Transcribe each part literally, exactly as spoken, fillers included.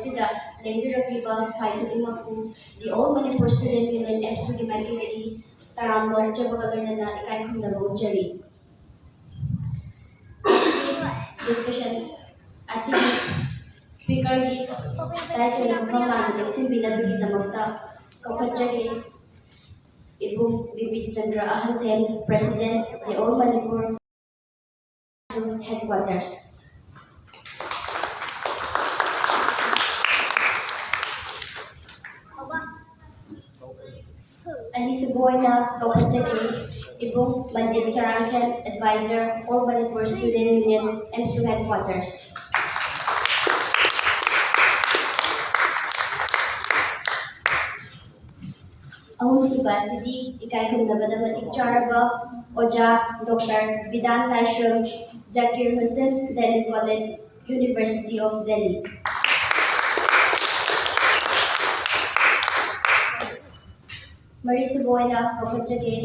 ꯑꯁꯤꯗ ꯂꯦꯡꯕꯤꯔꯛꯂꯤꯕ ꯈ꯭ꯋꯥꯏ ꯈꯨꯗꯤꯡꯃꯛꯄꯨ The All Manipur Student Union, ꯑꯦꯞꯁꯨꯒꯤ ꯃꯥꯏꯀꯩꯗꯒꯤ ꯇꯔꯥꯝꯅ ꯑꯣꯛꯆꯕꯒ ꯂꯣꯏꯅꯅ ꯏꯀꯥꯏ ꯈꯨꯝꯅꯕ ꯎꯠꯆꯔꯤ꯫ ꯗꯤꯁꯀꯁꯟ ꯑꯁꯤꯒꯤ ꯁ꯭ꯄꯤꯀꯔꯒꯤ ꯗꯥꯏꯁ ꯑꯣꯏꯅ ꯃꯐꯝ ꯂꯥꯡꯅ ꯂꯦꯡꯁꯤꯟꯕꯤꯅꯕꯒꯤꯗꯃꯛꯇ ꯀꯧꯈꯠꯆꯔꯤ ꯏꯕꯨꯡ Bipin Chandra ꯑꯍꯟꯊꯦꯟ, President, The All Manipur Headquarters꯫ ꯑꯅꯤꯁꯨꯕ ꯑꯣꯏꯅ ꯀꯧꯈꯠꯆꯒꯦ ꯏꯕꯨꯡ ꯃꯟꯖꯤꯠ ꯁꯔꯥꯡꯊꯦꯟ, Advisor, All Manipur Student Union, ꯑꯦꯝꯁꯨ Headquarters꯫ ꯑꯍꯨꯝꯁꯨꯕ ꯑꯁꯤꯗꯤ ꯏꯀꯥꯏ ꯈꯨꯝꯅꯕꯗ ꯃꯇꯤꯛ ꯆꯥꯔꯕ ꯑꯣꯖꯥ doctor Bidan Laishram, Zakir Hussain, Delhi College, University of Delhi꯫ ꯃꯔꯤꯁꯨꯕ ꯑꯣꯏꯅ ꯀꯧꯈꯠꯆꯒꯦ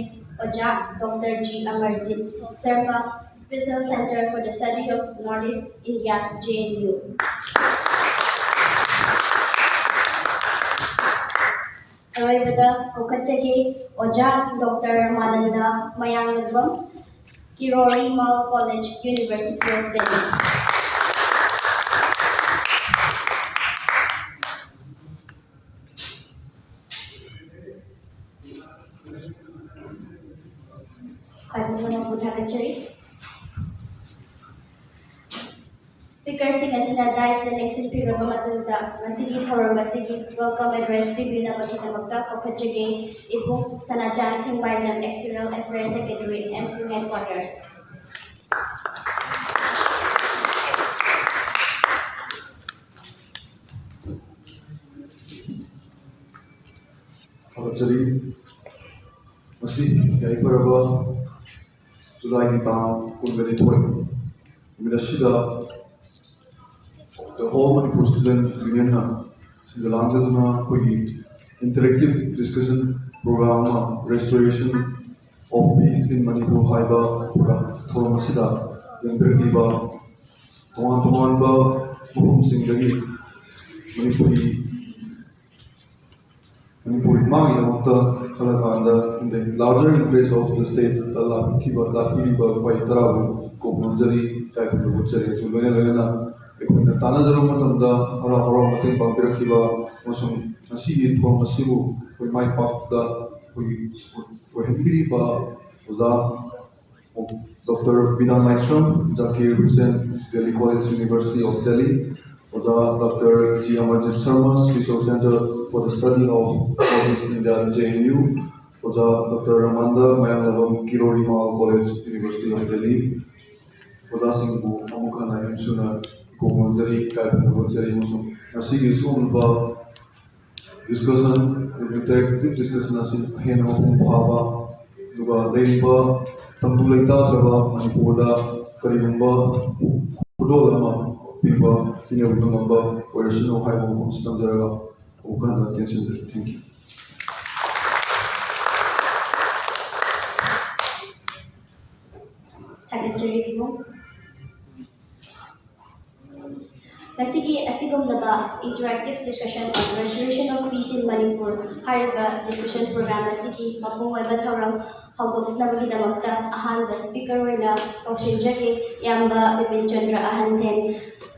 ꯑꯣꯖꯥ doctor G Amarjit Sharma, Special Center for the Study of North East India, J N U꯫ ꯑꯔꯣꯏꯕꯗ ꯀꯧꯈꯠꯆꯒꯦ ꯑꯣꯖꯥ doctor ꯔꯃꯥꯅꯟꯗ ꯃꯌꯥꯡꯂꯪꯕꯝ, Kirori Mal College, University of Delhi꯫ ꯈ꯭ꯋꯥꯏ ꯄꯨꯝꯅꯃꯛꯄꯨ ꯊꯥꯒꯠꯆꯔꯤ꯫ ꯁ꯭ꯄꯤꯀꯔꯁꯤꯡ ꯑꯁꯤꯅ ꯗꯥꯏꯁꯇ ꯂꯦꯡꯁꯤꯟꯕꯤꯔꯕ ꯃꯇꯨꯡꯗ, ꯉꯁꯤꯒꯤ ꯊꯧꯔꯝ ꯑꯁꯤꯒꯤ welcome address ꯄꯤꯕꯤꯅꯕꯒꯤꯗꯃꯛꯇ ꯀꯧꯈꯠꯆꯒꯦ ꯏꯕꯨꯡ ꯁꯅꯥꯆꯥꯟ ꯊꯤꯡꯕꯥꯏꯖꯝ, External Affairs Secretary, ꯑꯦꯝꯁꯨ Headquarters꯫ ꯊꯥꯒꯠꯆꯔꯤ꯫ ꯉꯁꯤ ꯌꯥꯏꯐꯔꯕ ꯖꯨꯂꯥꯏꯒꯤ ꯇꯥꯡ ꯀꯨꯟꯒ ꯅꯤꯊꯣꯏ ꯅꯨꯃꯤꯠ ꯑꯁꯤꯗ The All Manipur Student Unionꯅ ꯁꯤꯟꯖ ꯂꯥꯡꯖꯗꯨꯅ ꯑꯩꯈꯣꯏꯒꯤ interactive discussion program ꯑꯃ, Restoration of Peace in Manipur ꯍꯥꯏꯕ program, ꯊꯧꯔꯝ ꯑꯁꯤꯗ ꯂꯦꯡꯕꯤꯔꯛꯂꯤꯕ ꯇꯣꯉꯥꯟ ꯇꯣꯉꯥꯟꯕ ꯃꯐꯝꯁꯤꯡꯗꯒꯤ Manipuri Manipuri ꯃꯥꯒꯤꯗꯃꯛꯇ ꯈꯜꯂꯀꯥꯟꯗ, in the larger interest of the state ꯇ ꯂꯥꯛꯈꯤꯕ, ꯂꯥꯛꯄꯤꯔꯤꯕ ꯑꯩꯈꯣꯏ ꯇꯔꯥꯕꯨ ꯀꯣꯛ ꯅꯣꯝꯖꯔꯤ, ꯏꯀꯥꯏ ꯈꯨꯝꯅꯕ ꯎꯠꯆꯔꯤ꯫ ꯑꯗꯨ ꯂꯣꯏꯅ ꯂꯣꯏꯅꯅ ꯑꯩꯈꯣꯏꯅ ꯇꯥꯟꯅꯖꯔꯨꯕ ꯃꯇꯝꯗ ꯍꯔꯥꯎ ꯍꯔꯥꯎ ꯃꯇꯦꯡ ꯄꯥꯡꯕꯤꯔꯛꯈꯤꯕ ꯑꯃꯁꯨꯡ ꯉꯁꯤꯒꯤ ꯊꯧꯔꯝ ꯑꯁꯤꯕꯨ ꯑꯩꯈꯣꯏ ꯃꯥꯏ ꯄꯥꯛꯄꯗ ꯑꯩꯈꯣꯏꯒꯤ ꯑꯣꯏꯍꯟꯕꯤꯔꯤꯕ ꯑꯣꯖꯥ doctor Bidan Laishram, Zakir Hussain, Delhi College University of Delhi, ꯑꯣꯖꯥ doctor G Amarjit Sharma, Special Center for the Study of North East India, J N U, ꯑꯣꯖꯥ doctor Ramananda Mayanglambam, Kirori Mal College, University of Delhi, ꯑꯣꯖꯥꯁꯤꯡꯕꯨ ꯑꯃꯨꯛ ꯍꯟꯅ ꯌꯥꯝ ꯊꯨꯅ ꯏꯀꯣꯛ ꯅꯣꯝꯖꯔꯤ, ꯏꯀꯥꯏ ꯈꯨꯝꯅꯕ ꯎꯠꯆꯔꯤ ꯑꯃꯁꯨꯡ ꯉꯁꯤꯒꯤ ꯁꯤꯒꯨꯝꯂꯕ discussion, interactive discussion ꯑꯁꯤ ꯍꯦꯟꯅ ꯃꯄꯨꯡ ꯐꯥꯕ, ꯑꯗꯨꯒ ꯂꯩꯔꯤꯕ ꯇꯪꯗꯨ ꯂꯩꯇꯥꯗ꯭ꯔꯕ ꯃꯅꯤꯄꯨꯔꯗ ꯀꯔꯤꯒꯨꯝꯕ ꯈꯨꯗꯣꯜ ꯑꯃ ꯄꯤꯕ, ꯄꯤꯅꯕ ꯉꯝꯕ ꯑꯣꯏꯔꯁꯅꯨ ꯍꯥꯏꯕ ꯋꯥꯐꯝꯁꯤ ꯊꯝꯖꯔꯒ ꯑꯃꯨꯛ ꯍꯟꯅ ꯇꯦꯟꯁꯤꯟꯖꯔꯤ꯫ Thank you. ꯊꯥꯒꯠꯆꯔꯤ ꯏꯕꯨꯡ꯫ ꯉꯁꯤꯒꯤ ꯑꯁꯤꯒꯨꯝꯂꯕ interactive discussion on restoration of peace in Manipur ꯍꯥꯏꯔꯤꯕ discussion program ꯑꯁꯤꯒꯤ ꯃꯄꯨꯡ ꯑꯣꯏꯕ ꯊꯧꯔꯝ ꯍꯧꯗꯣꯛꯅꯕꯒꯤꯗꯃꯛꯇ ꯑꯍꯥꯟꯕ speaker ꯑꯣꯏꯅ ꯀꯧꯁꯤꯟꯖꯒꯦ ꯏꯌꯥꯝꯕ Bipin Chandra ꯑꯍꯟꯊꯦꯟ꯫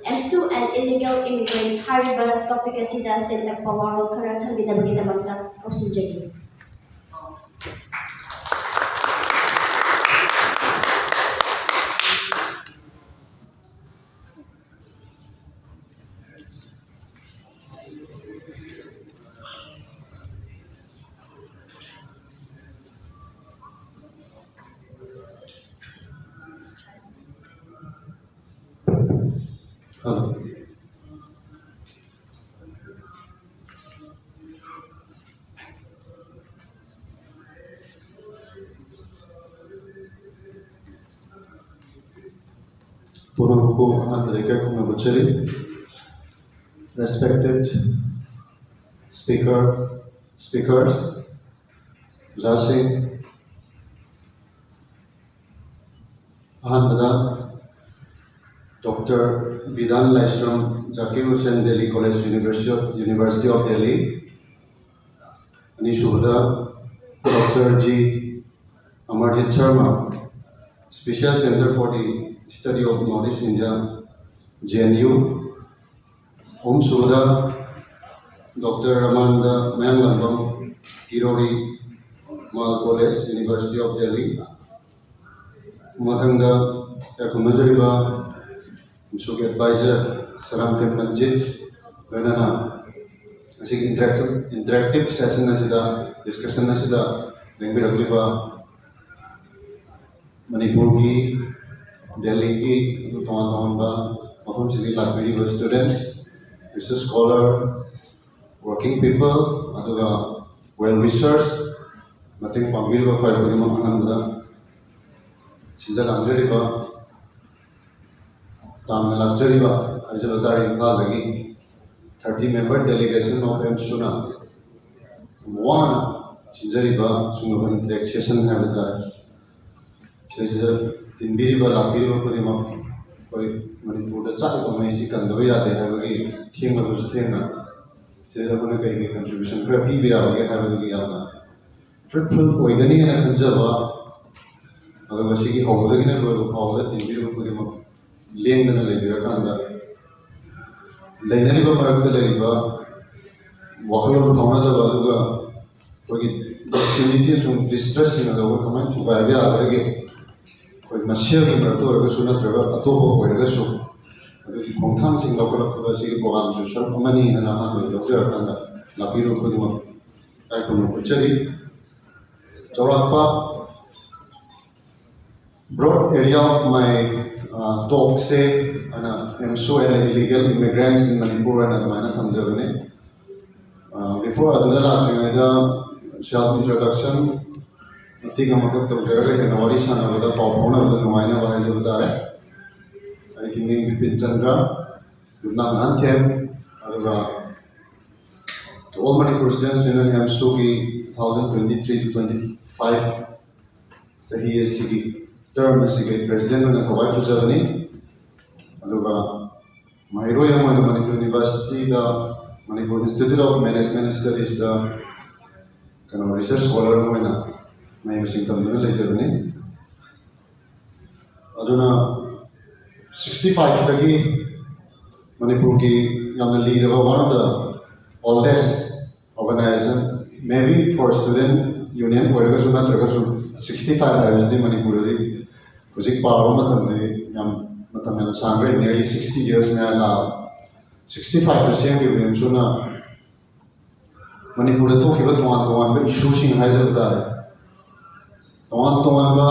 ꯑꯦꯝꯁꯨ and illegal immigrants ꯍꯥꯏꯔꯤꯕ topic ꯑꯁꯤꯗ ꯇꯦꯟꯇꯛꯄ ꯋꯥꯔꯣꯜ ꯈꯔ ꯊꯝꯕꯤꯅꯕꯒꯤꯗꯃꯛꯇ ꯀꯧꯁꯤꯟꯖꯒꯦ꯫ Hello. ꯄꯨꯝꯅꯃꯛꯄꯨ ꯑꯍꯥꯟꯕꯗ ꯏꯀꯥꯏ ꯈꯨꯝꯅꯕ ꯎꯠꯆꯔꯤ꯫ Respected speaker, speakers, ꯑꯣꯖꯥꯁꯤꯡ, ꯑꯍꯥꯟꯕꯗ doctor Bidan Laishram Zakir Hussain, Delhi College, University of, University of Delhi. ꯑꯅꯤꯁꯨꯕꯗ Doctor G Amarjit Sharma, Special Center for the Study of North East India, J N U. ꯑꯍꯨꯝꯁꯨꯕꯗ Doctor Ramanda Mayanglambam, Kirori Mal College, University of Delhi. ꯃꯊꯪꯗ ꯀꯌꯥ ꯈꯨꯝꯅꯖꯔꯤꯕ ꯑꯦꯝꯁꯨꯒꯤ advisor ꯁꯔꯥꯝꯊꯦꯝ ꯃꯟꯖꯤꯠ, ꯂꯣꯏꯅꯅ ꯉꯁꯤꯒꯤ interactive, interactive session ꯑꯁꯤꯗ, discussion ꯑꯁꯤꯗ ꯂꯦꯡꯕꯤꯔꯛꯂꯤꯕ ꯃꯅꯤꯄꯨꯔꯒꯤ, ꯗꯦꯜꯂꯤꯒꯤ, ꯇꯣꯉꯥꯟ ꯇꯣꯉꯥꯟꯕ ꯃꯐꯝꯁꯤꯡꯗꯒꯤ ꯂꯥꯛꯄꯤꯔꯤꯕ students, research scholar, working people, ꯑꯗꯨꯒ well wishers, ꯃꯇꯦꯡ ꯄꯥꯡꯕꯤꯔꯤꯕ ꯈ꯭ꯋꯥꯏ ꯈꯨꯗꯤꯡꯃꯛ ꯑꯍꯥꯟꯕꯗ ꯁꯤꯟꯖ ꯂꯥꯡꯖꯔꯤꯕ, ꯇꯥꯡꯅ ꯂꯥꯛꯆꯔꯤꯕ, ꯍꯥꯏꯖꯕ ꯇꯥꯔꯦ, ꯏꯝꯐꯥꯜꯗꯒꯤ thirty member delegation of ꯑꯦꯝꯁꯨꯅ ꯋꯥꯅ ꯁꯤꯟꯖꯔꯤꯕ ꯁꯤꯒꯨꯝꯂꯕ interact session ꯍꯥꯏꯕ ꯇꯥꯔꯦ꯫ ꯁꯤꯗꯩꯁꯤꯗ ꯇꯤꯟꯕꯤꯔꯤꯕ, ꯂꯥꯛꯄꯤꯔꯤꯕ ꯈꯨꯗꯤꯡꯃꯛ ꯑꯩꯈꯣꯏ ꯃꯅꯤꯄꯨꯔꯗ ꯆꯥꯛ ꯐꯪꯉꯩꯁꯤ ꯀꯟꯗꯕ ꯌꯥꯗꯦ ꯍꯥꯏꯕꯒꯤ ꯊꯦꯡꯂꯕꯁꯨ ꯊꯦꯡꯅ ꯁꯤꯗ ꯑꯩꯈꯣꯏꯅ ꯀꯩ ꯀꯩ contribution ꯈꯔ ꯄꯤꯕ ꯌꯥꯕꯒꯦ ꯍꯥꯏꯕꯗꯨꯒꯤ ꯌꯥꯝꯅ fruitful ꯑꯣꯏꯒꯅꯤ ꯍꯥꯏꯅ ꯈꯟꯖꯕ, ꯑꯗꯨꯒ ꯁꯤꯒꯤ ꯍꯧꯕꯗꯒꯤꯅ ꯂꯣꯏꯕ ꯐꯥꯎꯕꯗ ꯇꯤꯟꯕꯤꯔꯤꯕ ꯈꯨꯗꯤꯡꯃꯛ ꯂꯦꯡꯗꯅ ꯂꯩꯕꯤꯔꯀꯥꯟꯗ ꯂꯩꯅꯔꯤꯕ ꯃꯔꯛꯇ ꯂꯩꯔꯤꯕ ꯋꯥꯈꯜꯂꯣꯟ ꯐꯥꯎꯅꯗꯕ, ꯑꯗꯨꯒ ꯑꯩꯈꯣꯏꯒꯤ docility ꯑꯃꯁꯨꯡ distrustꯁꯤꯡ ꯑꯗꯨ ꯑꯩꯈꯣꯏ ꯀꯃꯥꯏꯅ ꯊꯨꯒꯥꯏꯕ ꯌꯥꯒꯗꯒꯦ? ꯑꯩꯈꯣꯏ ꯃꯁꯦꯜꯒꯤ ꯃꯔꯛꯇ ꯑꯣꯏꯔꯒꯁꯨ ꯅꯠꯇ꯭ꯔꯒ ꯑꯇꯣꯞꯄ ꯑꯣꯏꯔꯒꯁꯨ ꯑꯗꯨꯒꯤ ꯈꯣꯡꯊꯥꯡꯁꯤꯡ ꯂꯧꯈꯠꯂꯛꯄꯗ ꯁꯤꯒꯤ programꯁꯨ ꯁꯔꯨꯛ ꯑꯃꯅꯤ ꯍꯥꯏꯅ ꯑꯍꯥꯟꯕꯗ ꯂꯧꯖꯔꯀꯥꯟꯗ ꯂꯥꯛꯄꯤꯔꯤꯕ ꯈꯨꯗꯤꯡꯃꯛ ꯏꯀꯥꯏ ꯈꯨꯝꯅꯕ ꯎꯠꯆꯔꯤ꯫ ꯆꯥꯎꯔꯥꯛꯄ broad area of my uh, talkꯁꯦ ꯑꯩꯅ ꯑꯦꯝꯁꯨ and illegal immigrants in Manipur ꯍꯥꯏꯅ ꯑꯗꯨꯃꯥꯏꯅ ꯊꯝꯖꯕꯅꯦ꯫ Before ꯑꯗꯨꯗ ꯂꯥꯛꯇ꯭ꯔꯤꯉꯩꯗ self introduction ꯃꯇꯦꯛ ꯑꯃꯈꯛ ꯇꯧꯖꯔꯒ ꯍꯦꯟꯅ ꯋꯥꯔꯤ ꯁꯥꯟꯅꯕꯗ, ꯄꯥꯎ ꯐꯥꯎꯅꯕꯗ ꯅꯨꯡꯉꯥꯏꯅꯕ ꯍꯥꯏꯖꯕ ꯇꯥꯔꯦ꯫ ꯑꯩꯒꯤ ꯃꯤꯡ ꯕꯤꯄꯤꯟ ꯆꯟꯗ꯭ꯔ, ꯌꯨꯝꯅꯥꯝ ꯅꯍꯥꯟꯊꯦꯝ, ꯑꯗꯨꯒ All Manipur Students Union ꯑꯦꯝꯁꯨꯒꯤ two thousand twenty three to twenty five ꯆꯍꯤ ꯑꯁꯤꯒꯤ term ꯑꯁꯤꯒꯤ president ꯑꯣꯏꯅ ꯊꯋꯥꯏ ꯄꯨꯖꯕꯅꯤ꯫ ꯑꯗꯨꯒ ꯃꯍꯩꯔꯣꯏ ꯑꯃ ꯑꯣꯏꯅ ꯃꯅꯤꯄꯨꯔ ꯌꯨꯅꯤꯚꯔꯁꯤꯇꯤꯗ, Manipur institute of management studies ꯀꯩꯅꯣ, ꯔꯤꯁꯔꯁ ꯁ꯭ꯀꯣꯂꯔ ꯑꯃ ꯑꯣꯏꯅ ꯃꯍꯩ ꯃꯁꯤꯡ ꯇꯝꯗꯨꯅ ꯂꯩꯖꯕꯅꯤ꯫ ꯑꯗꯨꯅ ꯁꯤꯛꯁꯇꯤ ꯐꯥꯏꯚꯇꯒꯤ ꯃꯅꯤꯄꯨꯔꯒꯤ ꯌꯥꯝꯅ ꯂꯤꯔꯕ, one of the oldest organization, maybe for student union ꯑꯣꯏꯔꯒꯁꯨ ꯅꯠꯇ꯭ꯔꯒꯁꯨ, ꯁꯤꯛꯁꯇꯤ ꯐꯥꯏꯚ ꯍꯥꯏꯕꯁꯤꯗꯤ ꯃꯅꯤꯄꯨꯔꯗꯗꯤ ꯍꯧꯖꯤꯛ ꯄꯥꯕ ꯃꯇꯝꯗꯗꯤ ꯌꯥꯝ ꯃꯇꯝ ꯌꯥꯝ ꯁꯥꯡꯈ꯭ꯔꯦ, nearly sixty years ꯃꯌꯥ ꯂꯥꯛꯑꯕ꯫ ꯁꯤꯛꯁꯇꯤ ꯐꯥꯏꯚꯇ ꯁꯦꯝꯈꯤꯕ ꯑꯦꯝꯁꯨꯅ ꯃꯅꯤꯄꯨꯔꯗ ꯊꯣꯛꯈꯤꯕ ꯇꯣꯉꯥꯟ ꯇꯣꯉꯥꯟꯕ ꯏꯁꯨꯁꯤꯡ ꯍꯥꯏꯖꯕ ꯇꯥꯔꯦ, ꯇꯣꯉꯥꯟ ꯇꯣꯉꯥꯟꯕ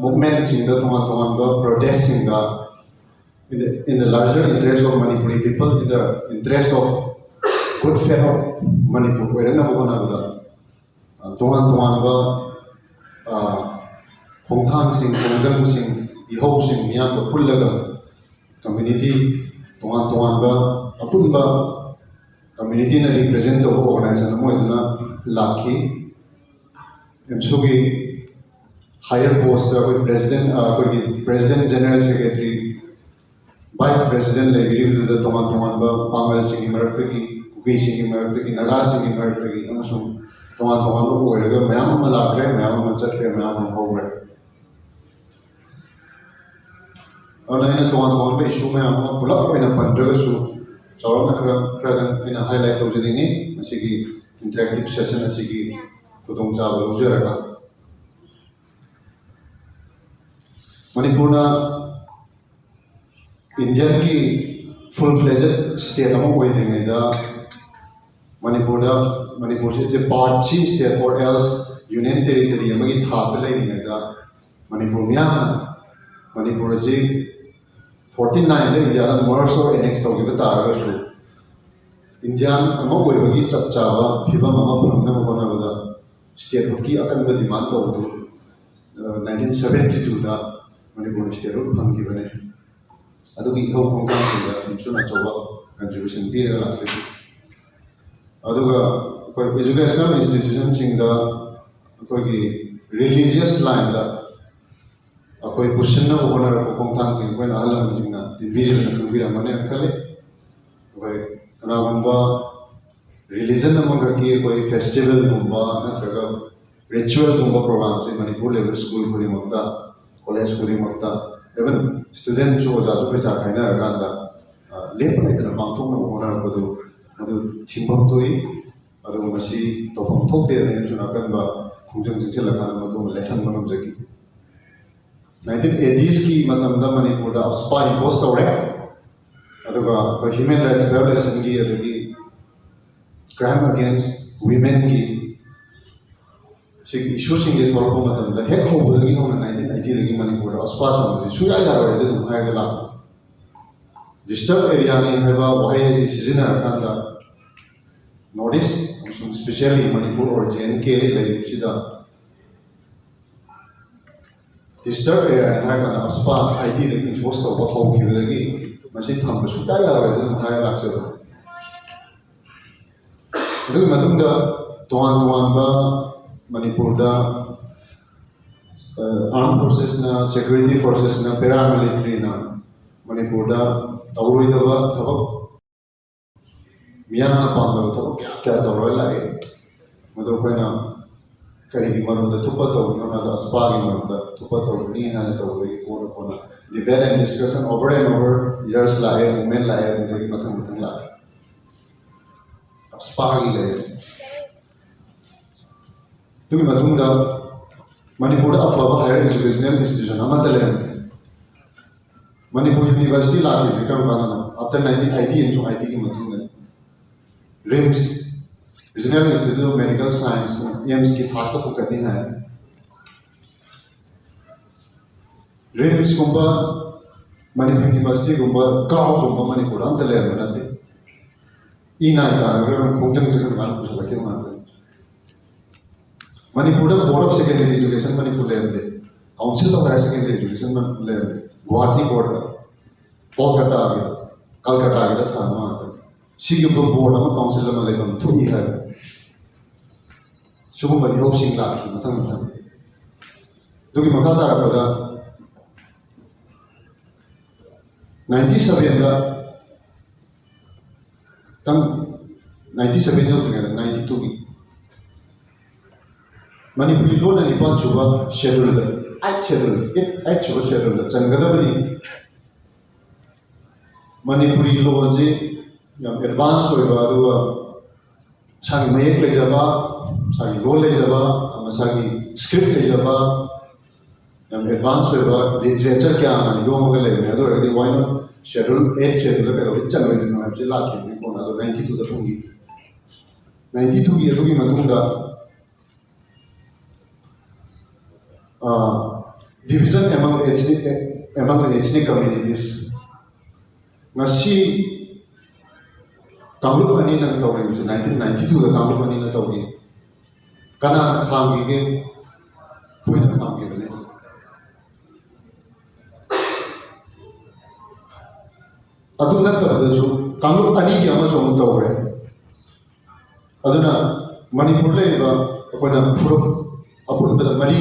ꯃꯨꯚꯃꯦꯟꯁꯤꯡꯗ, ꯇꯣꯉꯥꯟ ꯇꯣꯉꯥꯟꯕ ꯄ꯭ꯔꯣꯇꯦꯁꯁꯤꯡꯗ, in the, in the larger interest of Manipuri people, in the interest of good fate of Manipur ꯑꯣꯏꯔꯛꯅꯕ ꯍꯣꯠꯅꯕꯗ, ꯑ, ꯇꯣꯉꯥꯟ ꯇꯣꯉꯥꯟꯕ, ꯑ, ꯈꯣꯡꯊꯥꯡꯁꯤꯡ, ꯈꯣꯡꯖꯪꯁꯤꯡ, ꯏꯍꯧꯁꯤꯡ ꯃꯤꯌꯥꯝꯒ ꯄꯨꯜꯂꯒ, ꯀꯝꯃ꯭ꯌꯨꯅꯤꯇꯤ ꯇꯣꯉꯥꯟ ꯇꯣꯉꯥꯟꯕ, ꯑꯄꯨꯟꯕ ꯀꯝꯃ꯭ꯌꯨꯅꯤꯇꯤꯅ ꯔꯤꯄ꯭ꯔꯖꯦꯟ ꯇꯧꯕ ꯑꯣꯔꯒꯅꯥꯏꯖꯦꯁꯟ ꯑꯃ ꯑꯣꯏꯗꯨꯅ ꯂꯥꯛꯈꯤ꯫ ꯑꯦꯝꯁꯨꯒꯤ ꯍꯥꯌꯔ ꯄꯣꯁꯇ ꯑꯩꯈꯣꯏ ꯄ꯭ꯔꯦꯁꯤꯗꯦꯟ, ꯑ, ꯑꯩꯈꯣꯏꯒꯤ president, general secretary, vice president ꯂꯩꯕꯤꯔꯤꯕꯗꯨꯗ ꯇꯣꯉꯥꯟ ꯇꯣꯉꯥꯟꯕ ꯄꯥꯡꯒꯜꯁꯤꯡꯒꯤ ꯃꯔꯛꯇꯒꯤ, ꯀꯨꯀꯤꯁꯤꯡꯒꯤ ꯃꯔꯛꯇꯒꯤ, ꯅꯥꯒꯥꯁꯤꯡꯒꯤ ꯃꯔꯛꯇꯒꯤ ꯑꯃꯁꯨꯡ ꯇꯣꯉꯥꯟ ꯇꯣꯉꯥꯟꯕ ꯑꯣꯏꯔꯒ ꯃꯌꯥꯝ ꯑꯃ ꯂꯥꯛꯈ꯭ꯔꯦ, ꯃꯌꯥꯝ ꯑꯃ ꯆꯠꯈ꯭ꯔꯦ, ꯃꯌꯥꯝ ꯑꯃ ꯍꯧꯈ꯭ꯔꯦ꯫ ꯑꯗꯨꯅ ꯑꯩꯅ ꯇꯣꯉꯥꯟ ꯇꯣꯉꯥꯟꯕ ꯏꯁꯨ ꯃꯌꯥꯝ ꯑꯃ ꯄꯨꯂꯞ ꯑꯣꯏꯅ ꯄꯟꯗ꯭ꯔꯒꯁꯨ, ꯆꯥꯎꯔꯥꯛꯅ ꯈꯔ, ꯈꯔꯗꯪ ꯑꯩꯅ ꯍꯥꯏꯂꯥꯏꯠ ꯇꯧꯖꯅꯤꯡꯉꯤ ꯃꯁꯤꯒꯤ ꯏꯟꯇꯔꯦꯛꯇꯤꯞ ꯁꯦꯁꯟ ꯑꯁꯤꯒꯤ ꯈꯨꯗꯣꯡꯆꯥꯕ ꯂꯧꯖꯔꯒ꯫ ꯃꯅꯤꯄꯨꯔꯅ ꯏꯟꯗꯤꯌꯥꯒꯤ ꯐꯨꯜ ꯐ꯭ꯂꯦꯖꯦꯗ ꯁ꯭ꯇꯦꯠ ꯑꯃ ꯑꯣꯏꯗ꯭ꯔꯤꯉꯩꯗ, ꯃꯅꯤꯄꯨꯔꯗ, ꯃꯅꯤꯄꯨꯔꯁꯦ ꯄꯥꯔꯠ ꯁꯤ state or else union territory ꯑꯃꯒꯤ ꯊꯥꯛꯇ ꯂꯩꯔꯤꯉꯩꯗ, ꯃꯅꯤꯄꯨꯔ ꯃꯤꯌꯥꯝꯅ ꯃꯅꯤꯄꯨꯔ ꯑꯁꯤ ꯐꯣꯔꯇꯤ ꯅꯥꯏꯟꯗ ꯏꯟꯗꯤꯌꯥꯗ ꯃꯔꯖ ꯑꯣꯔ ꯑꯦꯅꯦꯛꯁ ꯇꯧꯈꯤꯕ ꯇꯥꯔꯒꯁꯨ, ꯏꯟꯗꯤꯌꯥꯟ ꯑꯃ ꯑꯣꯏꯕꯒꯤ ꯆꯞ ꯆꯥꯕ ꯐꯤꯕꯝ ꯑꯃ ꯐꯪꯅꯕ ꯍꯣꯠꯅꯕꯗ ꯁ꯭ꯇꯦꯠꯍꯨꯗꯀꯤ ꯑꯀꯟꯕ ꯗꯤꯃꯥꯟ ꯇꯧꯕꯗꯨ, ꯑ, ꯅꯥꯏꯟꯇꯤꯟ ꯁꯚꯦꯟꯇꯤ ꯇꯨꯗ ꯃꯅꯤꯄꯨꯔꯅ ꯁ꯭ꯇꯦꯠꯍꯨꯗ ꯐꯪꯈꯤꯕꯅꯤ꯫ ꯑꯗꯨꯒꯤ ꯏꯍꯧ ꯈꯣꯡꯊꯥꯡꯁꯤꯡꯗ ꯑꯦꯝꯁꯨꯅ ꯑꯆꯧꯕ ꯀꯟꯇ꯭ꯔꯤꯕ꯭ꯌꯨꯁꯟ ꯄꯤꯔꯒ ꯂꯥꯛꯆꯈꯤ꯫ ꯑꯗꯨꯒ ꯑꯩꯈꯣꯏ ꯏꯖꯨꯀꯦꯁꯅꯦꯜ ꯏꯟꯁꯇꯤꯇ꯭ꯌꯨꯁꯟꯁꯤꯡꯗ ꯑꯩꯈꯣꯏꯒꯤ ꯔꯤꯂꯤꯖꯤꯌꯁ ꯂꯥꯏꯟꯗ ꯑꯩꯈꯣꯏ ꯄꯨꯁꯤꯟꯅꯕ ꯍꯣꯠꯅꯔꯛꯄ ꯈꯣꯡꯊꯥꯡꯁꯤꯡ ꯑꯩꯈꯣꯏꯅ ꯑꯍꯜ ꯂꯃꯟꯁꯤꯡꯅ ꯇꯤꯚꯤꯁꯤꯡꯅ ꯈꯪꯕꯤꯔꯝꯒꯅꯤ ꯈꯜꯂꯤ꯫ ꯑꯩꯈꯣꯏ ꯀꯅꯥꯒꯨꯝꯕ ꯔꯤꯂꯤꯖꯟ ꯑꯃꯈꯛꯀꯤ ꯑꯩꯈꯣꯏ ꯐꯦꯁꯇꯤꯚꯦꯜꯒꯨꯝꯕ ꯅꯠꯇ꯭ꯔꯒ ꯔꯤꯆꯨꯋꯦꯜꯒꯨꯝꯕ ꯄ꯭ꯔꯣꯒ꯭ꯔꯥꯝꯁꯦ ꯃꯅꯤꯄꯨꯔ ꯂꯩꯕ ꯁ꯭ꯀꯨꯜ ꯈꯨꯗꯤꯡꯃꯛꯇ, ꯀꯣꯂꯦꯖ ꯈꯨꯗꯤꯡꯃꯛꯇ, ꯏꯚꯟ ꯁ꯭ꯇꯨꯗꯦꯟꯁꯨ ꯑꯣꯖꯥꯁꯨ ꯄꯩꯁꯥ ꯈꯥꯏꯅꯔꯀꯥꯟꯗ ꯂꯦꯞꯄ ꯂꯩꯇꯅ ꯄꯥꯡꯊꯣꯛꯅꯕ ꯍꯣꯠꯅꯔꯛꯄꯗꯨ ꯃꯗꯨ ꯊꯤꯡꯐꯝ ꯊꯣꯛꯏ꯫ ꯑꯗꯨꯒ ꯃꯁꯤ ꯇꯧꯐꯝ ꯊꯣꯛꯇꯦ ꯍꯥꯏꯅꯁꯨ ꯑꯀꯟꯕ ꯈꯣꯡꯖꯪ ꯆꯪꯁꯤꯜꯂꯀꯥꯟꯗ ꯃꯗꯨ ꯂꯦꯞꯍꯟꯕ ꯉꯝꯖꯈꯤ꯫ ꯅꯥꯏꯟꯇꯤꯟ ꯑꯦꯇꯤꯁꯀꯤ ꯃꯇꯝꯗ ꯃꯅꯤꯄꯨꯔꯗ ꯑꯞꯁꯄꯥ ꯏꯝꯄꯣꯁ ꯇꯧꯔꯦ꯫ ꯑꯗꯨꯒ ꯑꯩꯈꯣꯏ ꯍ꯭ꯌꯨꯃꯦꯟ ꯔꯥꯏꯠꯁ ꯚꯥꯏꯑꯣꯂꯦꯁꯟꯒꯤ, ꯑꯗꯒꯤ ꯀ꯭ꯔꯥꯏꯝ ꯑꯒꯦꯟꯁ ꯋꯤꯃꯦꯟꯒꯤ ꯁꯤꯒꯤ ꯏꯁꯨꯁꯤꯡꯁꯦ ꯊꯣꯛꯂꯛꯄ ꯃꯇꯝꯗ ꯍꯦꯛ ꯍꯧꯕꯗꯒꯤ ꯍꯧꯅ ꯅꯥꯏꯟꯇꯤꯟ ꯑꯩꯇꯤꯗꯒꯤ ꯃꯅꯤꯄꯨꯔꯗ ꯑꯞꯁꯄꯥ ꯇꯝꯕꯁꯦ ꯁꯨꯡꯌꯥ ꯌꯥꯔꯣꯏ ꯑꯗꯨꯝ ꯍꯥꯏꯔꯒ ꯂꯥꯛꯄ꯫ ꯗꯤꯁꯇꯔꯕ ꯑꯦꯔꯤꯌꯥꯅꯤ ꯍꯥꯏꯕ ꯋꯥꯍꯩ ꯑꯁꯤ ꯁꯤꯖꯤꯟꯅꯔꯀꯥꯟꯗ ꯅꯣꯔꯠ ꯏꯁ ꯑꯃꯁꯨꯡ especially Manipur or J N K ꯂꯩꯔꯤꯕꯁꯤꯗ ꯗꯤꯁꯇꯔꯕ ꯑꯦꯔꯤꯌꯥꯅꯤ ꯍꯥꯏꯔꯀꯥꯟꯗ ꯑꯞꯁꯄꯥ ꯑꯥꯏꯇꯤꯗ ꯏꯝꯄꯣꯁ ꯇꯧꯕ ꯍꯧꯈꯤꯕꯗꯒꯤ ꯃꯁꯤ ꯊꯝꯕ ꯁꯨꯡꯌꯥ ꯌꯥꯔꯣꯏ ꯍꯥꯏꯅ ꯍꯥꯏꯔ ꯂꯥꯛꯆꯕꯅꯤ꯫ ꯑꯗꯨꯒꯤ ꯃꯇꯨꯡꯗ ꯇꯣꯉꯥꯟ ꯇꯣꯉꯥꯟꯕ ꯃꯅꯤꯄꯨꯔꯗ ꯑꯥꯔꯝ ꯐꯣꯔꯁꯦꯁꯅ, ꯁꯦꯀ꯭ꯌꯨꯔꯤꯇꯤ ꯐꯣꯔꯁꯦꯁꯅ, ꯄꯦꯔꯥꯃꯤꯂꯤꯇꯔꯤꯅ ꯃꯅꯤꯄꯨꯔꯗ ꯇꯧꯔꯣꯏꯗꯕ ꯊꯕꯛ, ꯃꯤꯌꯥꯝꯅ ꯄꯥꯝꯗꯕ ꯊꯕꯛ ꯀꯌꯥ ꯀꯌꯥ ꯇꯧꯔꯒ ꯂꯥꯛꯑꯦ꯫ ꯃꯗꯨ ꯑꯩꯈꯣꯏꯅ ꯀꯔꯤꯒꯤ ꯃꯔꯝꯗ ꯊꯨꯞꯄ ꯇꯧꯔꯤꯅꯣ ꯍꯥꯏꯕꯗ, ꯑꯁꯄꯥꯒꯤ ꯃꯔꯝꯗ ꯊꯨꯞꯄ ꯇꯧꯒꯅꯤ ꯍꯥꯏꯅ ꯇꯧꯕꯗꯒꯤ ꯀꯣꯟꯅ ꯀꯣꯟꯅ debate and discussion over and over years ꯂꯥꯛꯑꯦ, movement ꯂꯥꯛꯑꯦ, ꯑꯗꯨꯗꯒꯤ ꯃꯊꯪ ꯃꯊꯪ ꯂꯥꯛꯑꯦ꯫ ꯑꯁꯄꯥꯒꯤ ꯂꯩꯔꯦ꯫ ꯑꯗꯨꯒꯤ ꯃꯇꯨꯡꯗ ꯃꯅꯤꯄꯨꯔꯗ ꯑꯐꯕ higher educational institution ꯑꯃꯠꯇ ꯂꯩꯔꯝꯗꯦ꯫ ꯃꯅꯤꯄꯨꯔ ꯌꯨꯅꯤꯚꯔꯁꯤꯇꯤ ꯂꯥꯛꯈꯤꯕꯁꯦ ꯀꯔꯝ ꯀꯥꯟꯗꯅꯣ? After nineteen eighty ꯑꯃꯁꯨꯡ ꯑꯥꯏꯇꯤꯒꯤ ꯃꯇꯨꯡꯗ RIMS, Regional Institute of Medical Science, ꯑꯦꯝꯁꯀꯤ ꯊꯥꯛꯇ ꯄꯨꯈꯠꯅꯤ ꯍꯥꯏ꯫ ꯔꯤꯝꯁꯀꯨꯝꯕ, ꯃꯅꯤꯄꯨꯔ ꯌꯨꯅꯤꯚꯔꯁꯤꯇꯤꯒꯨꯝꯕ, ꯀꯥꯎꯒꯨꯝꯕ ꯃꯅꯤꯄꯨꯔꯗ ꯑꯝꯇ ꯂꯩꯔꯝꯕ ꯅꯠꯇꯦ꯫ ꯏ ꯅꯥꯏ ꯇꯥꯔꯒ ꯈꯣꯡꯖꯪ ꯆꯪꯍꯟꯕ ꯄꯨꯁꯜꯂꯛꯈꯤꯕ ꯉꯥꯛꯇꯅꯤ꯫ ꯃꯅꯤꯄꯨꯔꯗ Board of Secondary Education Manipur ꯂꯩꯔꯝꯗꯦ, Council of Higher Secondary Education ꯂꯩꯔꯝꯗꯦ꯫ ꯒꯨꯋꯥꯍꯥꯇꯤ ꯕꯣꯔꯗ, ꯀꯣꯜꯀꯇꯥꯒꯤ, ꯀꯜꯀꯇꯥꯒꯤꯗ ꯊꯥꯔꯝꯕ ꯉꯥꯛꯇꯅꯤ꯫ ꯁꯤꯒꯨꯝꯕ ꯕꯣꯔꯗ ꯑꯃ, ꯀꯥꯎꯟꯁꯤꯜ ꯑꯃ ꯂꯩꯐꯝ ꯊꯣꯛꯏ ꯍꯥꯏꯕ꯫ ꯁꯤꯒꯨꯝꯕ ꯏꯍꯧꯁꯤꯡ ꯂꯥꯛꯈꯤ ꯃꯊꯪ ꯃꯊꯪ꯫ ꯑꯗꯨꯒꯤ ꯃꯈꯥ ꯇꯥꯔꯛꯄꯗ ꯅꯥꯏꯟꯇꯤ ꯁꯚꯦꯟꯗ ꯅꯥꯏꯟꯇꯤ ꯁꯚꯦꯟ ꯌꯧꯗ꯭ꯔꯤꯉꯩꯗ ꯅꯥꯏꯟꯇꯤ ꯇꯨꯒꯤ ꯃꯅꯤꯄꯨꯔꯤ ꯂꯣꯟꯅ ꯅꯤꯄꯥꯟ ꯁꯨꯕ ꯁꯦꯗꯨꯜꯗ, ꯑꯩꯠ ꯁꯦꯗꯨꯜ, ꯑꯩꯠ ꯁꯨꯕ ꯁꯦꯗꯨꯜꯗ ꯆꯟꯒꯗꯕꯅꯤ꯫ ꯃꯅꯤꯄꯨꯔꯤ ꯂꯣꯟꯁꯤ ꯌꯥꯝ ꯑꯦꯗꯚꯥꯟꯁ ꯑꯣꯏꯕ, ꯑꯗꯨꯒ ꯃꯁꯥꯒꯤ ꯃꯌꯦꯛ ꯂꯩꯖꯕ, ꯃꯁꯥꯒꯤ ꯂꯣꯟ ꯂꯩꯖꯕ, ꯃꯁꯥꯒꯤ ꯁ꯭ꯀ꯭ꯔꯤꯞ ꯂꯩꯖꯕ, ꯌꯥꯝ ꯑꯦꯗꯚꯥꯟꯁ ꯑꯣꯏꯕ ꯂꯤꯇꯔꯦꯆꯔ ꯀꯌꯥ ꯑꯃ ꯌꯣꯝꯃꯒ ꯂꯩꯕꯅꯦ꯫ ꯑꯗꯨ ꯑꯣꯏꯔꯒꯗꯤ ꯋꯥꯏ ꯅꯣꯠ ꯁꯦꯗꯨꯜ ꯑꯩꯠ ꯁꯦꯗꯨꯜꯗ ꯀꯩꯗꯧꯕꯩ ꯆꯟꯂꯣꯏꯗꯣꯏꯅꯣ ꯍꯥꯏꯕꯁꯤ ꯂꯥꯛꯈꯤꯕꯅꯤ ꯀꯣꯟꯅ꯫ ꯑꯗꯣ ꯅꯥꯏꯟꯇꯤ ꯇꯨꯗ ꯐꯪꯈꯤ꯫ ꯅꯥꯏꯟꯇꯤ ꯇꯨꯒꯤ ꯑꯗꯨꯒꯤ ꯃꯇꯨꯡꯗ division among ethnic, among ethnic communities꯫ ꯉꯁꯤ ꯀꯥꯡꯂꯨꯞ ꯑꯅꯤꯅ ꯇꯧꯔꯤꯕꯁꯤ, ꯅꯥꯏꯟꯇꯤꯟ ꯅꯥꯏꯟꯇꯤ ꯇꯨꯗ ꯀꯥꯡꯂꯨꯞ ꯑꯅꯤꯅ ꯇꯧꯈꯤ꯫ ꯀꯅꯥꯅ ꯈꯥꯝꯈꯤꯒꯦ? ꯑꯩꯈꯣꯏꯅ ꯈꯥꯝꯈꯤꯕꯅꯤ꯫ ꯑꯗꯨ ꯅꯠꯇꯕꯗꯁꯨ ꯀꯥꯡꯂꯨꯞ ꯑꯅꯤꯒꯤ ꯑꯃꯁꯨ ꯑꯃꯨꯛ ꯇꯧꯈ꯭ꯔꯦ꯫ ꯑꯗꯨꯅ ꯃꯅꯤꯄꯨꯔ ꯂꯩꯔꯤꯕ ꯑꯩꯈꯣꯏꯅ ꯐꯨꯔꯨꯞ ꯑꯄꯨꯟꯕꯗ ꯃꯔꯤ,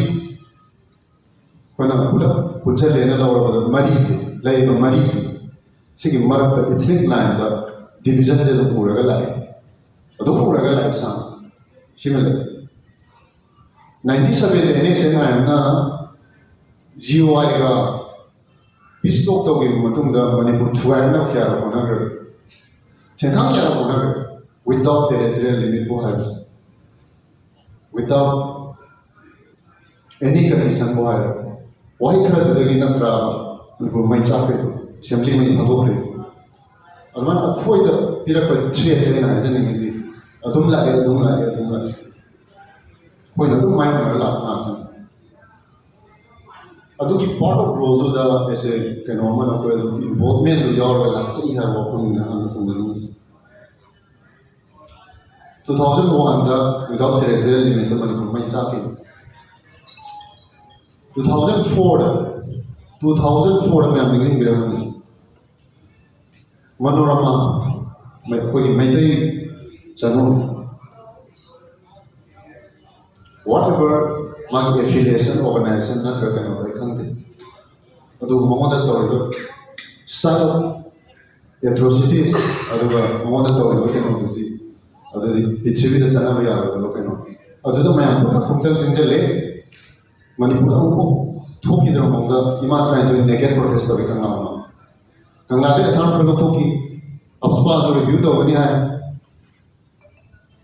ꯑꯩꯈꯣꯏꯅ ꯄꯨꯂꯞ ꯄꯨꯟꯁꯤꯜꯂꯦꯅ ꯂꯧꯔꯕꯗ ꯃꯔꯤꯁꯦ, ꯂꯩꯔꯤꯕ ꯃꯔꯤꯁꯦ, ꯁꯤꯒꯤ ꯃꯔꯛꯇ ꯏꯊꯅꯤꯛ ꯂꯥꯏꯟꯗ ꯗꯤꯚꯤꯖꯟꯁꯦ ꯑꯗꯨꯝ ꯎꯔꯒ ꯂꯥꯛꯑꯦ, ꯑꯗꯨꯝ ꯎꯔꯒ ꯂꯥꯛꯑꯦ ꯁꯥ ꯁꯤꯃ ꯂꯩ꯫ ꯅꯥꯏꯟꯇꯤ ꯁꯚꯦꯟꯗ ꯑꯦꯟ ꯑꯦꯁ ꯑꯦꯟ ꯑꯥꯏ ꯑꯦꯝꯅ ꯖꯤ ꯑꯣ ꯑꯥꯏꯒ ꯄꯤꯁ ꯇꯣꯛ ꯇꯧꯈꯤꯕ ꯃꯇꯨꯡꯗ ꯃꯅꯤꯄꯨꯔ ꯊꯨꯒꯥꯏꯅꯕ ꯀꯌꯥꯔꯛ ꯍꯣꯠꯅꯈ꯭ꯔꯦ? ꯁꯦꯟꯊꯥꯡ ꯀꯌꯥꯔꯛ ꯍꯣꯠꯅꯈ꯭ꯔꯦ? Without territorial limit ꯄꯨ ꯍꯥꯏꯕꯁꯦ, without any condition ꯄꯨ ꯍꯥꯏꯔꯣ, ꯋꯥꯍꯩ ꯈꯔꯗꯨꯗꯒꯤ ꯅꯠꯇ꯭ꯔꯥ ꯃꯅꯤꯄꯨꯔ ꯃꯩ ꯆꯥꯛꯈ꯭ꯔꯤꯗꯣ, ꯑꯦꯁꯦꯝꯕ꯭ꯂꯤ ꯃꯩ ꯊꯥꯗꯣꯛꯈ꯭ꯔꯤꯗꯣ? ꯑꯗꯨꯃꯥꯏꯅ ꯑꯩꯈꯣꯏꯗ ꯄꯤꯔꯛꯄ ꯊ꯭ꯔꯦꯠꯁꯦ ꯑꯩꯅ ꯍꯥꯏꯖꯅꯤꯡꯉꯤꯗꯤ ꯑꯗꯨꯝ ꯂꯥꯛꯑꯦ, ꯑꯗꯨꯝ ꯂꯥꯛꯑꯦ, ꯑꯗꯨꯝ ꯂꯥꯛꯑꯦ꯫ ꯑꯩꯈꯣꯏꯅ ꯑꯗꯨꯝ ꯃꯥꯌꯣꯛꯅꯔ ꯂꯥꯛꯄ ꯉꯥꯛꯇꯅꯤ꯫ ꯑꯗꯨꯒꯤ ꯄꯥꯔꯠ ꯑꯣꯐ ꯔꯣꯜꯗꯨꯗ ꯑꯩꯁꯦ ꯀꯩꯅꯣ ꯑꯃꯅ ꯑꯩꯈꯣꯏ ꯑꯗꯨꯝ ꯏꯟꯚꯣꯜꯚꯃꯦꯟꯗꯨ ꯌꯥꯎꯔꯒ ꯂꯥꯛꯆꯩ ꯍꯥꯏꯕ ꯋꯥꯐꯝꯅꯤꯅ ꯑꯍꯥꯟꯕ ꯊꯝꯖꯅꯤꯡꯉꯤꯁꯦ꯫ ꯇꯨ ꯊꯥꯎꯖꯟ ꯋꯥꯟꯗ without territorial limitꯇ ꯃꯅꯤꯄꯨꯔ ꯃꯩ ꯆꯥꯛꯈꯤ꯫ ꯇꯨ ꯊꯥꯎꯖꯟ ꯐꯣꯔꯗ, ꯇꯨ ꯊꯥꯎꯖꯟ ꯐꯣꯔꯗ ꯃꯌꯥꯝ ꯅꯤꯡꯁꯤꯡꯕꯤꯔꯝꯒꯅꯤ, ꯃꯅꯣꯔꯃꯥ, ꯃꯩ-, ꯑꯩꯈꯣꯏꯒꯤ ꯃꯩꯇꯩ ꯆꯅꯨ, whatever ꯃꯥꯒꯤ affiliation, organization ꯅꯠꯇ꯭ꯔꯒ ꯀꯩꯅꯣ ꯑꯩ ꯈꯪꯗꯦ, ꯑꯗꯨ ꯃꯉꯣꯟꯗ ꯇꯧꯔꯤꯕ style of ꯑꯦꯇ꯭ꯔꯣꯁꯤꯇꯤꯁ, ꯑꯗꯨꯒ ꯃꯉꯣꯟꯗ ꯇꯧꯔꯤꯕ ꯀꯩꯅꯣꯗꯨꯗꯤ, ꯑꯗꯨꯗꯤ ꯄ꯭ꯔꯤꯊꯤꯕꯤꯗ ꯆꯠꯅꯕ ꯌꯥꯔꯣꯏꯗꯕ ꯀꯩꯅꯣ꯫ ꯑꯗꯨꯗ ꯃꯌꯥꯝ ꯄꯨꯝꯅꯃꯛ ꯈꯣꯡꯖꯪ ꯆꯪꯁꯤꯜꯂꯦ꯫ ꯃꯅꯤꯄꯨꯔꯗ ꯑꯃꯨꯛꯐꯥꯎ ꯊꯣꯛꯈꯤꯗ꯭ꯔꯕ ꯃꯑꯣꯡꯗ ꯏꯃꯥ ꯇꯔꯥꯅꯤꯊꯣꯏ ꯅꯦꯀꯦꯠ ꯄ꯭ꯔꯣꯇꯦꯁ ꯇꯧꯔꯤ ꯀꯪꯂꯥ ꯃꯃꯥꯡꯗ꯫ ꯀꯪꯂꯥꯗ ꯑꯦꯁꯥꯝ ꯔꯥꯏꯐꯜ ꯂꯧꯊꯣꯛꯈꯤ, ꯑꯞꯁꯄꯥꯁꯨ ꯔꯤꯚ꯭ꯌꯨ ꯇꯧꯒꯅꯤ ꯍꯥꯏ꯫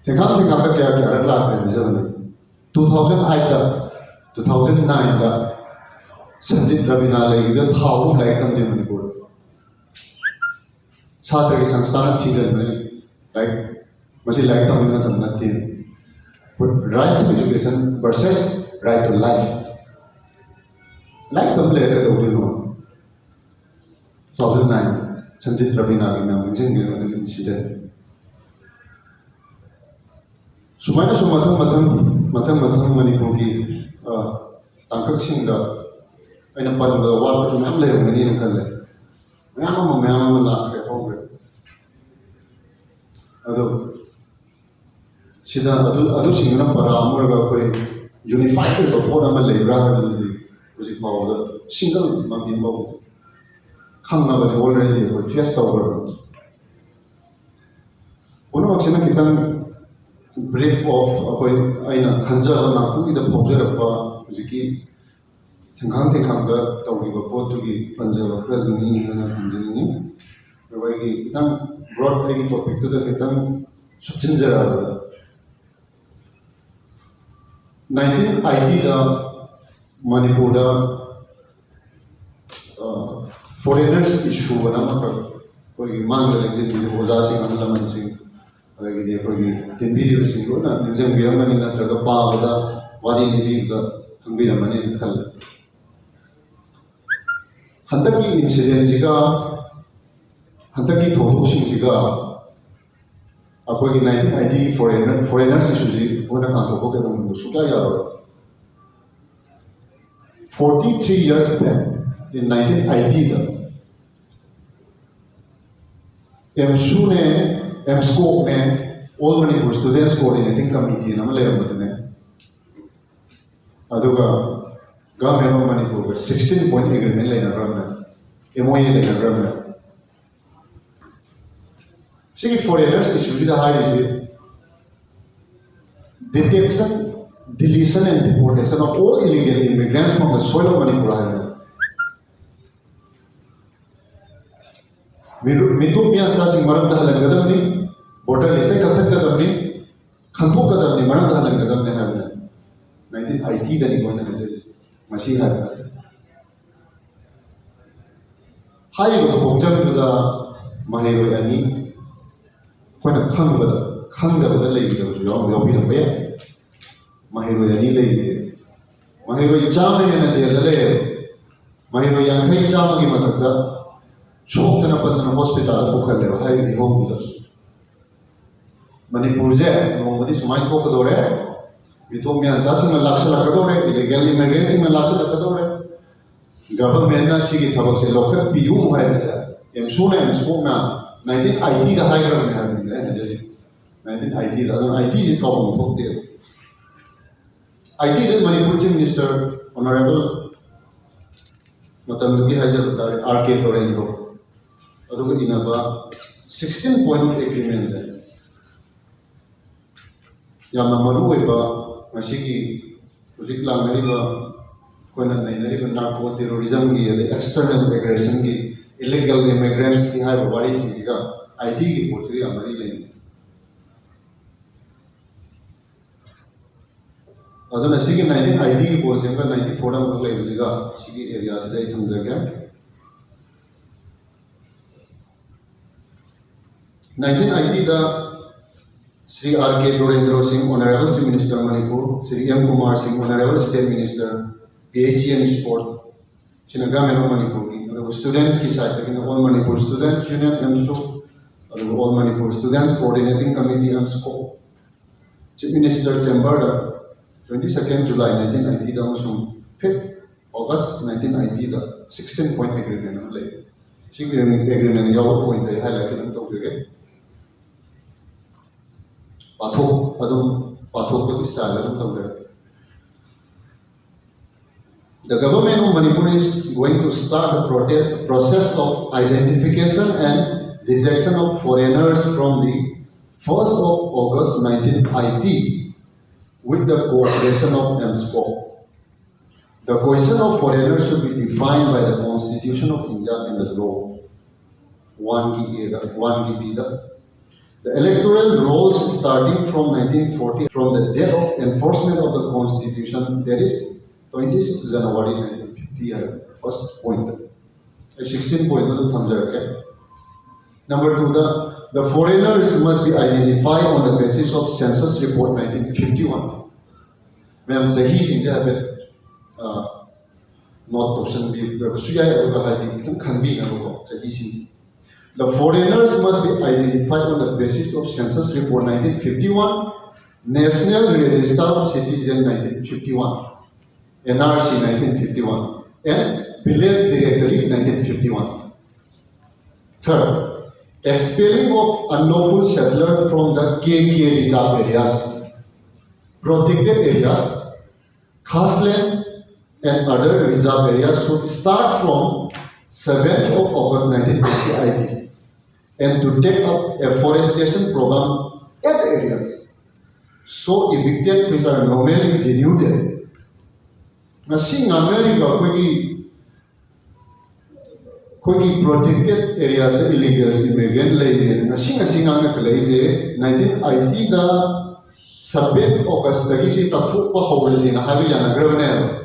ꯊꯦꯡꯈꯥꯡ ꯊꯦꯡꯈꯥꯡꯗ ꯀꯌꯥ ꯀꯌꯥꯔꯛ ꯂꯥꯛꯈ꯭ꯔꯦ ꯍꯥꯏꯖꯕꯅꯤ꯫ ꯇꯨ ꯊꯥꯎꯖꯟ ꯑꯥꯏꯠꯇ, ꯇꯨ ꯊꯥꯎꯖꯟ ꯅꯥꯏꯟꯗ ꯁꯟꯖꯤꯠ ꯔꯕꯤꯅꯥ ꯂꯩꯔꯤꯕ ꯊꯥ ꯑꯍꯨꯝ ꯂꯥꯏꯔꯤꯛ ꯇꯝꯗꯦ ꯃꯅꯤꯄꯨꯔꯗ꯫ ꯁꯥꯇ꯭ꯔꯒꯤ ꯁꯪꯁꯊꯥꯟꯅ ꯊꯤꯡꯖꯤꯟꯕꯅꯤ꯫ ꯂꯥꯏꯔꯤꯛ, ꯃꯁꯤ ꯂꯥꯏꯔꯤꯛ ꯇꯝꯕꯒꯤ ꯃꯇꯝ ꯅꯠꯇꯦ꯫ Right to education versus right to life꯫ ꯂꯥꯏꯔꯤꯛ ꯇꯝꯕ ꯂꯩꯔꯒ ꯀꯩꯗꯧꯗꯣꯏꯅꯣ? ꯇꯨ ꯊꯥꯎꯖꯟ ꯅꯥꯏꯟ, ꯁꯟꯖꯤꯠ ꯔꯕꯤꯅꯥꯒꯤ ꯃꯌꯥꯝ ꯅꯤꯡꯁꯤꯡꯕꯤꯔꯝꯒꯅꯤ, ꯏꯟꯁꯤꯗꯦꯟ꯫ ꯁꯨꯃꯥꯏꯅ ꯁꯨꯝ ꯃꯊꯪ ꯃꯊꯪ, ꯃꯊꯪ ꯃꯊꯪ ꯃꯅꯤꯄꯨꯔꯒꯤ, ꯑ, ꯇꯥꯡꯀꯛꯁꯤꯡꯗ ꯑꯩꯅ ꯄꯟꯕꯗ ꯋꯥꯠꯄ ꯃꯌꯥꯝ ꯂꯩꯔꯝꯒꯅꯤꯅ ꯈꯜꯂꯦ꯫ ꯃꯌꯥꯝ ꯑꯃ, ꯃꯌꯥꯝ ꯑꯃ ꯂꯥꯛꯈ꯭ꯔꯦ, ꯍꯧꯈ꯭ꯔꯦ꯫ ꯑꯗꯣ ꯁꯤꯗ ꯑꯗꯨ, ꯑꯗꯨꯁꯤꯡꯗꯨꯅ ꯄꯔꯥ ꯑꯃ ꯑꯣꯏꯔꯒ ꯑꯩꯈꯣꯏ ꯌꯨꯅꯤꯐꯥꯏꯠ ꯑꯣꯏꯕ ꯄꯣꯠ ꯑꯃ ꯂꯩꯕ꯭ꯔꯥ ꯍꯥꯏꯕꯗꯨꯗꯤ ꯍꯧꯖꯤꯛ ꯐꯥꯎꯕꯗ ꯁꯤꯡꯒꯜ ꯃꯃꯤ ꯑꯃꯐꯥꯎ ꯈꯪꯉꯕꯅꯤ, ꯑꯣꯜꯔꯦꯗꯤ ꯑꯩꯈꯣꯏ ꯐꯦꯁ ꯇꯧꯈ꯭ꯔꯕꯅꯤ꯫ ꯄꯨꯝꯅꯃꯛꯁꯤꯅ ꯈꯤꯇꯪ ꯕ꯭ꯔꯤꯐ ꯑꯣꯐ ꯑꯩꯈꯣꯏ, ꯑꯩꯅ ꯈꯟꯖꯕ ꯉꯥꯛꯇꯪꯒꯤꯗ ꯐꯥꯎꯖꯔꯛꯄ ꯍꯧꯖꯤꯛꯀꯤ ꯊꯤꯡꯈꯥꯡ ꯊꯤꯡꯈꯥꯡꯗ ꯇꯧꯈꯤꯕ ꯄꯣꯠꯇꯨꯒꯤ ꯄꯟꯖꯕ ꯈꯔꯗꯨꯅꯤ ꯍꯥꯏꯅ ꯊꯝꯖꯅꯤꯡꯉꯤ꯫ ꯑꯗꯨꯒ ꯑꯩꯒꯤ ꯈꯤꯇꯪ ꯕ꯭ꯔꯣꯗ ꯑꯩꯒꯤ ꯇꯣꯄꯤꯛꯇꯨꯗ ꯈꯤꯇꯪ ꯁꯨꯞꯆꯤꯟꯖꯔꯛꯑꯕꯗ, ꯅꯥꯏꯟꯇꯤꯟ ꯑꯥꯏꯇꯤꯗ ꯃꯅꯤꯄꯨꯔꯗ ꯐꯣꯔꯦꯅꯔꯁ ꯏꯁꯨ ꯑꯅ ꯑꯃꯈꯛ ꯑꯩꯈꯣꯏꯒꯤ ꯃꯥꯡꯗ ꯂꯦꯡꯖꯤꯟꯈꯤꯕ ꯑꯣꯖꯥꯁꯤꯡ, ꯑꯍꯜ ꯂꯃꯟꯁꯤꯡ, ꯑꯗꯒꯤꯗꯤ ꯑꯩꯈꯣꯏꯒꯤ ꯇꯤꯟꯕꯤꯔꯤꯕꯁꯤꯡ ꯂꯣꯏꯅ ꯅꯤꯡꯁꯤꯡꯕꯤꯔꯝꯒꯅꯤ, ꯅꯠꯇ꯭ꯔꯒ ꯄꯥꯕꯗ, ꯋꯥꯔꯤ ꯂꯤꯕꯤꯕꯗ ꯈꯪꯕꯤꯔꯝꯃꯅꯤꯅ ꯈꯜꯂꯤ꯫ ꯍꯟꯗꯛꯀꯤ ꯏꯟꯁꯤꯗꯦꯟꯁꯤꯒ, ꯍꯟꯗꯛꯀꯤ ꯊꯧꯗꯣꯛꯁꯤꯡꯁꯤꯒ ꯑꯩꯈꯣꯏꯒꯤ ꯅꯥꯏꯟꯇꯤꯟ ꯑꯥꯏꯇꯤ ꯐꯣꯔꯦꯅꯔ, ꯐꯣꯔꯦꯅꯔꯁ ꯏꯁꯨꯁꯤ ꯑꯩꯈꯣꯏꯅ ꯀꯥꯟꯊꯣꯛꯄ ꯀꯩꯗꯧꯅꯨꯡꯗ ꯁꯨꯡꯌꯥ ꯌꯥꯔꯣꯏ꯫ Forty three years back, in nineteen eighty the, ꯑꯦꯝꯁꯨꯅꯦ, ꯑꯦꯝꯁꯀꯣꯛꯅꯦ, All Manipur Students Coordinating Committee ꯑꯃ ꯂꯩꯔꯝꯕꯗꯨꯅꯦ꯫ ꯑꯗꯨꯒ Government of ꯃꯅꯤꯄꯨꯔꯒ sixteen point agreement ꯂꯩꯅꯈ꯭ꯔꯕꯅꯦ, MOA ꯂꯩꯅꯈ꯭ꯔꯕꯅꯦ꯫ ꯁꯤꯒꯤ foreigners issue ꯁꯤꯗ ꯍꯥꯏꯔꯤꯁꯤ detection, deletion and deportation of all illegal immigrants from the soil of Manipur ꯍꯥꯏꯕꯅꯤ꯫ ꯃꯤꯔꯨ- ꯃꯤꯇꯣꯞ ꯃꯤꯌꯥꯟꯆꯥꯁꯤꯡ ꯃꯔꯝꯗ ꯍꯜꯍꯟꯒꯗꯕꯅꯤ, voter list ꯇꯩ ꯀꯛꯊꯠꯀꯗꯕꯅꯤ, ꯈꯟꯗꯣꯛꯀꯗꯕꯅꯤ, ꯃꯔꯝꯗ ꯍꯜꯍꯟꯒꯗꯕꯅꯤ ꯍꯥꯏꯕꯅꯤ꯫ Nineteen eighty ꯗꯅꯤ ꯑꯩꯈꯣꯏꯅ ꯍꯥꯏꯖꯔꯤꯁꯤ꯫ ꯃꯁꯤ ꯍꯥꯏꯕ ꯅꯠꯇꯦ꯫ ꯍꯥꯏꯔꯤꯕ ꯈꯣꯡꯖꯪꯗꯨꯗ ꯃꯍꯩꯔꯣꯏ ꯑꯅꯤ ꯑꯩꯈꯣꯏꯅ ꯈꯪꯕꯗ ꯈꯪꯗꯕꯗ ꯂꯩꯈꯤꯗꯕꯁꯨ ꯌꯥꯎ- ꯌꯥꯎꯕꯤꯔꯝꯕ ꯌꯥꯏ꯫ ꯃꯍꯩꯔꯣꯏ ꯑꯅꯤ ꯂꯩꯔꯤꯌꯦ꯫ ꯃꯍꯩꯔꯣꯏ ꯆꯥꯝꯃ ꯍꯦꯟꯅ ꯖꯦꯜꯗ ꯂꯩꯌꯦꯕ꯫ ꯃꯍꯩꯔꯣꯏ ꯌꯥꯡꯈꯩ ꯆꯥꯝꯃꯒꯤ ꯃꯊꯛꯇ ꯁꯣꯛꯇꯅ ꯄꯟꯗꯅ ꯍꯣꯁꯄꯤꯇꯥꯜꯗ ꯄꯨꯈꯠꯂꯦꯕ ꯍꯥꯏꯔꯤꯕ ꯏꯍꯧꯗꯨꯗ꯫ ꯃꯅꯤꯄꯨꯔꯁꯦ ꯅꯣꯡꯃꯗꯤ ꯁꯨꯃꯥꯏꯅ ꯊꯣꯛꯀꯗꯧꯔꯦ, ꯃꯤꯊꯣꯛ ꯃꯤꯌꯥꯟꯆꯥꯁꯤꯡꯅ ꯂꯥꯛꯁꯜꯂꯛꯀꯗꯧꯔꯦ, ꯏꯂꯤꯒꯦꯜ ꯏꯃꯤꯒ꯭ꯔꯦꯟꯁꯤꯡꯅ ꯂꯥꯛꯁꯜꯂꯛꯀꯗꯧꯔꯦ꯫ ꯒꯚꯔꯟꯃꯦꯟꯠꯅ ꯁꯤꯒꯤ ꯊꯕꯛꯁꯦ ꯂꯧꯈꯠꯄꯤꯌꯨ ꯍꯥꯏꯕꯁꯦ ꯑꯦꯝꯁꯨꯅ, ꯑꯦꯝꯁꯀꯣꯛꯅ nineteen eighty ꯗ ꯍꯥꯏꯈ꯭ꯔꯕꯅꯦ ꯍꯥꯏꯕꯅꯤꯗ ꯑꯩꯅ ꯍꯥꯏꯖꯔꯤꯁꯦ꯫ Nineteen eighty ꯗ, ꯑꯗꯨꯅ eighty ꯁꯦ ꯀꯥꯎꯐꯝ ꯊꯣꯛꯇꯦ꯫ eighty ꯗ ꯃꯅꯤꯄꯨꯔ ꯆꯤꯐ ꯃꯤꯅꯤꯁꯇꯔ ꯑꯣꯅꯔꯦꯕꯜ ꯃꯇꯝꯗꯨꯒꯤ ꯍꯥꯏꯖꯕ ꯇꯥꯔꯦ, ꯑꯥꯔ ꯀꯦ ꯗꯣꯔꯦꯟꯗ꯭ꯔꯣ, ꯑꯗꯨꯒ ꯏꯅꯕ sixteen point agreement ꯁꯦ ꯌꯥꯝꯅ ꯃꯔꯨ ꯑꯣꯏꯕ ꯉꯁꯤꯒꯤ ꯍꯧꯖꯤꯛ ꯂꯥꯛꯅꯔꯤꯕ, ꯑꯩꯈꯣꯏꯅ ꯅꯩꯅꯔꯤꯕ narco terrorism ꯒꯤ ꯑꯗꯩ external aggression ꯒꯤ, illegal immigrants ꯀꯤ ꯍꯥꯏꯔꯤꯕ ꯋꯥꯔꯤꯁꯤꯡꯁꯤꯒ eighty ꯒꯤ ꯄꯣꯠꯁꯤꯒ ꯌꯥꯝ ꯃꯔꯤ ꯂꯩꯅꯩ꯫ ꯑꯗꯨꯅ ꯁꯤꯒꯤ nineteen eighty ꯒꯤ ꯄꯣꯠꯁꯤꯒ ninety four ꯗ ꯑꯃꯨꯛ ꯂꯩꯕꯁꯤꯒ ꯁꯤꯒꯤ area ꯁꯤꯗ ꯑꯩ ꯊꯝꯖꯒꯦ꯫ Nineteen eighty ꯗ Shri R K Dorendro Singh, Honorable Chief Minister Manipur, Shri M Kumar Singh, Honorable State Minister, P H E and Sport, ꯁꯤꯅ Government of ꯃꯅꯤꯄꯨꯔꯒꯤ, ꯑꯗꯨꯒ students ꯀꯤ side ꯇꯒꯤꯅ All Manipur Students Union, ꯑꯦꯝꯁꯨ, ꯑꯗꯨꯒ All Manipur Students Coordinating Committee, ꯑꯦꯝꯁꯀꯣ, Chief Minister Chamber ꯗ twenty second July nineteen eighty ꯗ ꯑꯃꯁꯨꯡ fifth August nineteen eighty ꯗ sixteen point agreement ꯑꯃ ꯂꯩ꯫ ꯁꯤꯒꯤ agreement ꯌꯥꯎꯕ point ꯑꯩ highlight ꯑꯗꯨꯝ ꯇꯧꯖꯒꯦ꯫ ꯄꯥꯊꯣꯛ-, ꯑꯗꯨꯝ ꯄꯥꯊꯣꯛꯄꯒꯤ style ꯑꯗꯨꯝ ꯇꯧꯖꯔꯒꯦ꯫ The government of Manipur is going to start the prote-, process of identification and Detection of foreigners from the first of August nineteen eighty with the cooperation of M scope. The question of foreigners should be defined by the Constitution of India and the law. One की A दा, one की B दा. The electoral rolls starting from nineteen forty, from the date of enforcement of the Constitution, that is twenty-six January nineteen fifty, ꯍꯥꯏꯕ first point. ꯑꯩ sixteen point ꯑꯗꯨꯝ ꯊꯝꯖꯔꯛꯀꯦ. Number two the, the foreigners must be identified on the basis of census report nineteen fifty-one. ꯃꯌꯥꯝ ꯆꯍꯤꯁꯤꯡꯁꯦ ꯍꯥꯏꯐꯦꯠ note ꯇꯧꯁꯟꯕꯤꯔꯕꯁꯨ ꯌꯥꯏ, ꯑꯗꯨꯒ ꯍꯥꯏꯗꯤ ꯈꯤꯇꯪ ꯈꯟꯕꯤꯅꯕꯀꯣ ꯆꯍꯤꯁꯤꯡꯁꯦ. The foreigners must be identified on the basis of census report nineteen fifty-one, National Register of Citizen nineteen fifty-one, N R C nineteen fifty-one, and Village Directory nineteen fifty-one. Third, expelling of unlawful settlers from the K K reserve areas, protected areas, Khasland and other reserve areas should start from seventh of August nineteen fifty I T and to take up afforestation program at the areas. So evicted which are normally denuded. ꯉꯁꯤ ꯉꯥꯡꯅꯔꯤꯕ ꯑꯩꯈꯣꯏꯒꯤ ꯑꯩꯈꯣꯏꯒꯤ protected areas ꯗ illegal immigrant ꯂꯩꯔꯦꯅ ꯉꯁꯤ ꯉꯁꯤ ꯉꯥꯡꯅꯈꯠꯂꯛꯏꯁꯦ nineteen eighty ꯗ seventh August ꯇꯒꯤ ꯁꯤ ꯇꯥꯊꯣꯛꯄ ꯍꯧꯔꯁꯦꯅ ꯍꯥꯏꯕ ꯌꯥꯅꯈ꯭ꯔꯕꯅꯦꯕ꯫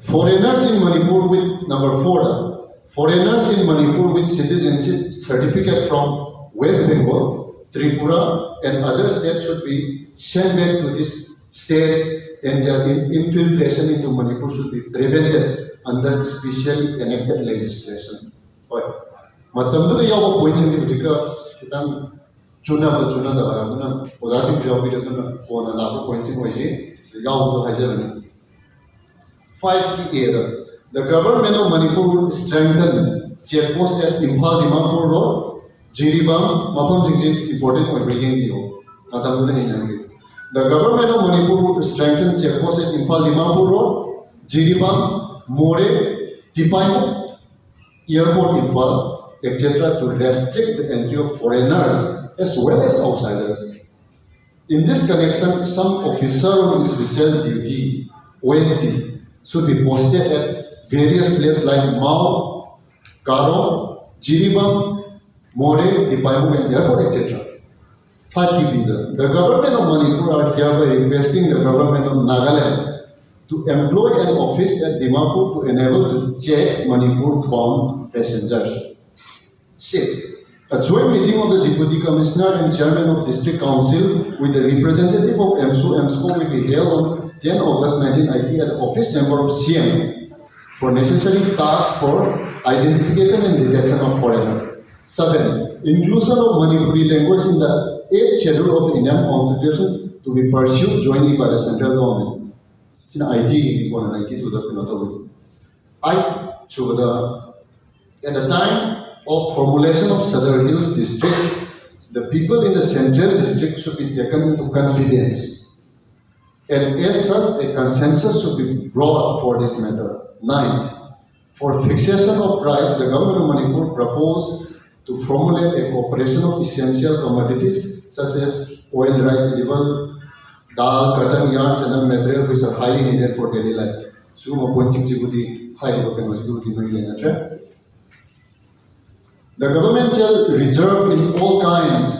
Foreigners in Manipur with, number four, foreigners in Manipur with citizenship certificate from West Bengal, Tripura and other states should be sent back to these states and their in- infiltration into Manipur should be prevented under specially enacted legislation. ꯍꯣꯏ, ꯃꯇꯝꯗꯨꯗ ꯌꯥꯎꯕ point ꯁꯤꯡꯗꯤ ꯍꯧꯖꯤꯛꯀ ꯈꯤꯇꯪ ꯆꯨꯅꯕ ꯆꯨꯅꯗꯕ ꯍꯥꯏꯕꯗꯨꯅ ꯑꯣꯖꯥꯁꯤꯡꯁꯨ ꯌꯥꯎꯕꯤꯔꯦ, ꯑꯗꯨꯅ ꯀꯣꯟꯅ ꯂꯥꯛꯄ point ꯁꯤꯡ ꯑꯣꯏꯁꯤ, ꯌꯥꯎꯕꯗꯣ ꯍꯥꯏꯖꯕꯅꯤ꯫ Five ꯀꯤ A the, the government of Manipur would strengthen check post at Imphal Dimapur Road, Jiribam, ꯃꯐꯝꯁꯤꯡꯁꯤ important ꯑꯣꯏꯕ꯭ꯔꯥ ꯌꯦꯡꯕꯤꯌꯨ, ꯃꯇꯝꯗꯨꯗ ꯍꯦꯟꯅ ꯌꯦꯡꯕꯤꯌꯨ꯫ The government of Manipur would strengthen check post at Imphal Dimapur Road, Jiribam, Moreh, Tipaimukh, Airport Imphal, et cetera to restrict the entry of foreigners as well as outsiders. In this connection, some officer on special duty, O S D, should be posted at various places like Mao, Karong, Jiribam, Moreh, Tipaimukh and Airport, et cetera. Five T P. The government of Manipur are hereby requesting the government of Nagaland to employ an office at Dimapur to enable to check Manipur bound passengers. Six, a joint meeting of the Deputy Commissioner and Chairman of District Council with the representative of EMSO, EMSCO will be held on ten August nineteen ninety at the office chamber of C M for necessary tasks for identification and detection of foreigner. Seven, inclusion of Manipuri language in the eighth schedule of the Indian Constitution to be pursued jointly by the central government. ꯁꯤꯅ ꯑꯥꯏꯇꯤꯒꯤ ꯀꯣꯟꯅ ninety ꯇꯨꯗ ꯀꯩꯅꯣ ꯇꯧꯋꯤ꯫ Eight ꯁꯨꯕꯗ, at the time of formulation of Sadar Hills district, the people in the central district should be taken into confidence. And as such, a consensus should be brought for this matter. Ninth, for fixation of price, the government of Manipur proposed to formulate a corporation of essential commodities such as oil, rice, edible, dal, cotton, yarn, channel material, which are highly needed for daily life. ꯁꯤꯒꯨꯝꯕ ꯄꯣꯠꯁꯤꯡꯁꯤꯕꯨꯗꯤ ꯍꯥꯏꯔꯤꯕ ꯀꯩꯅꯣꯁꯤꯕꯨꯗꯤ ꯃꯔꯤ ꯂꯩꯅꯗ꯭ꯔꯦ꯫ The government shall reserve in all kinds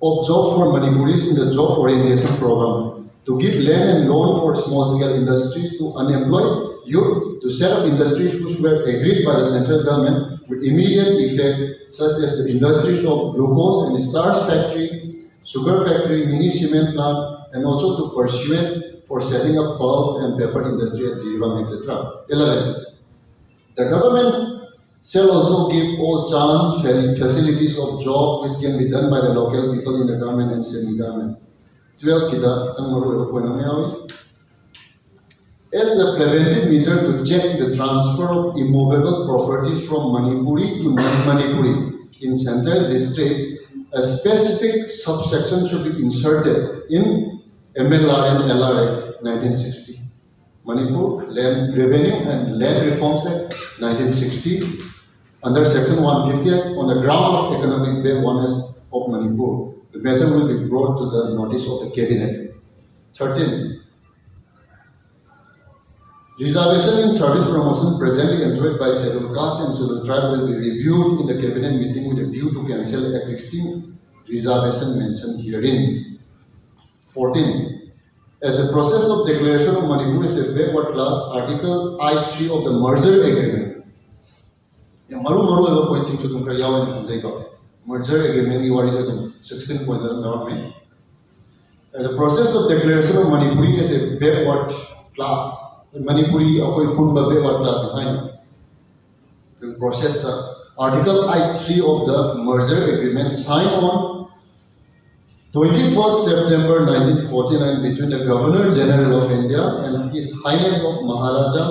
of job for Manipuris in the job orientation program to give land and loan for small scale industries to unemployed youth to set up industries which were agreed by the central government with immediate effect, such as the industries of glucose and starch factory, sugar factory, mini cement plant, and also to pursue it for setting up pulp and paper industry at Jiribam, et cetera. Eleven. The government shall also give all chance fa- facilities of job which can be done by the local people in the government and semi-government. Twelve ꯀꯤꯗ ꯈꯤꯇꯪ ꯃꯔꯨ ꯑꯣꯏꯕ point ꯑꯃ ꯌꯥꯎꯔꯤ꯫ As a preventive measure to check the transfer of immovable properties from Manipuri to non-Manipuri in central district, a specific subsection should be inserted in M L R and L R Act nineteen sixty. Manipur Land Revenue and Land Reforms Act nineteen sixty, under Section one fifty Act, on the ground of economic backwardness of Manipur. The matter will be brought to the notice of the Cabinet. Thirteen, reservation in service promotion presently enjoyed by Scheduled Caste and Scheduled Tribe will be reviewed in the Cabinet meeting with a view to cancel existing reservation mentioned herein. Fourteen, as the process of declaration of Manipur as a backward class, Article I three of the Merger Agreement. ꯌꯥꯝ ꯃꯔꯨ ꯃꯔꯨ ꯑꯣꯏꯕ ꯄꯣꯏꯟꯠꯁꯤꯡꯁꯨ ꯑꯗꯨꯝ ꯈꯔ ꯌꯥꯎꯋꯦꯅ ꯈꯟꯖꯩꯀꯣ꯫ ꯃꯔꯖꯔ ꯑꯦꯒ꯭ꯔꯤꯃꯦꯟꯒꯤ ꯋꯥꯔꯤꯁꯦ ꯑꯗꯨꯝ sixteen point ꯑꯗꯨꯝ ꯌꯥꯎꯔꯝꯃꯦ꯫ The process of declaration of Manipuri as a backward class, Manipuri ꯑꯩꯈꯣꯏ ꯄꯨꯟꯕ backward class ꯍꯥꯏꯅ꯫ The process, the Article I three of the Merger Agreement signed on twenty-first September nineteen forty-nine between the Governor General of India and His Highness of Maharaja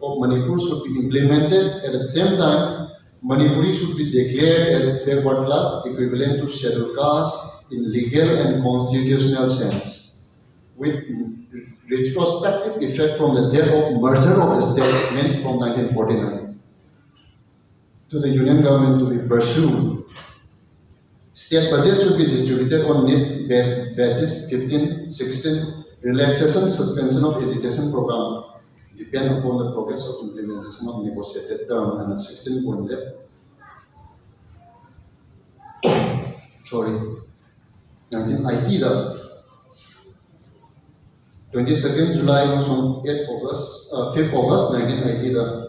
of Manipur should be implemented. At the same time, Manipuri should be declared as backward class equivalent to Scheduled Caste in legal and constitutional sense, with retrospective effect from the date of merger of the state, means from nineteen forty-nine, to the Union Government to be pursued. State budget should be distributed on need bas- basis. Fifteen, sixteen, relaxation suspension of agitation program depend upon the progress of implementation of negotiated term. And sixteen point, sorry, nineteen eighty the, twenty second July ꯑꯃꯁꯨꯡ eight August, uh, fifth August nineteen eighty the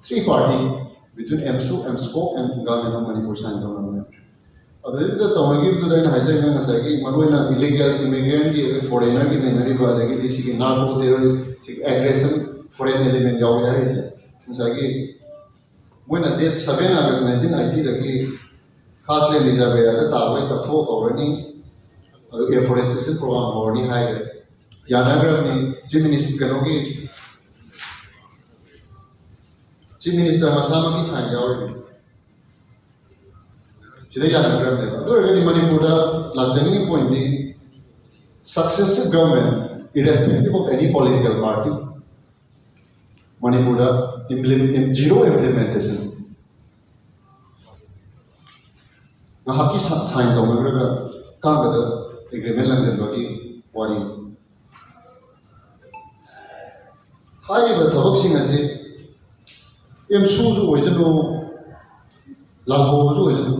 three party between AMSU, AMSCO and Government of Manipur sign ꯇꯧꯅꯕꯅꯦ꯫ ꯑꯗꯨꯗ ꯇꯧꯅꯈꯤꯕꯗꯨꯗ ꯑꯩꯅ ꯍꯥꯏꯖꯔꯤꯅ ꯉꯁꯥꯏꯒꯤ ꯃꯔꯨꯑꯣꯏꯅ illegal ꯏꯃꯤꯒ꯭ꯔꯦꯟꯒꯤ ꯑꯩꯈꯣꯏ ꯐꯣꯔꯦꯅꯔꯒꯤ ꯂꯩꯅꯔꯤꯕ, ꯑꯗꯒꯤꯗꯤ ꯁꯤꯒꯤ narco terrorist, ꯁꯤꯒꯤ ꯑꯦꯒ꯭ꯔꯦꯁꯟ, ꯐꯣꯔꯦꯟ ꯑꯦꯂꯤꯃꯦꯟ ꯌꯥꯎꯋꯦ ꯍꯥꯏꯔꯤꯁꯦ꯫ ꯉꯁꯥꯏꯒꯤ ꯃꯣꯏꯅ date seven August nineteen eighty ꯗꯒꯤ ꯈꯥꯁꯂꯦꯟ ꯔꯤꯖꯥꯔꯚ ꯑꯦꯔꯤꯌꯥꯗ ꯇꯥꯕ ꯀꯛꯊꯣꯛ ꯇꯧꯔꯅꯤ, ꯑꯗꯨꯒ ꯑꯦꯐꯣꯔꯦꯁꯇꯦꯁꯟ ꯄ꯭ꯔꯣꯒ꯭ꯔꯥꯝ ꯍꯧꯔꯅꯤ ꯍꯥꯏꯈ꯭ꯔꯦ꯫ ꯌꯥꯅꯈ꯭ꯔꯕꯅꯤ꯫ ꯆꯤꯐ ꯃꯤꯅꯤꯁꯇꯔ, ꯀꯩꯅꯣꯒꯤ ꯆꯤꯐ ꯃꯤꯅꯤꯁꯇꯔ ꯃꯁꯥꯃꯛꯀꯤ ꯁꯥꯏꯟ ꯌꯥꯎꯔꯤꯅꯤ꯫ ꯁꯤꯗ ꯌꯥꯅꯈ꯭ꯔꯕꯅꯦꯕ꯫ ꯑꯗꯨ ꯑꯣꯏꯔꯒꯗꯤ ꯃꯅꯤꯄꯨꯔꯗ ꯂꯥꯛꯆꯅꯤꯡꯉꯤ ꯄꯣꯏꯟꯗꯤ, successive government, irrespective of any political party, ꯃꯅꯤꯄꯨꯔꯗ implement- zero implementation꯫ ꯉꯥꯏꯍꯥꯛꯀꯤ ꯁꯥꯏꯟ ꯇꯧꯅꯈ꯭ꯔꯒ ꯀꯥꯡꯒꯗ ꯑꯦꯒ꯭ꯔꯤꯃꯦꯟ ꯂꯪꯁꯤꯟꯕꯒꯤ ꯋꯥꯔꯤꯅꯤ꯫ ꯍꯥꯏꯔꯤꯕ ꯊꯕꯛꯁꯤꯡ ꯑꯁꯤ ꯑꯦꯝꯁꯨꯁꯨ ꯑꯣꯏꯁꯅꯨ, ꯂꯥꯜꯍꯧꯕꯁꯨ ꯑꯣꯏꯁꯅꯨ,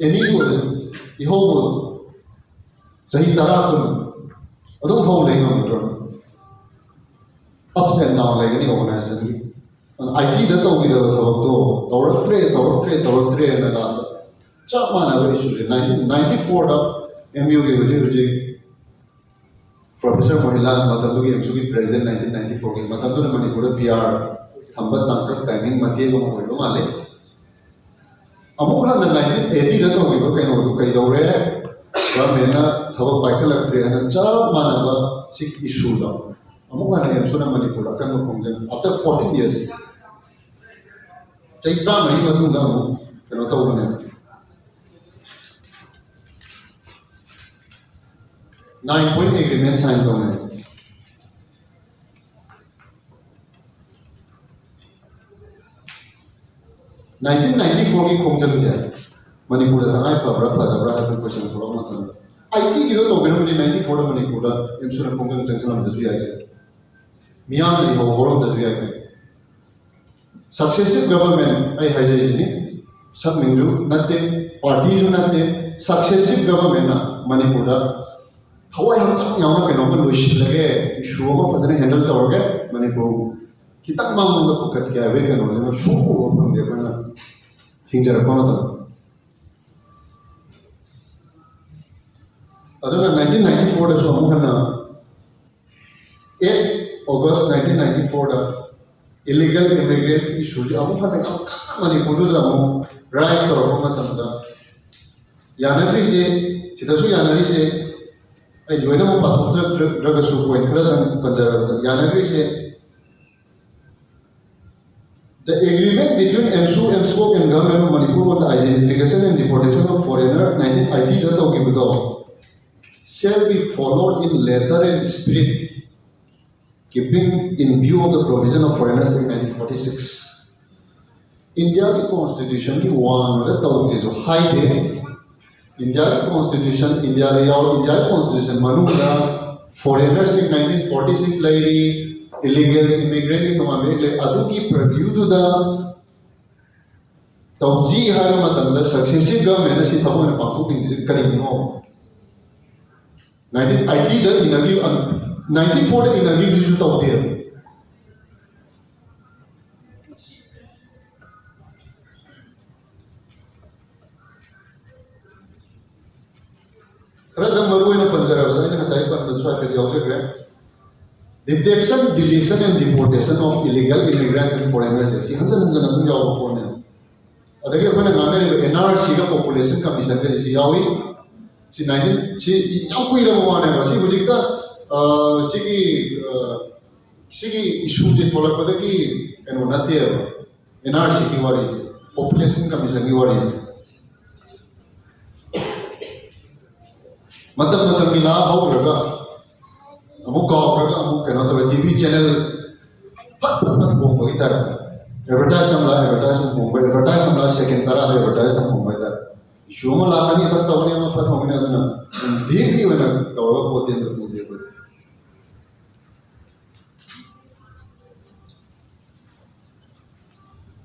ꯑꯦꯅꯤꯁꯨ ꯑꯣꯏꯁꯅꯨ, ꯏꯍꯧꯕ ꯆꯍꯤ ꯇꯔꯥ ꯀꯨꯟ ꯑꯗꯨꯝ ꯍꯧ ꯂꯩ ꯉꯝꯒꯗ꯭ꯔꯣ? Ups and down ꯂꯩꯒꯅꯤ ꯑꯣꯔꯒꯅꯥꯏꯖꯦꯁꯟꯒꯤ꯫ ꯑꯥꯏ ꯇꯤꯗ ꯇꯧꯈꯤꯗꯕ ꯊꯕꯛꯇꯣ ꯇꯧꯔꯛꯇ꯭ꯔꯦ, ꯇꯧꯔꯛꯇ꯭ꯔꯦ, ꯇꯧꯔꯛꯇ꯭ꯔꯦꯅ ꯂꯥꯁꯇ ꯆꯞ ꯃꯥꯟꯅꯕ ꯏꯁꯨꯁꯦ ꯅꯥꯏꯟꯇꯤꯟ ꯅꯥꯏꯟꯇꯤ ꯐꯣꯔꯗ ꯑꯦꯝ ꯌꯨꯒꯤ ꯍꯧꯖꯤꯛ ꯍꯧꯖꯤꯛ ꯄ꯭ꯔꯣꯐꯦꯁꯔ ꯃꯣꯍꯤꯟꯂꯥꯜ, ꯃꯇꯝꯗꯨꯒꯤ ꯑꯦꯝꯁꯨꯒꯤ ꯄ꯭ꯔꯦꯁꯤꯗꯦꯟ, ꯅꯥꯏꯟꯇꯤꯟ ꯅꯥꯏꯟꯇꯤ ꯐꯣꯔꯒꯤ ꯃꯇꯝꯗꯨꯗ ꯃꯅꯤꯄꯨꯔꯗ ꯄꯤ ꯑꯥꯔ ꯊꯝꯕ ꯇꯥꯡꯀꯛ ꯇꯥꯏꯃꯤꯡ ꯃꯇꯦꯛ ꯑꯃ ꯑꯣꯏꯕ ꯃꯥꯜꯂꯦ꯫ ꯑꯃꯨꯛ ꯍꯟꯅ ꯅꯥꯏꯟꯇꯤꯟ ꯑꯩꯠꯇꯤꯗ ꯇꯧꯈꯤꯕ ꯀꯩꯅꯣꯗꯨ ꯀꯩꯗꯧꯔꯦ? ꯒꯚꯔꯟꯃꯦꯟꯅ ꯊꯕꯛ ꯄꯥꯏꯈꯠꯂꯛꯇ꯭ꯔꯦ ꯍꯥꯏꯅ ꯆꯞ ꯃꯥꯟꯅꯕ ꯁꯤꯒꯤ ꯏꯁꯨꯗꯣ ꯑꯃꯨꯛ ꯍꯟꯅ ꯑꯦꯝꯁꯨꯅ ꯃꯅꯤꯄꯨꯔꯗ ꯑꯀꯟꯕ ꯈꯣꯡꯖꯪ, after fourteen years, ꯆꯍꯤ ꯇꯔꯥꯃꯔꯤ ꯃꯇꯨꯡꯗ ꯑꯃꯨꯛ ꯀꯩꯅꯣ ꯇꯧꯕꯅꯦ꯫ Nine point agreement sign ꯇꯧꯅꯩ꯫ ꯅꯥꯏꯟꯇꯤꯟ ꯅꯥꯏꯟꯇꯤ ꯐꯣꯔꯒꯤ ꯈꯣꯡꯖꯪꯁꯦ ꯃꯅꯤꯄꯨꯔꯗ ꯇꯉꯥꯏ ꯐꯕ꯭ꯔꯥ ꯐꯗꯕ꯭ꯔꯥ ꯍꯥꯏꯕ ꯀꯣꯏꯁꯟ ꯊꯣꯛꯂꯛꯄ ꯃꯇꯝꯗ, ꯑꯥꯏ ꯇꯤꯒꯤꯗꯣ ꯇꯧꯕꯤꯔꯝꯃꯗꯤ ꯅꯥꯏꯟꯇꯤ ꯐꯣꯔꯗ ꯃꯅꯤꯄꯨꯔꯗ ꯑꯦꯝꯁꯨꯅ ꯈꯣꯡꯖꯪ ꯆꯪꯁꯤꯜꯂꯝꯕꯁꯨ ꯌꯥꯏ, ꯃꯤꯌꯥꯝꯅ ꯏꯍꯧ ꯍꯧꯔꯝꯕꯁꯨ ꯌꯥꯏ꯫ Successive government, ꯑꯩ ꯍꯥꯏꯖꯔꯤꯁꯤꯅꯤ, ꯁꯛ ꯃꯤꯡꯁꯨ ꯅꯠꯇꯦ, ꯄꯥꯔꯇꯤꯁꯨ ꯅꯠꯇꯦ, successive governmentꯅ ꯃꯅꯤꯄꯨꯔꯗ ꯊꯋꯥꯏ ꯍꯛꯆꯥꯡ ꯌꯥꯎꯅ ꯀꯩꯅꯣꯝꯃ ꯂꯣꯏꯁꯤꯜꯂꯒꯦ, ꯏꯁꯨ ꯑꯃ ꯐꯖꯅ ꯍꯦꯟꯗꯜ ꯇꯧꯔꯒꯦ, ꯃꯅꯤꯄꯨꯔ ꯈꯤꯇꯪ ꯃꯥꯡꯂꯣꯝꯗ ꯄꯨꯈꯠꯀꯦ ꯍꯥꯏꯕꯒꯤ ꯀꯩꯅꯣꯁꯤꯃ ꯁꯨꯡꯎ ꯎꯕ ꯐꯪꯗꯦ ꯑꯩꯈꯣꯏꯅ ꯍꯤꯡꯖꯔꯛꯄ ꯃꯇꯝꯗ꯫ ꯑꯗꯨꯅ ꯅꯥꯏꯟꯇꯤꯟ ꯅꯥꯏꯟꯇꯤ ꯐꯣꯔꯗꯁꯨ ꯑꯃꯨꯛ ꯍꯟꯅ, eight August nineteen ninety fourꯗ illegal immigrant issue ꯑꯃꯨꯛ ꯍꯟꯅ ꯌꯥꯝ ꯀꯟꯅ ꯃꯅꯤꯄꯨꯔꯗꯨꯗ ꯑꯃꯨꯛ rise ꯇꯧꯔꯛꯄ ꯃꯇꯝꯗ, ꯌꯥꯅꯈ꯭ꯔꯤꯁꯦ, ꯁꯤꯗꯁꯨ ꯌꯥꯅꯔꯤꯁꯦ, ꯑꯩ ꯂꯣꯏꯅꯃꯛ ꯄꯥꯊꯣꯛꯆꯗ꯭ꯔꯒꯁꯨ point ꯈꯔꯗꯪ ꯄꯟꯖꯔꯕꯗ, ꯌꯥꯅꯈ꯭ꯔꯤꯁꯦ, the agreement between EMSU, EMSCO and Government of Manipur on the identification and deportation of foreigner nineteen eightyꯗ ꯇꯧꯈꯤꯕꯗꯣ shall be followed in letter and spirit. Keeping in view of the provision of Foreigners Act nineteen forty-six, ꯏꯟꯗꯤꯌꯥꯒꯤ ꯀꯣꯟꯁꯇꯤꯇ꯭ꯌꯨꯁꯟꯒꯤ ꯋꯥꯡꯃꯗ ꯇꯧꯗꯦꯁꯨ ꯍꯥꯏꯗꯦ꯫ ꯏꯟꯗꯤꯌꯥꯒꯤ constitution, ꯏꯟꯗꯤꯌꯥꯗ ꯌꯥꯎ ꯏꯟꯗꯤꯌꯥꯒꯤ constitution ꯃꯅꯨꯡꯗ Foreigners Act nineteen forty six ꯂꯩꯔꯤ, Illegals Immigrant ꯀꯤ ꯇꯣꯉꯥꯟꯕ Act ꯂꯩ꯫ ꯑꯗꯨꯒꯤ purview ꯗꯨꯗ ꯇꯧꯁꯤ ꯍꯥꯏꯕ ꯃꯇꯝꯗ successive government ꯅ ꯁꯤ ꯊꯕꯛ ꯑꯣꯏꯅ ꯄꯥꯡꯊꯣꯛꯅꯤꯡꯉꯤꯁꯤ ꯀꯔꯤꯒꯤꯅꯣ? Nineteen eighty ꯗ ꯏꯟꯅꯈꯤꯕ, nineteen forty ꯗ ꯏꯟꯅꯈꯤꯕꯗꯨꯁꯨ ꯇꯧꯗꯦꯕ꯫ ꯈꯔꯗꯪ ꯃꯔꯨ ꯑꯣꯏꯅ ꯄꯟꯖꯔꯕꯗ, ꯑꯩꯅ ꯉꯁꯥꯏ ꯄꯟꯕꯗꯁꯨ ꯍꯥꯏꯐꯦꯠ ꯌꯥꯎꯖꯈ꯭ꯔꯦ꯫ Detection, deletion and deportation of illegal immigrants and foreigners ꯁꯤ ꯍꯟꯖꯤꯟ ꯍꯟꯖꯤꯟ ꯑꯗꯨꯝ ꯌꯥꯎꯕ ꯄꯣꯠꯅꯦ꯫ ꯑꯗꯒꯤ ꯑꯩꯈꯣꯏꯅ ꯉꯥꯡꯅꯔꯤꯕ N R C ꯒ Population Commission ꯒꯁꯤ ꯌꯥꯎꯏ꯫ ꯁꯤ nineteen, ꯁꯤ ꯌꯥꯝ ꯀꯨꯏꯔꯕ ꯋꯥꯅꯦꯕ꯫ ꯁꯤ ꯍꯧꯖꯤꯛꯇ, ꯑ, ꯁꯤꯒꯤ, ꯑ, ꯁꯤꯒꯤ issue ꯁꯦ ꯊꯣꯛꯂꯛꯄꯗꯒꯤ ꯀꯩꯅꯣ ꯅꯠꯇꯦꯕ꯫ N R C ꯒꯤ ꯋꯥꯔꯤꯁꯦ, Population Commission ꯒꯤ ꯋꯥꯔꯤꯁꯦ꯫ ꯃꯇꯝ ꯃꯇꯝꯒꯤ ꯂꯥ ꯍꯧꯈ꯭ꯔꯒ ꯑꯃꯨꯛ ꯀꯥꯎꯈ꯭ꯔꯒ ꯑꯃꯨꯛ ꯀꯩꯅꯣ ꯇꯧꯋꯦ, T V channel ꯐꯠ ꯐꯠ ꯐꯠ ꯍꯣꯡꯕꯒꯤ type꯫ Advertise ꯑꯃ ꯂꯥꯛ, advertise ꯑꯃ ꯍꯣꯡꯕ, advertise ꯑꯃ ꯂꯥꯛ, second ꯇꯔꯥꯗ advertise ꯑꯃ ꯍꯣꯡꯕ ꯍꯥꯏꯇꯥꯔꯦ꯫ Issue ꯑꯃ ꯂꯥꯛꯀꯅꯤ, ꯐꯠ ꯇꯧꯒꯅꯤ, ꯑꯃ ꯐꯠ ꯍꯣꯡꯒꯅꯤ, ꯑꯗꯨꯅ deeply ꯑꯣꯏꯅ ꯇꯧꯔꯒ ꯄꯣꯠꯇꯤ ꯑꯝꯇ ꯎꯗꯦ ꯑꯩꯈꯣꯏ꯫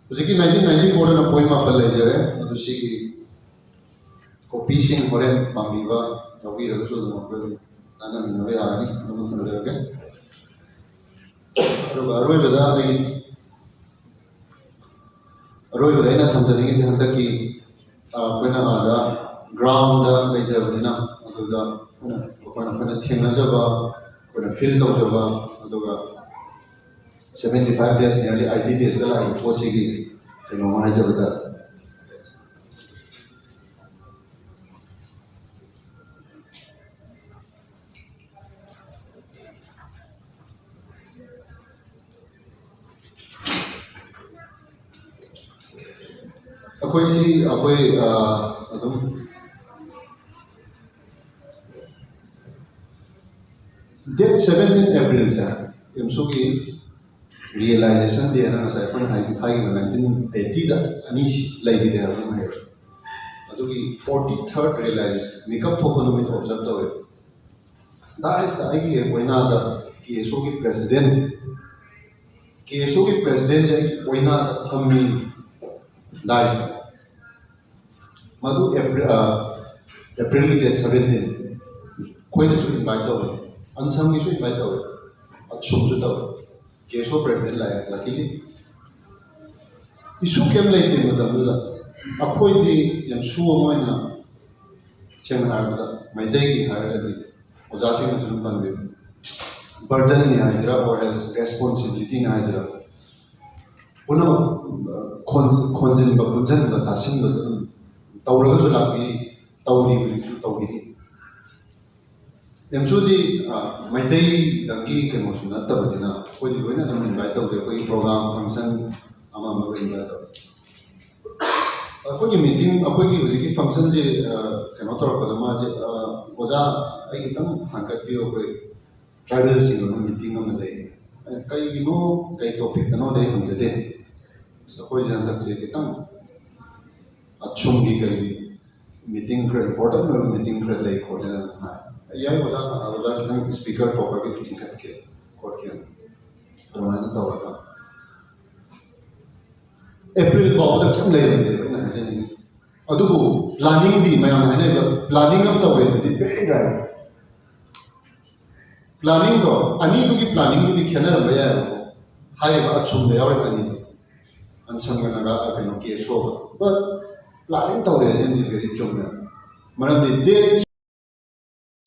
ꯍꯧꯖꯤꯛꯀꯤ nineteen ninety four ꯗꯅ point ꯃꯥꯄꯜ ꯂꯩꯖꯔꯦ꯫ ꯑꯗꯨ ꯁꯤꯒꯤ copy ꯁꯤꯡ ꯍꯣꯔꯦꯟ ꯄꯥꯝꯕꯤꯕ ꯌꯥꯎꯕꯤꯔꯒꯁꯨ ꯑꯗꯨꯝ ꯑꯩꯈꯣꯏ ꯑꯗꯨꯝ ꯇꯥꯟꯅꯃꯤꯟꯅꯕ ꯌꯥꯒꯅꯤ꯫ ꯑꯗꯨꯝ ꯊꯝꯖꯔꯒꯦ꯫ ꯑꯗꯨꯒ ꯑꯔꯣꯏꯕꯗ ꯑꯩꯒꯤ, ꯑꯔꯣꯏꯕꯗ ꯑꯩꯅ ꯊꯝꯖꯅꯤꯡꯉꯤꯁꯦ, ꯍꯟꯗꯛꯀꯤ, ꯑ, ꯑꯩꯈꯣꯏꯅ ꯑꯥꯗ ground ꯗ ꯂꯩꯖꯕꯅꯤꯅ, ꯑꯗꯨꯗ ꯑꯩꯈꯣꯏꯅ, ꯑꯩꯈꯣꯏꯅ, ꯑꯩꯈꯣꯏꯅ ꯊꯦꯡꯅꯖꯕ, ꯑꯩꯈꯣꯏꯅ feel ꯇꯧꯖꯕ, ꯑꯗꯨꯒ seventy five days, nearly eighty days ꯇ ꯂꯥꯛꯏꯕ ꯄꯣꯠꯁꯤꯒꯤ ꯀꯩꯅꯣꯝꯃ ꯍꯥꯏꯖꯕꯗ, ꯑꯩꯈꯣꯏꯁꯤ, ꯑꯩꯈꯣꯏ, ꯑ, ꯑꯗꯨꯝ date seventeen April ꯁꯦ, ꯑꯦꯝꯁꯨꯒꯤ Realization Day ꯍꯥꯏꯅ ꯉꯁꯥꯏ ꯑꯩꯈꯣꯏꯅ ꯍꯥꯏ-, ꯍꯥꯏꯈꯤꯕ nineteen eighty-ꯗ ꯑꯅꯤ ꯂꯩꯈꯤꯗꯦ ꯍꯥꯏꯕ ꯑꯃ ꯍꯥꯏꯕ꯫ ꯑꯗꯨꯒꯤ forty-third realization, ꯃꯤꯀꯞ ꯊꯣꯛꯄ ꯅꯨꯃꯤꯠ observe ꯇꯧꯋꯦ꯫ ꯗꯥꯏꯁꯇ ꯑꯩꯒꯤ ꯍꯦꯛ ꯑꯣꯏꯅꯥꯗ ꯀꯦ ꯑꯦꯁ ꯑꯣꯒꯤ president, ꯀꯦ ꯑꯦꯁ ꯑꯣꯒꯤ presidentꯁꯦ ꯑꯩꯒꯤ ꯑꯣꯏꯅꯥꯗ ꯐꯝꯃꯤ ꯗꯥꯏꯁꯇ꯫ ꯃꯗꯨ April, ꯑ, Aprilꯒꯤ date seventeen, ꯑꯩꯈꯣꯏꯅꯁꯨ invite ꯇꯧꯋꯦ, ꯑꯟꯁꯝꯒꯤꯁꯨ invite ꯇꯧꯋꯦ, ꯑꯠꯁꯨꯝꯁꯨ ꯇꯧꯋꯦ꯫ ꯀꯦ ꯑꯦꯁ ꯑꯣ president ꯂꯥꯛꯑꯦ, luckily꯫ Issue ꯀꯩꯝ ꯂꯩꯇꯦ ꯃꯇꯝꯗꯨꯗ꯫ ꯑꯩꯈꯣꯏꯗꯤ ꯌꯥꯝ ꯁꯨ ꯑꯃ ꯑꯣꯏꯅ, ꯁꯦꯡꯅ ꯍꯥꯏꯔꯕꯗ, ꯃꯩꯇꯩꯒꯤ ꯍꯥꯏꯔꯒꯗꯤ ꯑꯣꯖꯥꯁꯤꯡꯅꯁꯨ ꯑꯗꯨꯝ ꯄꯟꯕꯤꯌꯨ, burdenꯅꯤ ꯍꯥꯏꯁꯤꯔꯥ, or else responsibilityꯅꯤ ꯍꯥꯏꯁꯤꯔꯥ, ꯄꯨꯝꯅꯃꯛ, ꯑ, ꯈꯣꯟ-, ꯈꯣꯟꯖꯤꯟꯕ, ꯄꯨꯟꯁꯤꯟꯕ, ꯇꯥꯁꯤꯟꯕꯗ ꯑꯗꯨꯝ ꯇꯧꯔꯒꯁꯨ ꯂꯥꯛꯄꯤ, ꯇꯧꯔꯤ, ꯍꯧꯖꯤꯛꯁꯨ ꯇꯧꯕꯤꯔꯤ꯫ ꯑꯦꯝꯁꯨꯗꯤ, ꯑ, ꯃꯩꯇꯩꯗꯪꯒꯤ ꯀꯩꯅꯣꯁꯨ ꯅꯠꯇꯕꯅꯤꯅ, ꯑꯩꯈꯣꯏꯗꯤ ꯂꯣꯏꯅ ꯑꯗꯨꯝ invite ꯇꯧꯖꯩ꯫ ꯑꯩꯈꯣꯏꯒꯤ program, function ꯑꯃ ꯑꯃ ꯂꯣꯏ invite ꯇꯧꯏ꯫ ꯑꯩꯈꯣꯏꯒꯤ meeting, ꯑꯩꯈꯣꯏꯒꯤ ꯍꯧꯖꯤꯛꯀꯤ functionꯁꯦ, ꯑ, ꯀꯩꯅꯣ ꯇꯧꯔꯛꯄꯗ ꯃꯥꯁꯦ, ꯑ, "ꯑꯣꯖꯥ, ꯑꯩ ꯈꯤꯇꯪ ꯍꯥꯡꯀꯠꯄꯤꯌꯨ, ꯑꯩꯈꯣꯏ tribal ꯁꯤꯡ ꯑꯃ meeting ꯑꯃ ꯂꯩ꯫" ꯑꯩꯅ, "ꯀꯩꯒꯤꯅꯣ, ꯀꯩ topicꯇꯅꯣꯗꯤ ꯑꯩ ꯍꯪꯖꯗꯦ꯫ ꯑꯩꯈꯣꯏꯁꯦ ꯍꯟꯗꯛꯁꯦ ꯈꯤꯇꯪ ꯑꯁꯨꯝꯒꯤ ꯀꯩ meeting ꯈꯔ, important ꯑꯣꯏꯕ meeting ꯈꯔ ꯂꯩ ꯈꯣꯠꯂꯦꯅ" ꯑꯗꯨꯝ ꯍꯥꯏ꯫ "ꯌꯥꯏ ꯑꯣꯖꯥ, ꯑꯣꯖꯥ ꯈꯤꯇꯪ speaker toperꯒꯤꯗꯨ ꯆꯤꯡꯈꯠꯀꯦ ꯈꯣꯠꯀꯦ" ꯑꯗꯨꯃꯥꯏꯅ ꯇꯧꯔꯒ April ꯐꯥꯎꯕꯗ ꯀꯩꯝ ꯂꯩꯔꯝꯗꯦꯕ ꯑꯩꯅ ꯍꯥꯏꯖꯅꯤꯡꯉꯤ꯫ ꯑꯗꯨꯕꯨ planningꯗꯤ ꯃꯌꯥꯝꯅ ꯍꯥꯏꯅꯔꯤꯕ planning ꯑꯃ ꯇꯧꯔꯦ ꯑꯗꯨꯗꯤ very right꯫ Planningꯗꯣ, ꯑꯅꯤꯗꯨꯒꯤ planningꯗꯨꯗꯤ ꯈꯦꯠꯅꯔꯝꯕ ꯌꯥꯏꯕꯀꯣ, ꯍꯥꯏꯔꯤꯕ ꯑꯆꯨꯝꯕ ꯌꯥꯎꯔꯤꯕ ꯑꯅꯤꯗꯣ, ꯑꯟꯁꯝꯒ ꯅꯥꯒꯥ, ꯀꯩꯅꯣ, ꯀꯦ ꯑꯦꯁ ꯑꯣꯒ꯫ But planning ꯇꯧꯔꯦ ꯍꯥꯏꯁꯤꯅꯗꯤ very ꯆꯨꯝꯃꯦ꯫ ꯃꯔꯝꯗꯤ date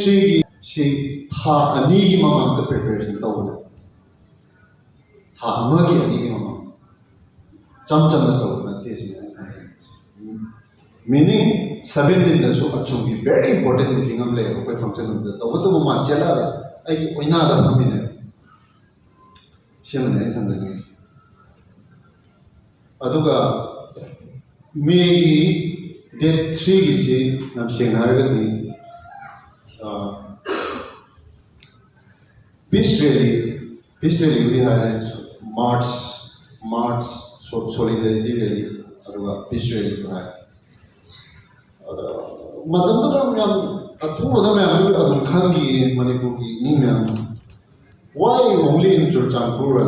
threeꯒꯤ ꯁꯤ ꯊꯥ ꯑꯅꯤꯒꯤ ꯃꯃꯥꯡꯗ preparation ꯇꯧꯕꯅꯦ꯫ ꯊꯥ ꯑꯃꯒꯤ ꯑꯅꯤꯒꯤ ꯃꯃꯥꯡꯗ꯫ ꯏꯆꯝ ꯆꯝꯅ ꯇꯧꯕ ꯅꯠꯇꯦ ꯁꯤꯅꯤ ꯑꯩꯅ ꯍꯥꯏꯅꯤꯡꯉꯤꯁꯦ꯫ Meaning, seventeenꯗꯁꯨ ꯑꯆꯨꯝꯒꯤ very important meeting ꯑꯃ ꯂꯩꯌꯦꯕ ꯑꯩꯈꯣꯏ function roomꯗ꯫ ꯇꯧꯕꯇꯕꯨ ꯃꯥ ꯆꯦꯜꯂꯛꯑꯒ ꯑꯩꯒꯤ ꯑꯣꯏꯅꯥꯗ ꯐꯝꯃꯤꯅꯦꯕ꯫ ꯁꯤꯃꯅꯦ ꯑꯩꯅ ꯊꯝꯖꯅꯤꯡꯉꯤꯁꯦ꯫ ꯑꯗꯨꯒ Mayꯒꯤ date threeꯒꯤꯁꯤ ꯌꯥꯝ ꯁꯦꯡꯅ ꯍꯥꯏꯔꯒꯗꯤ, ꯑ, peace rally ꯄꯤꯁ ꯔꯦꯂꯤꯕꯨꯗꯤ ꯍꯥꯏꯔꯦ, ꯃꯥꯔꯆ ꯃꯥꯔꯆ ꯁꯣꯂꯤꯗꯔꯤꯇꯤ ꯔꯦꯂꯤ, ꯑꯗꯨꯒ ꯄꯤꯁ ꯔꯦꯂꯤꯁꯨ ꯍꯥꯏ꯫ ꯑꯗ ꯃꯌꯥꯝ ꯑꯊꯨꯕꯗ ꯃꯌꯥꯝ ꯑꯗꯨꯝ ꯈꯪꯈꯤꯌꯦ ꯃꯅꯤꯄꯨꯔꯒꯤ ꯃꯤ ꯃꯌꯥꯝ꯫ Why only in Churachandpur?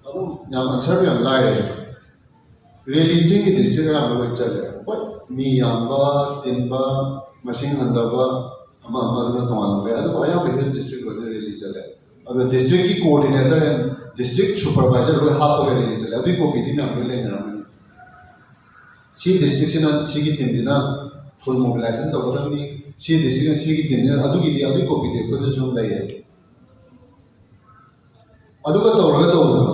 ꯑꯗꯨꯝ ꯌꯥꯝ ꯑꯟꯁꯔ ꯌꯥꯝ ꯂꯥꯏꯔꯦ꯫ ꯔꯦꯂꯤ ꯆꯤꯡꯒꯤ ꯗꯤꯁꯇ꯭ꯔꯤꯛ ꯑꯌꯥꯝꯕ ꯂꯣꯏ ꯆꯠꯂꯦ꯫ ꯍꯣꯏ, ꯃꯤ ꯌꯥꯝꯕ, ꯇꯤꯟꯕ, ꯃꯁꯤꯡ ꯍꯟꯊꯕ, ꯑꯃ ꯑꯃ ꯑꯗꯨꯅ ꯇꯣꯉꯥꯟꯕ ꯌꯥꯏ꯫ ꯑꯗꯨꯕꯨ ꯑꯌꯥꯝꯕ ꯍꯤꯜ ꯗꯤꯁꯇ꯭ꯔꯤꯛ ꯂꯣꯏꯅ ꯔꯦꯂꯤ ꯆꯠꯂꯦ꯫ ꯑꯗꯣ ꯗꯤꯁꯇ꯭ꯔꯤꯛꯀꯤ ꯀꯣꯑꯣꯔꯗꯤꯅꯦꯇꯔ ꯑꯦꯟ ꯗꯤꯁꯇ꯭ꯔꯤꯛ ꯁꯨꯄꯔꯚꯥꯏꯖꯔ ꯂꯣꯏ ꯍꯥꯞꯄꯒ ꯔꯦꯂꯤ ꯆꯠꯂꯦ꯫ ꯑꯗꯨꯒꯤ ꯀꯣꯄꯤꯗꯤ ꯃꯌꯥꯝ ꯂꯣꯏ ꯂꯩꯅꯔꯝꯃꯅꯤ꯫ ꯁꯤ ꯗꯤꯁꯇ꯭ꯔꯤꯛꯁꯤꯅ, ꯁꯤꯒꯤ ꯇꯤꯝꯁꯤꯅ ꯐꯨꯜ ꯃꯣꯕꯤꯂꯥꯏꯖꯦꯁꯟ ꯇꯧꯒꯗꯕꯅꯤ, ꯁꯤ ꯗꯤꯁꯇ꯭ꯔꯤꯛꯅ ꯁꯤꯒꯤ ꯇꯤꯝꯁꯤꯅ, ꯑꯗꯨꯒꯤꯗꯤ, ꯑꯗꯨꯒꯤ ꯀꯣꯄꯤꯗꯤ ꯑꯩꯈꯣꯏꯗꯁꯨ ꯑꯗꯨꯝ ꯂꯩꯌꯦ꯫ ꯑꯗꯨꯒ ꯇꯧꯔꯒ ꯇꯧꯕꯗꯣ,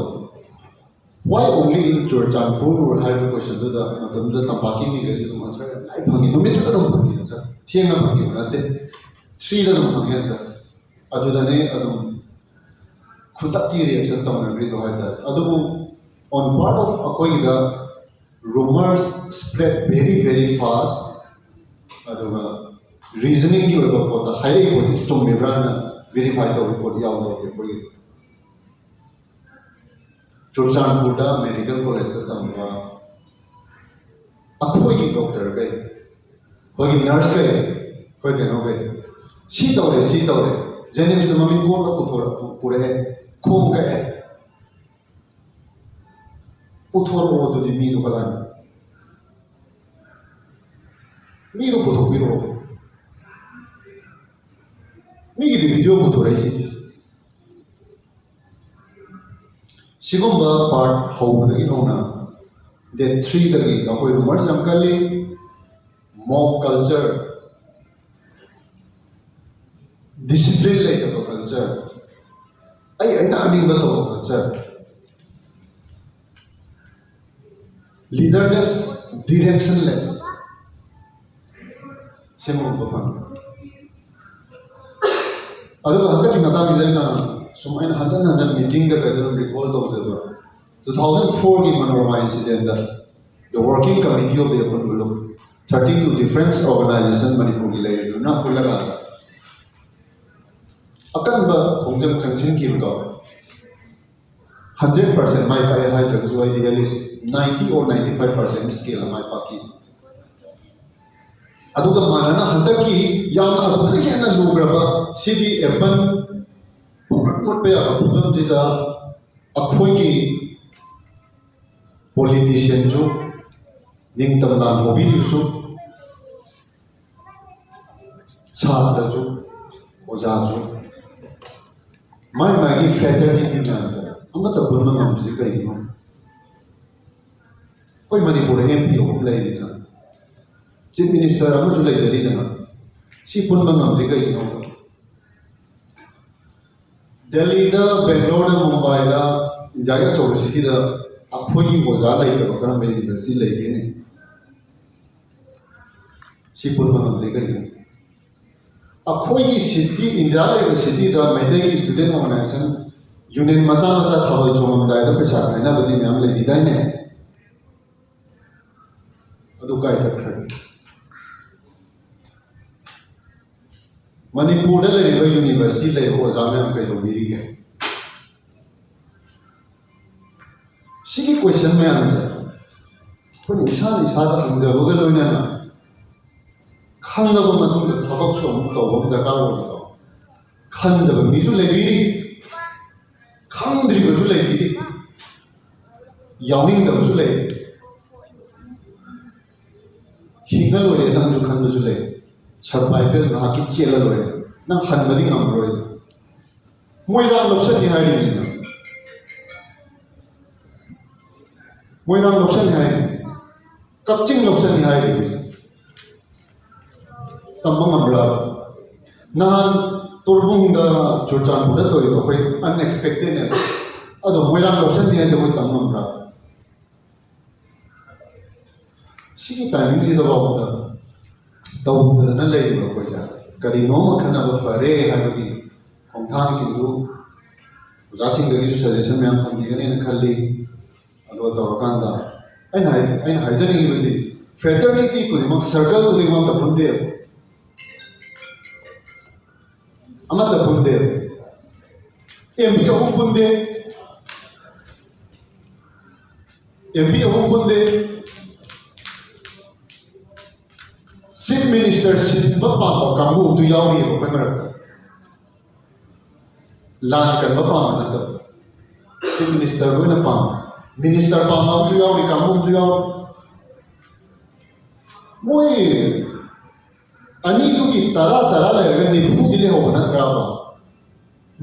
"Why only in ꯆꯨꯔꯆꯥꯟꯄꯨꯔ?" ꯍꯥꯏꯕ ꯀꯣꯏꯁꯟꯗꯨꯗ ꯃꯇꯝꯗꯨꯗ ꯇꯝꯄꯥꯛꯀꯤ ꯃꯤꯈꯩꯁꯨ ꯑꯗꯨꯝ ꯑꯟꯁꯔ ꯌꯥꯝ ꯂꯥꯏ ꯐꯪꯉꯤ꯫ ꯅꯨꯃꯤꯠꯇꯨꯗ ꯑꯗꯨꯝ ꯐꯪꯉꯤ ꯑꯟꯁꯔ꯫ ꯊꯦꯡꯅ ꯐꯪꯈꯤꯕ ꯅꯠꯇꯦ, ꯊ꯭ꯔꯤꯗ ꯑꯗꯨꯝ ꯐꯪꯉꯤ ꯑꯟꯁꯔ꯫ ꯑꯗꯨꯗꯅꯦ ꯑꯗꯨꯝ ꯈꯨꯗꯛꯀꯤ ꯔꯤꯌꯦꯛꯁꯟ ꯇꯧꯅꯈ꯭ꯔꯤꯗꯣ ꯍꯥꯏꯇꯥꯔꯦ꯫ ꯑꯗꯨꯕꯨ on part of ꯑꯩꯈꯣꯏꯒꯤꯗ rumors spread very very fast, ꯑꯗꯨꯒ ꯔꯤꯖꯅꯤꯡꯒꯤ ꯑꯣꯏꯕ ꯄꯣꯠꯇ ꯍꯥꯏꯔꯛꯏ ꯄꯣꯠꯁꯤ ꯆꯨꯝꯃꯤꯕ꯭ꯔꯥꯅ ꯚꯦꯔꯤꯐꯥꯏ ꯇꯧꯕ ꯄꯣꯠ ꯌꯥꯎꯗꯕ ꯑꯩꯈꯣꯏꯒꯤ꯫ ꯆꯨꯔꯆꯥꯟꯄꯨꯔꯗ ꯃꯦꯗꯤꯀꯦꯜ ꯀꯣꯂꯦꯖꯇ ꯇꯝꯕ ꯑꯩꯈꯣꯏꯒꯤ ꯗꯣꯛꯇꯔꯈꯩ, ꯑꯩꯈꯣꯏꯒꯤ ꯅꯔꯁꯈꯩ, ꯑꯩꯈꯣꯏ ꯀꯩꯅꯣꯈꯩ, "ꯁꯤ ꯇꯧꯔꯦ, ꯁꯤ ꯇꯧꯔꯦ, ꯖꯦꯅꯤꯝꯁꯇ ꯃꯃꯤꯡ ꯀꯣꯟꯅ ꯄꯨꯊꯣꯔꯛ-, ꯄꯨꯔꯛꯑꯦ, ꯈꯣꯡ ꯀꯛꯑꯦ"꯫ ꯄꯨꯊꯣꯔꯛꯑꯣ ꯑꯗꯨꯗꯤ ꯃꯤꯗꯣ ꯀꯗꯥꯏꯅꯣ? ꯃꯤꯗꯣ ꯄꯨꯊꯣꯛꯄꯤꯔꯛꯑꯣ꯫ ꯃꯤꯒꯤꯗꯤ ꯚꯤꯗꯤꯑꯣ ꯄꯨꯊꯣꯔꯛꯏꯁꯤꯗꯤ꯫ ꯁꯤꯒꯨꯝꯕ ꯄꯥꯔꯠ ꯍꯧꯕꯗꯒꯤ ꯍꯧꯅ ꯗꯦꯠ ꯊ꯭ꯔꯤꯗꯒꯤ ꯑꯩꯈꯣꯏ ꯔꯨꯃꯔꯁ ꯌꯥꯝ ꯀꯜꯂꯤ꯫ ꯃꯣꯕ ꯀꯜꯆꯔ, ꯗꯤꯁꯤꯄ꯭ꯂꯤꯟ ꯂꯩꯇꯕ ꯀꯜꯆꯔ, ꯑꯩ ꯑꯩꯅ ꯑꯅꯤꯡꯕ ꯇꯧꯕ ꯀꯜꯆꯔ, ꯂꯤꯗꯔꯂꯦꯁ, ꯗꯤꯔꯦꯛꯁꯟꯂꯦꯁ, ꯁꯤꯃꯒꯨꯝꯕ ꯐꯪꯉꯤ꯫ ꯑꯗꯨꯒ ꯍꯟꯗꯛꯀꯤ ꯃꯇꯥꯡꯁꯤꯗ ꯑꯩꯅ ꯁꯨꯝ, ꯑꯩꯅ ꯍꯟꯖꯟ ꯍꯟꯖꯟ ꯃꯤꯇꯤꯡꯗ ꯀꯩꯗ ꯑꯗꯨꯝ ꯔꯤꯀꯣꯜ ꯇꯧꯖꯕ, two thousand fourꯒꯤ Manorama ꯏꯟꯁꯤꯗꯦꯟꯗ the working committee of the ꯑꯄꯨꯟꯕ ꯂꯨꯞ, thirty two different organization ꯃꯅꯤꯄꯨꯔꯒꯤ ꯂꯩꯔꯤꯗꯨꯅ ꯄꯨꯜꯂꯀꯥꯟꯗ ꯑꯀꯟꯕ ꯈꯣꯡꯖꯪ ꯆꯪꯁꯤꯟꯈꯤꯕꯗꯣ, ꯍꯟꯗ꯭ꯔꯦꯠ ꯄꯥꯔꯁꯦꯟ ꯃꯥꯏ ꯄꯥꯛꯑꯦ ꯍꯥꯏꯗ꯭ꯔꯒꯁꯨ ꯑꯩꯗꯤ at least ninety or ninety five percent scale ꯃꯥꯏ ꯄꯥꯛꯈꯤ꯫ ꯑꯗꯨꯒ ꯃꯥꯟꯅꯅ ꯍꯟꯗꯛꯀꯤ ꯌꯥꯝꯅ ꯑꯗꯨꯗ ꯍꯦꯟꯅ ꯂꯨꯈ꯭ꯔꯕ ꯁꯤꯒꯤ ꯑꯦꯄꯜ ꯄꯨꯡꯃꯨꯠ ꯃꯨꯠꯄ ꯌꯥꯕ ꯐꯤꯕꯝꯁꯤꯗ ꯑꯩꯈꯣꯏꯒꯤ ꯄꯣꯂꯤꯇꯤꯁꯤꯌꯟꯁꯨ, ꯅꯤꯡꯇꯝ ꯂꯥꯟ ꯍꯧꯕꯤꯔꯤꯕꯁꯨ, ꯁꯥꯇ꯭ꯔꯁꯨ, ꯑꯣꯖꯥꯁꯨ, ꯃꯥꯏ ꯃꯥꯒꯤ ꯐ꯭ꯔꯦꯇꯔꯅꯤꯇꯤ ꯃꯌꯥꯝꯁꯦ ꯑꯃꯠꯇ ꯄꯨꯟꯕ ꯉꯝꯗ꯭ꯔꯤꯁꯦ ꯀꯩꯒꯤꯅꯣ? ꯑꯩꯈꯣꯏ ꯃꯅꯤꯄꯨꯔꯗ ꯑꯦꯝ ꯄꯤ ꯑꯍꯨꯝ ꯂꯩꯔꯤꯗꯅ, ꯆꯤꯐ ꯃꯤꯅꯤꯁꯇꯔ ꯑꯃꯁꯨ ꯂꯩꯖꯔꯤꯗꯅ, ꯁꯤ ꯄꯨꯟꯕ ꯉꯝꯗ꯭ꯔꯤ ꯀꯩꯒꯤꯅꯣ? ꯗꯦꯜꯂꯤꯗ, ꯕꯦꯡꯒ꯭ꯂꯣꯔꯗ, ꯃꯨꯝꯕꯥꯏꯗ, ꯏꯟꯗꯤꯌꯥꯒꯤ ꯑꯆꯧꯕ ꯁꯤꯇꯤꯗ ꯑꯩꯈꯣꯏꯒꯤ ꯑꯣꯖꯥ ꯂꯩꯇꯕ ꯀꯔꯝꯕ ꯌꯨꯅꯤꯚꯔꯁꯤꯇꯤ ꯂꯩꯒꯦꯅꯦ? ꯁꯤ ꯄꯨꯟꯕ ꯉꯝꯗꯦ ꯀꯩꯒꯤꯅꯣ? ꯑꯩꯈꯣꯏꯒꯤ ꯁꯤꯇꯤ, ꯏꯟꯗꯤꯌꯥ ꯂꯩꯔꯤꯕ ꯁꯤꯇꯤꯗ ꯃꯩꯇꯩꯒꯤ ꯁ꯭ꯇꯨꯗꯦꯟ ꯑꯣꯔꯒꯅꯥꯏꯖꯦꯁꯟ ꯌꯨꯅꯤꯌꯟ ꯃꯆꯥ ꯃꯆꯥ ꯊꯥꯕꯜ ꯆꯣꯡꯉꯝꯗꯥꯏꯗ ꯄꯩꯁꯥ ꯈꯥꯏꯅꯕꯗꯤ ꯃꯌꯥꯝ ꯂꯩꯈꯤꯗꯥꯏꯅꯦ? ꯑꯗꯨ ꯀꯥꯏ ꯆꯠꯈ꯭ꯔꯒꯦ? ꯃꯅꯤꯄꯨꯔꯗ ꯂꯩꯔꯤꯕ ꯌꯨꯅꯤꯚꯔꯁꯤꯇꯤ ꯂꯩꯔꯤꯕ ꯑꯣꯖꯥ ꯃꯌꯥꯝ ꯀꯩꯗꯧꯕꯤꯔꯤꯒꯦ? ꯁꯤꯒꯤ ꯀꯣꯏꯁꯟ ꯃꯌꯥꯝꯁꯦ ꯑꯩꯈꯣꯏꯅ ꯏꯁꯥꯅ ꯏꯁꯥꯗ ꯍꯪꯖꯕꯒ ꯂꯣꯏꯅꯅ ꯈꯪꯉꯕ ꯃꯇꯨꯡꯗ ꯊꯕꯛꯁꯨ ꯑꯃꯨꯛ ꯇꯧꯕ ꯑꯃ ꯗꯔꯀꯥꯔ ꯑꯣꯏꯕꯗꯣ, ꯈꯪꯗꯕ ꯃꯤꯁꯨ ꯂꯩꯕꯤꯔꯤ, ꯈꯪꯗ꯭ꯔꯤꯕꯁꯨ ꯂꯩꯕꯤꯔꯤ, ꯌꯥꯎꯅꯤꯡꯗꯕꯁꯨ ꯂꯩ꯫ ꯍꯤꯡꯉ ꯂꯣꯏꯔꯦ ꯅꯪꯁꯨ ꯈꯟꯕꯁꯨ ꯂꯩ꯫ ꯁꯔꯚꯥꯏꯚꯦꯜ ꯉꯥꯏꯍꯥꯛꯀꯤ ꯆꯦꯜꯂ ꯂꯣꯏꯔꯦ꯫ ꯅꯪ ꯍꯟꯕꯗꯤ ꯉꯝꯃꯔꯣꯏ꯫ ꯃꯣꯏꯔꯥꯡ ꯂꯧꯁꯟꯅꯤ ꯍꯥꯏꯔꯤꯅꯤ ꯅꯪ꯫ ꯃꯣꯏꯔꯥꯡ ꯂꯧꯁꯟꯅꯤ ꯍꯥꯏꯔꯤꯅꯤ꯫ ꯀꯛꯆꯤꯡ ꯂꯧꯁꯟꯅꯤ ꯍꯥꯏꯔꯤꯅꯤ꯫ ꯇꯝꯕ ꯉꯝꯕ꯭ꯔꯥ? ꯅꯍꯥꯟ ꯇꯣꯔꯕꯨꯡꯗ, ꯆꯨꯔꯆꯥꯟꯄꯨꯔꯗ ꯇꯧꯔꯤꯕ ꯑꯩꯈꯣꯏ ꯑꯟꯑꯦꯛꯁꯄꯦꯛꯇꯦꯗꯅꯦ꯫ ꯑꯗꯣ ꯃꯣꯏꯔꯥꯡ ꯂꯧꯁꯟꯅꯤ ꯍꯥꯏꯁꯦ ꯑꯩꯈꯣꯏ ꯇꯝ ꯉꯝꯕ꯭ꯔꯥ? ꯁꯤꯒꯤ ꯇꯥꯏꯃꯤꯡꯁꯤꯗ ꯐꯥꯎꯕꯗ ꯇꯧꯗꯗꯅ ꯂꯩꯔꯤꯕ ꯑꯩꯈꯣꯏꯁꯦ ꯀꯔꯤꯅꯣꯝꯃ ꯈꯟꯅꯕ ꯐꯔꯦ ꯍꯥꯏꯕꯒꯤ ꯈꯣꯡꯊꯥꯡꯁꯤꯡꯗꯨ ꯑꯣꯖꯥꯁꯤꯡꯗꯒꯤꯁꯨ ꯁꯖꯦꯁꯟ ꯃꯌꯥꯝ ꯐꯪꯕꯤꯒꯅꯦꯅ ꯈꯜꯂꯤ꯫ ꯑꯗꯣ ꯇꯧꯔꯀꯥꯟꯗ ꯑꯩꯅ ꯍꯥꯏ-, ꯑꯩꯅ ꯍꯥꯏꯖꯅꯤꯡꯉꯤꯕꯗꯤ ꯐ꯭ꯔꯦꯇꯔꯅꯤꯇꯤ ꯈꯨꯗꯤꯡꯃꯛ, ꯁꯔꯀꯜ ꯈꯨꯗꯤꯡꯃꯛꯇ ꯄꯨꯟꯗꯦꯕ꯫ ꯑꯃꯠꯇ ꯄꯨꯟꯗꯦ꯫ ꯑꯦꯝ ꯄꯤ ꯑꯍꯨꯝ ꯄꯨꯟꯗꯦ꯫ ꯑꯦꯝ ꯄꯤ ꯑꯍꯨꯝ ꯄꯨꯟꯗꯦ꯫ ꯆꯤꯐ ꯃꯤꯅꯤꯁꯇꯔ ꯁꯤꯟꯕ ꯄꯥꯝꯕ ꯀꯥꯡꯕꯨ ꯑꯃꯁꯨ ꯌꯥꯎꯔꯤꯑꯕ ꯑꯩꯈꯣꯏ ꯃꯔꯛꯇ꯫ ꯂꯥꯟ ꯀꯟꯕ ꯄꯥꯝꯕ ꯅꯠꯇꯕ, ꯆꯤꯐ ꯃꯤꯅꯤꯁꯇꯔ ꯂꯣꯏꯅ ꯄꯥꯝꯕ, ꯃꯤꯅꯤꯁꯇꯔ ꯄꯥꯝꯕ ꯑꯃꯁꯨ ꯌꯥꯎꯔꯤ, ꯀꯥꯡꯕꯨ ꯑꯃꯁꯨ ꯌꯥꯎꯔꯤ꯫ ꯃꯣꯏ ꯑꯅꯤꯗꯨꯒꯤ ꯇꯔꯥ ꯇꯔꯥ ꯂꯩꯔꯒ ꯅꯤꯐꯨꯗꯤ ꯂꯩꯍꯧꯕ ꯅꯠꯇ꯭ꯔꯥꯕ?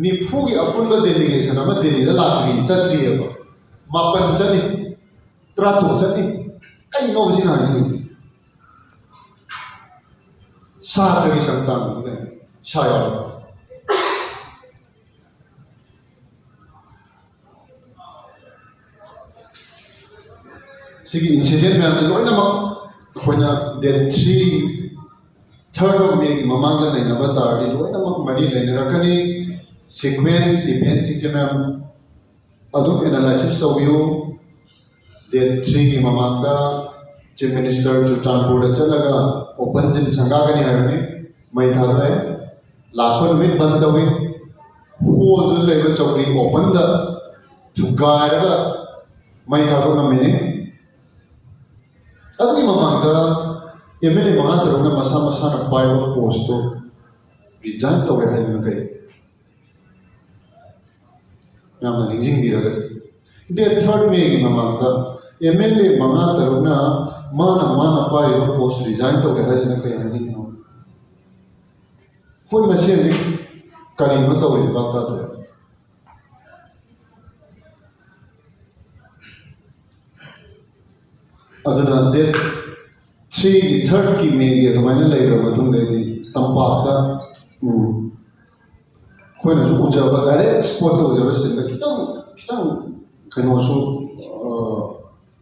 ꯅꯤꯐꯨꯒꯤ ꯑꯄꯨꯟꯕ ꯗꯦꯂꯤꯒꯦꯁꯟ ꯑꯃ ꯗꯦꯜꯂꯤꯗ ꯂꯥꯛꯇ꯭ꯔꯤ, ꯆꯠꯇ꯭ꯔꯤꯑꯕ꯫ ꯃꯥꯄꯟ ꯆꯠꯂꯤ, ꯇꯔꯥꯇꯔꯨꯛ ꯆꯠꯂꯤ꯫ ꯀꯩꯅꯣꯕ ꯁꯤꯅ ꯍꯥꯏꯅꯤꯡꯉꯤꯁꯦ? ꯁꯥꯇ꯭ꯔꯒꯤ ꯁꯪꯁꯊꯥꯟꯗꯨꯅꯦ ꯁꯥ ꯌꯥꯎꯔꯒ꯫ ꯁꯤꯒꯤ ꯏꯟꯁꯤꯗꯦꯟ ꯃꯌꯥꯝꯁꯦ ꯂꯣꯏꯅꯃꯛ ꯑꯩꯈꯣꯏꯅ ꯗꯦꯠ ꯊ꯭ꯔꯤ, ꯊꯥꯔꯠ ꯑꯣꯐ ꯃꯦꯒꯤ ꯃꯃꯥꯡꯗ ꯅꯩꯅꯕ ꯇꯥꯔꯗꯤ ꯂꯣꯏꯅꯃꯛ ꯃꯔꯤ ꯂꯩꯅꯔꯛꯀꯅꯤ꯫ ꯁꯤꯀ꯭ꯋꯦꯟꯁ ꯏꯚꯦꯟꯁꯤꯡꯁꯦ ꯃꯌꯥꯝ ꯑꯗꯨꯝ ꯑꯦꯅꯥꯂꯥꯏꯁꯤꯁ ꯇꯧꯕꯤꯌꯨ꯫ ꯗꯦꯠ ꯊ꯭ꯔꯤꯒꯤ ꯃꯃꯥꯡꯗ ꯆꯤꯐ ꯃꯤꯅꯤꯁꯇꯔ ꯆꯨꯔꯆꯥꯟꯄꯨꯔꯗ ꯆꯠꯂꯒ ꯑꯣꯄꯟ ꯖꯤꯝ ꯁꯪꯒꯥꯒꯅꯤ ꯍꯥꯏꯕꯅꯤ꯫ ꯃꯩ ꯊꯥꯗꯣꯛꯑꯦ꯫ ꯂꯥꯛꯄ ꯅꯨꯃꯤꯠ ꯕꯟ ꯇꯧꯏ꯫ ꯍꯣꯜꯗꯨꯗ ꯂꯩꯕ ꯆꯧꯀ꯭ꯔꯤ ꯑꯣꯄꯟꯗ ꯊꯨꯒꯥꯏꯔꯒ ꯃꯩ ꯊꯥꯗꯣꯛꯂꯝꯃꯤꯅꯤ꯫ ꯑꯗꯨꯒꯤ ꯃꯃꯥꯡꯗ ꯑꯦꯝ ꯑꯦꯜ ꯑꯦ ꯃꯉꯥ ꯇꯔꯨꯛꯅ ꯃꯁꯥ ꯃꯁꯥꯅ ꯄꯥꯏꯕ ꯄꯣꯁꯇꯣ ꯔꯤꯖꯥꯏꯟ ꯇꯧꯔꯦ ꯍꯥꯏꯗꯨꯅ ꯀꯩ? ꯌꯥꯝꯅ ꯅꯤꯡꯁꯤꯡꯕꯤꯔꯒꯗꯤ, ꯗꯦꯠ ꯊꯥꯔꯠ ꯃꯦꯒꯤ ꯃꯃꯥꯡꯗ ꯑꯦꯝ ꯑꯦꯜ ꯑꯦ ꯃꯉꯥ ꯇꯔꯨꯛꯅ ꯃꯥꯅ ꯃꯥꯅ ꯄꯥꯏꯔꯤꯕ ꯄꯣꯁ ꯔꯤꯖꯥꯏꯟ ꯇꯧꯔꯦ ꯍꯥꯏꯁꯤꯅ ꯀꯩ ꯍꯥꯏꯅꯤꯡꯉꯤꯅꯣ? ꯑꯩꯈꯣꯏ ꯃꯁꯦꯟꯗꯤ ꯀꯔꯤꯅꯣ ꯇꯧꯔꯤꯁꯦ? ꯚꯥꯞ ꯇꯥꯗ꯭ꯔꯦ꯫ ꯑꯗꯨꯅ ꯗꯦꯠ ꯊ꯭ꯔꯤꯒꯤ, ꯊꯥꯔꯠꯀꯤ ꯃꯦꯒꯤ ꯑꯗꯨꯃꯥꯏꯅ ꯂꯩꯈ꯭ꯔ ꯃꯇꯨꯡꯗꯩꯗꯤ ꯇꯝꯄꯥꯛꯇ, ꯎꯝ, ꯑꯩꯈꯣꯏꯅꯁꯨ ꯎꯖꯕ, ꯗꯥꯏꯔꯦꯛ ꯁ꯭ꯄꯣꯠꯇ ꯎꯖꯕ ꯁꯤꯟꯗ ꯈꯤꯇꯪ, ꯈꯤꯇꯪ ꯀꯩꯅꯣꯁꯨ,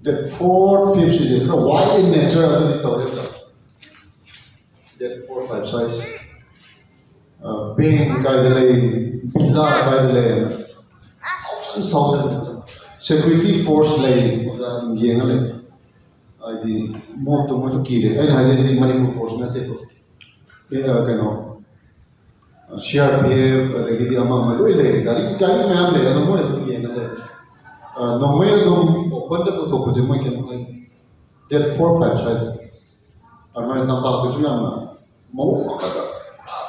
ꯗꯦꯠ ꯐꯣꯔ ꯐꯤꯐꯁꯤꯗꯤ ꯈꯔ ꯋꯥꯏꯜ ꯏꯟ ꯅꯦꯆꯔ ꯑꯗꯨꯗꯤ ꯇꯧꯔꯦ꯫ ꯗꯦꯠ ꯐꯣꯔ ꯐꯥꯏꯚ ꯁ꯭ꯋꯥꯏꯁꯦ ꯕꯦꯡ ꯀꯥꯏꯗ ꯂꯩ, ꯚꯤꯜꯂꯥ ꯀꯥꯏꯗ ꯂꯩ, ꯊꯥꯎꯖꯟ ꯊꯥꯎꯖꯟ ꯁꯦꯀ꯭ꯌꯨꯔꯤꯇꯤ ꯐꯣꯔꯁ ꯂꯩ, ꯑꯣꯖꯥ ꯑꯗꯨꯝ ꯌꯦꯡꯉ ꯂꯩ꯫ ꯍꯥꯏꯗꯤ ꯃꯣꯞꯇꯣ ꯃꯣꯏꯁꯨ ꯀꯤꯔꯦ꯫ ꯑꯩꯅ ꯍꯥꯏꯖꯩꯗꯤ ꯃꯅꯤꯄꯨꯔ ꯐꯣꯔꯁ ꯅꯠꯇꯦꯀꯣ, ꯑꯦ, ꯑ, ꯀꯩꯅꯣ, ꯁꯤ ꯑꯥꯔ ꯄꯤ ꯑꯦꯐ, ꯑꯗꯒꯤꯗꯤ ꯑꯃ ꯑꯃ ꯂꯣꯏ ꯂꯩ, ꯒꯥꯔꯤ, ꯒꯥꯔꯤ ꯃꯌꯥꯝ ꯂꯩ, ꯑꯗꯣ ꯃꯣꯏ ꯑꯗꯨꯝ ꯌꯦꯡꯉ ꯂꯩ꯫ ꯅꯣꯡꯃꯩ ꯑꯗꯨꯝ ꯑꯣꯄꯟꯗ ꯄꯨꯊꯣꯛꯄꯁꯦ ꯃꯣꯏ ꯀꯩꯅꯣ ꯍꯥꯏ, ꯗꯦꯠ ꯐꯣꯔ ꯐꯥꯏꯚ ꯁ꯭ꯋꯥꯏꯗ ꯑꯗꯨꯃꯥꯏꯅ ꯇꯝꯄꯥꯛꯇꯁꯨ ꯌꯥꯝꯅ ꯃꯑꯣꯡ ꯑꯃꯗ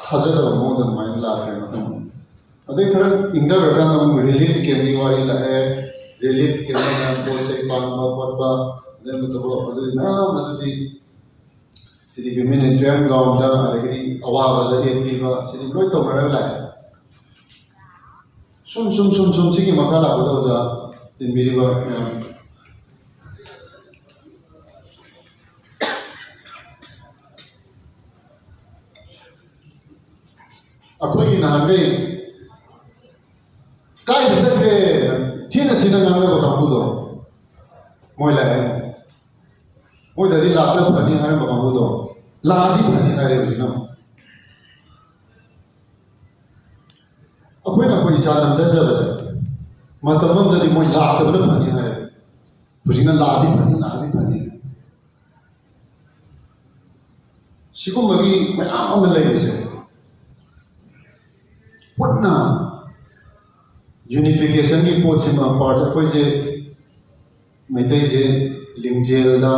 ꯊꯥꯖꯗꯕ ꯃꯑꯣꯡꯗ ꯑꯗꯨꯃꯥꯏꯅ ꯂꯥꯛꯈ꯭ꯔꯦ ꯃꯊꯪ꯫ ꯑꯗꯩ ꯈꯔ ꯏꯪꯊꯈ꯭ꯔꯀꯥꯟꯗ ꯑꯃꯨꯛ ꯔꯤꯂꯤꯐ ꯀꯦꯝꯒꯤ ꯋꯥꯔꯤ ꯂꯥꯛꯑꯦ꯫ ꯔꯤꯂꯤꯐ ꯀꯦꯝ ꯍꯥꯏꯅ ꯄꯣꯠ ꯆꯩ ꯄꯥꯟꯕ ꯈꯣꯠꯄ, ꯑꯗꯨꯒꯨꯝꯕ ꯇꯧꯕ, ꯑꯗꯨꯗꯤ ꯃꯌꯥꯝ ꯑꯗꯨꯗꯤ ꯁꯤꯗꯤ ꯍ꯭ꯌꯨꯃꯦꯅꯤꯇꯦꯔꯤꯌꯟ ꯒ꯭ꯔꯥꯎꯟꯗ, ꯑꯗꯒꯤꯗꯤ ꯑꯋꯥꯕꯗ ꯑꯦꯠ ꯄꯤꯕ, ꯁꯤꯗꯤ ꯂꯣꯏ ꯇꯧꯅꯔꯒ ꯂꯥꯛꯑꯦ꯫ ꯁꯨꯝ ꯁꯨꯝ ꯁꯨꯝ ꯁꯨꯝ ꯁꯤꯒꯤ ꯃꯈꯥ ꯂꯥꯛꯄꯗ ꯑꯣꯖꯥ ꯇꯤꯟꯕꯤꯔꯤꯕ ꯃꯌꯥꯝ, ꯑꯩꯈꯣꯏꯒꯤ ꯅꯍꯥꯟꯈꯩ ꯀꯥꯏꯗ ꯆꯠꯈ꯭ꯔꯦ ꯊꯤꯅ ꯊꯤꯅ ꯉꯥꯡꯅꯕ ꯀꯥꯡꯕꯨꯗꯣ ꯃꯣꯏ ꯂꯥꯛꯑꯦ꯫ ꯃꯣꯏꯗꯗꯤ ꯂꯥꯛꯇ ꯐꯅꯤ ꯍꯥꯏꯔꯝꯕ ꯀꯥꯡꯕꯨꯗꯣ ꯂꯥꯛꯑꯗꯤ ꯐꯅꯤ ꯍꯥꯏꯔꯦ ꯍꯧꯖꯤꯛꯅ ꯑꯃꯨꯛ꯫ ꯑꯩꯈꯣꯏꯅ ꯑꯩꯈꯣꯏ ꯏꯆꯥ ꯅꯝꯊꯖꯕꯁꯦ ꯃꯇꯝ ꯑꯃꯗꯗꯤ ꯃꯣꯏ ꯂꯥꯛꯇꯕꯅ ꯐꯅꯤ ꯍꯥꯏ꯫ ꯍꯧꯖꯤꯛꯅ ꯂꯥꯛꯑꯗꯤ ꯐꯅꯤ, ꯂꯥꯛꯑꯗꯤ ꯐꯅꯤ꯫ ꯁꯤꯒꯨꯝꯕꯒꯤ ꯃꯌꯥꯝ ꯑꯃ ꯂꯩꯔꯤꯁꯦ ꯄꯨꯟꯅ ꯌꯨꯅꯤꯐꯤꯀꯦꯁꯟꯒꯤ ꯄꯣꯠꯁꯤꯃ ꯄꯥꯔꯠ ꯑꯩꯈꯣꯏꯁꯦ ꯃꯩꯇꯩꯁꯦ ꯂꯤꯡꯖꯦꯜꯗ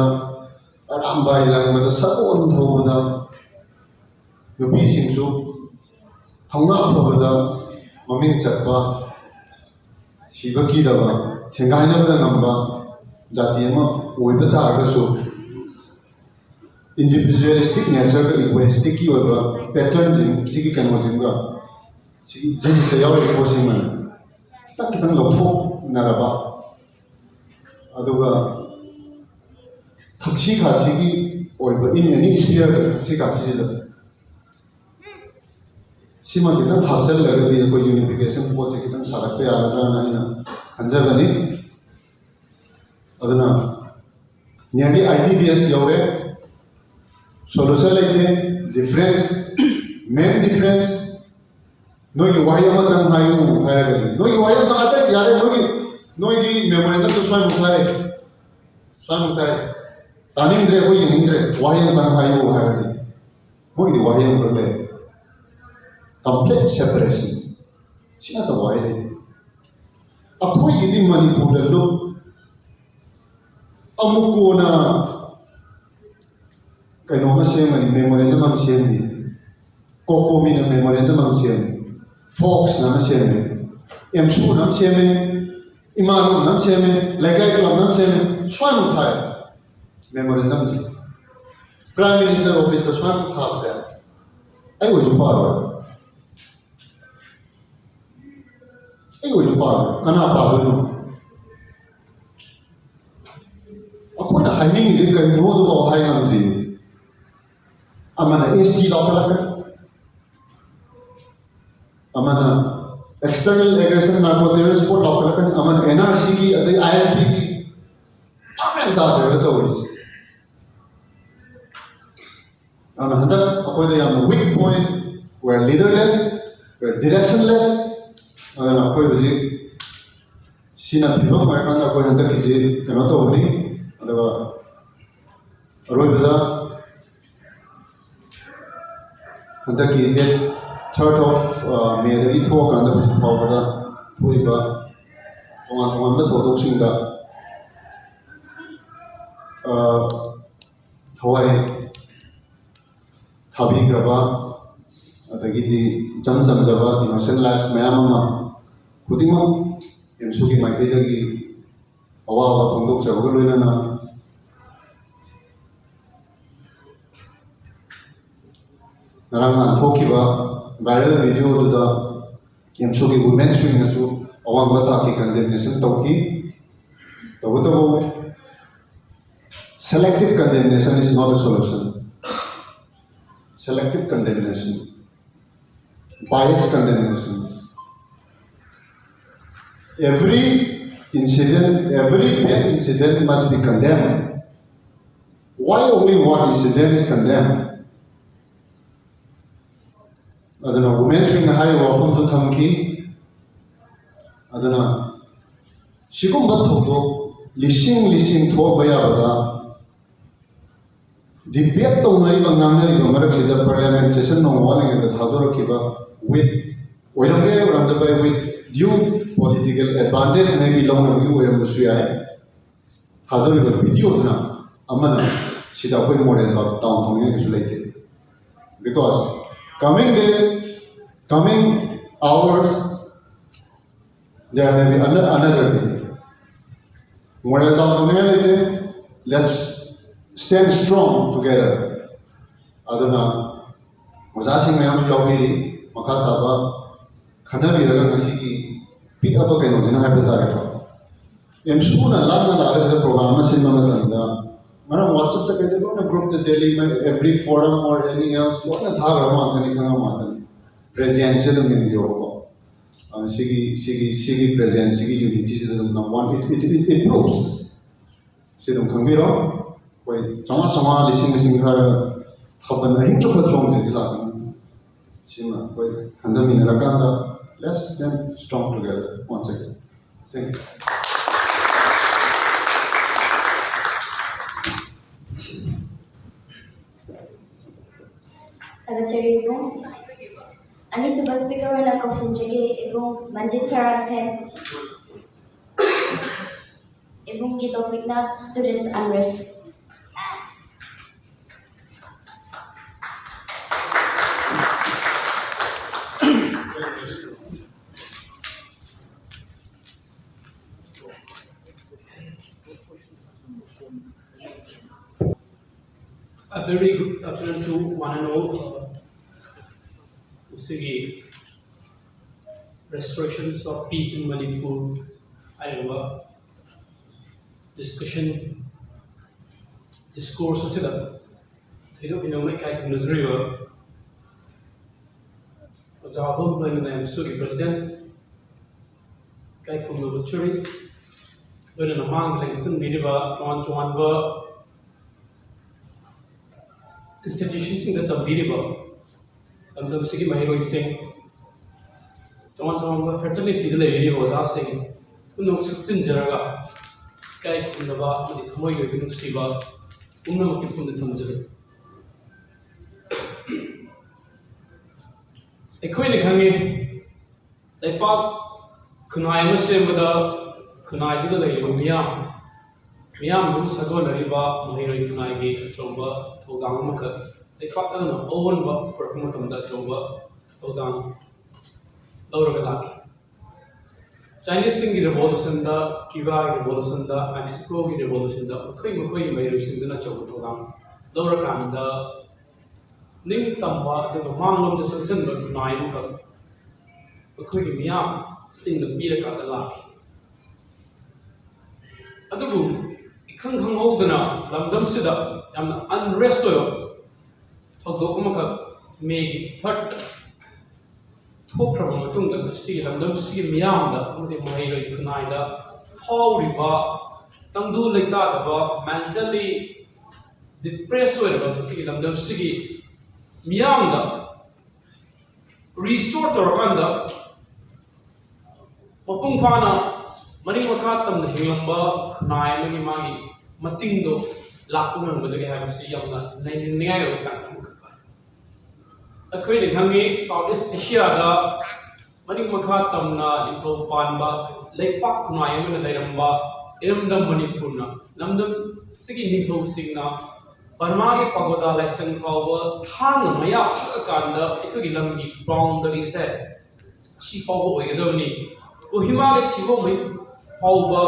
ꯑꯔꯥꯝꯕꯥꯏ ꯂꯪꯕꯗ ꯁꯒꯣꯜ ꯊꯧꯕꯗ ꯅꯨꯄꯤꯁꯤꯡꯁꯨ ꯊꯧꯅꯥ ꯐꯕꯗ ꯃꯃꯤꯡ ꯆꯠꯄ ꯁꯤꯕ ꯀꯤꯗꯕ ꯊꯦꯡꯒꯥꯏꯅꯕꯗ ꯉꯝꯕ ꯖꯥꯇꯤ ꯑꯃ ꯑꯣꯏꯕ ꯇꯥꯔꯒꯁꯨ individualistic nature ꯏꯒꯣꯏꯁꯇꯤꯛꯀꯤ ꯑꯣꯏꯕ ꯄꯦꯇꯔꯟꯁꯤꯡ ꯁꯤꯒꯤ ꯀꯩꯅꯣꯁꯤꯡꯒ ꯁꯤꯒꯤ ꯖꯤꯟꯁꯇ ꯌꯥꯎꯔꯤꯕ ꯄꯣꯠꯁꯤꯡ ꯑꯃꯅ ꯈꯤꯇꯪ ꯈꯤꯇꯪ ꯂꯧꯊꯣꯛꯅꯔꯕ ꯑꯗꯨꯒ ꯊꯛꯁꯤ ꯈꯥꯁꯤꯒꯤ ꯑꯣꯏꯕ in any sphere ꯊꯛꯁꯤ ꯈꯥꯁꯤꯁꯤꯗ ꯁꯤꯃ ꯈꯤꯇꯪ ꯍꯥꯞꯆꯤꯜꯂꯒꯗꯤ ꯑꯩꯈꯣꯏ ꯌꯨꯅꯤꯐꯤꯀꯦꯁꯟ ꯄꯣꯠꯁꯦ ꯈꯤꯇꯪ ꯁꯥꯒꯠꯄ ꯌꯥꯒꯗ꯭ꯔꯥꯅ ꯑꯩꯅ ꯈꯟꯖꯕꯅꯤ꯫ ꯑꯗꯨꯅ nearly eighty days ꯌꯧꯔꯦ꯫ ꯁꯣꯂꯨꯁꯟ ꯂꯩꯇꯦ꯫ ꯗꯤꯐꯔꯦꯟꯁ, ꯃꯦꯟ ꯗꯤꯐꯔꯦꯟꯁ, ꯅꯣꯏꯒꯤ ꯋꯥꯍꯩ ꯑꯃꯇꯪ ꯍꯥꯏꯌꯨ ꯍꯥꯏꯔꯒꯗꯤ ꯅꯣꯏꯒꯤ ꯋꯥꯍꯩ ꯑꯃꯇꯪ ꯑꯇꯩ ꯌꯥꯔꯦ꯫ ꯅꯣꯏꯒꯤ ꯅꯣꯏꯒꯤ ꯃꯦꯃꯣꯔꯦꯟꯗꯝꯗꯣ ꯁ꯭ꯋꯥꯏꯃꯨꯛ ꯍꯥꯏ, ꯁ꯭ꯋꯥꯏꯃꯨꯛ ꯍꯥꯏ꯫ ꯇꯥꯅꯤꯡꯗ꯭ꯔꯦ, ꯑꯩꯈꯣꯏ ꯌꯦꯡꯅꯤꯡꯗ꯭ꯔꯦ꯫ ꯋꯥꯍꯩ ꯑꯃꯇꯪ ꯍꯥꯏꯌꯨ ꯍꯥꯏꯔꯗꯤ ꯃꯣꯏꯒꯤꯗꯤ ꯋꯥꯍꯩ ꯑꯃꯈꯛ ꯂꯩ꯫ ꯀꯝꯄ꯭ꯂꯤꯠ ꯁꯦꯄꯔꯦꯁꯟ꯫ ꯁꯤ ꯅꯠꯇꯕ ꯋꯥꯍꯩ ꯂꯩꯇꯦ꯫ ꯑꯩꯈꯣꯏꯒꯤꯗꯤ ꯃꯅꯤꯄꯨꯔꯗ ꯂꯨꯞ ꯑꯃꯨꯛ ꯀꯣꯟꯅ ꯀꯩꯅꯣꯝꯃ ꯁꯦꯝꯒꯅꯤ, memorandum ꯑꯃ ꯁꯦꯝꯅꯤ, ꯀꯣꯀꯣꯃꯤꯅ memorandum ꯑꯃ ꯁꯦꯝꯃꯤ, ꯐꯣꯛꯁꯅ ꯑꯃ ꯁꯦꯝꯃꯤ, ꯑꯦꯝꯁꯨꯅ ꯑꯃ ꯁꯦꯝꯃꯤ, ꯏꯃꯥꯅꯨꯅ ꯑꯃ ꯁꯦꯝꯃꯤ, ꯂꯩꯀꯥꯏ ꯀ꯭ꯂꯕꯅ ꯑꯃ ꯁꯦꯝꯃꯤ, ꯁ꯭ꯋꯥꯏꯃꯨꯛ ꯊꯥꯏ memorandumꯁꯦ꯫ Prime Minister Officeꯇ ꯁ꯭ꯋꯥꯏꯃꯨꯛ ꯊꯥꯕꯁꯦ ꯑꯩ ꯑꯣꯏꯁꯨ ꯄꯥꯔꯣꯏ꯫ ꯑꯩ ꯑꯣꯏꯁꯨ ꯄꯥꯔꯣꯏ꯫ ꯀꯅꯥ ꯄꯥꯗꯣꯏꯅꯣ? ꯑꯩꯈꯣꯏꯅ ꯍꯥꯏꯅꯤꯡꯉꯤꯁꯦ ꯀꯩꯅꯣꯗꯨꯐꯥꯎ ꯍꯥꯏ ꯉꯝꯗ꯭ꯔꯤ꯫ ꯑꯃꯅ S T ꯂꯧꯈꯠꯂꯛꯀꯅꯤ, ꯑꯃꯅ external aggression, narco terrorist ꯄꯣꯠ ꯂꯧꯈꯠꯂꯛꯀꯅꯤ, ꯑꯃꯅ N R Cꯒꯤ, ꯑꯗꯩ I L Pꯒꯤ, ꯒ꯭ꯌꯥꯟ ꯃꯦꯟ ꯇꯥꯗ꯭ꯔꯦꯕ ꯇꯧꯔꯤꯁꯦ꯫ ꯑꯗꯨꯅ ꯍꯟꯗꯛ ꯑꯩꯈꯣꯏꯗ ꯌꯥꯝꯅ weak point, we're leaderless, we're directionless꯫ ꯑꯗꯨꯅ ꯑꯩꯈꯣꯏ ꯍꯧꯖꯤꯛ ꯁꯤꯅ ꯐꯤꯕꯝ ꯑꯣꯏꯔꯀꯥꯟꯗ ꯑꯩꯈꯣꯏ ꯍꯟꯗꯛꯀꯤꯁꯤ ꯀꯩꯅꯣ ꯇꯧꯕꯅꯤ꯫ ꯑꯗꯨꯒ ꯑꯔꯣꯏꯕꯗ ꯍꯟꯗꯛꯀꯤ date third of Mayꯗꯒꯤ ꯊꯣꯛꯑꯀꯥꯟꯗ ꯍꯧꯖꯤꯛ ꯐꯥꯎꯕꯗ ꯊꯣꯛꯏꯕ ꯇꯣꯉꯥꯟ ꯇꯣꯉꯥꯟꯕ ꯊꯧꯗꯣꯛꯁꯤꯡꯗ, ꯑ, ꯊꯋꯥꯏ ꯊꯥꯕꯤꯈ꯭ꯔꯕ, ꯑꯗꯒꯤꯗꯤ ꯏꯆꯝ ꯆꯝꯖꯕ innocent lives ꯃꯌꯥꯝ ꯑꯃ ꯈꯨꯗꯤꯡꯃꯛ ꯑꯦꯝꯁꯨꯒꯤ ꯃꯥꯏꯀꯩꯗꯒꯤ ꯑꯋꯥꯕ ꯐꯣꯡꯗꯣꯛꯆꯕꯒ ꯂꯣꯏꯅꯅ ꯉꯔꯥꯡ ꯅꯍꯥꯟ ꯊꯣꯛꯈꯤꯕ viral videoꯗꯨꯗ ꯑꯦꯝꯁꯨꯒꯤ women's wingꯅꯁꯨ ꯑꯋꯥꯡꯕ ꯊꯥꯛꯀꯤ condemnation ꯇꯧꯈꯤ꯫ ꯇꯧꯕꯇꯕꯨ, selective condemnation is not a solution. Selective condemnation, bias condemnation. Every incident, every bad incident must be condemned. Why only one incident is condemned? ꯑꯗꯨꯅ women's wingꯅ ꯍꯥꯏꯔꯤꯕ ꯋꯥꯐꯝꯗꯨ ꯊꯝꯈꯤ꯫ ꯑꯗꯨꯅ ꯁꯤꯒꯨꯝꯕ ꯊꯧꯗꯣꯛ ꯂꯤꯁꯤꯡ ꯂꯤꯁꯤꯡ ꯊꯣꯛꯄ ꯌꯥꯕꯗ debate ꯇꯧꯅꯔꯤꯕ, ꯉꯥꯡꯅꯔꯤꯕ ꯃꯔꯛꯁꯤꯗ parliament session ꯅꯣꯡ ꯋꯥꯠꯂꯤꯉꯩꯗ ꯊꯥꯗꯣꯔꯛꯈꯤꯕ with ꯑꯣꯏꯔꯝꯕ ꯌꯥꯏ, ꯑꯣꯏꯔꯝꯗꯕ ꯌꯥꯏ, with due political advantage maybe ꯂꯧꯅꯕꯒꯤ ꯑꯣꯏꯔꯝꯕꯁꯨ ꯌꯥꯏ꯫ ꯊꯥꯗꯣꯔꯤꯕ ꯚꯤꯗꯤꯑꯣꯗꯨꯅ ꯑꯃꯅ ꯁꯤꯗ ꯑꯩꯈꯣꯏ ꯃꯣꯗꯦꯜ ꯇꯥꯎꯟ ꯇꯧꯅꯤꯡꯉꯥꯏꯁꯨ ꯂꯩꯇꯦ꯫ Because coming days, coming hours, there may be ano- another day. Model town ꯇꯧꯅꯤꯡꯉꯥꯏ ꯂꯩꯇꯦ꯫ Let's stand strong together. ꯑꯗꯨꯅ ꯑꯣꯖꯥꯁꯤꯡ ꯃꯌꯥꯝꯁꯨ ꯌꯥꯎꯕꯤꯔꯤ꯫ ꯃꯈꯥ ꯇꯥꯕ ꯈꯟꯅꯕꯤꯔꯒ ꯉꯁꯤꯒꯤ ꯄꯤꯛꯑꯕ ꯀꯩꯅꯣꯁꯤꯅ ꯍꯥꯏꯕ ꯇꯥꯔꯦꯀꯣ꯫ ꯑꯦꯝꯁꯨꯅ ꯂꯥꯞꯅ ꯂꯥꯛꯑꯒ ꯁꯤꯗ ꯄ꯭ꯔꯣꯒ꯭ꯔꯥꯝ ꯑꯃ ꯁꯤꯟꯕ ꯃꯇꯝꯗ ꯃꯔꯝ ꯋꯥꯆꯞꯇ ꯀꯩꯗ ꯂꯣꯏꯅ ꯒ꯭ꯔꯨꯞꯇ Delhi every forum or any else ꯂꯣꯏꯅ ꯊꯥꯈ꯭ꯔꯕ ꯉꯥꯛꯇꯅꯤ, ꯈꯪꯉꯕ ꯉꯥꯛꯇꯅꯤ꯫ ꯄ꯭ꯔꯦꯖꯦꯟꯁꯁꯦ ꯑꯗꯨꯝ ꯌꯦꯡꯕꯤꯌꯣꯕꯀꯣ꯫ ꯑ, ꯁꯤꯒꯤ ꯁꯤꯒꯤ ꯁꯤꯒꯤ ꯄ꯭ꯔꯦꯖꯦꯟꯁꯁꯤꯒꯤ ꯌꯨꯅꯤꯇꯤꯁꯤꯗ ꯑꯗꯨꯝ number one, it, it, it improves꯫ ꯁꯤ ꯑꯗꯨꯝ ꯈꯪꯕꯤꯔꯣ꯫ ꯑꯩꯈꯣꯏ ꯆꯥꯝꯃꯉꯥ ꯆꯥꯝꯃꯉꯥ, ꯂꯤꯁꯤꯡ ꯂꯤꯁꯤꯡ ꯈꯔ ꯊꯥꯕꯜ ꯑꯍꯤꯡ ꯆꯨꯞꯄ ꯆꯣꯡꯗ꯭ꯔꯗꯤ ꯂꯥꯛꯀꯅꯤ꯫ ꯁꯤꯃ ꯑꯩꯈꯣꯏ ꯈꯟꯊꯃꯤꯟꯅꯔꯀꯥꯟꯗ, let's stand strong together once again. Thank you. ꯊꯥꯒꯠꯆꯔꯤ ꯏꯕꯨꯡ꯫ ꯑꯅꯤꯁꯨꯕ ꯁ꯭ꯄꯤꯀꯔ ꯑꯣꯏꯅ ꯀꯧꯁꯤꯟꯖꯒꯦ ꯏꯕꯨꯡ ꯃꯟꯖꯤꯠ Sarangthem. ꯏꯕꯨꯡꯒꯤ ꯇꯣꯄꯤꯛꯅ Students Unrest꯫ A very good afternoon to one and all. Uh, ꯉꯁꯤꯒꯤ Restorations of Peace in Manipur ꯍꯥꯏꯔꯤꯕ ꯗꯤꯁꯀꯁꯟ, ꯗꯤꯁꯀꯣꯔꯁ ꯑꯁꯤꯗ ꯊꯣꯏꯗꯣꯛ ꯍꯦꯟꯗꯣꯛꯅ ꯏꯀꯥꯏ ꯈꯨꯝꯅꯖꯔꯤꯕ ꯑꯣꯖꯥ ꯑꯍꯨꯝ ꯂꯩꯃꯤꯟꯅ ꯑꯦꯝꯁꯨꯒꯤ ꯄ꯭ꯔꯁꯤꯗꯦꯟ ꯏꯀꯥꯏ ꯈꯨꯝꯅꯕ ꯎꯠꯆꯔꯤ꯫ ꯂꯣꯏꯅꯅ ꯃꯥꯡꯗ ꯂꯦꯡꯁꯤꯟꯕꯤꯔꯤꯕ ꯇꯣꯉꯥꯟ ꯇꯣꯉꯥꯟꯕ ꯏꯟꯁꯇꯤꯇ꯭ꯌꯨꯁꯟꯁꯤꯡꯗ ꯇꯝꯕꯤꯔꯤꯕ ꯂꯝꯗꯝꯁꯤꯒꯤ ꯃꯍꯩꯔꯣꯏꯁꯤꯡ, ꯇꯣꯉꯥꯟ ꯇꯣꯉꯥꯟꯕ ꯐ꯭ꯔꯦꯇꯔꯅꯤꯇꯤꯗ ꯂꯩꯕꯤꯔꯤꯕ ꯑꯣꯖꯥꯁꯤꯡ ꯄꯨꯝꯅꯃꯛ ꯁꯨꯞꯆꯤꯟꯖꯔꯒ ꯏꯀꯥꯏ ꯈꯨꯝꯅꯕ ꯑꯃꯗꯤ ꯊꯃꯣꯏꯒꯤ ꯑꯣꯏꯕ ꯅꯨꯡꯁꯤꯕ ꯄꯨꯝꯅꯃꯛꯀꯤ ꯐꯨꯝꯗ ꯊꯝꯖꯔꯤ꯫ ꯑꯩꯈꯣꯏꯅ ꯈꯪꯉꯤ, ꯂꯩꯄꯥꯛ ꯈꯨꯟꯅꯥꯏ ꯑꯃ ꯁꯦꯝꯕꯗ ꯈꯨꯟꯅꯥꯏꯗꯨꯗ ꯂꯩꯔꯤꯕ ꯃꯤꯌꯥꯝ, ꯃꯤꯌꯥꯝꯗꯨꯕꯨ ꯁꯥꯒꯣꯟꯅꯔꯤꯕ ꯃꯍꯩꯔꯣꯏ ꯈꯨꯟꯅꯥꯏꯒꯤ ꯑꯆꯧꯕ ꯊꯧꯗꯥꯡ ꯑꯃꯈꯛ ꯂꯩꯄꯥꯛ ꯑꯃꯅ ꯑꯑꯣꯟꯕ ꯄꯨꯔꯛꯄ ꯃꯇꯝꯗ ꯑꯆꯧꯕ ꯊꯧꯗꯥꯡ ꯂꯧꯔꯒ ꯂꯥꯛꯈꯤ꯫ ꯆꯥꯏꯅꯤꯁꯁꯤꯡꯒꯤ ꯔꯦꯚꯣꯂꯨꯁꯟꯗ, ꯀ꯭ꯌꯨꯕꯥꯒꯤ ꯔꯦꯚꯣꯂꯨꯁꯟꯗ, ꯃꯦꯛꯁꯤꯀꯣꯒꯤ ꯔꯦꯚꯣꯂꯨꯁꯟꯗ ꯃꯈꯣꯏ ꯃꯈꯣꯏꯒꯤ ꯃꯍꯩꯔꯣꯏꯁꯤꯡꯗꯨꯅ ꯑꯆꯧꯕ ꯊꯧꯗꯥꯡ ꯂꯧꯔꯀꯥꯟꯗ ꯅꯤꯡꯇꯝꯕ ꯑꯗꯨꯒ ꯃꯥꯡꯂꯣꯝꯗ ꯆꯪꯁꯤꯟꯕ ꯈꯨꯟꯅꯥꯏ ꯑꯃꯈꯛ ꯑꯩꯈꯣꯏꯒꯤ ꯃꯤꯌꯥꯝꯁꯤꯡꯅ ꯄꯤꯔꯀꯥꯟꯗ ꯂꯥꯛꯈꯤ꯫ ꯑꯗꯨꯕꯨ ꯏꯈꯪ ꯈꯪꯍꯧꯗꯅ ꯂꯝꯗꯝꯁꯤꯗ ꯌꯥꯝꯅ ꯑꯟꯔꯦꯁ ꯑꯣꯏꯕ ꯊꯧꯗꯣꯛ ꯑꯃꯈꯛ ꯃꯦꯒꯤ ꯊꯥꯔꯠꯇ ꯊꯣꯛꯈ꯭ꯔꯕ ꯃꯇꯨꯡꯗ ꯉꯁꯤꯒꯤ ꯂꯝꯗꯝꯁꯤꯒꯤ ꯃꯤꯌꯥꯝꯗ ꯑꯃꯗꯤ ꯃꯍꯩꯔꯣꯏ ꯈꯨꯟꯅꯥꯏꯗ ꯐꯥꯎꯔꯤꯕ ꯇꯪꯗꯨ ꯂꯩꯇꯥꯗꯕ, ꯃꯦꯟꯇꯦꯜꯂꯤ ꯗꯤꯄ꯭ꯔꯦꯁ ꯑꯣꯏꯔꯕ ꯉꯁꯤꯒꯤ ꯂꯝꯗꯝꯁꯤꯒꯤ ꯃꯤꯌꯥꯝꯗ ꯔꯤꯁꯇꯣꯔ ꯇꯧꯔꯀꯥꯟꯗ ꯃꯄꯨꯡ ꯐꯥꯅ ꯃꯅꯤꯡ ꯃꯈꯥ ꯇꯝꯅ ꯍꯤꯡꯂꯝꯕ ꯈꯨꯟꯅꯥꯏ ꯑꯃꯒꯤ ꯃꯥꯒꯤ ꯃꯇꯤꯡꯗꯣ ꯂꯥꯛꯄ ꯉꯝꯒꯗꯒꯦ ꯍꯥꯏꯕꯁꯤ ꯌꯥꯝꯅ ꯅꯩꯅꯅꯤꯡꯉꯥꯏ ꯑꯣꯏꯕ ꯇꯥꯡꯀꯛ ꯑꯃꯈꯛ ꯑꯣꯏ꯫ ꯑꯩꯈꯣꯏꯅ ꯈꯪꯉꯤ, ꯁꯥꯎꯠ ꯏꯁ ꯑꯦꯁꯤꯌꯥꯗ ꯃꯅꯤꯡ ꯃꯈꯥ ꯇꯝꯅ ꯅꯤꯡꯊꯧ ꯄꯥꯟꯕ ꯂꯩꯄꯥꯛ ꯈꯨꯟꯅꯥꯏ ꯑꯃꯅ ꯂꯩꯔꯝꯕ ꯏꯔꯝꯗꯝ ꯃꯅꯤꯄꯨꯔꯅ ꯂꯝꯗꯝꯁꯤꯒꯤ ꯅꯤꯡꯊꯧꯁꯤꯡꯅ ꯕꯔꯃꯥꯒꯤ ꯄꯥꯒꯣꯗꯥ ꯂꯥꯏꯁꯪ ꯐꯥꯎꯕ ꯊꯥꯡꯅ ꯃꯌꯥ ꯍꯛꯑꯀꯥꯟꯗ ꯑꯩꯈꯣꯏꯒꯤ ꯂꯝꯒꯤ ꯕꯥꯎꯟꯗꯔꯤꯁꯦ ꯑꯁꯤ ꯐꯥꯎꯕ ꯑꯣꯏꯒꯗꯕꯅꯤ꯫ ꯀꯣꯍꯤꯃꯥꯒꯤ ꯊꯤꯒꯣꯡꯃꯩ ꯐꯥꯎꯕ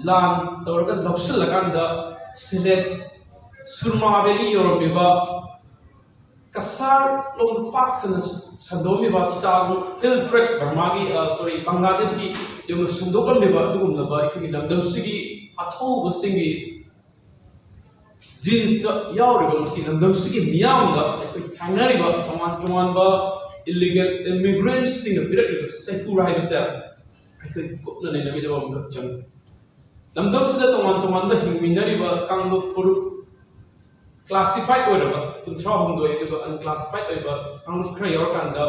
ꯂꯥꯟ ꯇꯧꯔꯒ ꯂꯧꯁꯤꯜꯂꯀꯥꯟꯗ ꯁꯤꯂꯦꯠ ꯁꯨꯔꯃꯥ ꯚꯦꯂꯤ ꯌꯧꯔꯝꯃꯤꯕ ꯀꯁꯥꯔ ꯂꯣꯝ ꯄꯥꯛ ꯁꯟꯅ ꯁꯟꯗꯣꯛꯂꯝꯃꯤꯕ ꯆꯤꯇꯥꯒꯨ ꯍꯤꯜ ꯇ꯭ꯔꯦꯛꯁ ꯕꯔꯃꯥꯒꯤ, ꯑ, ꯁꯣꯔꯤ, ꯕꯪꯒ꯭ꯂꯥꯗꯦꯁꯀꯤ ꯌꯧꯅ ꯁꯟꯗꯣꯛꯂꯝꯂꯤꯕ ꯑꯗꯨꯒꯨꯝꯂꯕ ꯑꯩꯈꯣꯏꯒꯤ ꯂꯝꯗꯝꯁꯤꯒꯤ ꯑꯊꯧꯕꯁꯤꯡꯒꯤ ꯖꯤꯟꯁꯇ ꯌꯥꯎꯔꯤꯕ ꯃꯁꯤ ꯂꯝꯗꯝꯁꯤꯒꯤ ꯃꯤꯌꯥꯝꯗ ꯑꯩꯈꯣꯏ ꯊꯦꯡꯅꯔꯤꯕ ꯇꯣꯉꯥꯟ ꯇꯣꯉꯥꯟꯕ ꯏꯂꯤꯒꯦꯜ ꯏꯃꯤꯒ꯭ꯔꯦꯟꯠꯁꯤꯡꯅ ꯄꯤꯔꯛꯂꯤꯕ ꯁꯩꯐꯨꯔ ꯍꯥꯏꯕꯁꯦ ꯑꯩꯈꯣꯏ ꯀꯨꯞꯅ ꯅꯩꯅꯕꯤꯗꯕ ꯑꯃꯈꯛ ꯆꯪꯏ꯫ ꯂꯝꯗꯝꯁꯤꯗ ꯇꯣꯉꯥꯟ ꯇꯣꯉꯥꯟꯕ ꯍꯤꯡꯃꯤꯟꯅꯔꯤꯕ ꯀꯥꯡꯂꯨꯞ ꯐꯨꯔꯨꯞ ꯀ꯭ꯂꯥꯁꯤꯐꯥꯏꯠ ꯑꯣꯏꯔꯕ ꯀꯨꯟꯊ꯭ꯔꯥ ꯍꯨꯝꯗꯣꯏ ꯑꯗꯨꯒ ꯑꯟꯀ꯭ꯂꯥꯁꯤꯐꯥꯏꯠ ꯑꯣꯏꯕ ꯀꯥꯡꯂꯨꯞ ꯈꯔ ꯌꯥꯎꯔꯀꯥꯟꯗ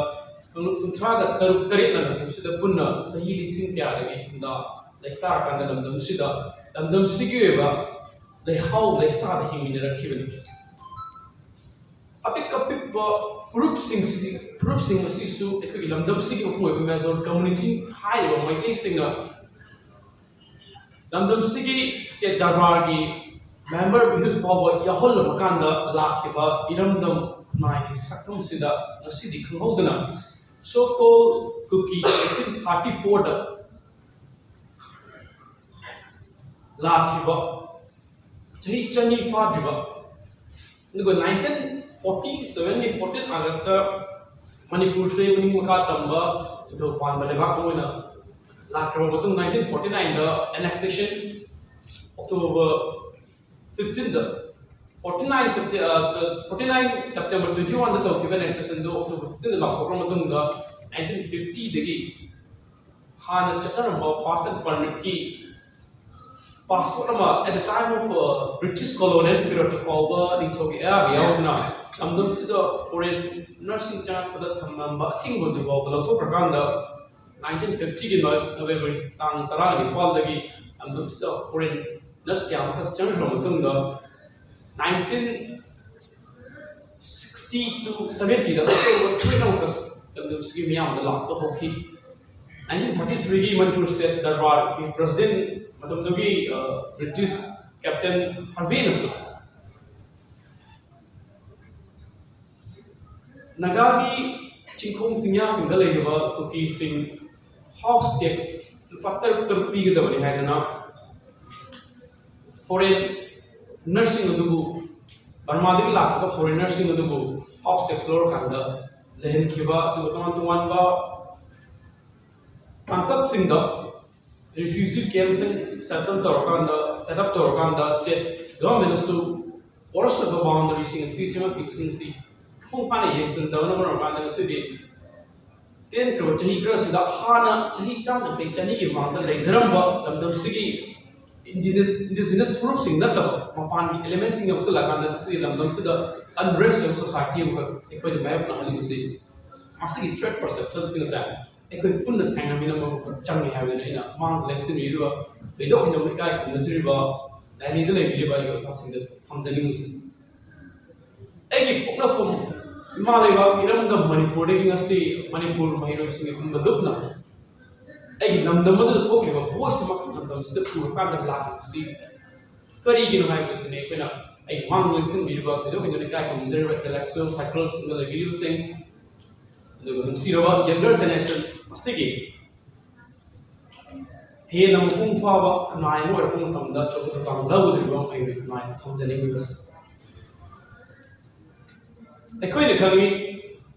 ꯀꯥꯡꯂꯨꯞ ꯀꯨꯟꯊ꯭ꯔꯥꯒ ꯇꯔꯨꯛ ꯇꯔꯦꯠꯅ ꯂꯝꯗꯝꯁꯤꯗ ꯄꯨꯟꯅ ꯆꯍꯤ ꯂꯤꯁꯤꯡ ꯀꯌꯥꯗꯒꯤ ꯈꯨꯟꯗꯥ ꯂꯩꯇꯥꯔꯀꯥꯟꯗ ꯂꯝꯗꯝꯁꯤꯗ ꯂꯝꯗꯝꯁꯤꯒꯤ ꯑꯣꯏꯕ ꯂꯩꯍꯥꯎ ꯂꯩꯁꯥꯗ ꯍꯤꯡꯃꯤꯟꯅꯔꯛꯈꯤꯕꯅꯤ꯫ ꯑꯄꯤꯛ ꯑꯄꯤꯛ ꯐꯨꯔꯨꯞꯁꯤꯡꯁꯤ ꯐꯨꯔꯨꯞꯁꯤꯡ ꯑꯁꯤꯁꯨ ꯑꯩꯈꯣꯏꯒꯤ ꯂꯝꯗꯝꯁꯤꯒꯤ ꯃꯄꯨꯡ ꯑꯣꯏꯕ major community ꯍꯥꯏꯔꯤꯕ ꯃꯩꯇꯩꯁꯤꯡꯅ ꯂꯝꯗꯝꯁꯤꯒꯤ state ꯗꯔꯕꯥꯔꯒꯤ member ꯃꯤꯍꯨꯠ ꯐꯥꯎꯕ ꯌꯥꯎꯍꯜꯂꯕ ꯀꯥꯟꯗ ꯂꯥꯛꯈꯤꯕ ꯏꯔꯝꯗꯝ ꯈꯨꯟꯅꯥꯏꯒꯤ ꯁꯛꯇꯝꯁꯤꯗ ꯉꯁꯤꯗꯤ ꯈꯪꯍꯧꯗꯅ so called Kuki eighteen thirty fourꯗ ꯂꯥꯛꯈꯤꯕ ꯆꯍꯤ ꯆꯅꯤ ꯐꯥꯗ꯭ꯔꯤꯕ ꯑꯗꯨꯒ nineteen forty sevenꯒꯤ fourteen Augustꯇ ꯃꯅꯤꯄꯨꯔꯁꯦ ꯃꯅꯤꯡ ꯃꯈꯥ ꯇꯝꯕ ꯅꯤꯡꯊꯧ ꯄꯥꯟꯕ ꯂꯩꯕꯥꯛ ꯑꯃ ꯑꯣꯏꯅ ꯂꯥꯛꯈ꯭ꯔꯕ ꯃꯇꯨꯡ nineteen forty nineꯗ annexation October fifteenꯗ forty nine forty nine September twenty oneꯗ ꯇꯧꯈꯤꯕ annexationꯗꯨ October fifteenꯗ ꯂꯥꯎꯊꯣꯛꯈ꯭ꯔ ꯃꯇꯨꯡꯗ nineteen fiftyꯗꯒꯤ ꯍꯥꯟꯅ ꯆꯠꯅꯔꯝꯕ pass and permitꯀꯤ passport ꯑꯃ at the time of British colonial period ꯐꯥꯎꯕ ꯅꯤꯡꯊꯧꯒꯤ ꯑꯌꯥꯕ ꯌꯥꯎꯗꯅ ꯂꯝꯗꯝꯁꯤꯗ foreignerꯁꯤꯡ ꯆꯪꯉꯛꯄꯗ ꯊꯝꯂꯝꯕ ꯑꯊꯤꯡꯕꯗꯨ ꯐꯥꯎꯕ ꯂꯧꯊꯣꯛꯈ꯭ꯔꯀꯥꯟꯗ nineteen fiftyꯒꯤ November ꯇꯥꯡ ꯇꯔꯥꯅꯤꯄꯥꯜꯗꯒꯤ ꯂꯝꯗꯝꯁꯤꯗ foreigners ꯀꯌꯥ ꯑꯃꯈꯛ ꯆꯪꯈ꯭ꯔ ꯃꯇꯨꯡꯗ nineteen sixty to seventyꯗ ꯑꯆꯧꯕ ꯊꯣꯏꯅ ꯑꯃꯈꯛ ꯂꯝꯗꯝꯁꯤꯒꯤ ꯃꯤꯌꯥꯝꯗ ꯂꯥꯛꯄ ꯍꯧꯈꯤ꯫ Nineteen thirty threeꯒꯤ Manipur state ꯗꯔꯕꯥꯔꯒꯤ president ꯃꯇꯝꯗꯨꯒꯤ British captain ꯍꯥꯔꯚꯦꯅꯁꯨ ꯅꯥꯒꯥꯒꯤ ꯆꯤꯡꯈꯣꯡ ꯆꯤꯡꯌꯥꯁꯤꯡꯗ ꯂꯩꯔꯤꯕ ꯀꯨꯀꯤꯁꯤꯡ house tax ꯂꯨꯄꯥ ꯇꯔꯨꯛ ꯇꯔꯨꯛ ꯄꯤꯒꯗꯕꯅꯤ ꯍꯥꯏꯗꯅ foreigners ꯑꯗꯨꯕꯨ ꯕꯔꯃꯥꯗꯒꯤ ꯂꯥꯛꯄ foreigners ꯑꯗꯨꯕꯨ house tax ꯂꯧꯔꯀꯥꯟꯗ ꯂꯩꯍꯟꯈꯤꯕ ꯑꯗꯨꯒ ꯇꯣꯉꯥꯟ ꯇꯣꯉꯥꯟꯕ ꯇꯥꯡꯀꯛꯁꯤꯡꯗ refugee campꯁꯤꯡ set up ꯇꯧꯔꯀꯥꯟꯗ set up ꯇꯧꯔꯀꯥꯟꯗ state governmentꯅꯁꯨ porous ꯑꯣꯏꯕ boundaryꯁꯤꯡ ꯑꯁꯤꯒꯤ ꯆꯪꯉꯛꯈꯤꯕꯁꯤꯡ ꯑꯁꯤ ꯃꯄꯨꯡ ꯐꯥꯅ ꯌꯦꯡꯁꯤꯟꯗꯕꯅ ꯃꯔꯝ ꯑꯣꯏꯔꯀꯥꯟꯗ ꯉꯁꯤꯗꯤ ꯇꯦꯟꯈ꯭ꯔꯕ ꯆꯍꯤ ꯈꯔꯁꯤꯗ ꯍꯥꯟꯅ ꯆꯍꯤ ꯆꯥꯝ ꯌꯥꯡꯈꯩ ꯆꯅꯤꯒꯤ ꯃꯃꯥꯡꯗ ꯂꯩꯖꯔꯝꯕ ꯂꯝꯗꯝꯁꯤꯒꯤ indigenous ꯐꯨꯔꯨꯞꯁꯤꯡ ꯅꯠꯇꯕ ꯃꯄꯥꯟꯒꯤ elementꯁꯤꯡ ꯌꯥꯎꯁꯜꯂꯛꯑꯀꯥꯟꯗ ꯉꯁꯤꯗꯤ ꯂꯝꯗꯝꯁꯤꯗ unrest ꯑꯣꯏꯕ society ꯑꯃꯈꯛ ꯑꯩꯈꯣꯏꯗ ꯃꯥꯌꯣꯛꯅꯍꯜꯂꯤꯕꯁꯤ ꯃꯁꯤꯒꯤ threat perceptionꯁꯤꯡ ꯑꯁꯦ ꯑꯩꯈꯣꯏ ꯄꯨꯟꯅ ꯊꯦꯡꯅꯃꯤꯟꯅꯕ ꯑꯃꯈꯛ ꯆꯪꯉꯦ ꯍꯥꯏꯕꯗꯨꯅꯤ ꯑꯩꯅ ꯃꯥꯡꯗ ꯂꯦꯡꯁꯤꯟꯕꯤꯔꯤꯕ ꯊꯣꯏꯗꯣꯛ ꯍꯦꯟꯗꯣꯛꯅ ꯏꯀꯥꯏ ꯈꯨꯝꯅꯖꯔꯤꯕ ꯂꯥꯏꯅꯤꯡꯗ ꯂꯩꯕꯤꯔꯤꯕ ꯑꯩꯒꯤ ꯑꯣꯖꯥꯁꯤꯡꯗ ꯊꯝꯖꯅꯤꯡꯕꯁꯤ꯫ ꯑꯩꯒꯤ ꯄꯣꯛꯅꯐꯝ ꯏꯃꯥ ꯂꯩꯕꯥꯛ ꯏꯔꯝꯗꯝ ꯃꯅꯤꯄꯨꯔꯗꯒꯤ ꯉꯁꯤ ꯃꯅꯤꯄꯨꯔ ꯃꯍꯩꯔꯣꯏꯁꯤꯡꯒꯤ ꯄꯨꯟꯕ ꯂꯨꯞꯅ ꯑꯩꯒꯤ ꯂꯝꯗꯝ ꯑꯗꯨꯗ ꯊꯣꯛꯂꯤꯕ ꯚꯣꯏꯁ ꯑꯃꯈꯛ ꯂꯝꯗꯝꯁꯤꯗ ꯄꯨꯔꯀꯥꯟꯗ ꯂꯥꯛꯂꯤꯕꯁꯤ ꯀꯔꯤꯒꯤꯅꯣ ꯍꯥꯏꯕꯁꯤꯅꯤ꯫ ꯑꯩꯈꯣꯏꯅ ꯑꯩꯒꯤ ꯃꯥꯡꯗ ꯂꯦꯡꯁꯤꯟꯕꯤꯔꯤꯕ ꯊꯣꯏꯗꯣꯛ ꯍꯦꯟꯗꯣꯛꯅ ꯏꯀꯥꯏ ꯈꯨꯝꯅꯖꯔꯤꯕ ꯏꯟꯇꯦꯂꯦꯛꯆꯨꯋꯦꯜ ꯁꯥꯏꯀꯜꯁꯤꯡꯗ ꯂꯩꯕꯤꯔꯤꯕꯁꯤꯡ, ꯑꯗꯨꯒ ꯅꯨꯡꯁꯤꯔꯕ ꯌꯪꯒꯔ ꯖꯦꯅꯦꯔꯦꯁꯟ ꯑꯁꯤꯒꯤ ꯍꯦꯟꯅ ꯃꯄꯨꯡ ꯐꯥꯕ ꯈꯨꯟꯅꯥꯏ ꯑꯃ ꯑꯣꯏꯔꯛꯄ ꯃꯇꯝꯗ ꯑꯆꯧꯕ ꯊꯧꯗꯥꯡ ꯂꯧꯒꯗꯧꯔꯤꯕ ꯃꯍꯩꯔꯣꯏ ꯈꯨꯟꯅꯥꯏ ꯊꯝꯖꯅꯤꯡꯂꯤꯕꯁꯤ꯫ ꯑꯩꯈꯣꯏꯅ ꯈꯪꯏ,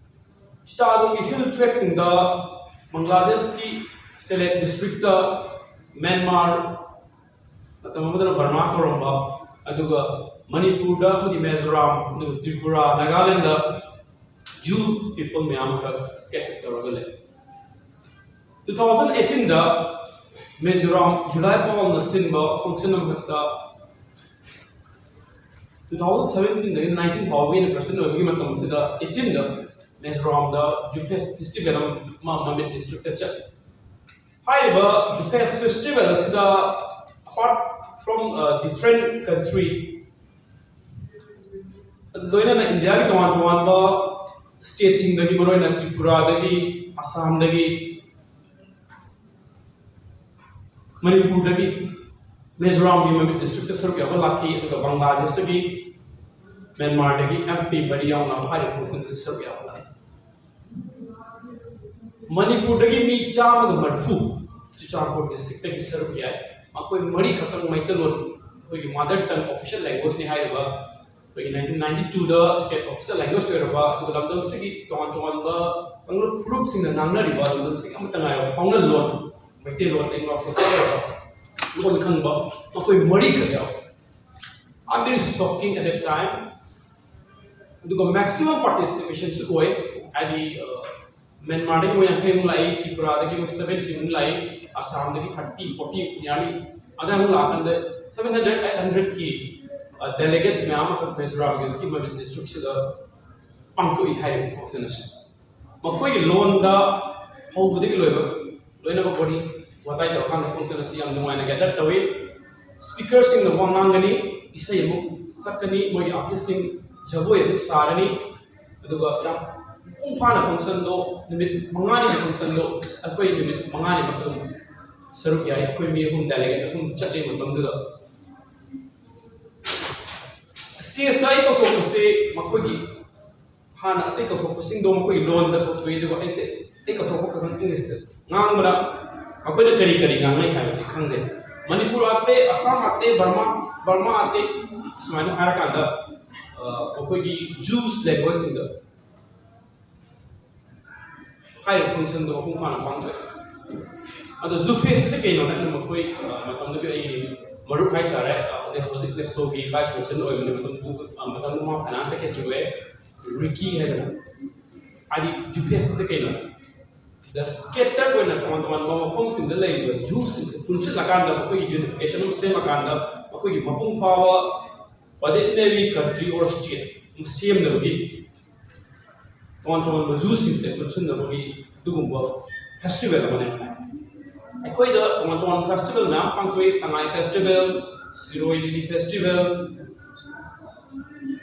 ꯆꯤꯇꯥꯒꯣꯡꯒꯤ ꯍꯤꯜ ꯇ꯭ꯔꯦꯛꯁꯤꯡꯗ, ꯕꯪꯒ꯭ꯂꯥꯗꯦꯁꯀꯤ ꯁꯦꯂꯦꯠ ꯗꯤꯁꯇ꯭ꯔꯤꯛꯇ, ꯃ꯭ꯌꯥꯟꯃꯥꯔ, ꯃꯇꯝ ꯑꯃꯗꯅ ꯕꯔꯃꯥ ꯀꯧꯔꯝꯕ, ꯑꯗꯨꯒ ꯃꯅꯤꯄꯨꯔꯗ ꯑꯃꯗꯤ ꯃꯤꯖꯣꯔꯥꯝ, ꯑꯗꯨꯒ ꯇ꯭ꯔꯤꯄꯨꯔꯥ, ꯅꯥꯒꯥꯂꯦꯟꯗ ꯖꯨ ꯄꯤꯄꯜ ꯃꯌꯥꯝ ꯑꯃꯈꯛ ꯁ꯭ꯀꯦꯇꯔ ꯇꯧꯔꯒ ꯂꯩ꯫ ꯇꯨ ꯊꯥꯎꯖꯟ ꯑꯩꯠꯇꯤꯟꯗ ꯃꯤꯖꯣꯔꯥꯝ ꯖꯨꯂꯥꯏ ꯄꯥꯎꯅ ꯁꯤꯟꯕ ꯐꯪꯁꯟ ꯑꯃꯈꯛꯇ, ꯇꯨ ꯊꯥꯎꯖꯟ ꯁꯕꯦꯟꯇꯤꯟꯗꯒꯤ ꯅꯥꯏꯟꯇꯤꯟ ꯐꯥꯎꯕꯒꯤ ꯑꯩꯅ ꯄ꯭ꯔꯁꯤꯗꯦꯟ ꯑꯣꯏꯕꯒꯤ ꯃꯇꯝꯁꯤꯗ, ꯑꯩꯠꯇꯤꯟꯗ ꯃꯤꯖꯣꯔꯥꯝꯗ ꯖꯨ ꯐꯦꯁ ꯐꯦꯁꯇꯤꯚꯦꯜ ꯑꯃ ꯃꯃꯤꯠ ꯗꯤꯁꯇ꯭ꯔꯤꯛꯇ ꯆꯠꯂꯤ꯫ ꯍꯥꯏꯔꯤꯕ ꯖꯨ ꯐꯦꯁ ꯐꯦꯁꯇꯤꯚꯦꯜ ꯑꯁꯤꯗ, apart from different country, ꯂꯣꯏꯅꯅ ꯏꯟꯗꯤꯌꯥꯒꯤ ꯇꯣꯉꯥꯟ ꯇꯣꯉꯥꯟꯕ ꯁ꯭ꯇꯦꯠꯁꯤꯡꯗꯒꯤ, ꯃꯔꯨꯑꯣꯏꯅ ꯇ꯭ꯔꯤꯄꯨꯔꯥꯗꯒꯤ, ꯑꯁꯥꯝꯗꯒꯤ, ꯃꯅꯤꯄꯨꯔꯗꯒꯤ, ꯃꯤꯖꯣꯔꯥꯝꯒꯤ ꯃꯃꯤꯠ ꯗꯤꯁꯇ꯭ꯔꯤꯛꯇ ꯁꯔꯨꯛ ꯌꯥꯕ ꯂꯥꯛꯈꯤ, ꯑꯗꯨꯒ ꯕꯪꯒ꯭ꯂꯥꯗꯦꯁꯇꯒꯤ, ꯃ꯭ꯌꯥꯟꯃꯥꯔꯗꯒꯤ ꯑꯦꯝ ꯄꯤ ꯃꯔꯤ ꯌꯥꯎꯅ ꯍꯥꯏꯔꯤꯕ ꯐꯪꯁꯟꯁꯤ ꯁꯔꯨꯛ ꯌꯥꯕ ꯂꯥꯛꯏ꯫ ꯃꯅꯤꯄꯨꯔꯗꯒꯤ ꯃꯤ ꯆꯥꯝꯃꯒ ꯃꯔꯤꯐꯨ ꯆꯨꯔꯆꯥꯟꯄꯨꯔ ꯗꯤꯁꯇ꯭ꯔꯤꯛꯇꯒꯤ ꯁꯔꯨꯛ ꯌꯥꯏ꯫ ꯃꯈꯣꯏ ꯃꯔꯤ ꯈꯛꯇꯪ ꯃꯩꯇꯩꯂꯣꯟ, ꯑꯩꯈꯣꯏꯒꯤ ꯃꯥꯗꯔ ꯇꯪ ꯑꯣꯐꯤꯁꯤꯌꯦꯜ ꯂꯦꯡꯒ꯭ꯋꯦꯖꯅꯤ ꯍꯥꯏꯔꯤꯕ, ꯑꯩꯈꯣꯏꯒꯤ ꯅꯥꯏꯟꯇꯤꯟ ꯅꯥꯏꯟꯇꯤ ꯇꯨꯗ ꯁ꯭ꯇꯦꯠ ꯑꯣꯐꯤꯁꯤꯌꯦꯜ ꯂꯦꯡꯒ꯭ꯋꯦꯖ ꯑꯣꯏꯔꯕ, ꯑꯗꯨꯒ ꯂꯝꯗꯝꯁꯤꯒꯤ ꯇꯣꯉꯥꯟ ꯇꯣꯉꯥꯟꯕ ꯀꯥꯡꯂꯨꯞ ꯐꯨꯔꯨꯞꯁꯤꯡꯅ ꯉꯥꯡꯅꯔꯤꯕ ꯂꯝꯗꯝꯁꯤꯒꯤ ꯑꯃꯠꯇ ꯉꯥꯏꯔꯕ ꯐꯥꯎꯅ ꯂꯣꯟ, ꯃꯩꯇꯩꯂꯣꯟ ꯂꯦꯡꯒ꯭ꯋꯦꯖ ꯑꯣꯏꯔꯕ ꯂꯣꯟ ꯈꯪꯕ ꯃꯈꯣꯏ ꯃꯔꯤꯈꯛ ꯌꯥꯎꯏ꯫ ꯑꯗꯨ ꯁꯣꯛꯀꯤꯡ ꯑꯦꯠ ꯗꯦꯠ ꯇꯥꯏꯝ꯫ ꯑꯗꯨꯒ ꯃꯦꯛꯁꯤꯃꯝ ꯄꯥꯔꯇꯤꯁꯤꯄꯦꯁꯟꯁꯨ ꯑꯣꯏ꯫ ꯍꯥꯏꯗꯤ, ꯑ, ꯃ꯭ꯌꯥꯟꯃꯥꯔꯗꯒꯤ ꯃꯣꯏ ꯌꯥꯡꯈꯩꯃꯨꯛ ꯂꯥꯛꯏ, ꯇ꯭ꯔꯤꯄꯨꯔꯥꯗꯒꯤ ꯃꯣꯏ ꯁꯕꯦꯟꯇꯤꯃꯨꯛ ꯂꯥꯛꯏ, ꯑꯁꯥꯝꯗꯒꯤ ꯊꯥꯔꯇꯤ, ꯐꯣꯔꯇꯤ ꯌꯥꯅꯤ꯫ ꯑꯗꯨꯃꯨꯛ ꯂꯥꯛꯑꯀꯥꯟꯗ ꯁꯕꯦꯟ ꯍꯟꯗ꯭ꯔꯦꯠ, ꯑꯩꯠ ꯍꯟꯗ꯭ꯔꯦꯠꯀꯤ, ꯑ, ꯗꯦꯂꯤꯒꯦꯠꯁ ꯃꯌꯥꯝ ꯑꯃꯈꯛ ꯃꯤꯖꯣꯔꯥꯝꯒꯤ ꯃꯅꯤꯄꯨꯔ ꯗꯤꯁꯇ꯭ꯔꯤꯛꯁꯤꯗ ꯄꯥꯡꯊꯣꯛꯏ ꯍꯥꯏꯔꯤꯕ ꯐꯪꯁꯟ ꯑꯁꯤ꯫ ꯃꯈꯣꯏꯒꯤ ꯂꯣꯟꯗ ꯍꯧꯕꯗꯒꯤ ꯂꯣꯏꯕ ꯂꯣꯏꯅꯃꯛ ꯋꯥꯔꯤ ꯋꯥꯇꯥꯏ ꯇꯧꯔꯀꯥꯟꯗ ꯐꯪꯁꯟ ꯑꯁꯤ ꯌꯥꯝ ꯅꯨꯡꯉꯥꯏꯅ ꯒꯦꯗꯔ ꯇꯧꯏ꯫ ꯁ꯭ꯄꯤꯀꯔꯁꯤꯡꯅ ꯋꯥ ꯉꯥꯡꯒꯅꯤ, ꯏꯁꯩ ꯑꯃꯨꯛ ꯁꯛꯀꯅꯤ, ꯃꯣꯏꯒꯤ ꯑꯥꯔꯇꯤꯁꯁꯤꯡ ꯖꯒꯣꯏ ꯑꯃꯨꯛ ꯁꯥꯔꯅꯤ꯫ ꯑꯗꯨꯒ ꯌꯥꯝ ꯃꯄꯨꯡ ꯐꯥꯅ functionꯗꯣ, ꯅꯨꯃꯤꯠ ꯃꯉꯥꯅꯤꯒꯤ functionꯗꯣ ꯑꯩꯈꯣꯏ ꯅꯨꯃꯤꯠ ꯃꯉꯥꯅꯤꯃꯛ ꯑꯗꯨꯝ ꯁꯔꯨꯛ ꯌꯥꯏ꯫ ꯑꯩꯈꯣꯏ ꯃꯤ ꯑꯍꯨꯝ delegate ꯑꯍꯨꯝ ꯆꯠꯂꯤ ꯃꯇꯝꯗꯨꯗ꯫ Stageꯇ ꯑꯩ ꯀꯧꯊꯣꯛꯄꯁꯦ ꯃꯈꯣꯏꯒꯤ ꯍꯥꯟꯅ ꯑꯇꯩ ꯀꯧꯊꯣꯛꯄꯁꯤꯡꯗꯣ ꯃꯈꯣꯏꯒꯤ ꯂꯣꯟꯗ ꯀꯧꯊꯣꯛꯏ, ꯑꯗꯨꯒ ꯑꯩꯁꯦ ꯑꯩ ꯀꯧꯊꯣꯛꯄ ꯈꯛꯇꯪ Englishꯇ ꯉꯥꯡꯕꯅ ꯃꯈꯣꯏꯅ ꯀꯔꯤ ꯀꯔꯤ ꯉꯥꯡꯅꯩ ꯍꯥꯏꯕꯗꯤ ꯈꯪꯗꯦ꯫ "ꯃꯅꯤꯄꯨꯔ ꯑꯥꯇꯦ, ꯑꯁꯥꯝ ꯑꯥꯇꯦ, ꯕꯔꯃꯥ, ꯕꯔꯃꯥ ꯑꯥꯇꯦ" ꯁꯨꯃꯥꯏꯅ ꯍꯥꯏꯔꯀꯥꯟꯗ, ꯑ, ꯑꯩꯈꯣꯏꯒꯤ Jews languageꯁꯤꯡꯗ ꯍꯥꯏꯔꯤꯕ functionꯗꯣ ꯃꯄꯨꯡ ꯐꯥꯅ ꯄꯥꯡꯊꯣꯛꯑꯦ꯫ ꯑꯗꯣ ZUFESꯁꯦ ꯀꯩꯅꯣ ꯍꯥꯏꯅ ꯃꯈꯣꯏ, ꯑ, ꯃꯇꯝꯗꯨꯒꯤ ꯑꯩꯒꯤ ꯃꯔꯨꯞ ꯍꯥꯏꯇꯥꯔꯦ, ꯑ, ꯍꯧꯖꯤꯛ NESOꯒꯤ vice president ꯑꯣꯏꯕꯅꯦ, ꯃꯇꯝꯗꯨ, ꯑ, ꯃꯇꯝꯗꯨ ꯃꯥ finance secretary ꯑꯣꯏ, ꯔꯤꯀꯤ ꯍꯥꯏꯗꯅ꯫ ꯍꯥꯏꯗꯤ ZUFESꯁꯦ ꯀꯩꯅꯣ? The scattered ꯑꯣꯏꯅ ꯇꯣꯉꯥꯟ ꯇꯣꯉꯥꯟꯕ ꯃꯐꯝꯁꯤꯡꯗ ꯂꯩꯔꯤꯕ Jewꯁꯤꯡꯁꯦ ꯄꯨꯟꯁꯤꯜꯂꯀꯥꯟꯗ ꯃꯈꯣꯏꯒꯤ unification ꯑꯃ ꯁꯦꯝꯃꯀꯥꯟꯗ ꯃꯈꯣꯏꯒꯤ ꯃꯄꯨꯡ ꯐꯥꯕ ꯄꯗꯦꯠꯅꯔꯤ country or state ꯑꯃ ꯁꯦꯝꯅꯕꯒꯤ ꯇꯣꯉꯥꯟ ꯇꯣꯉꯥꯟꯕ Jewꯁꯤꯡꯁꯦ ꯄꯨꯟꯁꯤꯟꯅꯕꯒꯤ ꯑꯗꯨꯒꯨꯝꯕ festival ꯑꯃꯅꯦ꯫ ꯑꯩꯈꯣꯏꯗ ꯇꯣꯉꯥꯟ ꯇꯣꯉꯥꯟꯕ festival ꯃꯌꯥꯝ ꯄꯥꯡꯊꯣꯛꯏ, ꯁꯉꯥꯏ festival, ꯁꯤꯔꯣꯏ ꯂꯤꯂꯤ festival,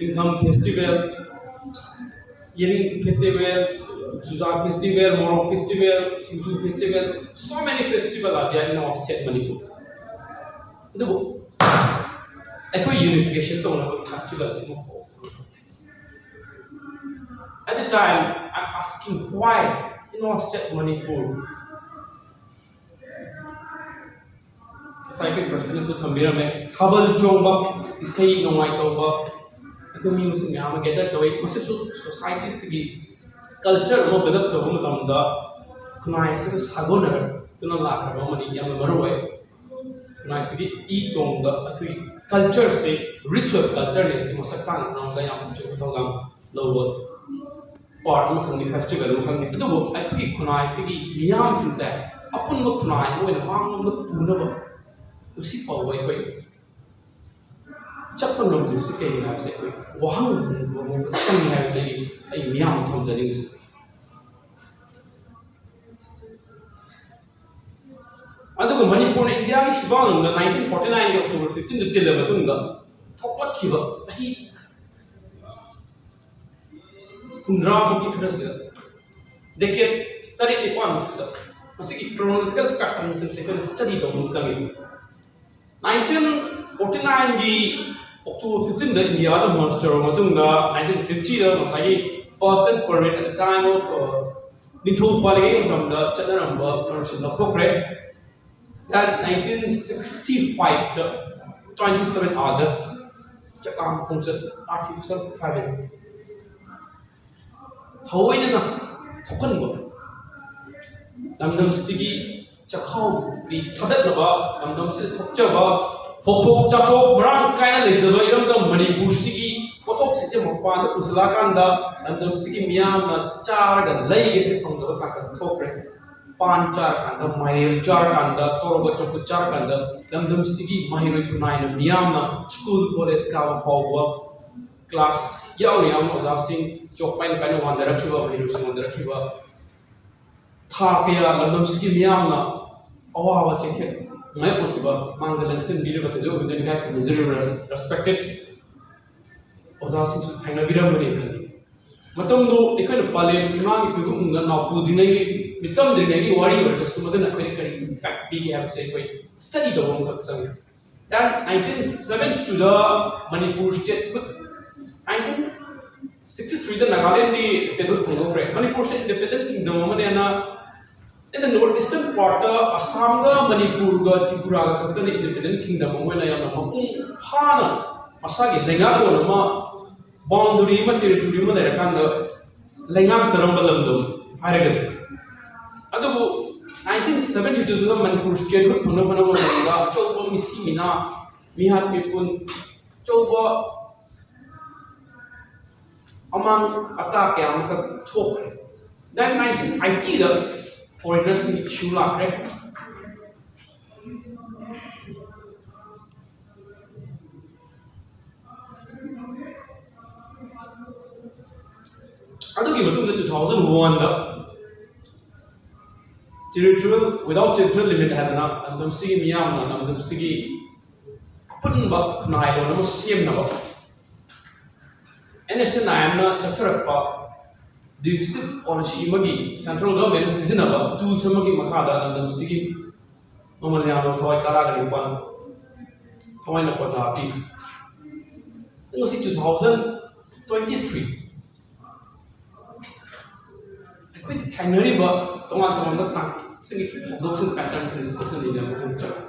ꯏꯪꯊꯝ festival, ꯌꯦꯅꯤꯡ festival, ꯆꯨꯖꯥꯛ festival, ꯃꯣꯔꯣꯛ festival, Singju festival, so many festival are there in our state Manipur. ꯑꯗꯨꯕꯨ ꯑꯩꯈꯣꯏ unification ꯇꯧꯅꯕ festival ꯑꯃ ꯍꯧ-, At the time, I'm asking why in our state Manipur. ꯉꯁꯥꯏꯒꯤ presidentꯅꯁꯨ ꯊꯝꯕꯤꯔꯝꯃꯦ, ꯊꯥꯕꯜ ꯆꯣꯡꯕ, ꯏꯁꯩ ꯅꯣꯡꯃꯥꯏ ꯇꯧꯕ, ꯑꯩꯈꯣꯏ ꯃꯤ ꯃꯁꯤꯡ ꯃꯌꯥꯝ ꯑꯃ gather ꯇꯧꯏ꯫ ꯃꯁꯤꯁꯨ societyꯁꯤꯒꯤ culture ꯑꯃ build up ꯇꯧꯕ ꯃꯇꯝꯗ ꯈꯨꯟꯅꯥꯏ ꯑꯁꯤꯒ ꯁꯥꯒꯣꯟꯅꯔꯛꯇꯨꯅ ꯂꯥꯛꯈ꯭ꯔꯕ ꯑꯃꯅꯤ, ꯌꯥꯝꯅ ꯃꯔꯨ ꯑꯣꯏ꯫ ꯈꯨꯟꯅꯥꯏꯁꯤꯒꯤ ꯏ ꯇꯣꯡꯗ ꯑꯩꯈꯣꯏ cultureꯁꯦ, rich ꯑꯣꯏꯕ cultureꯅꯦ, ꯁꯤ ꯃꯁꯛ ꯇꯥꯛꯅꯅꯕ ꯌꯥꯝ ꯑꯆꯧꯕ ꯊꯧꯗꯥꯡ ꯂꯧꯕ part ꯑꯃꯈꯛꯅꯤ, festival ꯑꯃꯈꯛꯅꯤ꯫ ꯑꯗꯨꯕꯨ ꯑꯩꯈꯣꯏꯒꯤ ꯈꯨꯟꯅꯥꯏꯁꯤꯒꯤ ꯃꯤꯌꯥꯝꯁꯤꯡꯁꯦ ꯑꯄꯨꯟꯕ ꯈꯨꯟꯅꯥꯏ ꯑꯃ ꯑꯣꯏꯅ ꯃꯥꯡꯂꯣꯝꯗ ꯄꯨꯅꯕ ꯉꯁꯤ ꯐꯥꯎꯕ ꯑꯩꯈꯣꯏ ꯆꯠꯄ ꯉꯝꯗ꯭ꯔꯤꯕꯁꯤ ꯀꯩꯒꯤꯅꯣ ꯍꯥꯏꯕꯁꯦ ꯑꯩꯈꯣꯏ ꯋꯥꯍꯪ ꯍꯪꯕ ꯃꯑꯣꯡꯗ ꯆꯪꯉꯤ ꯍꯥꯏꯕꯗꯒꯤ ꯑꯩ ꯃꯤꯌꯥꯝ ꯊꯝꯖꯅꯤꯡꯉꯤꯁꯦ꯫ ꯑꯗꯨꯒ ꯃꯅꯤꯄꯨꯔꯅ ꯏꯟꯗꯤꯌꯥꯒꯤ ꯁꯨꯕꯥꯜ ꯅꯨꯡꯗ nineteen forty nineꯒꯤ October fifteenꯗ ꯇꯤꯜꯂꯕ ꯃꯇꯨꯡꯗ ꯊꯣꯛꯂꯛꯈꯤꯕ ꯆꯍꯤ ꯍꯨꯝꯗ꯭ꯔꯥꯃꯨꯛꯀꯤ ꯈꯔꯁꯤꯗ, ꯗꯦꯀꯦꯠ ꯇꯔꯦꯠ ꯅꯤꯄꯥꯟꯃꯨꯛꯁꯤꯗ ꯃꯁꯤꯒꯤ ꯀ꯭ꯔꯣꯅꯣꯂꯣꯖꯤꯀꯦꯜ ꯄꯦꯇꯔꯟꯁꯤꯡꯁꯦ ꯑꯩꯈꯣꯏꯅ ꯁ꯭ꯇꯗꯤ ꯇꯧꯕ ꯑꯃ ꯆꯪꯉꯤ꯫ ꯅꯥꯏꯟꯇꯤꯟ ꯐꯣꯔꯇꯤ ꯅꯥꯏꯟꯒꯤ ꯑꯣꯛꯇꯣꯕꯔ ꯐꯤꯐꯇꯤꯟꯗ ꯏꯟꯗꯤꯌꯥꯗ ꯃꯔꯆ ꯇꯧꯔꯕ ꯃꯇꯨꯡꯗ, ꯅꯥꯏꯟꯇꯤꯟ ꯐꯤꯐꯇꯤꯗ ꯉꯁꯥꯏꯒꯤ Passant Parade at the time of, uh, ꯅꯤꯡꯊꯧ ꯄꯥꯜꯂꯤꯉꯩ ꯃꯇꯝꯗ ꯆꯠꯅꯔꯝꯕ ꯃꯔꯆꯁꯤ ꯂꯧꯊꯣꯛꯈ꯭ꯔꯦ꯫ Then ꯅꯥꯏꯟꯇꯤꯟ ꯁꯤꯛꯁꯇꯤ ꯐꯥꯏꯚꯇ twenty seven August ꯆꯀꯥꯡ ꯈꯣꯡꯆꯠ, artificial famine, ꯊꯑꯣꯏꯗꯅ ꯊꯣꯛꯍꯟꯕ, ꯂꯝꯗꯝꯁꯤꯒꯤ ꯆꯥꯛꯈꯥꯎꯒꯤ ꯊꯥꯗꯠꯅꯕ, ꯂꯝꯗꯝꯁꯤꯗ ꯊꯣꯛꯆꯕ ꯐꯧꯊꯣꯛ ꯆꯥꯊꯣꯛ ꯃꯔꯥꯡ ꯀꯥꯏꯅ ꯂꯩꯖꯕ ꯏꯔꯝꯗꯝ ꯃꯅꯤꯄꯨꯔꯁꯤꯒꯤ ꯄꯣꯠꯊꯣꯛꯁꯤꯡꯁꯦ ꯃꯄꯥꯟꯗ ꯄꯨꯁꯤꯜꯂꯛꯑꯀꯥꯟꯗ ꯂꯝꯗꯝꯁꯤꯒꯤ ꯃꯤꯌꯥꯝꯅ ꯆꯥꯔꯒ ꯂꯩꯒꯦꯁꯦ ꯐꯪꯗꯕ ꯇꯥꯡꯀꯛ ꯊꯣꯛꯈ꯭ꯔꯦ꯫ ꯄꯥꯟ ꯆꯥꯔꯀꯥꯟꯗ, ꯃꯥꯏꯔꯦꯟ ꯆꯥꯔꯀꯥꯟꯗ, ꯇꯣꯔꯣꯕꯣꯠ ꯆꯝꯐꯨꯠ ꯆꯥꯔꯀꯥꯟꯗ ꯂꯝꯗꯝꯁꯤꯒꯤ ꯃꯍꯩꯔꯣꯏ ꯈꯨꯟꯅꯥꯏꯅ ꯃꯤꯌꯥꯝꯅ ꯁ꯭ꯀꯨꯜ ꯀꯣꯂꯦꯖ ꯀꯥꯕ ꯐꯥꯎꯕ, ꯀ꯭ꯂꯥꯁ ꯌꯥꯎꯅ ꯌꯥꯎꯅ ꯑꯣꯖꯥꯁꯤꯡ ꯆꯣꯛ ꯄꯥꯏꯅ ꯄꯥꯏꯅ ꯋꯥꯟꯊꯔꯛꯈꯤꯕ, ꯃꯍꯩꯔꯣꯏꯁꯤꯡ ꯋꯥꯟꯊꯔꯛꯈꯤꯕ, ꯊꯥ ꯀꯌꯥ ꯂꯝꯗꯝꯁꯤꯒꯤ ꯃꯤꯌꯥꯝꯅ ꯑꯋꯥꯕ ꯆꯩꯊꯦꯡ ꯃꯥꯌꯣꯛꯅꯈꯤꯕ ꯃꯥꯡꯗ ꯂꯦꯡꯁꯤꯟꯕꯤꯔꯤꯕ ꯊꯧꯗꯣꯛ ꯑꯗꯨꯗ ꯏꯀꯥꯏ ꯈꯨꯝꯅꯖꯔꯤꯕ ꯔꯦꯁ-, ꯔꯦꯁꯄꯦꯛꯇꯦꯠ ꯑꯣꯖꯥꯁꯤꯡꯁꯨ ꯊꯦꯡꯅꯕꯤꯔꯝꯒꯅꯤ ꯈꯜꯂꯤ꯫ ꯃꯇꯝꯗꯨ ꯑꯩꯈꯣꯏꯅ ꯄꯥꯂꯦꯝ ꯏꯃꯥꯒꯤ ꯄꯤꯕꯨꯡꯗ ꯅꯥꯎꯄꯨꯗ꯭ꯔꯤꯉꯩꯒꯤ, ꯃꯤꯇꯝꯗ꯭ꯔꯤꯉꯩꯒꯤ ꯋꯥꯔꯤ ꯑꯣꯏꯔꯒꯁꯨ ꯃꯗꯨꯅ ꯑꯩꯈꯣꯏꯗ ꯀꯔꯤ ꯏꯝꯄꯦꯛ ꯄꯤꯒꯦ ꯍꯥꯏꯕꯁꯦ ꯑꯩꯈꯣꯏ ꯁ꯭ꯇꯗꯤ ꯇꯧꯕ ꯑꯃꯈꯛ ꯆꯪꯉꯤ꯫ Then ꯅꯥꯏꯟꯇꯤꯟ ꯁꯚꯦꯟꯇꯤ ꯇꯨꯗ ꯃꯅꯤꯄꯨꯔ ꯁ꯭ꯇꯦꯠꯍꯨꯗ, ꯅꯥꯏꯟꯇꯤꯟ ꯁꯤꯛꯁꯇꯤ ꯊ꯭ꯔꯤꯗ ꯅꯥꯒꯥꯂꯦꯟꯒꯤ ꯁ꯭ꯇꯦꯠꯍꯨꯗ ꯐꯣꯡꯗꯣꯛꯈ꯭ꯔꯦ꯫ ꯃꯅꯤꯄꯨꯔꯁꯦ ꯏꯟꯗꯤꯄꯦꯟꯗꯦꯟ ꯀꯤꯡꯗꯝ ꯑꯃꯅꯦꯅ, in the north eastern part, ꯑꯁꯥꯝꯒ ꯃꯅꯤꯄꯨꯔꯒ ꯇ꯭ꯔꯤꯄꯨꯔꯥꯒ ꯈꯛꯇꯅ ꯏꯟꯗꯤꯄꯦꯟꯗꯦꯟ ꯀꯤꯡꯗꯝ ꯑꯃ ꯑꯣꯏꯅ ꯌꯥꯝꯅ ꯃꯄꯨꯡ ꯐꯥꯅ ꯃꯁꯥꯒꯤ ꯂꯩꯉꯥꯛꯂꯣꯟ ꯑꯃ, ꯕꯥꯎꯟꯗꯔꯤ ꯑꯃ, ꯇꯦꯔꯤꯇꯣꯔꯤ ꯑꯃ ꯂꯩꯔꯀꯥꯟꯗ ꯂꯩꯉꯥꯛꯆꯔꯝꯕ ꯂꯝꯗꯝ ꯍꯥꯏꯔꯒꯗꯤ꯫ ꯑꯗꯨꯕꯨ ꯅꯥꯏꯟꯇꯤꯟ ꯁꯚꯦꯟꯇꯤ ꯇꯨꯗ ꯃꯅꯤꯄꯨꯔ ꯁ꯭ꯇꯦꯠꯍꯨꯗ ꯐꯪꯅꯕ ꯍꯣꯠꯅꯕ ꯃꯇꯝꯗ ꯑꯆꯧꯕ ꯃꯤꯁꯤ ꯃꯤꯅꯥ, ꯃꯤꯍꯥꯠ ꯃꯤꯄꯨꯟ, ꯑꯆꯧꯕ ꯑꯃꯥꯡ ꯑꯇꯥ ꯀꯌꯥ ꯑꯃꯈꯛ ꯊꯣꯛꯈ꯭ꯔꯦ꯫ Then ꯅꯥꯏꯟꯇꯤꯟ ꯑꯥꯏꯇꯤꯗ ꯐꯣꯔꯦꯅꯔꯁꯤꯡꯒꯤ ꯏꯁꯨ ꯂꯥꯛꯈ꯭ꯔꯦ꯫ ꯑꯗꯨꯒꯤ ꯃꯇꯨꯡꯗ ꯇꯨ ꯊꯥꯎꯖꯟ ꯋꯥꯟꯗ territorial, without territorial limit ꯍꯥꯏꯗꯅ ꯂꯝꯗꯝꯁꯤꯒꯤ ꯃꯤꯌꯥꯝꯅ ꯂꯝꯗꯝꯁꯤꯒꯤ ꯑꯄꯨꯟꯕ ꯈꯨꯟꯅꯥꯏꯂꯣꯟ ꯑꯃ ꯁꯦꯝꯅꯕ ꯑꯦꯟ ꯑꯦꯁ ꯑꯦꯟ ꯑꯥꯏ ꯑꯦꯝꯅ ꯆꯠꯊꯔꯛꯄ divisive policy ꯑꯃꯒꯤ, central government ꯁꯤꯖꯤꯟꯅꯕ tools ꯑꯃꯒꯤ ꯃꯈꯥꯗ ꯂꯝꯗꯝꯁꯤꯒꯤ ꯃꯃꯜ ꯌꯥꯝꯅ ꯊꯋꯥꯏ ꯇꯔꯥꯒ ꯅꯤꯄꯥꯟ ꯊꯋꯥꯏꯅ ꯄꯣꯊꯥ ꯄꯤ꯫ ꯉꯁꯤ two thousand twenty three, ꯑꯩꯈꯣꯏꯗ ꯊꯦꯡꯅꯔꯤꯕ ꯇꯣꯉꯥꯟ ꯇꯣꯉꯥꯟꯕ ꯇꯥꯡꯀꯛꯁꯤꯡꯒꯤ ꯊꯧꯗꯣꯛꯁꯤꯡ pattern ꯈꯔ ꯈꯣꯠꯅꯅꯤꯅ ꯃꯐꯝ ꯆꯪꯉꯤ꯫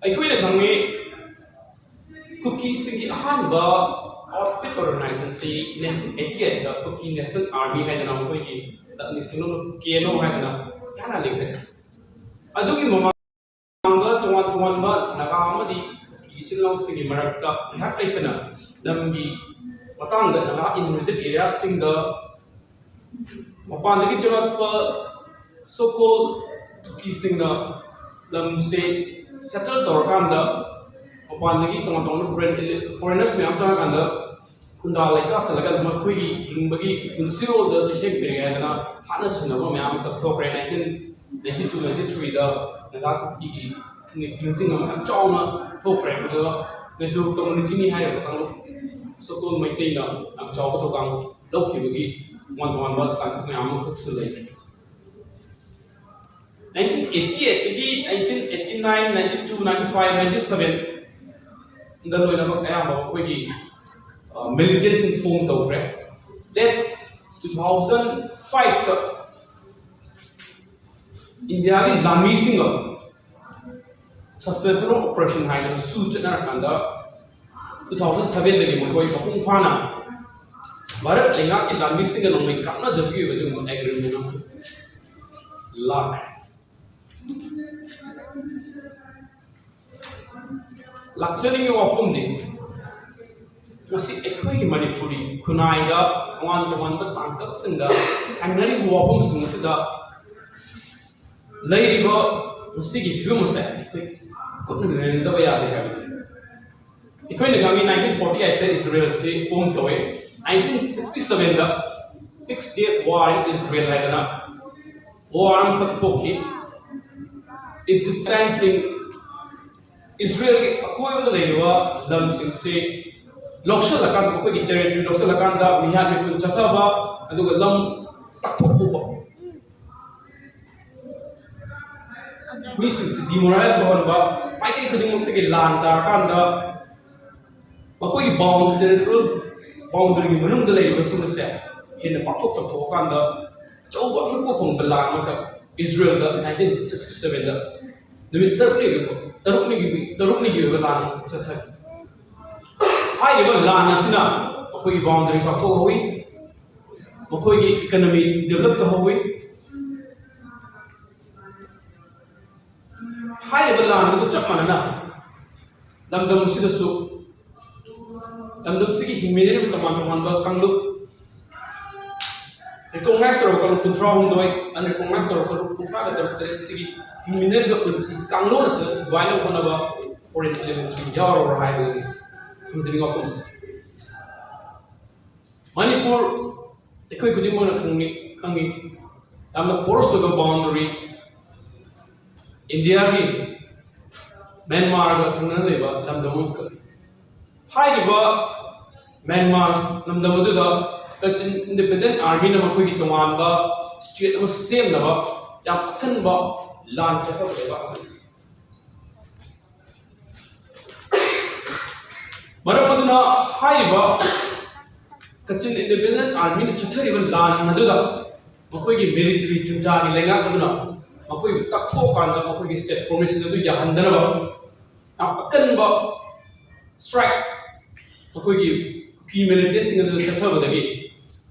ꯑꯩꯈꯣꯏꯅ ꯈꯪꯉꯤ, ꯀꯨꯀꯤꯁꯤꯡꯒꯤ ꯑꯍꯥꯟꯕ outfit organization ꯁꯤ nineteen eighty eight ꯗ Kuki National Army ꯍꯥꯏꯗꯅ ꯃꯈꯣꯏꯒꯤ ꯂꯥꯟꯃꯤꯁꯤꯡꯅ, ꯀꯦ ꯑꯦꯟ ꯑꯣ ꯍꯥꯏꯗꯅ ꯍꯥꯟꯅ ꯂꯤꯡꯈꯠꯈꯤ꯫ ꯑꯗꯨꯒꯤ ꯃꯃꯥꯡꯗ ꯇꯣꯉꯥꯟ ꯇꯣꯉꯥꯟꯕ ꯅꯥꯒꯥ ꯑꯃꯗꯤ ꯀꯨꯀꯤ ꯏꯆꯤꯜ ꯏꯅꯥꯎꯁꯤꯡꯒꯤ ꯃꯔꯛꯇ ꯉꯥꯏꯍꯥꯛ ꯂꯩꯇꯅ ꯂꯝꯒꯤ ꯃꯇꯥꯡꯗ ꯅꯥꯒꯥ inhabited area ꯁꯤꯡꯗ ꯃꯄꯥꯟꯗꯒꯤ ꯆꯪꯂꯛꯄ so-called ꯀꯨꯀꯤꯁꯤꯡꯅ ꯂꯝꯁꯦ settle ꯇꯧꯔꯀꯥꯟꯗ, ꯃꯄꯥꯟꯗꯒꯤ ꯇꯣꯉꯥꯟ ꯇꯣꯉꯥꯟꯕ foreign, foreigners ꯃꯌꯥꯝ ꯆꯪꯉꯀꯥꯟꯗ ꯈꯨꯟꯗꯥ ꯂꯩꯇꯥꯁꯜꯂꯒ ꯃꯈꯣꯏꯒꯤ ꯍꯤꯡꯕꯒꯤ ꯄꯨꯟꯁꯤꯔꯣꯜꯗ ꯆꯩꯊꯦꯡ ꯄꯤꯔꯛꯑꯦ ꯍꯥꯏꯗꯅ ꯍꯥꯠꯅ ꯁꯨꯅꯕ ꯃꯌꯥꯝ ꯑꯃꯈꯛ ꯊꯣꯛꯈ꯭ꯔꯦ꯫ Nineteen ninety two ninety three ꯗ ꯅꯥꯒꯥ ꯀꯨꯀꯤꯒꯤ cleansing ꯑꯃ ꯌꯥꯝ ꯆꯥꯎꯅ ꯊꯣꯛꯈ꯭ꯔꯦ꯫ ꯑꯗꯨꯒ ꯃꯦꯖꯣ community ꯅꯤ ꯍꯥꯏꯔꯤꯕ ꯀꯥꯡꯂꯨꯞ so-called ꯃꯩꯇꯩꯅ ꯌꯥꯝ ꯆꯥꯎꯕ ꯊꯧꯗꯥꯡ ꯂꯧꯈꯤꯕꯒꯤ ꯇꯣꯉꯥꯟ ꯇꯣꯉꯥꯟꯕ ꯇꯥꯡꯀꯛ ꯃꯌꯥꯝ ꯑꯃꯈꯛꯁꯨ ꯂꯩꯔꯤ꯫ Nineteen eighty eight ꯗꯒꯤ nineteen eighty nine, ninety two, ninety five, ninety seven ꯗ ꯂꯣꯏꯅꯃꯛ ꯑꯌꯥꯝꯕ ꯑꯩꯈꯣꯏꯒꯤ, ꯑ, militant ꯁꯤꯡ form ꯇꯧꯈ꯭ꯔꯦ꯫ Late two thousand five ꯗ ꯏꯟꯗꯤꯌꯥꯒꯤ ꯂꯥꯟꯃꯤꯁꯤꯡꯒ suspension of operation ꯍꯥꯏꯗꯅ ꯁꯨ ꯆꯠꯅꯔꯀꯥꯟꯗ two thousand seven ꯗꯒꯤ ꯃꯈꯣꯏ ꯃꯄꯨꯡ ꯐꯥꯅ ꯚꯥꯔꯠ ꯂꯩꯉꯥꯛꯀꯤ ꯂꯥꯟꯃꯤꯁꯤꯡꯒ ꯅꯣꯡꯃꯩ ꯀꯥꯞꯅꯗꯕꯒꯤ ꯑꯣꯏꯕ ꯑꯗꯨꯒꯨꯝꯕ agreement ꯑꯃ ꯂꯥꯛꯈ꯭ꯔꯦ꯫ ꯂꯥꯛꯆꯅꯤꯡꯉꯤ ꯋꯥꯐꯝꯗꯤ, ꯉꯁꯤ ꯑꯩꯈꯣꯏꯒꯤ ꯃꯅꯤꯄꯨꯔꯤ ꯈꯨꯟꯅꯥꯏꯗ ꯇꯣꯉꯥꯟ ꯇꯣꯉꯥꯟꯕ ꯇꯥꯡꯀꯛꯁꯤꯡꯗ ꯊꯦꯡꯅꯔꯤꯕ ꯋꯥꯐꯝꯁꯤꯡ ꯑꯁꯤꯗ ꯂꯩꯔꯤꯕ ꯉꯁꯤꯒꯤ ꯐꯤꯕꯝ ꯑꯁꯦ ꯑꯩꯈꯣꯏ ꯈꯨꯠꯅ ꯅꯩꯅꯗꯕ ꯌꯥꯗꯦ ꯍꯥꯏꯕꯅꯤ꯫ ꯑꯩꯈꯣꯏꯅ ꯈꯪꯉꯤ, nineteen forty eight ꯗ ꯏꯁꯔꯦꯜꯁꯤ form ꯇꯧꯏ꯫ Nineteen sixty seven the Six Days War in Israel ꯍꯥꯏꯗꯅ war ꯑꯃꯈꯛ ꯊꯣꯛꯈꯤ꯫ ꯏꯖꯤꯞꯇꯤꯌꯥꯟꯁꯤꯡ ꯏꯁꯔꯦꯜꯒꯤ ꯑꯀꯣꯏꯕꯗ ꯂꯩꯔꯤꯕ ꯂꯝꯁꯤꯡꯁꯤ ꯂꯧꯁꯤꯜꯂꯀꯥꯟꯗ, ꯃꯈꯣꯏꯒꯤ territory ꯂꯧꯁꯤꯜꯂꯀꯥꯟꯗ ꯃꯤꯍꯥꯠ ꯃꯤꯄꯨꯟ ꯆꯠꯊꯕ, ꯑꯗꯨꯒ ꯂꯝ ꯇꯥꯛꯊꯣꯛꯄ, ꯃꯤꯁꯤꯡꯁꯤ ꯗꯤꯃꯣꯔꯦꯂꯥꯏꯁ ꯇꯧꯍꯟꯕ, ꯃꯥꯏꯀꯩ ꯈꯨꯗꯤꯡꯃꯛꯇꯒꯤ ꯂꯥꯟ ꯇꯥꯔꯀꯥꯟꯗ ꯃꯈꯣꯏꯒꯤ ꯕꯥꯎꯟ ꯇꯦꯔꯤꯇꯣꯔꯤꯌꯦꯜ ꯕꯥꯎꯟꯗꯔꯤꯒꯤ ꯃꯅꯨꯡꯗ ꯂꯩꯔꯤꯕꯁꯤꯡ ꯑꯁꯦ ꯍꯦꯟꯅ ꯄꯥꯛꯊꯣꯛ ꯆꯥꯎꯊꯣꯛꯑꯀꯥꯟꯗ ꯑꯆꯧꯕ ꯑꯉꯛꯄ ꯐꯪꯕ ꯂꯥꯟ ꯑꯃꯈꯛ ꯏꯁꯔꯦꯜꯗ ꯅꯥꯏꯟꯇꯤꯟ ꯁꯤꯛꯁꯇꯤ ꯁꯚꯦꯟꯗ ꯅꯨꯃꯤꯠ ꯇꯔꯨꯛꯅꯤꯒꯤ ꯇꯔꯨꯛꯅꯤꯒꯤ ꯇꯔꯨꯛꯅꯤꯒꯤ ꯑꯣꯏꯕ ꯂꯥꯟ ꯆꯠꯊꯈꯤ꯫ ꯍꯥꯏꯔꯤꯕ ꯂꯥꯟ ꯑꯁꯤꯅ ꯑꯩꯈꯣꯏꯒꯤ ꯕꯥꯎꯟꯗꯔꯤ ꯆꯥꯎꯊꯣꯛꯍꯧꯏ, ꯃꯈꯣꯏꯒꯤ ꯏꯀꯅꯃꯤ ꯗꯦꯕꯂꯞ ꯇꯧꯍꯧꯏ꯫ ꯍꯥꯏꯔꯤꯕ ꯂꯥꯟ ꯑꯗꯨꯒ ꯆꯞ ꯃꯥꯟꯅꯅ ꯂꯝꯗꯝ ꯑꯁꯤꯗꯁꯨ ꯂꯝꯗꯝꯁꯤꯒꯤ ꯍꯤꯡꯃꯤꯟꯅꯔꯤꯕ ꯇꯣꯉꯥꯟ ꯇꯣꯉꯥꯟꯕ ꯀꯥꯡꯂꯨꯞ, ꯔꯤꯀꯣꯛꯅꯥꯏꯁ ꯇꯧꯔꯕ ꯀꯥꯡꯂꯨꯞ ꯀꯨꯟꯊ꯭ꯔꯥ ꯍꯨꯝꯗꯣꯏ, ꯑꯟꯔꯤꯀꯣꯛꯅꯥꯏꯁ ꯇꯧꯔꯕ ꯀꯥꯡꯂꯨꯞ ꯀꯨꯟꯊ꯭ꯔꯥꯒ ꯇꯔꯨꯛ ꯇꯔꯦꯠꯁꯤꯒꯤ ꯍꯤꯡꯃꯤꯟꯅꯔꯤꯕ ꯄꯨꯟꯁꯤ ꯀꯥꯡꯂꯣꯟ ꯑꯁꯤꯗ ꯊꯨꯒꯥꯏꯅꯕ ꯍꯣꯠꯅꯕ ꯐꯣꯔꯦꯟ ꯑꯦꯂꯤꯃꯦꯟꯁꯤꯡ ꯌꯥꯎꯔꯕ꯭ꯔꯥ ꯍꯥꯏꯕꯗꯨꯅꯤ ꯊꯝꯖꯅꯤꯡꯕ ꯋꯥꯐꯝꯁꯦ꯫ ꯃꯅꯤꯄꯨꯔ ꯑꯩꯈꯣꯏ ꯈꯨꯗꯤꯡꯃꯛꯅ ꯈꯪꯉꯤ, ꯈꯪꯉꯤ, ꯌꯥꯝꯅ ꯄꯣꯔꯁ ꯑꯣꯏꯕ ꯕꯥꯎꯟꯗꯔꯤ ꯏꯟꯗꯤꯌꯥꯒꯤ ꯃ꯭ꯌꯥꯟꯃꯥꯔꯒ ꯊꯪꯅꯅ ꯂꯩꯕ ꯂꯝꯗꯝ ꯑꯃꯈꯛꯅꯤ꯫ ꯍꯥꯏꯔꯤꯕ ꯃ꯭ꯌꯥꯟꯃꯥꯔ ꯂꯝꯗꯝ ꯑꯗꯨꯗ ꯀꯆꯤꯟ ꯏꯟꯗꯤꯄꯦꯟꯗꯦꯟ ꯑꯥꯔꯃꯤꯅ ꯃꯈꯣꯏꯒꯤ ꯇꯣꯉꯥꯟꯕ ꯁ꯭ꯇꯦꯠ ꯑꯃ ꯁꯦꯝꯅꯕ ꯌꯥꯝ ꯑꯀꯟꯕ ꯂꯥꯟ ꯆꯠꯊꯕ ꯂꯩꯕꯥꯛ ꯑꯃꯅꯤ꯫ ꯃꯔꯝ ꯑꯗꯨꯅ ꯍꯥꯏꯔꯤꯕ ꯀꯆꯤꯟ ꯏꯟꯗꯤꯄꯦꯟꯗꯦꯟ ꯑꯥꯔꯃꯤꯅ ꯆꯠꯊꯔꯤꯕ ꯂꯥꯟ ꯑꯗꯨꯗ ꯃꯈꯣꯏꯒꯤ ꯃꯤꯂꯤꯇꯔꯤ ꯖꯨꯟꯇꯥꯒꯤ ꯂꯩꯉꯥꯛ ꯑꯗꯨꯅ ꯃꯈꯣꯏꯕꯨ ꯇꯛꯊꯣꯛꯑꯀꯥꯟꯗ ꯃꯈꯣꯏꯒꯤ ꯁ꯭ꯇꯦꯠ ꯐꯣꯔꯃꯦꯁꯟ ꯑꯗꯨ ꯌꯥꯍꯟꯗꯅꯕ ꯌꯥꯝ ꯑꯀꯟꯕ ꯁ꯭ꯇ꯭ꯔꯥꯏꯛ ꯃꯈꯣꯏꯒꯤ ꯀꯨꯀꯤ ꯃꯤꯂꯤꯇꯦꯟꯁꯤꯡ ꯑꯗꯨꯗ ꯆꯠꯊꯕꯗꯒꯤ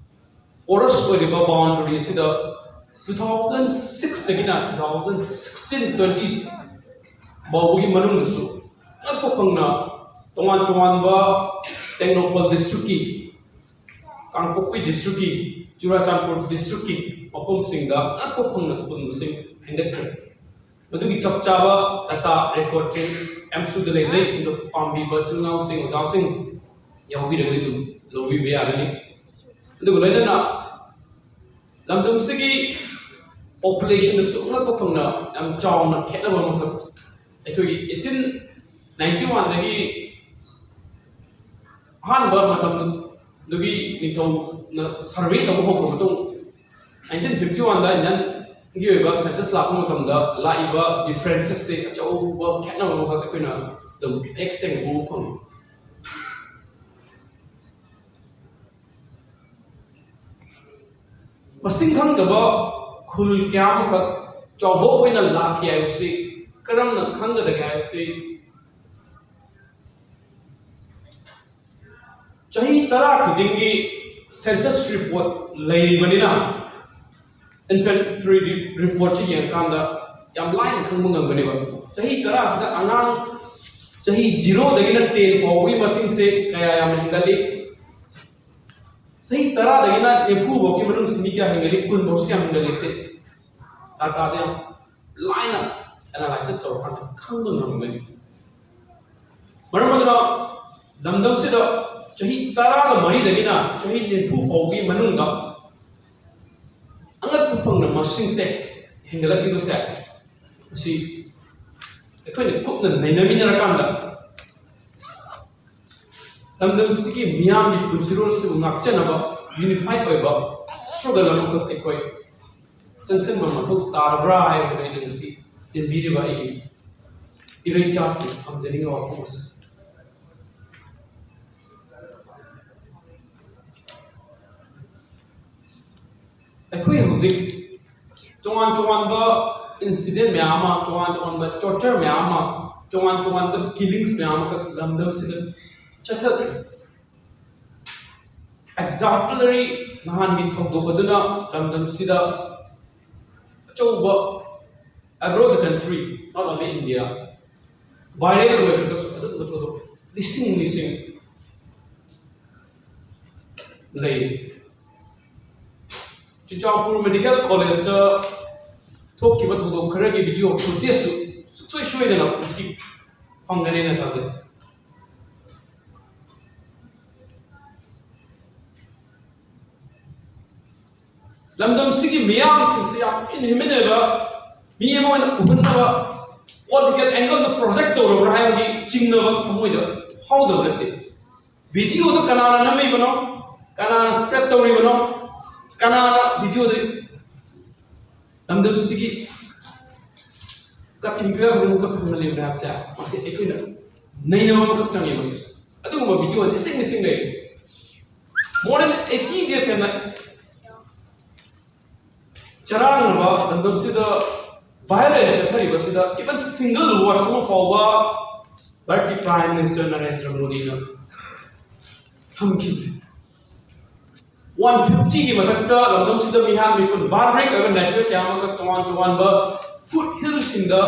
ꯄꯣꯔꯁ ꯑꯣꯏꯔꯤꯕ ꯕꯥꯎꯟꯗꯔꯤ ꯑꯁꯤꯗ two thousand sixꯇꯒꯤꯅ two thousand sixteen twenty ꯐꯥꯎꯕꯒꯤ ꯃꯅꯨꯡꯗꯁꯨ ꯑꯉꯛꯄ ꯐꯪꯅ ꯇꯣꯉꯥꯟ ꯇꯣꯉꯥꯟꯕ ꯇꯦꯡꯅꯧꯄꯜ ꯗꯤꯁꯇ꯭ꯔꯤꯛꯀꯤ, ꯀꯥꯡꯄꯣꯛꯄꯤ ꯗꯤꯁꯇ꯭ꯔꯤꯛꯀꯤ, ꯆꯨꯔꯥꯆꯥꯟꯄꯨꯔ ꯗꯤꯁꯇ꯭ꯔꯤꯛꯀꯤ ꯃꯐꯝꯁꯤꯡꯗ ꯑꯉꯛꯄ ꯐꯪꯅ ꯈꯨꯟ ꯃꯁꯤꯡ ꯍꯦꯟꯒꯠꯈ꯭ꯔꯦ꯫ ꯃꯗꯨꯒꯤ ꯆꯞ ꯆꯥꯕ ꯗꯇꯥ ꯔꯦꯀꯣꯔꯠꯁꯤꯡ ꯑꯦꯝꯁꯨꯗ ꯂꯩꯖꯩ꯫ ꯑꯗꯨ ꯄꯥꯝꯕꯤꯕ ꯏꯆꯤꯜ ꯏꯅꯥꯎꯁꯤꯡ, ꯑꯣꯖꯥꯁꯤꯡ ꯌꯥꯎꯕꯤꯔꯒꯗꯤ ꯑꯗꯨꯝ ꯂꯧꯕꯤꯕ ꯌꯥꯒꯅꯤ꯫ ꯑꯗꯨꯒ ꯂꯣꯏꯅꯅ ꯂꯝꯗꯝꯁꯤꯒꯤ ꯄꯣꯄꯨꯂꯦꯁꯟꯗꯁꯨ ꯑꯉꯛꯄ ꯐꯪꯅ ꯌꯥꯝ ꯆꯥꯎꯅ ꯈꯦꯠꯅꯕ ꯑꯃꯈꯛ ꯑꯩꯈꯣꯏꯒꯤ eighteen ninety oneꯗꯒꯤ ꯑꯍꯥꯟꯕ ꯃꯇꯝꯗꯨꯒꯤ ꯅꯤꯡꯊꯧ ꯅ ꯁꯔꯚꯦ ꯇꯧꯕ ꯍꯧꯔꯕ ꯃꯇꯨꯡ, ꯅꯥꯏꯟꯇꯤꯟ ꯐꯤꯐꯇꯤ ꯋꯥꯟꯗ ꯏꯟꯗꯤꯌꯟꯒꯤ ꯑꯣꯏꯕ ꯁꯦꯟꯁꯁ ꯂꯥꯛꯄ ꯃꯇꯝꯗ ꯂꯥꯛꯏꯕ ꯗꯤꯐ꯭ꯔꯦꯟꯁꯦꯁꯁꯦ, ꯑꯆꯧꯕ ꯈꯦꯠꯅꯕ ꯑꯃꯈꯛ ꯑꯩꯈꯣꯏꯅ ꯑꯗꯨꯝ ꯃꯌꯦꯛ ꯁꯦꯡꯅ ꯎꯕ ꯐꯪꯉꯤ꯫ ꯃꯁꯤꯡ ꯈꯪꯗꯕ ꯈꯨꯜ ꯀꯌꯥ ꯑꯃꯈꯛ ꯆꯥꯎꯕ ꯑꯣꯏꯅ ꯂꯥꯛꯈꯤ ꯍꯥꯏꯕꯁꯤ ꯀꯔꯝꯅ ꯈꯪꯒꯗꯒꯦ ꯍꯥꯏꯕꯁꯤ, ꯆꯍꯤ ꯇꯔꯥ ꯈꯨꯗꯤꯡꯒꯤ ꯁꯦꯟꯁꯁ ꯔꯤꯄꯣꯔꯠ ꯂꯩꯔꯤꯕꯅꯤꯅ, ꯏꯟꯐꯦꯟꯇ꯭ꯔꯤ ꯔꯤꯄꯣꯔꯠꯁꯤ ꯌꯦꯡꯉꯀꯥꯟꯗ ꯌꯥꯝ ꯂꯥꯏꯅ ꯈꯪꯕ ꯉꯝꯒꯅꯦꯕ꯫ ꯆꯍꯤ ꯇꯔꯥꯁꯤꯗ ꯑꯉꯥꯡ ꯆꯍꯤ ꯖꯤꯔꯣꯗꯒꯤꯅ ꯇꯦꯟ ꯐꯥꯎꯕꯒꯤ ꯃꯁꯤꯡꯁꯦ ꯀꯌꯥ ꯌꯥꯝꯅ ꯍꯦꯟꯒꯠꯂꯤ, ꯆꯍꯤ ꯇꯔꯥꯗꯒꯤꯅ ꯅꯤꯐꯨ ꯐꯥꯎꯒꯤ ꯃꯅꯨꯡꯁꯤ ꯃꯤ ꯀꯌꯥ ꯍꯦꯟꯒꯠꯂꯤ, ꯀꯨꯟ ꯐꯥꯎꯁꯤ ꯀꯌꯥ ꯍꯦꯟꯒꯠꯂꯤ, ꯁꯤ ꯗꯥꯇꯥꯗ ꯌꯥꯝ ꯂꯥꯏꯅ ꯑꯦꯅꯥꯂꯥꯏꯁꯤꯁ ꯇꯧꯔꯀꯥꯟꯗ ꯈꯪꯕ ꯉꯝꯒꯅꯤ꯫ ꯃꯔꯝ ꯑꯗꯨꯅ ꯂꯝꯗꯝꯁꯤꯗ ꯆꯍꯤ ꯇꯔꯥꯒ ꯃꯔꯤꯗꯒꯤꯅ ꯆꯍꯤ ꯅꯤꯐꯨ ꯐꯥꯎꯒꯤ ꯃꯅꯨꯡꯗ ꯑꯉꯛꯄ ꯐꯪꯅ ꯃꯁꯤꯡꯁꯦ ꯍꯦꯟꯒꯠꯂꯛꯂꯤꯕꯁꯦ, ꯃꯁꯤ ꯑꯩꯈꯣꯏꯅ ꯀꯨꯞꯅ ꯅꯩꯅꯃꯤꯟꯅꯔꯀꯥꯟꯗ ꯂꯝꯗꯝꯁꯤꯒꯤ ꯃꯤꯌꯥꯝꯒꯤ ꯄꯨꯟꯁꯤꯔꯣꯜꯁꯤꯕꯨ ꯉꯥꯛꯆꯅꯕ ꯌꯨꯅꯤꯐꯥꯏꯠ ꯑꯣꯏꯕ ꯁ꯭ꯇ꯭ꯔꯒꯜ ꯑꯃꯈꯛ ꯑꯩꯈꯣꯏ ꯆꯪꯁꯤꯟꯕ ꯃꯊꯧ ꯇꯥꯔꯕ꯭ꯔꯥ ꯍꯥꯏꯕꯗꯨ ꯑꯩꯅ ꯉꯁꯤ ꯇꯦꯟꯕꯤꯔꯤꯕ ꯑꯩꯒꯤ ꯏꯔꯩꯆꯥꯁꯤ ꯊꯝꯖꯅꯤꯡꯕ ꯋꯥꯐꯝ ꯑꯁꯤ꯫ ꯑꯩꯈꯣꯏ ꯍꯧꯖꯤꯛ ꯇꯣꯉꯥꯟ ꯇꯣꯉꯥꯟꯕ ꯏꯟꯁꯤꯗꯦꯟ ꯃꯌꯥꯝ ꯑꯃ, ꯇꯣꯉꯥꯟ ꯇꯣꯉꯥꯟꯕ ꯇꯣꯔꯆꯔ ꯃꯌꯥꯝ ꯑꯃ, ꯇꯣꯉꯥꯟ ꯇꯣꯉꯥꯟꯕ ꯀꯤꯂꯤꯡꯁ ꯃꯌꯥꯝ ꯑꯃꯈꯛ ꯂꯝꯗꯝꯁꯤꯗ ꯆꯠꯊꯈ꯭ꯔꯦ꯫ ꯑꯦꯛꯖꯥꯝꯄꯂꯔꯤ ꯅꯍꯥꯟꯒꯤ ꯊꯧꯗꯣꯛ ꯑꯗꯨꯅ ꯂꯝꯗꯝꯁꯤꯗ ꯑꯆꯧꯕ, abroad the country, not only India, viral ꯑꯣꯏꯔꯒꯁꯨ ꯑꯗꯨꯒꯨꯝꯕ ꯊꯧꯗꯣꯛ ꯂꯤꯁꯤꯡ ꯂꯤꯁꯤꯡ ꯂꯩ꯫ ꯆꯨꯔꯆꯥꯟꯄꯨꯔ ꯃꯦꯗꯤꯀꯦꯜ ꯀꯣꯂꯦꯖꯇ ꯊꯣꯛꯈꯤꯕ ꯊꯧꯗꯣꯛ ꯈꯔꯒꯤ ꯚꯤꯗꯤꯑꯣ ꯐꯨꯇꯦꯖꯁꯨ ꯁꯨꯡꯁꯣꯏ ꯁꯣꯏꯗꯅ ꯉꯁꯤ ꯐꯪꯒꯅꯦꯅ ꯊꯥꯖꯩ꯫ ꯂꯝꯗꯝꯁꯤꯒꯤ ꯃꯤꯌꯥꯝꯁꯤꯡꯁꯤ ꯌꯥꯝ ꯏꯟꯍ꯭ꯌꯨꯃꯦꯟ ꯑꯣꯏꯕ ꯃꯤ ꯑꯃ ꯑꯣꯏꯅ ꯎꯍꯟꯅꯕ ꯄꯣꯂꯤꯇꯤꯀꯦꯜ ꯑꯦꯡꯒꯜꯗ ꯄ꯭ꯔꯣꯖꯦꯛ ꯇꯧꯔꯕ꯭ꯔꯥ ꯍꯥꯏꯕꯒꯤ ꯆꯤꯡꯅꯕ ꯊꯃꯣꯏꯗ ꯐꯥꯎꯗꯕ ꯅꯠꯇꯦ꯫ ꯚꯤꯗꯤꯑꯣꯗꯨ ꯀꯅꯥꯅ ꯅꯝꯃꯤꯕꯅꯣ? ꯀꯅꯥꯅ ꯁ꯭ꯄ꯭ꯔꯦꯗ ꯇꯧꯔꯤꯕꯅꯣ? ꯀꯅꯥꯅ ꯚꯤꯗꯤꯑꯣꯗ ꯂꯝꯗꯝꯁꯤꯒꯤ ꯀꯊꯤꯟ ꯄꯤꯔꯛꯄꯗꯨ ꯐꯪꯍꯜꯂꯤꯕꯅꯣ ꯍꯥꯏꯕꯁꯦ ꯃꯁꯤ ꯑꯩꯈꯣꯏꯅ ꯅꯩꯅꯕ ꯑꯃꯈꯛ ꯆꯪꯉꯤ꯫ ꯃꯁꯤꯁꯨ ꯑꯗꯨꯒꯨꯝꯕ ꯚꯤꯗꯤꯑꯣ ꯂꯤꯁꯤꯡ ꯂꯤꯁꯤꯡ ꯂꯩ꯫ More than eighty days ꯍꯦꯟꯅ ꯆꯔꯥꯡꯅꯕ ꯂꯝꯗꯝꯁꯤꯗ ꯚꯥꯏꯑꯣꯂꯦꯟꯁ ꯆꯠꯊꯔꯤꯕꯁꯤꯗ even single words ꯑꯃ ꯐꯥꯎꯕ ꯚꯥꯔꯠꯀꯤ ꯄ꯭ꯔꯥꯏꯝ ꯃꯤꯅꯤꯁꯇꯔ ꯅꯔꯦꯟꯗ꯭ꯔ ꯃꯣꯗꯤꯅ ꯊꯝꯈꯤꯗꯦ꯫ One fiftyꯒꯤ ꯃꯊꯛꯇ ꯂꯝꯗꯝꯁꯤꯗ ꯃꯤꯍꯥꯠ ꯃꯤꯄꯨꯟ ꯕꯥꯔꯕꯔꯤꯛ ꯑꯣꯏꯕ ꯅꯦꯆꯔ ꯀꯌꯥ ꯑꯃꯒ ꯇꯣꯉꯥꯟ ꯇꯣꯉꯥꯟꯕ ꯐꯨꯠ ꯍꯤꯜꯁꯤꯡꯗ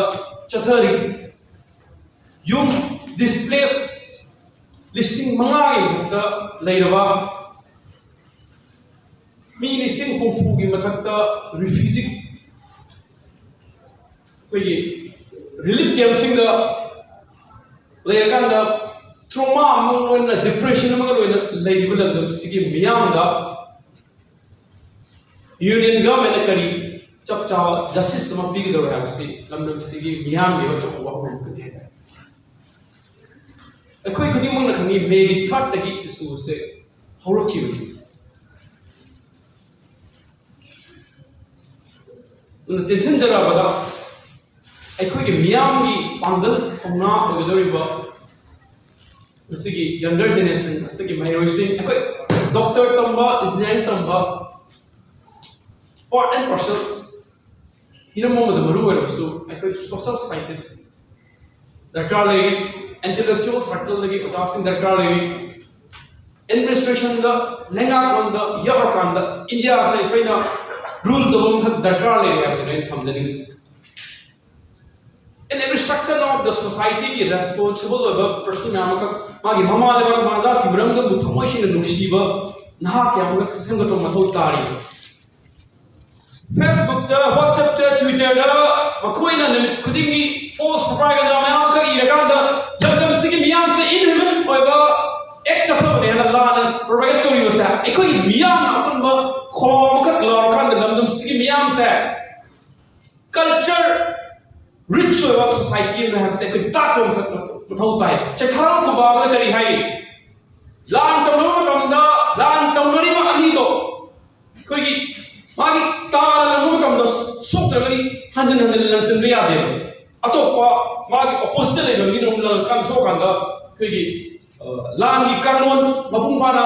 ꯆꯠꯊꯔꯤ꯫ ꯌꯨꯝ ꯗꯤꯁꯄ꯭ꯂꯦꯁ ꯂꯤꯁꯤꯡ ꯃꯉꯥꯒꯤ ꯃꯊꯛꯇ ꯂꯩꯔꯕ ꯃꯤ ꯂꯤꯁꯤꯡ ꯍꯨꯝꯐꯨꯒꯤ ꯃꯊꯛꯇ ꯔꯤꯐ꯭ꯌꯨꯖꯤ ꯑꯩꯈꯣꯏꯒꯤ ꯔꯤꯂꯤꯐ ꯀꯦꯝꯞꯁꯤꯡꯗ ꯂꯩꯔꯀꯥꯟꯗ ꯇ꯭ꯔꯣꯃꯥ ꯑꯃꯒ ꯂꯣꯏꯅꯅ ꯗꯤꯄ꯭ꯔꯦꯁꯟ ꯑꯃꯒ ꯂꯣꯏꯅ ꯂꯩꯔꯤꯕ ꯂꯝꯗꯝꯁꯤꯒꯤ ꯃꯤꯌꯥꯝꯗ ꯌꯨꯅꯤꯌꯟ ꯒꯚꯔꯟꯃꯦꯟꯠꯅ ꯀꯔꯤ ꯆꯞ ꯆꯥꯕ ꯖꯁꯇꯤꯁ ꯑꯃ ꯄꯤꯒꯗꯧꯔꯦ ꯍꯥꯏꯕꯁꯤ ꯂꯝꯗꯝꯁꯤꯒꯤ ꯃꯤꯌꯥꯝꯒꯤ ꯑꯆꯧꯕ ꯋꯥꯐꯝ ꯑꯃꯈꯛꯅꯤ ꯍꯥꯏꯇꯥꯔꯦ꯫ ꯑꯩꯈꯣꯏ ꯈꯨꯗꯤꯡꯃꯛꯅ ꯈꯪꯉꯤ, ꯃꯦꯒꯤ ꯊꯥꯔꯠꯇꯒꯤ ꯏꯁꯨꯁꯦ ꯍꯧꯔꯛꯈꯤꯕꯅꯤ꯫ ꯑꯗꯨꯅ ꯇꯦꯟꯁꯤꯟꯖꯔꯕꯗ ꯑꯩꯈꯣꯏꯒꯤ ꯃꯤꯌꯥꯝꯒꯤ ꯄꯥꯡꯒꯜ ꯊꯧꯅꯥ ꯑꯣꯏꯒꯗꯧꯔꯤꯕ ꯃꯁꯤꯒꯤ ꯌꯪꯒꯔ ꯖꯦꯅꯦꯔꯦꯁꯟ ꯑꯁꯤꯒꯤ ꯃꯍꯩꯔꯣꯏꯁꯤꯡ, ꯑꯩꯈꯣꯏ ꯗꯣꯛꯇꯔ ꯇꯝꯕ, ꯏꯟꯖꯤꯅꯤꯌꯥꯔꯤꯡ ꯇꯝꯕ, ꯄꯥꯔꯠ ꯑꯦꯟ ꯄꯥꯔꯁꯦꯜ ꯍꯤꯔꯝ ꯑꯃꯗ ꯃꯔꯨ ꯑꯣꯏꯔꯕꯁꯨ ꯑꯩꯈꯣꯏ ꯁꯣꯁꯤꯌꯦꯜ ꯁꯥꯏꯟꯇꯤꯁ ꯗꯔꯀꯥꯔ ꯂꯩꯔꯤ, ꯏꯟꯇꯦꯂꯦꯛꯆꯨꯋꯦꯜ ꯁꯥꯔꯀꯜꯗꯒꯤ ꯑꯣꯖꯥꯁꯤꯡ ꯗꯔꯀꯥꯔ ꯂꯩꯔꯤ, ꯑꯦꯗꯃꯤꯅꯤꯁꯇ꯭ꯔꯦꯁꯟꯗ, ꯂꯩꯉꯥꯛꯂꯣꯟꯗ ꯌꯥꯎꯔꯀꯥꯟꯗ ꯏꯟꯗꯤꯌꯥꯁꯦ ꯑꯩꯈꯣꯏꯅ ꯔꯨꯜ ꯇꯧꯕ ꯑꯃꯈꯛ ꯗꯔꯀꯥꯔ ꯂꯩꯔꯦ ꯍꯥꯏꯕꯗꯨꯅ ꯑꯩꯅ ꯊꯝꯖꯅꯤꯡꯉꯤꯁꯦ꯫ In every section of the society ꯒꯤ ꯔꯦꯁꯄꯣꯟꯁꯤꯕꯜ ꯑꯣꯏꯕ ꯄꯔꯁꯟ ꯃꯌꯥꯝ ꯑꯃꯈꯛ ꯃꯥꯒꯤ ꯃꯃꯥ ꯂꯩꯕꯥꯛ ꯃꯥ ꯖꯥꯇꯤ ꯃꯔꯝꯗꯕꯨ ꯊꯃꯣꯏ ꯁꯦꯡꯅ ꯅꯨꯡꯁꯤꯕ ꯅꯍꯥ ꯀꯌꯥ ꯑꯃꯈꯛ ꯁꯦꯝꯒꯠꯄ ꯃꯊꯧ ꯇꯥꯔꯤ꯫ ꯐꯦꯁꯕꯨꯛꯇ, ꯋꯥꯆꯞꯇ, ꯇ꯭ꯋꯤꯇꯔꯗ ꯃꯈꯣꯏꯅ ꯅꯨꯃꯤꯠ ꯈꯨꯗꯤꯡꯒꯤ ꯐꯣꯜꯁ ꯄ꯭ꯔꯣꯄꯥꯒꯦꯟꯗꯥ ꯃꯌꯥꯝ ꯑꯃꯈꯛ ꯏꯔꯀꯥꯟꯗ ꯂꯝꯗꯝꯁꯤꯒꯤ ꯃꯤꯌꯥꯝꯁꯦ ꯏꯟꯍ꯭ꯌꯨꯃꯦꯟ ꯑꯣꯏꯕ ꯑꯦꯛ ꯆꯠꯊꯕꯅꯦ ꯍꯥꯏꯅ ꯂꯥꯟꯅ ꯄ꯭ꯔꯣꯄꯥꯒꯦꯠ ꯇꯧꯔꯤꯕꯁꯦ ꯑꯩꯈꯣꯏꯒꯤ ꯃꯤꯌꯥꯝꯅ ꯑꯄꯨꯟꯕ ꯈꯣꯜ ꯑꯃꯈꯛ ꯂꯥꯎꯔꯀꯥꯟꯗ ꯂꯝꯗꯝꯁꯤꯒꯤ ꯃꯤꯌꯥꯝꯁꯦ ꯀꯜꯆꯔ ꯔꯤꯆ ꯑꯣꯏꯕ ꯁꯣꯁꯥꯏꯇꯤ ꯑꯃ ꯍꯥꯏꯕꯁꯦ ꯑꯩꯈꯣꯏ ꯇꯥꯛꯄ ꯑꯃꯈꯛ ꯃꯊꯧ ꯇꯥꯏ꯫ ꯆꯩꯊꯥꯔꯣꯜ ꯈꯨꯕꯥꯛꯅ ꯀꯔꯤ ꯍꯥꯏꯔꯤ? ꯂꯥꯟ ꯇꯧꯅꯕ ꯃꯇꯝꯗ ꯂꯥꯟ ꯇꯧꯅꯔꯤꯕ ꯑꯅꯤꯗꯣ ꯑꯩꯈꯣꯏꯒꯤ ꯃꯥꯒꯤ ꯇꯥꯅ ꯂꯪꯕ ꯃꯇꯝꯗ ꯁꯣꯛꯇ꯭ꯔꯒꯗꯤ ꯍꯟꯖꯤꯟ ꯍꯟꯖꯤꯟ ꯂꯪꯁꯤꯟꯕ ꯌꯥꯗꯦꯕ꯫ ꯑꯇꯣꯞꯄ ꯃꯥꯒꯤ ꯑꯣꯄꯣꯖꯤꯠꯇ ꯂꯩꯕ ꯃꯤꯗ ꯑꯃꯨꯛ ꯂꯪꯉꯀꯥꯟꯗ ꯁꯣꯛꯑꯀꯥꯟꯗ ꯑꯩꯈꯣꯏꯒꯤ ꯂꯥꯟꯒꯤ ꯀꯥꯡꯂꯣꯟ ꯃꯄꯨꯡ ꯐꯥꯅ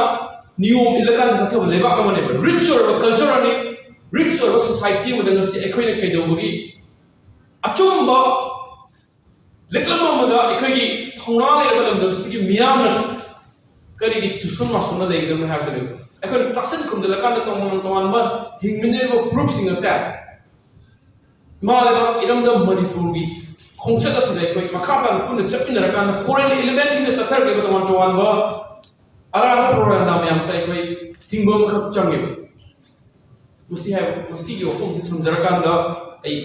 ꯅꯤꯌꯣꯝ ꯏꯜꯂꯀꯥꯟꯗ ꯆꯠꯊꯕ ꯂꯩꯕꯥꯛ ꯑꯃꯅꯦꯕ꯫ ꯔꯤꯆ ꯑꯣꯏꯔꯕ ꯀꯜꯆꯔꯅꯤ꯫ ꯔꯤꯆ ꯑꯣꯏꯔꯕ ꯁꯣꯁꯥꯏꯇꯤ ꯑꯃꯗ ꯉꯁꯤ ꯑꯩꯈꯣꯏꯅ ꯀꯩꯗꯧꯕꯒꯤ ꯑꯆꯨꯝꯕ ꯂꯤꯛꯂꯝ ꯑꯃꯗ ꯑꯩꯈꯣꯏꯒꯤ ꯊꯧꯅꯥ ꯂꯩꯔꯕ ꯂꯝꯗꯝꯁꯤꯒꯤ ꯃꯤꯌꯥꯝꯅ ꯀꯔꯤꯒꯤ ꯇꯨꯁꯟ ꯃꯥꯁꯟꯅ ꯂꯩꯒꯗꯕꯅꯤ ꯍꯥꯏꯕꯗꯨꯅꯦꯕ꯫ ꯑꯩꯈꯣꯏꯅ ꯇꯥꯁꯤꯟ ꯈꯨꯝꯖꯤꯜꯂꯀꯥꯟꯗ ꯇꯣꯉꯥꯟ ꯇꯣꯉꯥꯟꯕ ꯍꯤꯡꯃꯤꯟꯅꯔꯤꯕ ꯐꯨꯔꯨꯞꯁꯤꯡ ꯑꯁꯦ ꯏꯃꯥ ꯂꯩꯕꯥꯛ ꯏꯔꯝꯗꯝ ꯃꯅꯤꯄꯨꯔꯒꯤ ꯈꯣꯡꯆꯠ ꯑꯁꯤꯗ ꯑꯩꯈꯣꯏ ꯃꯈꯥ ꯇꯥꯅ ꯄꯨꯟꯅ ꯆꯠꯃꯤꯟꯅꯔꯀꯥꯟꯗ ꯐꯣꯔꯦꯟ ꯏꯂꯤꯃꯦꯟꯁꯤꯡꯅ ꯆꯠꯊꯔꯛꯂꯤꯕ ꯇꯣꯉꯥꯟ ꯇꯣꯉꯥꯟꯕ ꯑꯔꯥꯟꯕ ꯄ꯭ꯔꯣꯄꯥꯒꯥꯟꯗꯥ ꯃꯌꯥꯝꯁꯦ ꯑꯩꯈꯣꯏ ꯊꯤꯡꯕ ꯑꯃꯈꯛ ꯆꯪꯉꯦꯕ꯫ ꯃꯁꯤ ꯍꯥꯏꯕ ꯃꯁꯤꯒꯤ ꯋꯥꯐꯝꯁꯤ ꯊꯝꯖꯔꯀꯥꯟꯗ ꯑꯩ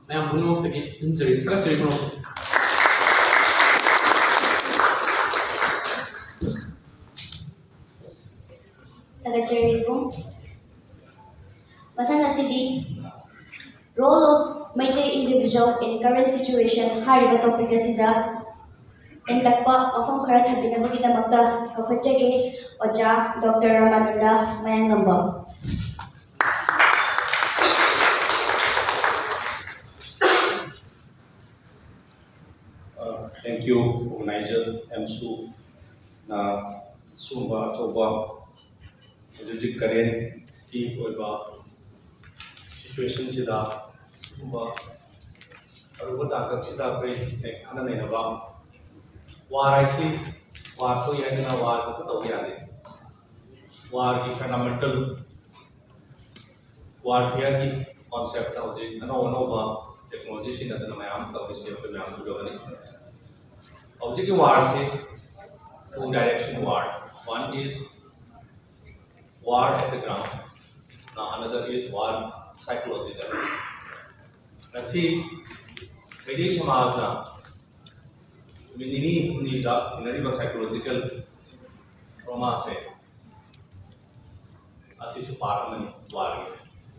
ꯃꯌꯥꯝ ꯄꯨꯝꯅꯃꯛꯇꯒꯤ ꯊꯝꯖꯔꯤ, ꯊꯥꯒꯠꯆꯔꯤ ꯄꯨꯝꯅꯃꯛ꯫ ꯊꯥꯒꯠꯆꯔꯤ ꯏꯕꯨꯡ꯫ ꯃꯊꯪ ꯑꯁꯤꯗꯤ Role of Meitei Individual in Current Situation ꯍꯥꯏꯔꯤꯕ ꯇꯣꯄꯤꯛ ꯑꯁꯤꯗ ꯇꯦꯟꯇꯛꯄ ꯋꯥꯐꯝ ꯈꯔ ꯊꯝꯕꯤꯅꯕꯒꯤꯗꯃꯛꯇ ꯀꯧꯈꯠꯆꯒꯦ ꯑꯣꯖꯥ doctor Ramananda Mayanglambam. Thank you, organizer, ꯑꯦꯝꯁꯨꯅ ꯁꯤꯒꯨꯝꯕ ꯑꯆꯧꯕ ꯍꯧꯖꯤꯛ ꯍꯧꯖꯤꯛ ꯀꯔꯦꯟꯀꯤ ꯑꯣꯏꯕ ꯁꯤꯆꯨꯋꯦꯁꯟꯁꯤꯗ ꯁꯤꯒꯨꯝꯕ ꯑꯔꯨꯕ ꯇꯥꯡꯀꯛꯁꯤꯗ ꯑꯩꯈꯣꯏ ꯈꯟꯅ ꯅꯩꯅꯕ꯫ ꯋꯥꯔ ꯍꯥꯏꯁꯤ ꯋꯥꯔ ꯊꯣꯛꯏ ꯍꯥꯏꯗꯅ ꯋꯥꯔ ꯈꯛꯇ ꯇꯧꯕ ꯌꯥꯗꯦ꯫ ꯋꯥꯔꯒꯤ ꯐꯟꯗꯥꯃꯦꯟꯇꯦꯜ ꯋꯥꯔꯐꯤꯌꯔꯒꯤ ꯀꯣꯟꯁꯦꯞꯇ ꯍꯧꯖꯤꯛ ꯑꯅꯧ ꯑꯅꯧꯕ ꯇꯦꯛꯅꯣꯂꯣꯖꯤ ꯁꯤꯖꯤꯟꯅꯗꯅ ꯃꯌꯥꯝ ꯑꯃ ꯇꯧꯔꯤꯁꯦ ꯑꯩꯈꯣꯏ ꯃꯌꯥꯝ ꯎꯖꯕꯅꯤ꯫ ꯍꯧꯖꯤꯛꯀꯤ ꯋꯥꯔꯁꯤ two direction war. One is war at the ground, another is war psychological. ꯉꯁꯤ ꯃꯩꯇꯩ ꯁꯃꯥꯖꯅ ꯅꯨꯃꯤꯠ ꯅꯤꯅꯤ ꯍꯨꯝꯅꯤꯗ ꯊꯦꯡꯅꯔꯤꯕ ꯁꯥꯏꯀꯣꯂꯣꯖꯤꯀꯦꯜ ꯇ꯭ꯔꯣꯃꯥꯁꯦ ꯑꯁꯤꯁꯨ ꯄꯥꯔꯠ ꯑꯃꯅꯤ ꯋꯥꯔꯒꯤ꯫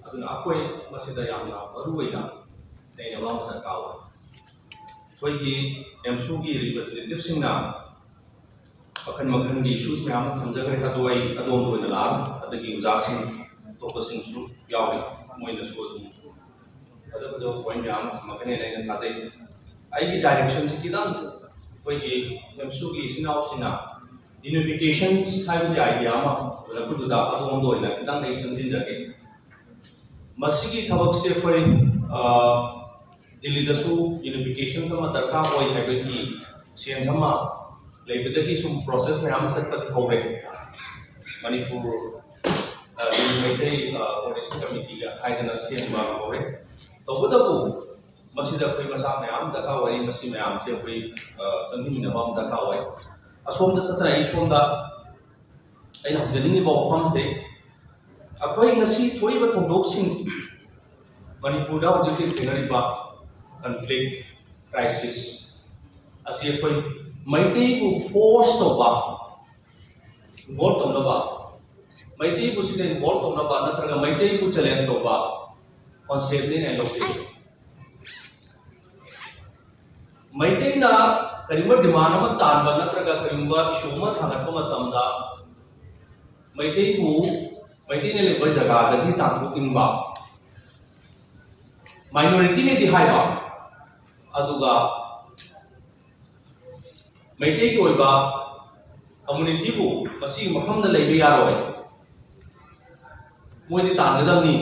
ꯑꯗꯨꯅ ꯑꯩꯈꯣꯏ ꯃꯁꯤꯗ ꯌꯥꯝꯅ ꯃꯔꯨ ꯑꯣꯏꯅ ꯅꯩꯅꯕ ꯑꯃ ꯗꯔꯀꯥꯔ ꯑꯣꯏ꯫ ꯑꯩꯈꯣꯏꯒꯤ ꯑꯦꯝꯁꯨꯒꯤ ꯔꯤꯄ꯭ꯔꯖꯦꯟꯇꯦꯇꯤꯚꯁꯤꯡꯅ ꯃꯈꯜ ꯃꯈꯜꯒꯤ ꯏꯁꯨꯁ ꯃꯌꯥꯝ ꯑꯃ ꯊꯝꯖꯈ꯭ꯔꯦ꯫ ꯑꯗꯣ ꯑꯩ ꯑꯗꯣꯝꯗ ꯑꯣꯏꯅ ꯂꯥꯛꯑꯒ, ꯑꯗꯒꯤ ꯑꯣꯖꯥꯁꯤꯡ ꯑꯇꯣꯞꯄꯁꯤꯡꯁꯨ ꯌꯥꯎꯔꯤ, ꯃꯣꯏꯅꯁꯨ ꯑꯗꯨꯝ ꯐꯖ ꯐꯖꯕ ꯄꯣꯏꯟ ꯃꯌꯥꯝ ꯑꯃ ꯊꯝꯃꯛꯀꯅꯦꯅ ꯑꯩꯅ ꯊꯥꯖꯩ꯫ ꯑꯩꯒꯤ ꯗꯥꯏꯔꯦꯛꯁꯟꯁꯤ ꯈꯤꯇꯪ ꯑꯩꯈꯣꯏꯒꯤ ꯑꯦꯝꯁꯨꯒꯤ ꯏꯆꯤꯟ ꯏꯅꯥꯎꯁꯤꯡꯅ ꯌꯨꯅꯤꯐꯤꯀꯦꯁꯟꯁ ꯍꯥꯏꯕꯒꯤ ꯑꯥꯏꯗꯤꯌꯥ ꯑꯃ ꯄꯨꯔꯛꯄꯗꯨꯗ ꯑꯗꯣꯝꯗ ꯑꯣꯏꯅ ꯈꯤꯇꯪ ꯑꯩ ꯆꯪꯁꯤꯟꯖꯒꯦ꯫ ꯃꯁꯤꯒꯤ ꯊꯕꯛꯁꯦ ꯑꯩꯈꯣꯏ, ꯑ, ꯗꯤꯜꯂꯤꯗꯁꯨ ꯌꯨꯅꯤꯐꯤꯀꯦꯁꯟꯁ ꯑꯃ ꯗꯔꯀꯥꯔ ꯑꯣꯏ ꯍꯥꯏꯕꯒꯤ ꯁꯦꯟꯁ ꯑꯃ ꯂꯩꯕꯗꯒꯤ ꯁꯨꯝ ꯄ꯭ꯔꯣꯁꯦꯁ ꯃꯌꯥꯝ ꯑꯃ ꯆꯠꯄꯗꯤ ꯍꯧꯔꯦ꯫ ꯃꯅꯤꯄꯨꯔ, ꯑ, ꯗꯤꯜꯂꯤ ꯃꯩꯇꯩ, ꯑ, ꯀꯣꯑꯣꯔꯗꯤꯅꯦꯁꯟ ꯀꯃꯤꯇꯤꯒ ꯍꯥꯏꯗꯅ ꯁꯦꯝꯕ ꯍꯧꯔꯦ꯫ ꯇꯧꯕꯇꯕꯨ ꯃꯁꯤꯗ ꯑꯩꯈꯣꯏ ꯃꯆꯥ ꯃꯌꯥꯝ ꯗꯔꯀꯥꯔ ꯑꯣꯏ꯫ ꯃꯁꯤ ꯃꯌꯥꯝꯁꯦ ꯑꯩꯈꯣꯏ, ꯑ, ꯆꯪꯃꯤꯟꯅꯕ ꯑꯃ ꯗꯔꯀꯥꯔ ꯑꯣꯏ꯫ ꯑꯁꯣꯝꯗ ꯆꯠꯇꯅ ꯑꯩ ꯁꯣꯝꯗ ꯑꯩꯅ ꯍꯧꯖꯅꯤꯡꯉꯤꯕ ꯋꯥꯐꯝꯁꯦ, ꯑꯩꯈꯣꯏ ꯉꯁꯤ ꯊꯣꯛꯏꯕ ꯊꯧꯗꯣꯛꯁꯤꯡ, ꯃꯅꯤꯄꯨꯔꯗ ꯍꯧꯖꯤꯛ ꯍꯧꯖꯤꯛ ꯊꯦꯡꯅꯔꯤꯕ ꯀꯟꯐ꯭ꯂꯤꯛ, ꯀ꯭ꯔꯥꯏꯁꯤꯁ ꯑꯁꯤ ꯑꯩꯈꯣꯏ ꯃꯩꯇꯩꯕꯨ ꯐꯣꯔꯁ ꯇꯧꯕ, ꯏꯟꯚꯣꯜꯕ ꯇꯧꯅꯕ, ꯃꯩꯇꯩꯕꯨ ꯁꯤꯗ ꯏꯟꯚꯣꯜꯕ ꯇꯧꯅꯕ ꯅꯠꯇ꯭ꯔꯒ ꯃꯩꯇꯩꯕꯨ ꯆꯦꯂꯦꯟꯖ ꯇꯧꯕ ꯀꯣꯟꯁꯦꯞꯅꯤ ꯍꯥꯏꯅ ꯂꯧꯖꯩ꯫ ꯃꯩꯇꯩꯅ ꯀꯔꯤꯒꯨꯝꯕ ꯗꯤꯃꯥꯟ ꯑꯃ ꯇꯥꯟꯕ ꯅꯠꯇ꯭ꯔꯒ ꯀꯔꯤꯒꯨꯝꯕ ꯏꯁꯨ ꯑꯃ ꯊꯥꯡꯒꯠꯄ ꯃꯇꯝꯗ ꯃꯩꯇꯩꯕꯨ, ꯃꯩꯇꯩꯅ ꯂꯩꯕ ꯖꯒꯥꯗꯒꯤ ꯇꯥꯟꯊꯣꯛꯅꯤꯡꯕ, ꯃꯥꯏꯅꯣꯔꯤꯇꯤꯅꯦꯗꯤ ꯍꯥꯏꯕ, ꯑꯗꯨꯒ ꯃꯩꯇꯩꯒꯤ ꯑꯣꯏꯕ ꯀꯝꯃꯨꯅꯤꯇꯤꯕꯨ ꯃꯁꯤꯒꯤ ꯃꯐꯝꯗ ꯂꯩꯕ ꯌꯥꯔꯣꯏ, ꯃꯣꯏꯗꯤ ꯇꯥꯟꯒꯗꯕꯅꯤ,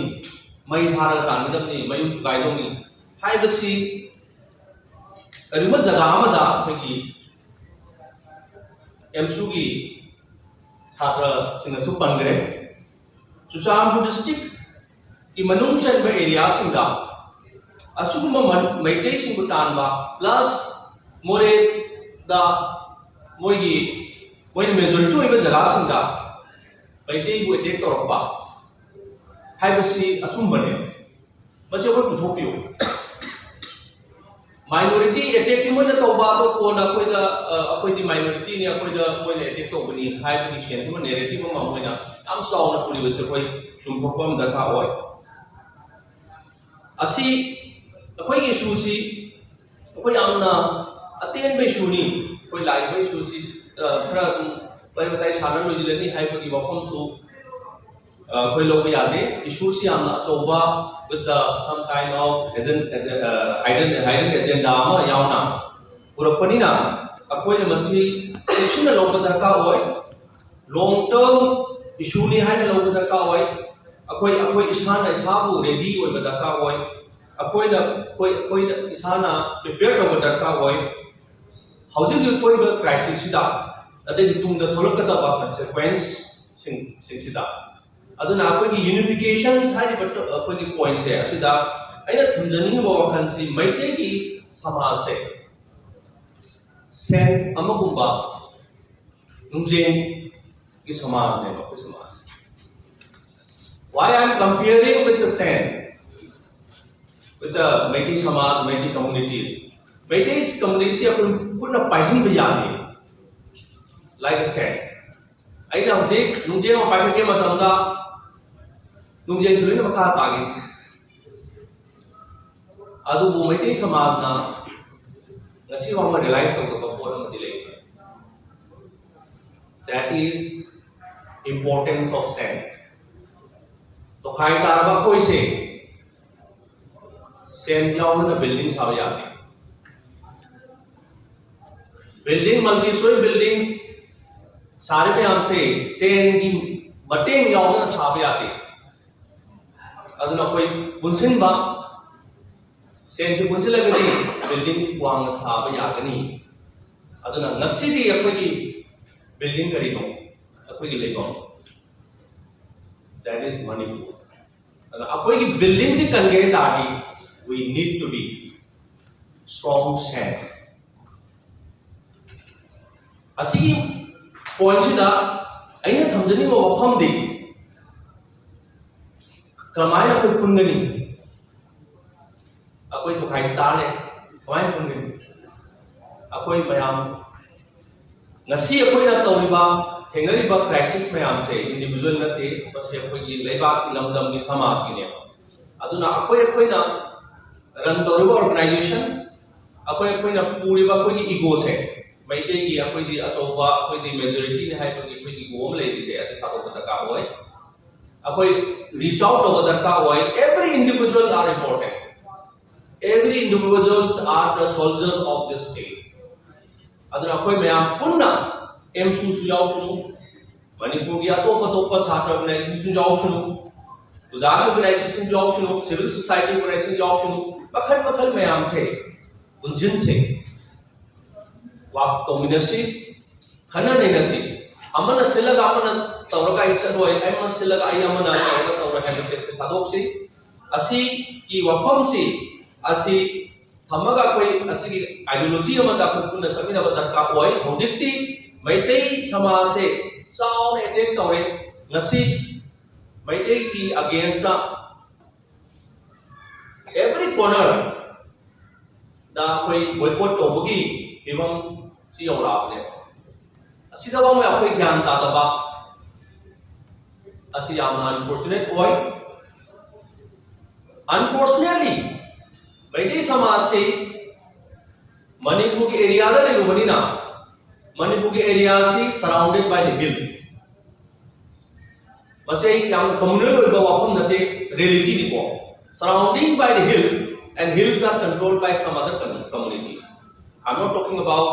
ꯃꯩ ꯊꯥꯔꯒ ꯇꯥꯟꯒꯗꯕꯅꯤ, ꯃꯌꯨꯝ ꯊꯨꯒꯥꯏꯗꯧꯅꯤ ꯍꯥꯏꯕꯁꯤ ꯀꯔꯤꯒꯨꯝꯕ ꯖꯒꯥ ꯑꯃꯗ ꯑꯩꯈꯣꯏꯒꯤ ꯑꯦꯝꯁꯨꯒꯤ ꯁꯥꯇ꯭ꯔꯁꯤꯡꯅꯁꯨ ꯄꯟꯈ꯭ꯔꯦ꯫ ꯆꯨꯔꯆꯥꯟꯄꯨꯔ ꯗꯤꯁꯇ꯭ꯔꯤꯛꯀꯤ ꯃꯅꯨꯡ ꯆꯟꯕ ꯑꯦꯔꯤꯌꯥꯁꯤꯡꯗ ꯑꯁꯤꯒꯨꯝꯕ ꯃ-, ꯃꯩꯇꯩꯁꯤꯡꯕꯨ ꯇꯥꯟꯕ, ꯄ꯭ꯂꯁ ꯃꯣꯔꯦꯗ ꯃꯣꯏꯒꯤ, ꯃꯣꯏꯅ ꯃꯦꯖꯣꯔꯤꯇꯤ ꯑꯣꯏꯕ ꯖꯒꯥꯁꯤꯡꯗ ꯃꯩꯇꯩꯕꯨ ꯑꯦꯇꯦꯛ ꯇꯧꯔꯛꯄ ꯍꯥꯏꯕꯁꯤ ꯑꯆꯨꯝꯕꯅꯦ꯫ ꯃꯁꯤ ꯑꯩꯈꯣꯏ ꯄꯨꯊꯣꯛꯄꯤꯌꯨ꯫ ꯃꯥꯏꯅꯣꯔꯤꯇꯤ ꯑꯦꯇꯦꯛꯇꯤ ꯃꯣꯏꯅ ꯇꯧꯕ, ꯑꯗꯣ ꯀꯣꯟꯅ ꯑꯩꯈꯣꯏꯗ, ꯑ, ꯑꯩꯈꯣꯏꯗꯤ ꯃꯥꯏꯅꯣꯔꯤꯇꯤꯅꯤ, ꯑꯩꯈꯣꯏꯗ ꯃꯣꯏꯅ ꯑꯦꯇꯦꯛ ꯇꯧꯕꯅꯤ ꯍꯥꯏꯕꯒꯤ ꯁꯦꯟꯁ ꯑꯃ, ꯅꯦꯔꯦꯇꯤꯚ ꯑꯃ ꯃꯣꯏꯅ ꯌꯥꯝ ꯆꯥꯎꯅ ꯄꯨꯔꯤꯕꯁꯦ ꯑꯩꯈꯣꯏ ꯆꯨꯝꯊꯣꯛꯄ ꯑꯃ ꯗꯔꯀꯥꯔ ꯑꯣꯏ꯫ ꯑꯁꯤ ꯑꯩꯈꯣꯏꯒꯤ ꯏꯁꯨꯁꯤ ꯑꯩꯈꯣꯏ ꯌꯥꯝꯅ ꯑꯇꯦꯟꯕ ꯏꯁꯨꯅꯤ꯫ ꯑꯩꯈꯣꯏ ꯂꯥꯛꯏꯕ ꯏꯁꯨꯁꯤ ꯈꯔ ꯑꯗꯨꯝ ꯋꯥꯔꯤ ꯋꯥꯇꯥꯏ ꯁꯥꯟꯅ ꯂꯣꯏꯁꯤꯜꯂꯅꯤ ꯍꯥꯏꯕꯒꯤ ꯋꯥꯐꯝꯁꯨ ꯑꯩꯈꯣꯏ ꯂꯧꯕ ꯌꯥꯗꯦ꯫ ꯏꯁꯨꯁꯤ ꯌꯥꯝꯅ ꯑꯆꯧꯕ, with the some kind of agenda, hidden agenda ꯑꯃ ꯌꯥꯎꯅ ꯄꯨꯔꯛꯄꯅꯤꯅ ꯑꯩꯈꯣꯏꯅ ꯃꯁꯤ ꯆꯦꯛꯁꯤꯟꯅ ꯂꯧꯕ ꯗꯔꯀꯥꯔ ꯑꯣꯏ꯫ ꯂꯣꯡ ꯇꯔꯝ ꯏꯁꯨꯅꯤ ꯍꯥꯏꯅ ꯂꯧꯕ ꯗꯔꯀꯥꯔ ꯑꯣꯏ꯫ ꯑꯩꯈꯣꯏ ꯑꯩꯈꯣꯏ ꯏꯁꯥꯅ ꯏꯁꯥꯕꯨ ꯔꯦꯗꯤ ꯑꯣꯏꯕ ꯗꯔꯀꯥꯔ ꯑꯣꯏ꯫ ꯑꯩꯈꯣꯏꯅ ꯑꯩꯈꯣꯏ ꯑꯩꯈꯣꯏꯅ ꯏꯁꯥꯅ ꯄ꯭ꯔꯤꯄꯦꯌꯔ ꯇꯧꯕ ꯗꯔꯀꯥꯔ ꯑꯣꯏ꯫ ꯍꯧꯖꯤꯛ ꯍꯧꯖꯤꯛ ꯊꯣꯛꯏꯕ ꯀ꯭ꯔꯥꯏꯁꯤꯁꯁꯤꯗ, ꯑꯗꯒꯤ ꯇꯨꯡꯗ ꯊꯣꯛꯂꯛꯀꯗꯕ ꯀꯟꯁꯤꯀ꯭ꯋꯦꯟꯁꯁꯤꯡꯁꯤꯡꯁꯤꯗ, ꯑꯗꯨꯅ ꯑꯩꯈꯣꯏꯒꯤ ꯌꯨꯅꯤꯐꯤꯀꯦꯁꯟꯁ ꯍꯥꯏꯔꯤꯕ ꯑꯩꯈꯣꯏꯒꯤ ꯄꯣꯏꯟꯁꯦ ꯑꯁꯤꯗ ꯑꯩꯅ ꯊꯝꯖꯅꯤꯡꯉꯤꯕ ꯋꯥꯈꯜꯁꯤ ꯃꯩꯇꯩꯒꯤ ꯁꯃꯥꯖꯁꯦ ꯁꯦꯟ ꯑꯃꯒꯨꯝꯕ ꯅꯨꯡꯖꯦꯡꯒꯤ ꯁꯃꯥꯖꯅꯦꯕ ꯑꯩꯈꯣꯏ ꯁꯃꯥꯖꯁꯦ꯫ Why I am comparing with the sand, with the Meitei Samaj, Meitei communities? Meitei ꯀꯝꯃꯨꯅꯤꯇꯤꯁꯤ ꯑꯩꯈꯣꯏ ꯈꯨꯠꯅ ꯄꯥꯏꯁꯤꯟꯕ ꯌꯥꯗꯦ, like a sand. ꯑꯩꯅ ꯍꯧꯖꯤꯛ ꯅꯨꯡꯖꯦꯡ ꯑꯃ ꯄꯥꯏꯈꯠꯀꯦ ꯃꯇꯝꯗ ꯅꯨꯡꯖꯦꯡꯁꯤ ꯂꯣꯏꯅ ꯃꯈꯥ ꯇꯥꯒꯦ꯫ ꯑꯗꯨꯕꯨ ꯃꯩꯇꯩ ꯁꯃꯥꯖꯅ ꯉꯁꯤ ꯐꯥꯎꯕ ꯔꯤꯌꯦꯂꯥꯏꯁ ꯇꯧꯗꯕ ꯄꯣꯠ ꯑꯃꯗꯤ ꯂꯩ꯫ That is importance of sand. ꯇꯣꯈꯥꯏ ꯇꯥꯔꯕ ꯑꯩꯈꯣꯏꯁꯦ ꯁꯦꯟ ꯌꯥꯎꯗꯅ ꯕꯤꯜꯗꯤꯡ ꯁꯥꯕ ꯌꯥꯗꯦ꯫ ꯕꯤꯜꯗꯤꯡ, ꯃꯜꯇꯤ ꯁ꯭ꯇꯣꯔꯤ ꯕꯤꯜꯗꯤꯡ ꯁꯥꯔꯤ ꯃꯌꯥꯝꯁꯦ ꯁꯦꯟꯒꯤ ꯃꯇꯦꯡ ꯌꯥꯎꯗꯅ ꯁꯥꯕ ꯌꯥꯗꯦ꯫ ꯑꯗꯨꯅ ꯑꯩꯈꯣꯏ ꯄꯨꯟꯁꯤꯟꯕ, ꯁꯦꯟꯁꯤ ꯄꯨꯟꯁꯤꯜꯂꯒꯗꯤ ꯕꯤꯜꯗꯤꯡ ꯋꯥꯡꯅ ꯁꯥꯕ ꯌꯥꯒꯅꯤ꯫ ꯑꯗꯨꯅ ꯉꯁꯤꯗꯤ ꯑꯩꯈꯣꯏꯒꯤ ꯕꯤꯜꯗꯤꯡ ꯀꯔꯤꯅꯣ? ꯑꯩꯈꯣꯏꯒꯤ ꯂꯩꯐꯝ, that is Manipur. ꯑꯗꯨꯅ ꯑꯩꯈꯣꯏꯒꯤ ꯕꯤꯜꯗꯤꯡꯁꯤ ꯀꯟꯒꯦ ꯍꯥꯏ ꯇꯥꯔꯗꯤ we need to be strong sand. ꯑꯁꯤꯒꯤ ꯄꯣꯏꯟꯁꯤꯗ ꯑꯩꯅ ꯊꯝꯖꯅꯤꯡꯕ ꯋꯥꯐꯝꯗꯤ ꯀꯃꯥꯏꯅ ꯑꯩꯈꯣꯏ ꯄꯨꯟꯒꯅꯤ? ꯑꯩꯈꯣꯏ ꯇꯣꯈꯥꯏ ꯇꯥꯔꯦ, ꯀꯃꯥꯏꯅ ꯄꯨꯟꯒꯅꯤ? ꯑꯩꯈꯣꯏ ꯃꯌꯥꯝ ꯉꯁꯤ ꯑꯩꯈꯣꯏꯅ ꯇꯧꯔꯤꯕ, ꯊꯦꯡꯅꯔꯤꯕ ꯀ꯭ꯔꯥꯏꯁꯤꯁ ꯃꯌꯥꯝꯁꯦ ꯏꯟꯗꯤꯕꯤꯖꯨꯋꯦꯜ ꯅꯠꯇꯦ, ꯃꯁꯤ ꯑꯩꯈꯣꯏꯒꯤ ꯂꯩꯕꯥꯛꯀꯤ, ꯂꯝꯗꯝꯒꯤ, ꯁꯃꯥꯖꯀꯤꯅꯦꯕ꯫ ꯑꯗꯨꯅ ꯑꯩꯈꯣꯏ ꯑꯩꯈꯣꯏꯅ ꯔꯟ ꯇꯧꯔꯤꯕ ꯑꯣꯔꯒꯅꯥꯏꯖꯦꯁꯟ, ꯑꯩꯈꯣꯏ ꯑꯩꯈꯣꯏꯅ ꯄꯨꯔꯤꯕ ꯑꯩꯈꯣꯏꯒꯤ ꯏꯒꯣꯁꯦ, ꯃꯩꯇꯩꯒꯤ ꯑꯩꯈꯣꯏꯗꯤ ꯑꯆꯧꯕ, ꯑꯩꯈꯣꯏꯗꯤ ꯃꯦꯖꯣꯔꯤꯇꯤꯅꯤ ꯍꯥꯏꯕꯒꯤ ꯑꯩꯈꯣꯏꯒꯤ ꯏꯒꯣ ꯑꯃ ꯂꯩꯔꯤꯁꯦ, ꯑꯁꯤ ꯊꯥꯗꯣꯛꯄ ꯗꯔꯀꯥꯔ ꯑꯣꯏ꯫ ꯑꯩꯈꯣꯏ ꯔꯤꯆ ꯑꯥꯎꯠ ꯇꯧꯕ ꯗꯔꯀꯥꯔ ꯑꯣꯏ꯫ Every individual are important. Every individuals are the soldier of this state. ꯑꯗꯨꯅ ꯑꯩꯈꯣꯏ ꯃꯌꯥꯝ ꯄꯨꯟꯅ ꯑꯦꯝꯁꯨꯁꯨ ꯌꯥꯎꯁꯅꯨ, ꯃꯅꯤꯄꯨꯔꯒꯤ ꯑꯇꯣꯞ ꯑꯇꯣꯞꯄ ꯁꯥꯇ꯭ꯔ ꯑꯣꯔꯒꯅꯥꯏꯖꯦꯁꯟ ꯌꯥꯎꯁꯅꯨ, ꯑꯣꯖꯥꯒꯤ ꯑꯣꯔꯒꯅꯥꯏꯖꯦꯁꯟ ꯌꯥꯎꯁꯅꯨ, ꯁꯤꯚꯤꯜ ꯁꯣꯁꯥꯏꯇꯤ ꯑꯣꯔꯒꯅꯥꯏꯖꯦꯁꯟ ꯌꯥꯎꯁꯅꯨ, ꯃꯈꯜ ꯃꯈꯜ ꯃꯌꯥꯝꯁꯦ ꯄꯨꯟꯁꯤꯟꯁꯦ꯫ ꯋꯥꯛ ꯇꯧꯃꯤꯟꯅꯁꯤ, ꯈꯟꯅ ꯅꯩꯅꯁꯤ꯫ ꯑꯃꯅ ꯁꯤꯜꯂꯒ ꯑꯃꯅ ꯇꯧꯔꯒ ꯑꯩ ꯆꯠꯂꯣꯏ, ꯑꯃꯅ ꯁꯤꯜꯂꯒ ꯑꯩ ꯑꯃꯅ ꯇꯧꯔꯒ ꯇꯧꯔꯣꯏ ꯍꯥꯏꯕꯁꯦ ꯊꯥꯗꯣꯛꯁꯤ꯫ ꯑꯁꯤꯒꯤ ꯋꯥꯐꯝꯁꯤ ꯑꯁꯤ ꯊꯝꯃꯒ ꯑꯩꯈꯣꯏ ꯑꯁꯤꯒꯤ ꯑꯥꯏꯗꯤꯌꯣꯂꯣꯖꯤ ꯑꯃꯗ ꯑꯩꯈꯣꯏ ꯄꯨꯟꯅ ꯆꯠꯃꯤꯟꯅꯕ ꯗꯔꯀꯥꯔ ꯑꯣꯏ꯫ ꯍꯧꯖꯤꯛꯇꯤ ꯃꯩꯇꯩ ꯁꯃꯥꯖꯁꯦ ꯆꯥꯎꯅ ꯑꯦꯇꯦꯛ ꯇꯧꯔꯦ꯫ ꯉꯁꯤ ꯃꯩꯇꯩꯒꯤ ꯑꯒꯦꯟꯁꯇ ꯑꯦꯚ꯭ꯔꯤ ꯀꯣꯔꯅꯔ ꯗ ꯑꯩꯈꯣꯏ ꯕꯣꯏꯀꯣꯠ ꯇꯧꯕꯒꯤ ꯐꯤꯕꯝ ꯁꯤ ꯌꯧꯔꯛꯑꯕꯅꯦ꯫ ꯑꯁꯤꯗ ꯐꯥꯎꯕ ꯑꯩꯈꯣꯏ ꯒ꯭ꯌꯥꯟ ꯇꯥꯗꯕ ꯑꯁꯤ ꯌꯥꯝꯅ ꯑꯟꯐꯣꯔꯆꯨꯅꯦꯠ ꯑꯣꯏ꯫ Unfortunately, ꯃꯩꯇꯩ ꯁꯃꯥꯖꯁꯤ ꯃꯅꯤꯄꯨꯔꯒꯤ ꯑꯦꯔꯤꯌꯥꯗ ꯂꯩꯔꯨꯕꯅꯤꯅ, ꯃꯅꯤꯄꯨꯔꯒꯤ ꯑꯦꯔꯤꯌꯥꯁꯤ surrounded by the hills꯫ ꯃꯁꯤ ꯑꯩ ꯌꯥꯝꯅ ꯀꯃꯨꯅꯦꯜ ꯑꯣꯏꯕ ꯋꯥꯐꯝ ꯅꯠꯇꯦ, ꯔꯤꯌꯦꯂꯤꯇꯤꯅꯤꯀꯣ꯫ Surrounding by the hills and hills are controlled by some other commu- communities. I'm not talking about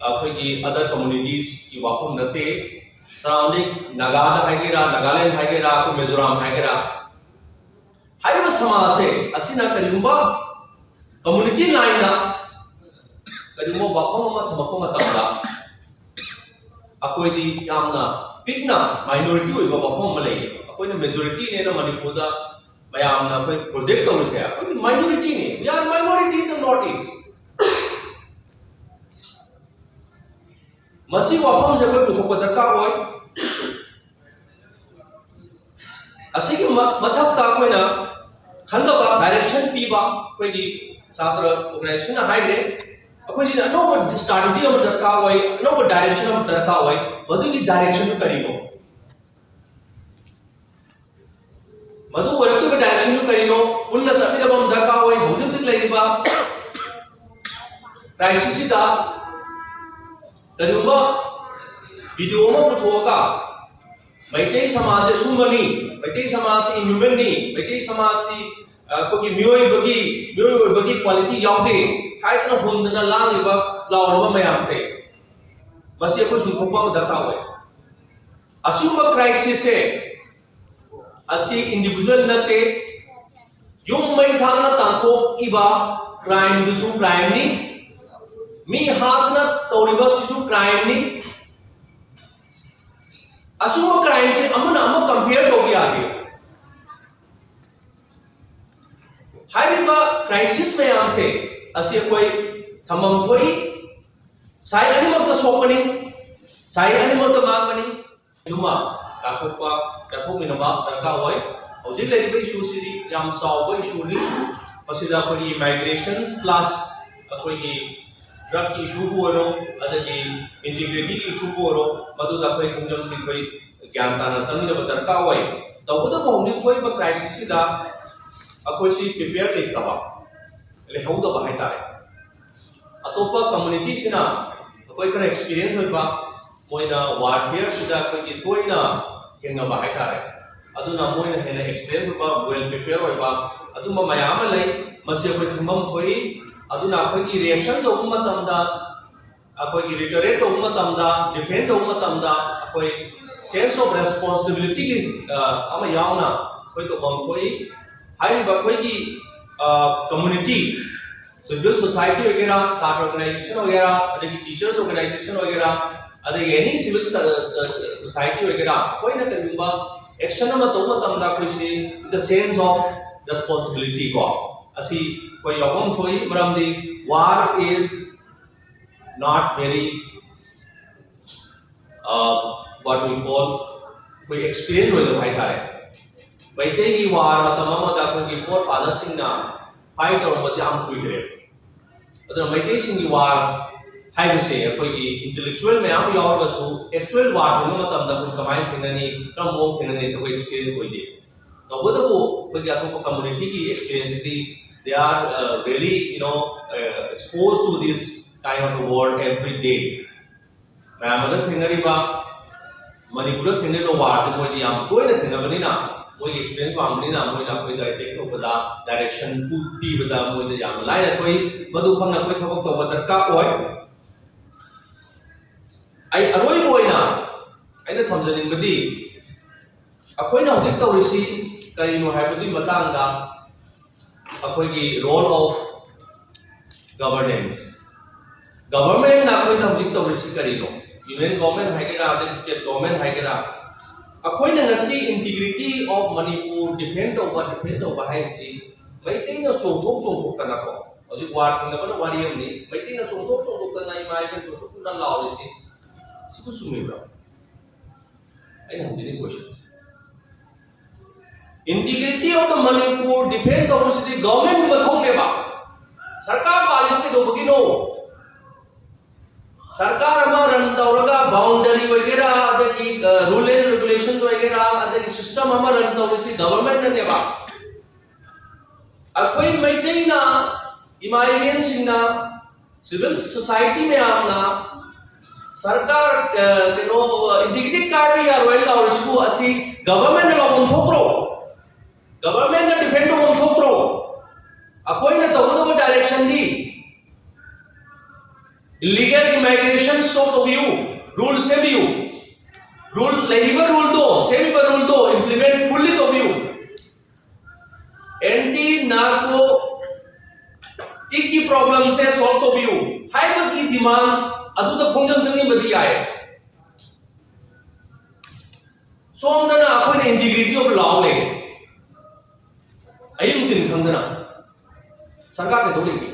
ꯑꯩꯈꯣꯏꯒꯤ other communities ꯀꯤ ꯋꯥꯐꯝ ꯅꯠꯇꯦ꯫ Surrounding ꯅꯥꯒꯥꯗ ꯍꯥꯏꯒꯦꯔꯥ, ꯅꯥꯒꯥꯂꯦꯟ ꯍꯥꯏꯒꯦꯔꯥ, ꯑꯩꯈꯣꯏ ꯃꯤꯖꯣꯔꯥꯝ ꯍꯥꯏꯒꯦꯔꯥ, ꯍꯥꯏꯔꯤꯕ ꯁꯃꯥꯖꯁꯦ ꯑꯁꯤꯅ ꯀꯔꯤꯒꯨꯝꯕ ꯀꯝꯃꯨꯅꯤꯇꯤ ꯂꯥꯏꯟꯗ ꯀꯔꯤꯒꯨꯝꯕ ꯋꯥꯐꯝ ꯑꯃ ꯊꯝꯃꯛꯄ ꯃꯇꯝꯗ, ꯑꯩꯈꯣꯏꯗꯤ ꯌꯥꯝꯅ ꯄꯤꯛꯅ ꯃꯥꯏꯅꯣꯔꯤꯇꯤ ꯑꯣꯏꯕ ꯋꯥꯐꯝ ꯑꯃ ꯂꯩꯌꯦ꯫ ꯑꯩꯈꯣꯏꯅ ꯃꯦꯖꯣꯔꯤꯇꯤꯅꯦꯅ ꯃꯅꯤꯄꯨꯔꯗ ꯃꯌꯥꯝꯅ ꯑꯩꯈꯣꯏ ꯄ꯭ꯔꯣꯖꯦꯛ ꯇꯧꯔꯤꯁꯦ, ꯑꯩꯈꯣꯏꯗꯤ ꯃꯥꯏꯅꯣꯔꯤꯇꯤꯅꯤ꯫ We are minority in the North East. ꯃꯁꯤ ꯋꯥꯐꯝꯁꯦ ꯑꯩꯈꯣꯏ ꯄꯨꯊꯣꯛꯄ ꯗꯔꯀꯥꯔ ꯑꯣꯏ꯫ ꯑꯁꯤꯒꯤ ꯃ- ꯃꯊꯛꯇ ꯑꯩꯈꯣꯏꯅ ꯈꯪꯗꯕ ꯗꯥꯏꯔꯦꯛꯁꯟ ꯄꯤꯕ ꯑꯩꯈꯣꯏꯒꯤ ꯁꯥꯇ꯭ꯔ ꯑꯣꯔꯒꯅꯥꯏꯖꯦꯁꯟꯅ ꯍꯥꯏꯈ꯭ꯔꯦ꯫ ꯑꯩꯈꯣꯏꯁꯤꯗ ꯑꯅꯧꯕ ꯁ꯭ꯇ꯭ꯔꯥꯇꯦꯖꯤ ꯑꯃ ꯗꯔꯀꯥꯔ ꯑꯣꯏ, ꯑꯅꯧꯕ ꯗꯥꯏꯔꯦꯛꯁꯟ ꯑꯃ ꯗꯔꯀꯥꯔ ꯑꯣꯏ꯫ ꯃꯗꯨꯒꯤ ꯗꯥꯏꯔꯦꯛꯁꯟꯗꯨ ꯀꯔꯤꯅꯣ? ꯃꯗꯨ ꯑꯣꯏꯔꯛꯇꯣꯏꯕ ꯗꯥꯏꯔꯦꯛꯁꯟꯗꯨ ꯀꯔꯤꯅꯣ? ꯄꯨꯟꯅ ꯆꯠꯃꯤꯟꯅꯕ ꯑꯃ ꯗꯔꯀꯥꯔ ꯑꯣꯏ꯫ ꯍꯧꯖꯤꯛ ꯍꯧꯖꯤꯛ ꯂꯩꯔꯤꯕ ꯀ꯭ꯔꯥꯏꯁꯤꯁꯁꯤꯗ ꯀꯔꯤꯒꯨꯝꯕ ꯚꯤꯗꯤꯑꯣ ꯑꯃ ꯄꯨꯊꯣꯛꯑꯒ ꯃꯩꯇꯩ ꯁꯃꯥꯖꯁꯦ ꯁꯨꯝꯕꯅꯤ, ꯃꯩꯇꯩ ꯁꯃꯥꯖꯁꯤ ꯏꯟꯍ꯭ꯌꯨꯃꯦꯟꯅꯤ, ꯃꯩꯇꯩ ꯁꯃꯥꯖꯁꯤ ꯑꯩꯈꯣꯏꯒꯤ ꯃꯤꯑꯣꯏꯕꯒꯤ ꯃꯤꯑꯣꯏ ꯑꯣꯏꯕꯒꯤ ꯀ꯭ꯋꯥꯂꯤꯇꯤ ꯌꯥꯎꯗꯦ ꯍꯥꯏꯗꯅ ꯍꯨꯟꯗꯅ ꯂꯥꯡꯂꯤꯕ ꯂꯥꯎꯔꯕ ꯃꯌꯥꯝꯁꯦ, ꯃꯁꯤ ꯑꯩꯈꯣꯏ ꯆꯨꯝꯊꯣꯛꯄ ꯑꯃ ꯗꯔꯀꯥꯔ ꯑꯣꯏ꯫ ꯑꯁꯤꯒꯨꯝꯕ ꯀ꯭ꯔꯥꯏꯁꯤꯁꯁꯦ ꯑꯁꯤ ꯏꯟꯗꯤꯚꯤꯖꯨꯋꯦꯜ ꯅꯠꯇꯦ꯫ ꯌꯨꯝ ꯃꯩ ꯊꯥꯗꯨꯅ ꯇꯥꯟꯊꯣꯛꯏꯕ ꯀ꯭ꯔꯥꯏꯝꯗꯨꯁꯨ ꯀ꯭ꯔꯥꯏꯝꯅꯤ, ꯃꯤ ꯍꯥꯠꯇꯅ ꯇꯧꯔꯤꯕꯁꯤꯁꯨ ꯀ꯭ꯔꯥꯏꯝꯅꯤ꯫ ꯑꯁꯤꯒꯨꯝꯕ ꯀ꯭ꯔꯥꯏꯝꯁꯦ ꯑꯃꯅ ꯑꯃ ꯀꯝꯄꯤꯌꯔ ꯇꯧꯕ ꯌꯥꯗꯦ꯫ ꯍꯥꯏꯔꯤꯕ ꯀ꯭ꯔꯥꯏꯁꯤꯁ ꯃꯌꯥꯝꯁꯦ ꯑꯁꯤ ꯑꯩꯈꯣꯏ ꯊꯝꯐꯝ ꯊꯣꯛꯏ꯫ ꯁꯥꯏꯠ ꯑꯅꯤꯃꯛꯇ ꯁꯣꯛꯄꯅꯤ, ꯁꯥꯏꯠ ꯑꯅꯤꯃꯛꯇ ꯃꯥꯡꯕꯅꯤ꯫ ꯑꯗꯨꯃ ꯌꯥꯊꯣꯛꯄ ꯌꯥꯊꯣꯛꯃꯤꯟꯅꯕ ꯗꯔꯀꯥꯔ ꯑꯣꯏ꯫ ꯍꯧꯖꯤꯛ ꯂꯩꯔꯤꯕ ꯏꯁꯨꯁꯤꯗꯤ ꯌꯥꯝ ꯆꯥꯎꯕ ꯏꯁꯨꯅꯤ꯫ ꯃꯁꯤꯗ ꯑꯩꯈꯣꯏꯒꯤ ꯃꯥꯏꯒ꯭ꯔꯦꯁꯟꯁ ꯄ꯭ꯂꯁ ꯑꯩꯈꯣꯏꯒꯤ ꯗ꯭ꯔꯒꯀꯤ ꯏꯁꯨꯕꯨ ꯑꯣꯏꯔꯣ, ꯑꯗꯒꯤ ꯏꯟꯇꯤꯒ꯭ꯔꯤꯇꯤꯒꯤ ꯏꯁꯨꯕꯨ ꯑꯣꯏꯔꯣ, ꯃꯗꯨꯗ ꯑꯩꯈꯣꯏ ꯈꯣꯡꯖꯪꯁꯤ ꯑꯩꯈꯣꯏ ꯒ꯭ꯌꯥꯟ ꯇꯥꯅ ꯆꯪꯃꯤꯟꯅꯕ ꯗꯔꯀꯥꯔ ꯑꯣꯏ꯫ ꯇꯧꯕꯇꯕꯨ ꯍꯧꯖꯤꯛ ꯊꯣꯛꯏꯕ ꯀ꯭ꯔꯥꯏꯁꯤꯁꯁꯤꯗ ꯑꯩꯈꯣꯏꯁꯤ ꯄ꯭ꯔꯤꯄꯦꯌꯔ ꯂꯩꯇꯕ, ꯂꯩꯍꯧꯗꯕ ꯍꯥꯏꯇꯥꯔꯦ꯫ ꯑꯇꯣꯞꯄ ꯀꯝꯃꯨꯅꯤꯇꯤꯁꯤꯅ ꯑꯩꯈꯣꯏ ꯈꯔ ꯑꯦꯛꯁꯄꯤꯔꯤꯌꯦꯟꯁ ꯑꯣꯏꯕ, ꯃꯣꯏꯅ ꯋꯥꯔꯐꯤꯌꯔꯁꯤꯗ ꯑꯩꯈꯣꯏꯒꯤ ꯇꯣꯏꯅ ꯊꯦꯡꯅꯕ ꯍꯥꯏꯇꯥꯔꯦ꯫ ꯑꯗꯨꯅ ꯃꯣꯏꯅ ꯍꯦꯟꯅ ꯑꯦꯛꯁꯄꯤꯔꯤꯌꯦꯟꯁ ꯑꯣꯏꯕ, ꯋꯦꯜ ꯄ꯭ꯔꯤꯄꯦꯌꯔ ꯑꯣꯏꯕ ꯑꯗꯨꯝꯕ ꯃꯌꯥꯝ ꯑꯃ ꯂꯩ꯫ ꯃꯁꯤ ꯑꯩꯈꯣꯏ ꯈꯪꯐꯝ ꯊꯣꯛꯏ꯫ ꯑꯗꯨꯅ ꯑꯩꯈꯣꯏꯒꯤ ꯔꯤꯌꯦꯛꯁꯟ ꯇꯧꯕ ꯃꯇꯝꯗ, ꯑꯩꯈꯣꯏꯒꯤ ꯔꯤꯇꯔꯦꯠ ꯇꯧꯕ ꯃꯇꯝꯗ, ꯗꯤꯐꯦꯟ ꯇꯧꯕ ꯃꯇꯝꯗ ꯑꯩꯈꯣꯏ ꯁꯦꯟꯁ ꯑꯣꯐ ꯔꯦꯁꯄꯣꯟꯁꯤꯕꯤꯂꯤꯇꯤꯒꯤ ꯑꯃ ꯌꯥꯎꯅ ꯑꯩꯈꯣꯏ ꯇꯧꯐꯝ ꯊꯣꯛꯏ꯫ ꯍꯥꯏꯔꯤꯕ ꯑꯩꯈꯣꯏꯒꯤ ꯀꯝꯃꯨꯅꯤꯇꯤ, ꯁꯤꯚꯤꯜ ꯁꯣꯁꯥꯏꯇꯤ ꯑꯣꯏꯒꯦꯔꯥ, ꯁꯥꯇ꯭ꯔ ꯑꯣꯔꯒꯅꯥꯏꯖꯦꯁꯟ ꯑꯣꯏꯒꯦꯔꯥ, ꯑꯗꯒꯤ ꯇꯤꯆꯔꯁ ꯑꯣꯔꯒꯅꯥꯏꯖꯦꯁꯟ ꯑꯣꯏꯒꯦꯔꯥ, ꯑꯗꯒꯤ ꯑꯦꯅꯤ ꯁꯤꯚꯤꯜ ꯁꯣꯁꯥꯏꯇꯤ ꯑꯣꯏꯒꯦꯔꯥ, ꯑꯩꯈꯣꯏꯅ ꯀꯔꯤꯒꯨꯝꯕ ꯑꯦꯛꯁꯟ ꯑꯃ ꯇꯧꯕ ꯃꯇꯝꯗ ꯑꯩꯈꯣꯏꯁꯤ the sense of responsibility ꯀꯣ, ꯑꯁꯤ ꯑꯩꯈꯣꯏ ꯌꯥꯎꯐꯝ ꯊꯣꯛꯏ꯫ ꯃꯔꯝꯗꯤ war is not very what we call ꯑꯩꯈꯣꯏ ꯑꯦꯛꯁꯄꯤꯔꯤꯌꯦꯟꯁ ꯑꯣꯏꯗꯕ ꯍꯥꯏꯇꯥꯔꯦ꯫ ꯃꯩꯇꯩꯒꯤ ꯋꯥꯔ ꯃꯇꯝ ꯑꯃꯗ ꯑꯩꯈꯣꯏꯒꯤ ꯐꯣꯔ ꯐꯥꯗꯔꯁꯤꯡꯅ ꯐꯥꯏꯠ ꯇꯧꯔꯝꯕꯗꯤ ꯌꯥꯝ ꯀꯨꯏꯈ꯭ꯔꯦꯕ꯫ ꯑꯗꯨꯅ ꯃꯩꯇꯩꯁꯤꯡꯒꯤ ꯋꯥꯔ ꯍꯥꯏꯕꯁꯦ ꯑꯩꯈꯣꯏꯒꯤ ꯏꯟꯇꯦꯂꯦꯛꯆꯨꯋꯦꯜ ꯃꯌꯥꯝ ꯌꯥꯎꯔꯒꯁꯨ ꯑꯦꯛꯆꯨꯋꯦꯜ ꯋꯥꯔ ꯊꯦꯡꯅꯕ ꯃꯇꯝꯗ ꯑꯩꯈꯣꯏ ꯀꯃꯥꯏꯅ ꯊꯦꯡꯅꯅꯤ, ꯀꯔꯝꯕ ꯃꯑꯣꯡ ꯊꯦꯡꯅꯅꯤ ꯍꯥꯏꯁꯦ ꯑꯩꯈꯣꯏ ꯑꯦꯛꯁꯄꯤꯔꯤꯌꯦꯟꯁ ꯑꯣꯏꯗꯦ꯫ ꯇꯧꯕꯇꯕꯨ ꯑꯩꯈꯣꯏꯒꯤ ꯑꯇꯣꯞꯄ ꯀꯝꯃꯨꯅꯤꯇꯤꯒꯤ ꯑꯦꯛꯁꯄꯤꯔꯤꯌꯦꯟꯁꯇꯗꯤ they are really you know exposed to this kind of a world every day꯫ ꯃꯌꯥꯝ ꯑꯃꯗ ꯊꯦꯡꯅꯔꯤꯕ, ꯃꯅꯤꯄꯨꯔꯗ ꯊꯦꯡꯅꯔꯤꯕ ꯋꯥꯔꯁꯦ ꯃꯣꯏꯗꯤ ꯌꯥꯝ ꯇꯣꯏꯅ ꯊꯦꯡꯅꯕꯅꯤꯅ, ꯃꯣꯏꯒꯤ ꯑꯦꯛꯁꯄꯤꯔꯤꯌꯦꯟꯁ ꯋꯥꯡꯕꯅꯤꯅ, ꯃꯣꯏꯅ ꯑꯩꯈꯣꯏꯗ ꯑꯦꯇꯦꯛ ꯇꯧꯕꯗ, ꯗꯥꯏꯔꯦꯛꯁꯟ ꯄꯤꯕꯗ ꯃꯣꯏꯗ ꯌꯥꯝꯅ ꯂꯥꯏꯅ ꯊꯣꯛꯏ꯫ ꯃꯗꯨ ꯈꯪꯅ ꯑꯩꯈꯣꯏ ꯊꯕꯛ ꯇꯧꯕ ꯗꯔꯀꯥꯔ ꯑꯣꯏ꯫ ꯑꯩ ꯑꯔꯣꯏꯕ ꯑꯣꯏꯅ ꯑꯩꯅ ꯊꯝꯖꯅꯤꯡꯕꯗꯤ, ꯑꯩꯈꯣꯏꯅ ꯍꯧꯖꯤꯛ ꯇꯧꯔꯤꯁꯤ ꯀꯔꯤꯅꯣ ꯍꯥꯏꯕꯒꯤ ꯃꯇꯥꯡꯗ ꯑꯩꯈꯣꯏꯒꯤ role of governance, ꯒꯚꯔꯟꯃꯦꯟꯅ ꯑꯩꯈꯣꯏꯅ ꯍꯧꯖꯤꯛ ꯇꯧꯔꯤꯁꯤ ꯀꯔꯤꯅꯣ? ꯌꯨꯅꯤꯌꯟ ꯒꯚꯔꯟꯃꯦꯟ ꯍꯥꯏꯒꯦꯔꯥ, ꯑꯗꯩ ꯁ꯭ꯇꯦꯠ ꯒꯚꯔꯟꯃꯦꯟ ꯍꯥꯏꯒꯦꯔꯥ, ꯑꯩꯈꯣꯏꯅ ꯉꯁꯤ ꯏꯟꯇꯤꯒ꯭ꯔꯤꯇꯤ ꯑꯣꯐ ꯃꯅꯤꯄꯨꯔ ꯗꯤꯐꯦꯟ ꯇꯧꯕ, ꯗꯤꯐꯦꯟ ꯇꯧꯕ ꯍꯥꯏꯁꯤ ꯃꯩꯇꯩꯅ ꯆꯣꯡꯊꯣꯛ ꯆꯣꯡꯊꯣꯛꯇꯅꯀꯣ, ꯍꯧꯖꯤꯛ ꯋꯥꯔ ꯊꯤꯡꯅꯕꯅ ꯋꯥꯔꯤ ꯑꯃꯅꯤ, ꯃꯩꯇꯩꯅ ꯆꯣꯡꯊꯣꯛ ꯆꯣꯡꯊꯣꯛꯇꯅ ꯏꯃꯥ ꯏꯕꯦꯟ ꯆꯣꯡꯊꯣꯛꯇꯅ ꯂꯥꯎꯔꯤꯁꯤ, ꯁꯤꯕꯨ ꯆꯨꯝꯃꯤꯕ꯭ꯔꯥ? ꯑꯩꯅ ꯍꯪꯖꯅꯤꯡꯉꯤ ꯀꯣꯏꯁꯟꯁꯦ꯫ Integrity of the Manipur defend ꯇꯧꯕꯁꯤꯗꯤ ꯒꯚꯔꯟꯃꯦꯟꯒꯤ ꯃꯊꯧꯅꯦꯕ꯫ ꯁꯔꯀꯥꯔ ꯄꯥꯜꯂꯤꯕ ꯀꯩꯗꯧꯕꯒꯤꯅꯣ? ꯁꯔꯀꯥꯔ ꯑꯃ ꯔꯟ ꯇꯧꯔꯒ, ꯕꯥꯎꯟꯗꯔꯤ ꯑꯣꯏꯒꯦꯔꯥ, ꯑꯗꯒꯤ ꯔꯨꯜ ꯑꯦꯟ ꯔꯦꯒꯨꯂꯦꯁꯟ ꯑꯣꯏꯒꯦꯔꯥ, ꯑꯗꯒꯤ ꯁꯤꯁꯇꯝ ꯑꯃ ꯔꯟ ꯇꯧꯔꯤꯁꯤ ꯒꯚꯔꯟꯃꯦꯟꯅꯅꯦꯕ꯫ ꯑꯩꯈꯣꯏ ꯃꯩꯇꯩꯅ, ꯏꯃꯥ ꯏꯕꯦꯟꯁꯤꯡꯅ, ꯁꯤꯚꯤꯜ ꯁꯣꯁꯥꯏꯇꯤ ꯃꯌꯥꯝꯅ ꯁꯔꯀꯥꯔ, ꯑ, ꯀꯩꯅꯣ, ꯏꯟꯇꯤꯒ꯭ꯔꯤꯇꯤ ꯀꯥꯏꯕ ꯌꯥꯔꯣꯏ ꯂꯥꯎꯔꯤꯁꯤꯕꯨ ꯑꯁꯤ ꯒꯚꯔꯟꯃꯦꯟꯅ ꯂꯥꯎꯐꯝ ꯊꯣꯛꯄ꯭ꯔꯣ? ꯒꯚꯔꯟꯃꯦꯟꯅ ꯗꯤꯐꯦꯟ ꯇꯧꯐꯝ ꯊꯣꯛꯄ꯭ꯔꯣ? ꯑꯩꯈꯣꯏꯅ ꯇꯧꯒꯗꯕ ꯗꯥꯏꯔꯦꯛꯁꯟꯗꯤ ꯏꯂꯤꯒꯦꯜ ꯏꯃꯥꯏꯒ꯭ꯔꯦꯁꯟ ꯁ꯭ꯇꯣꯞ ꯇꯧꯕꯤꯌꯨ, ꯔꯨꯜ ꯁꯦꯝꯕꯤꯌꯨ, ꯔꯨꯜ, ꯂꯩꯔꯤꯕ ꯔꯨꯜꯗꯣ, ꯁꯦꯝꯃꯤꯕ ꯔꯨꯜꯗꯣ ꯏꯝꯄ꯭ꯂꯤꯃꯦꯟ ꯐꯨꯜꯂꯤ ꯇꯧꯕꯤꯌꯨ, ꯑꯦꯟꯇꯤ ꯅꯥꯔꯀꯣ ꯇꯤꯛꯀꯤ ꯄ꯭ꯔꯣꯕ꯭ꯂꯦꯝꯁꯦ ꯁꯣꯜꯕ ꯇꯧꯕꯤꯌꯨ ꯍꯥꯏꯕꯒꯤ ꯗꯤꯃꯥꯟ ꯑꯗꯨꯗ ꯈꯣꯡꯖꯪ ꯆꯪꯁꯤꯟꯕꯗꯤ ꯌꯥꯏ꯫ ꯁꯣꯝꯗꯅ ꯑꯩꯈꯣꯏꯅ ꯏꯟꯇꯤꯒ꯭ꯔꯤꯇꯤ ꯑꯣꯐ ꯂꯥꯎ ꯂꯩ, ꯑꯌꯨꯛ ꯅꯨꯡꯊꯤꯟ ꯈꯪꯗꯅ꯫ ꯁꯔꯀꯥꯔ ꯀꯩꯗꯧ ꯂꯩꯒꯦ?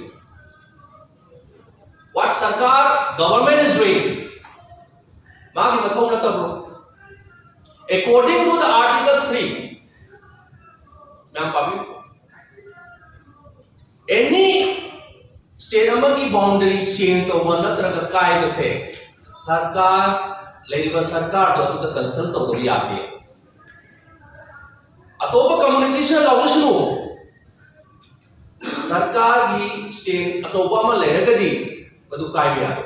What ꯁꯔꯀꯥꯔ, government is doing? ꯃꯥꯒꯤ ꯃꯊꯧ ꯅꯠꯇꯕ꯭ꯔꯣ? According to the article three, ꯃꯌꯥꯝ ꯄꯥꯕꯤꯌꯨ꯫ ꯑꯦꯅꯤ ꯁ꯭ꯇꯦꯠ ꯑꯃꯒꯤ ꯕꯥꯎꯟꯗꯔꯤ ꯆꯦꯟꯖ ꯇꯧꯕ ꯅꯠꯇ꯭ꯔꯒ ꯀꯥꯏꯕꯁꯦ ꯁꯔꯀꯥꯔ, ꯂꯩꯔꯤꯕ ꯁꯔꯀꯥꯔꯗꯣ ꯑꯗꯨꯗ ꯀꯟꯁꯜ ꯇꯧꯗꯕ ꯌꯥꯗꯦ꯫ ꯑꯇꯣꯞꯄ ꯀꯝꯃꯨꯅꯤꯇꯤꯁꯤꯅ ꯂꯥꯎꯖꯁꯅꯨ, ꯁꯔꯀꯥꯔꯒꯤ ꯁ꯭ꯇꯦꯟ ꯑꯆꯧꯕ ꯑꯃ ꯂꯩꯔꯒꯗꯤ ꯃꯗꯨ ꯀꯥꯏꯕ ꯌꯥꯗꯦ꯫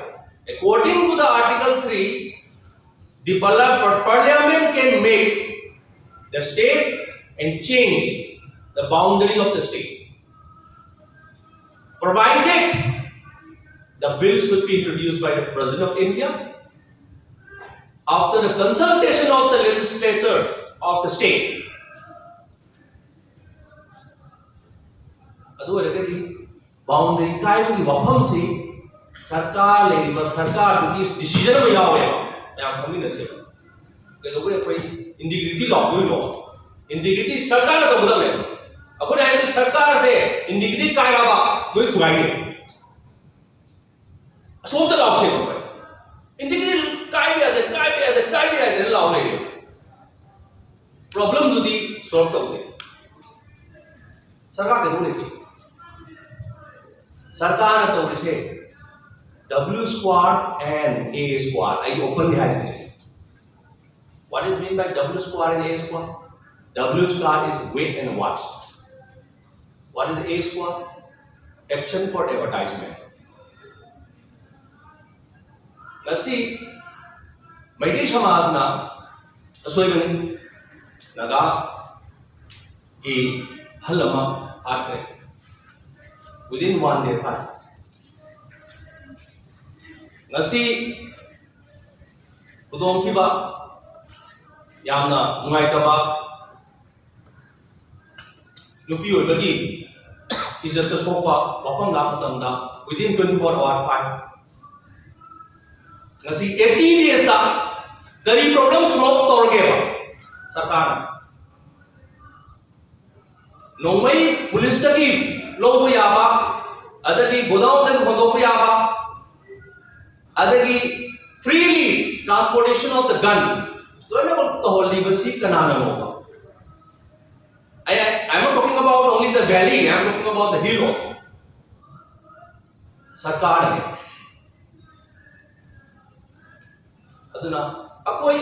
According to the Article three, the parla- par- parliament can make the state and change the boundary of the state, provided the bill should be introduced by the President of India after the consultation of the legislature of the state. ꯑꯗꯨ ꯑꯣꯏꯔꯒꯗꯤ boundary ꯀꯥꯏꯕꯒꯤ ꯋꯥꯐꯝꯁꯤ ꯁꯔꯀꯥꯔ ꯂꯩꯔꯤꯕ ꯁꯔꯀꯥꯔꯗꯨꯒꯤ decision ꯑꯃ ꯌꯥꯎꯋꯦꯕ꯫ ꯃꯌꯥꯝ ꯈꯪꯃꯤꯟꯅꯁꯦꯕ꯫ ꯀꯩꯗꯧꯕꯩ ꯑꯩꯈꯣꯏ integrity ꯂꯥꯎꯗꯣꯏꯅꯣ? Integrity ꯁꯔꯀꯥꯔꯅ ꯇꯧꯒꯗꯕꯅꯦ꯫ ꯑꯩꯈꯣꯏꯅ ꯍꯥꯏꯁꯦ ꯁꯔꯀꯥꯔꯁꯦ ꯏꯟꯇꯤꯒ꯭ꯔꯤꯇꯤ ꯀꯥꯏꯔꯕ ꯅꯣꯏ ꯊꯨꯒꯥꯏꯅꯤ꯫ ꯑꯁꯣꯝꯗ ꯂꯥꯎꯁꯦꯕ ꯑꯩꯈꯣꯏ꯫ ꯏꯟꯇꯤꯒ꯭ꯔꯤꯇꯤ ꯀꯥꯏꯕ ꯌꯥꯗꯦ, ꯀꯥꯏꯕ ꯌꯥꯗꯦ, ꯀꯥꯏꯕ ꯌꯥꯗꯦꯅ ꯂꯥꯎ ꯂꯩꯔꯦ꯫ ꯄ꯭ꯔꯣꯕ꯭ꯂꯦꯝꯗꯨꯗꯤ ꯁꯣꯜꯕ ꯇꯧꯗꯦ꯫ ꯁꯔꯀꯥꯔ ꯀꯩꯗꯧ ꯂꯩꯒꯦ? ꯁꯔꯀꯥꯔꯅ ꯇꯧꯔꯤꯁꯦ W square and A square, ꯑꯩ ꯑꯣꯄꯟꯂꯤ ꯍꯥꯏꯔꯤꯁꯦ꯫ What is mean by W square and A square? W square is weight and watch. What is A square? Action for advertisement. ꯉꯁꯤ ꯃꯩꯇꯩ ꯁꯃꯥꯖꯅ ꯑꯁꯣꯏꯕꯅꯤ, ꯅꯥꯒꯥꯒꯤ ꯑꯍꯜ ꯑꯃ ꯍꯥꯠꯈ꯭ꯔꯦ꯫ Within one day ꯐꯥꯏ꯫ ꯉꯁꯤ ꯈꯨꯗꯣꯡꯊꯤꯕ, ꯌꯥꯝꯅ ꯅꯨꯡꯉꯥꯏꯇꯕ, ꯅꯨꯄꯤ ꯑꯣꯏꯕꯒꯤ ꯏꯖꯠꯇ ꯁꯣꯛꯄ ꯋꯥꯐꯝ ꯂꯥꯛꯄ ꯃꯇꯝꯗ within twenty four hour ꯐꯥꯏ꯫ ꯉꯁꯤ eighty days ꯀꯔꯤ ꯄ꯭ꯔꯣꯕ꯭ꯂꯦꯝ ꯁꯣꯜꯕ ꯇꯧꯔꯒꯦꯕ ꯁꯔꯀꯥꯔꯅ? ꯅꯣꯡꯃꯩ ꯄꯨꯂꯤꯁꯇꯒꯤ ꯂꯧꯕ ꯌꯥꯕ, ꯑꯗꯒꯤ ꯒꯣꯗꯥꯎꯟꯗꯒꯤ ꯍꯣꯟꯗꯣꯛꯄ ꯌꯥꯕ, ꯑꯗꯒꯤ freely transportation of the gun, ꯂꯣꯏꯅꯃꯛ ꯇꯧꯍꯜꯂꯤꯕꯁꯤ ꯀꯅꯥꯅꯅꯣꯕ? I, I am not talking about only the valley, I am talking about the hill also. ꯁꯔꯀꯥꯔꯅꯤ꯫ ꯑꯗꯨꯅ ꯑꯩꯈꯣꯏ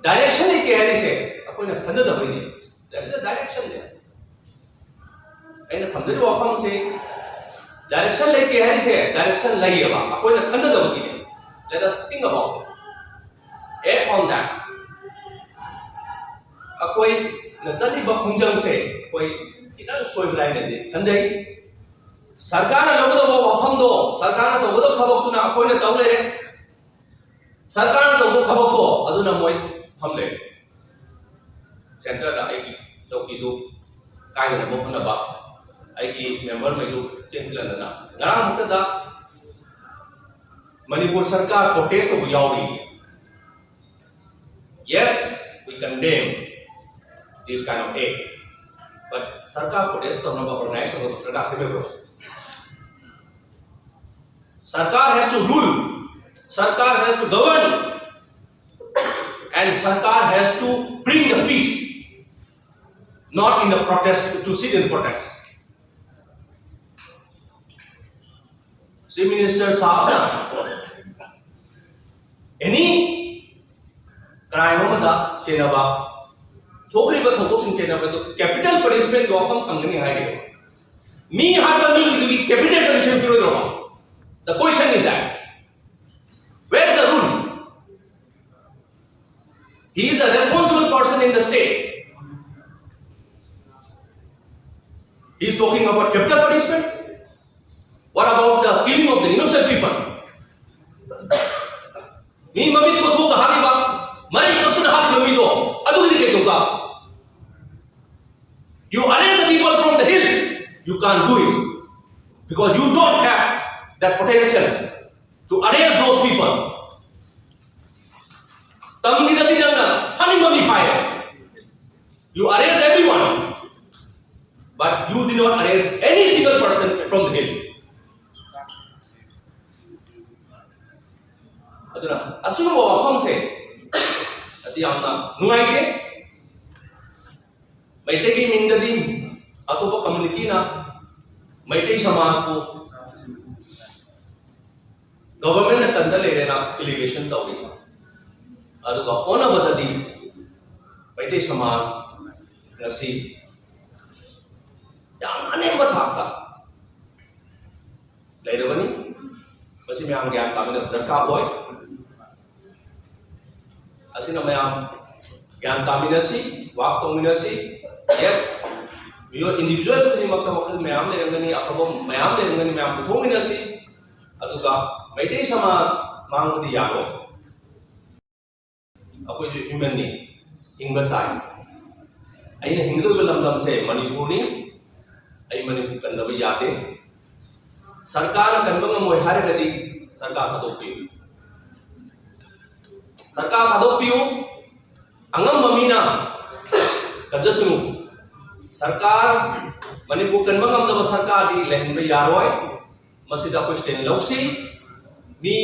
ꯗꯥꯏꯔꯦꯛꯁꯟ ꯂꯩꯇꯦ ꯍꯥꯏꯔꯤꯁꯦ ꯑꯩꯈꯣꯏꯅ ꯈꯟꯊꯗꯕꯩꯅꯦ꯫ There is a direction there. ꯑꯩꯅ ꯊꯝꯖꯔꯤꯕ ꯋꯥꯐꯝꯁꯦ, ꯗꯥꯏꯔꯦꯛꯁꯟ ꯂꯩꯇꯦ ꯍꯥꯏꯔꯤꯁꯦ ꯗꯥꯏꯔꯦꯛꯁꯟ ꯂꯩꯌꯦꯕ, ꯑꯩꯈꯣꯏꯅ ꯈꯟꯊꯗꯕꯒꯤꯅꯦ꯫ Let us think about it. Act on that. ꯑꯩꯈꯣꯏꯅ ꯆꯠꯂꯤꯕ ꯈꯣꯡꯖꯪꯁꯦ ꯑꯩꯈꯣꯏ ꯈꯤꯇꯪ ꯁꯣꯏꯕ꯭ꯔꯥ ꯍꯥꯏꯅꯗꯤ ꯈꯟꯖꯩ꯫ ꯁꯔꯀꯥꯔꯅ ꯂꯧꯒꯗꯧꯕ ꯋꯥꯐꯝꯗꯣ, ꯁꯔꯀꯥꯔꯅ ꯇꯧꯒꯗꯕ ꯊꯕꯛꯇꯨꯅ ꯑꯩꯈꯣꯏꯅ ꯇꯧ ꯂꯩꯔꯦ꯫ ꯁꯔꯀꯥꯔꯅ ꯇꯧꯕ ꯊꯕꯛꯇꯣ ꯑꯗꯨꯅ ꯃꯣꯏ ꯐꯝ ꯂꯩꯔꯦ꯫ ꯁꯦꯟꯇꯔꯗ ꯑꯩꯒꯤ ꯆꯧꯀꯤꯗꯨ ꯀꯥꯏꯗꯅꯕ ꯍꯣꯠꯅꯕ, ꯑꯩꯒꯤ ꯃꯦꯝꯕꯔꯉꯩꯗꯨ ꯆꯦꯟꯁꯤꯜꯍꯟꯗꯅ ꯉꯔꯥꯡ ꯃꯛꯇꯗ ꯃꯅꯤꯄꯨꯔ ꯁꯔꯀꯥꯔ ꯄ꯭ꯔꯣꯇꯦꯁ ꯇꯧꯕ ꯌꯥꯎꯔꯤ꯫ Yes, we condemn this kind of act. But ꯁꯔꯀꯥꯔ ꯄ꯭ꯔꯣꯇꯦꯁ ꯇꯧꯅꯕ ꯑꯣꯔꯒꯅꯥꯏꯖ ꯇꯧꯅꯕ ꯁꯔꯀꯥꯔ ꯁꯦꯝꯕꯤꯕ꯭ꯔꯣ? Sarkar has to rule. Sarkar has to govern. And Sarkar has to bring the peace, not in the protest, to sit in protest. Chief Minister साहब, any crime ꯑꯃꯗ ꯆꯦꯟꯅꯕ, ꯊꯣꯛꯂꯤꯕ ꯊꯧꯗꯣꯛꯁꯤꯡ ꯆꯦꯟꯅꯕꯗ capital punishment ꯒꯤ ꯋꯥꯐꯝ ꯊꯝꯒꯅꯤ ꯍꯥꯏꯔꯤꯕ꯫ ꯃꯤ ꯍꯥꯠꯄ ꯃꯤꯗꯨꯒꯤ capital punishment ꯄꯤꯔꯣꯏꯗ꯭ꯔꯣ? The question is that. Where is the rule? He is a responsible person in the state. He is talking about capital punishment. What about the killing of the innocent people? ꯃꯤ ꯃꯃꯤꯠ ꯀꯣꯊꯣꯛꯑꯒ ꯍꯥꯠꯂꯤꯕ, ꯃꯔꯩ ꯀꯛꯇꯨꯅ ꯍꯥꯠꯂꯤꯕ ꯃꯤꯗꯣ, ꯑꯗꯨꯒꯤꯗꯤ ꯀꯩꯗꯧꯕ? You arrest the people from the hill, you can't do it because you don't have that potential to arrest those people. ꯇꯝꯒꯤꯗꯗꯤ ꯅꯪꯅ ꯐꯥꯅꯤꯡꯕ ꯃꯤ ꯐꯥꯏ꯫ You arrest everyone, but you did not arrest any single person from the hill. ꯑꯗꯨꯅ ꯑꯁꯤꯒꯨꯝꯕ ꯋꯥꯐꯝꯁꯦ ꯑꯁꯤ ꯌꯥꯝꯅ ꯅꯨꯡꯉꯥꯏꯇꯦ꯫ ꯃꯩꯇꯩꯒꯤ ꯃꯤꯡꯗꯗꯤ ꯑꯇꯣꯞꯄ ꯀꯝꯃ꯭ꯌꯨꯅꯤꯇꯤꯅ ꯃꯩꯇꯩ ꯁꯃꯥꯖꯄꯨ ꯒꯣꯚꯔꯟꯃꯦꯟꯠꯅ ꯀꯟꯗ ꯂꯩꯔꯦꯅ ꯑꯦꯂꯤꯒꯦꯁꯟ ꯇꯧꯔꯤ꯫ ꯑꯗꯨꯒ ꯑꯣꯟꯅꯕꯗꯗꯤ ꯃꯩꯇꯩ ꯁꯃꯥꯖ ꯉꯁꯤ ꯌꯥꯝꯅ ꯑꯅꯦꯝꯕ ꯊꯥꯛꯇ ꯂꯩꯔꯕꯅꯤ꯫ ꯃꯁꯤ ꯃꯌꯥꯝ ꯒ꯭ꯌꯥꯟ ꯇꯥꯃꯤꯟꯅꯕ ꯗꯔꯀꯥꯔ ꯑꯣꯏ꯫ ꯑꯁꯤꯅ ꯃꯌꯥꯝ ꯒ꯭ꯌꯥꯟ ꯇꯥꯃꯤꯟꯅꯁꯤ, ꯋꯥꯛ ꯇꯧꯃꯤꯟꯅꯁꯤ꯫ ꯌꯦꯁ, ꯃꯤꯑꯣꯏ ꯏꯟꯗꯤꯕꯤꯖꯨꯋꯦꯜ ꯈꯨꯗꯤꯡꯃꯛꯇ ꯋꯥꯈꯜ ꯃꯌꯥꯝ ꯂꯩꯔꯝꯒꯅꯤ, ꯑꯐꯕ ꯃꯌꯥꯝ ꯂꯩꯔꯝꯒꯅꯤ, ꯃꯌꯥꯝ ꯄꯨꯊꯣꯛꯃꯤꯟꯅꯁꯤ꯫ ꯑꯗꯨꯒ ꯃꯩꯇꯩ ꯁꯃꯥꯖ ꯃꯥꯡꯕꯗꯤ ꯌꯥꯔꯣꯏ꯫ ꯑꯩꯈꯣꯏꯁꯨ ꯍ꯭ꯌꯨꯃꯦꯟꯅꯤ, ꯍꯤꯡꯕ ꯇꯥꯏ꯫ ꯑꯩꯅ ꯍꯤꯡꯒꯗꯧꯔꯤꯕ ꯂꯝꯗꯝꯁꯦ ꯃꯅꯤꯄꯨꯔꯅꯤ꯫ ꯑꯩ ꯃꯅꯤꯄꯨꯔ ꯀꯟꯗꯕ ꯌꯥꯗꯦ꯫ ꯁꯔꯀꯥꯔꯅ ꯀꯟꯕ ꯉꯝꯃꯣꯏ ꯍꯥꯏꯔꯒꯗꯤ ꯁꯔꯀꯥꯔ ꯊꯥꯗꯣꯛꯄꯤꯌꯨ꯫ ꯁꯔꯀꯥꯔ ꯊꯥꯗꯣꯛꯄꯤꯌꯨ꯫ ꯑꯉꯝꯕ ꯃꯤꯅ ꯀꯟꯖꯁꯅꯨ꯫ ꯁꯔꯀꯥꯔ, ꯃꯅꯤꯄꯨꯔ ꯀꯟꯕ ꯉꯝꯗꯕ ꯁꯔꯀꯥꯔꯗꯤ ꯂꯩꯍꯟꯕ ꯌꯥꯔꯣꯏ꯫ ꯃꯁꯤꯗ ꯑꯩꯈꯣꯏ ꯁ꯭ꯇꯦꯟ ꯂꯧꯁꯤ꯫ ꯃꯤ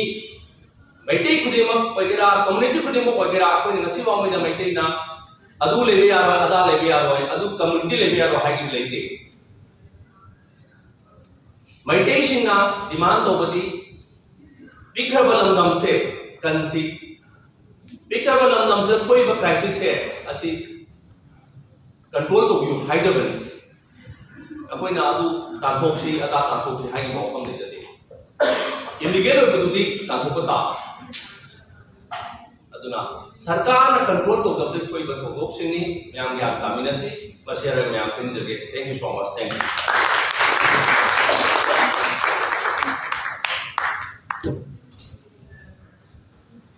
ꯃꯩꯇꯩ ꯈꯨꯗꯤꯡꯃꯛ ꯑꯣꯏꯒꯦꯔꯥ, ꯀꯝꯃ꯭ꯌꯨꯅꯤꯇꯤ ꯈꯨꯗꯤꯡꯃꯛ ꯑꯣꯏꯒꯦꯔꯥ, ꯑꯩꯈꯣꯏꯅ ꯉꯁꯤ ꯐꯥꯎꯕꯗ ꯃꯩꯇꯩꯅ ꯑꯗꯨ ꯂꯩꯕ ꯌꯥꯔꯣꯏ, ꯑꯗꯥ ꯂꯩꯕ ꯌꯥꯔꯣꯏ, ꯑꯗꯨ ꯀꯝꯃ꯭ꯌꯨꯅꯤꯇꯤ ꯂꯩꯕ ꯌꯥꯔꯣꯏ ꯍꯥꯏꯕꯗꯤ ꯂꯩꯇꯦ꯫ ꯃꯩꯇꯩꯁꯤꯡꯅ ꯗꯤꯃꯥꯟ ꯇꯧꯕꯗꯤ ꯄꯤꯛꯈ꯭ꯔꯕ ꯂꯝꯗꯝꯁꯦ ꯀꯟꯁꯤ, ꯄꯤꯛꯈ꯭ꯔꯕ ꯂꯝꯗꯝꯁꯤꯗ ꯊꯣꯛꯏꯕ ꯀ꯭ꯔꯥꯏꯁꯤꯁꯁꯦ ꯑꯁꯤ ꯀꯟꯇ꯭ꯔꯣꯜ ꯇꯧꯕꯤꯌꯨ ꯍꯥꯏꯖꯕꯅꯤ꯫ ꯑꯩꯈꯣꯏꯅ ꯑꯗꯨ ꯇꯥꯟꯊꯣꯛꯁꯤ, ꯑꯗꯥ ꯇꯥꯟꯊꯣꯛꯁꯤ ꯍꯥꯏꯈꯤꯕ ꯋꯥꯐꯝ ꯂꯩꯖꯗꯦ꯫ ꯏꯂꯤꯒꯦꯜ ꯑꯣꯏꯕꯗꯨꯗꯤ ꯇꯥꯟꯊꯣꯛꯄ ꯇꯥꯕ꯫ ꯑꯗꯨꯅ ꯁꯔꯀꯥꯔꯅ ꯀꯟꯇ꯭ꯔꯣꯜ ꯇꯧꯗꯕꯗꯒꯤ ꯊꯣꯛꯏꯕ ꯊꯧꯗꯣꯛꯁꯤꯡꯅꯤ꯫ ꯃꯌꯥꯝ ꯒ꯭ꯌꯥꯟ ꯇꯥꯃꯤꯟꯅꯁꯤ꯫ ꯃꯁꯤ ꯍꯥꯏꯔꯒ ꯃꯌꯥꯝ ꯄꯦꯟꯖꯒꯦ꯫ Thank you so much. Thank you.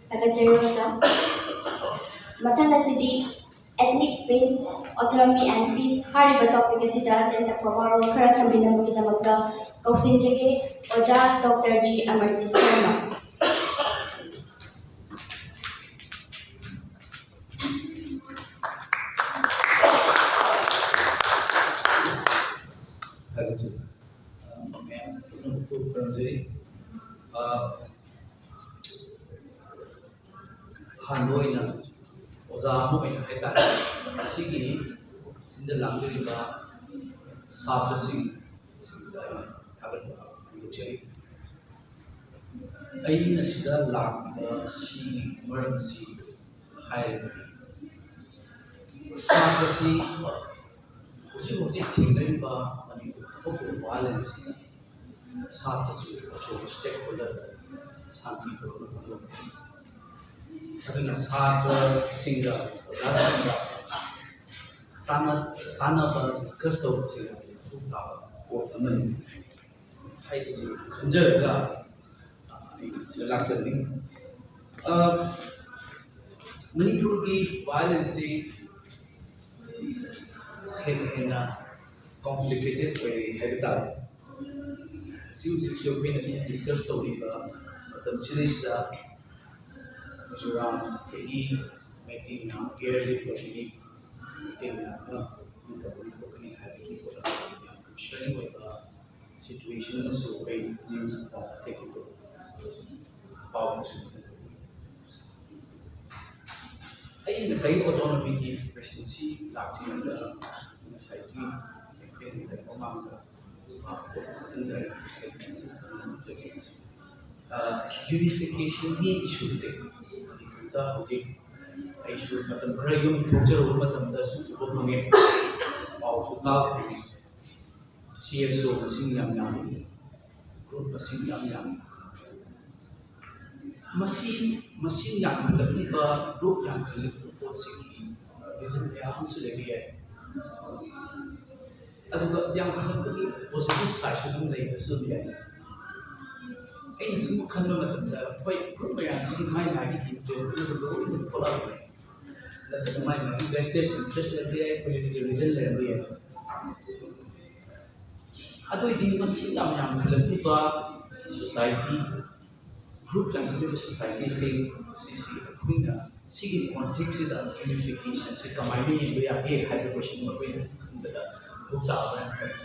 ꯊꯥꯒꯠꯆꯔꯤ ꯑꯣꯖꯥ꯫ ꯃꯊꯪ ꯑꯁꯤꯗꯤ Ethnic Peace, Autonomy and Peace ꯍꯥꯏꯔꯤꯕ ꯇꯣꯄꯤꯛ ꯑꯁꯤꯗ ꯇꯦꯟꯇꯛꯄ ꯋꯥꯔꯣꯜ ꯈꯔ ꯊꯝꯕꯤꯅꯕꯒꯤꯗꯃꯛꯇ ꯀꯧꯁꯤꯟꯖꯒꯦ ꯑꯣꯖꯥ ꯗꯣꯛꯇꯔ ꯖꯤ ꯑꯃꯔꯖꯤꯠ ꯁꯔꯃ꯫ ꯊꯥꯒꯠꯆꯔꯤ꯫ ꯃꯌꯥꯝ ꯄꯨꯝꯅꯃꯛꯄꯨ ꯈꯨꯔꯨꯝꯖꯔꯤ꯫ ꯑꯍꯥꯟꯕ ꯑꯣꯏꯅ ꯑꯣꯖꯥ ꯑꯃ ꯑꯣꯏꯅ ꯍꯥꯏꯇꯥꯔꯦ, ꯁꯤꯒꯤ ꯁꯤꯟꯗ ꯂꯥꯡꯗꯣꯔꯤꯕ ꯁꯥꯇ꯭ꯔꯁꯤꯡ ꯁꯤꯡꯗ ꯑꯩꯅ ꯊꯥꯒꯠꯄ ꯐꯣꯡꯗꯣꯛꯆꯔꯤ꯫ ꯑꯩꯅ ꯁꯤꯗ ꯂꯥꯛꯂꯤꯕ ꯁꯤꯒꯤ ꯃꯔꯝꯁꯤ ꯍꯥꯏꯔꯒꯗꯤ, ꯁꯥꯇ꯭ꯔꯁꯤ ꯍꯧꯖꯤꯛ ꯍꯧꯖꯤꯛ ꯊꯦꯡꯅꯔꯤꯕ ꯃꯅꯤꯄꯨꯔ ꯊꯣꯛꯂꯤꯕ ꯚꯥꯏꯑꯣꯂꯦꯟꯁꯁꯤ ꯁꯥꯇ꯭ꯔꯁꯨ ꯑꯆꯧꯕ ꯁ꯭ꯇꯦꯛ ꯍꯣꯜꯗꯔ ꯁꯥꯟꯇꯤ ꯄꯨꯔꯛꯅꯕ ꯍꯣꯠꯅꯒꯅꯤ꯫ ꯑꯗꯨꯅ ꯁꯥꯇ꯭ꯔꯁꯤꯡꯒ ꯑꯣꯖꯥꯁꯤꯡꯒ ꯇꯥꯟꯅ ꯇꯥꯟꯅꯕ, ꯗꯤꯁꯀꯁ ꯇꯧꯕꯁꯤꯡ ꯑꯁꯤ ꯃꯊꯧ ꯇꯥꯕ ꯄꯣꯠ ꯑꯃꯅꯤ ꯍꯥꯏꯕꯁꯤ ꯈꯟꯖꯔꯒ ꯑꯩ ꯁꯤꯗ ꯂꯥꯛꯆꯕꯅꯤ꯫ ꯑ, ꯃꯅꯤꯄꯨꯔꯒꯤ ꯚꯥꯏꯑꯣꯂꯦꯟꯁꯁꯤ ꯍꯦꯟꯅ ꯍꯦꯟꯅ ꯀꯣꯝꯄ꯭ꯂꯤꯀꯦꯇꯦꯠ ꯑꯣꯏꯔꯦ ꯍꯥꯏꯕ ꯇꯥꯔꯦ꯫ ꯍꯧꯖꯤꯛ ꯍꯧꯖꯤꯛꯁꯨ ꯑꯩꯈꯣꯏꯅ ꯁꯤ ꯗꯤꯁꯀꯁ ꯇꯧꯔꯤꯕ ꯃꯇꯝꯁꯤꯗꯩꯁꯤꯗ ꯃꯤꯖꯣꯔꯥꯝ ꯑꯗꯒꯤ ꯃꯩꯇꯩ ꯃꯌꯥꯝ ꯒꯦꯔ ꯂꯤꯞ ꯇꯧꯕꯒꯤ ꯃꯩꯇꯩ ꯃꯌꯥꯝꯅ ꯇꯧꯒꯅꯤ ꯈꯣꯠꯀꯅꯤ ꯍꯥꯏꯕꯒꯤ ꯄꯣꯠ ꯑꯃ ꯌꯥꯝ ꯀꯟꯁꯔꯅꯤꯡ ꯑꯣꯏꯕ ꯁꯤꯆꯨꯋꯦꯁꯟ ꯑꯃꯁꯨ ꯑꯩ ꯅ꯭ꯌꯨꯁꯇ ꯊꯦꯡꯅꯕ ꯄꯥꯎꯗꯁꯨ ꯑꯩ ꯉꯁꯥꯏ ꯑꯣꯇꯣꯅꯣꯃꯤꯒꯤ ꯄ꯭ꯔꯦꯁꯤꯗꯦꯟꯁꯤ ꯂꯥꯛꯇ꯭ꯔꯤꯉꯩꯗ ꯉꯁꯥꯏꯒꯤ ꯀꯦꯟꯗꯤꯗꯦꯠ ꯃꯃꯥꯡꯗ ꯌꯨꯅꯤꯐꯤꯀꯦꯁꯟꯒꯤ ꯏꯁꯨꯁꯦ ꯃꯅꯤꯄꯨꯔꯗ ꯍꯧꯖꯤꯛ ꯑꯩꯁꯨ ꯃꯇꯝ ꯈꯔ ꯌꯨꯝ ꯊꯣꯛꯆꯔꯨꯕ ꯃꯇꯝꯗꯁꯨ ꯎꯕ ꯐꯪꯉꯦ, ꯄꯥꯎꯁꯨ ꯇꯥꯕ ꯐꯪꯉꯦ꯫ ꯁꯤ ꯑꯦꯁ ꯑꯣ ꯃꯁꯤꯡ ꯌꯥꯝ ꯌꯥꯝꯃꯤ, ꯒ꯭ꯔꯨꯞ ꯃꯁꯤꯡ ꯌꯥꯝ ꯌꯥꯝꯃꯤ꯫ ꯃꯁꯤ ꯃꯁꯤꯡ ꯌꯥꯝꯈꯠꯂꯛꯂꯤꯕ, ꯒ꯭ꯔꯨꯞ ꯌꯥꯝꯈꯠꯂꯛꯂꯤꯕ ꯄꯣꯠꯁꯤꯒꯤ ꯔꯤꯖꯟ ꯃꯌꯥꯝ ꯑꯃꯁꯨ ꯂꯩꯕ ꯌꯥꯏ꯫ ꯑꯗꯨꯒ ꯌꯥꯝꯈꯠꯂꯛꯄꯒꯤ ꯄꯣꯖꯤꯇꯤꯚ ꯁꯥꯏꯠꯁꯨ ꯑꯗꯨꯝ ꯂꯩꯕꯁꯨ ꯑꯗꯨꯝ ꯌꯥꯏ꯫ ꯑꯩꯅ ꯁꯨꯝ ꯈꯟꯕ ꯃꯇꯝꯗ, ꯍꯣꯏ, ꯒ꯭ꯔꯨꯞ ꯃꯌꯥꯝꯁꯤꯒꯤ ꯃꯥꯏ ꯃꯥꯒꯤ ꯏꯟꯇꯔꯦꯁ ꯑꯗꯨ ꯂꯣꯏꯅ ꯊꯣꯛꯂꯛꯑꯕꯅꯦ꯫ ꯅꯠꯇ꯭ꯔꯒ ꯃꯥꯏ ꯃꯥꯒꯤ ꯚꯦꯁꯇꯦꯖ ꯏꯟꯇꯔꯦꯁ ꯂꯩꯔꯝꯕ ꯌꯥꯏ, ꯄꯣꯂꯤꯇꯤꯀꯦꯜ ꯔꯤꯖꯟ ꯂꯩꯔꯝꯕ ꯌꯥꯏ꯫ ꯑꯗꯨ ꯑꯣꯏꯗꯤ ꯃꯁꯤꯡ ꯌꯥꯝ ꯌꯥꯝꯈꯠꯂꯛꯂꯤꯕ ꯁꯣꯁꯥꯏꯇꯤ, ꯒ꯭ꯔꯨꯞ ꯌꯥꯝꯈꯠꯂꯛꯂꯤꯕ ꯁꯣꯁꯥꯏꯇꯤꯁꯤꯡ ꯁꯤꯁꯤ ꯑꯩꯈꯣꯏꯅ ꯁꯤꯒꯤ ꯀꯣꯟꯇꯦꯛꯁꯁꯤꯗ ꯌꯨꯅꯤꯐꯤꯀꯦꯁꯟꯁꯤ ꯀꯃꯥꯏꯅ ꯌꯦꯡꯕ ꯌꯥꯒꯦ ꯍꯥꯏꯕ ꯀꯣꯏꯁꯟ ꯑꯃ ꯑꯩꯈꯣꯏꯅ ꯈꯟꯕꯗ ꯃꯊꯧ ꯇꯥꯕ꯭ꯔꯥ ꯍꯥꯏꯅ ꯈꯜꯂꯤ꯫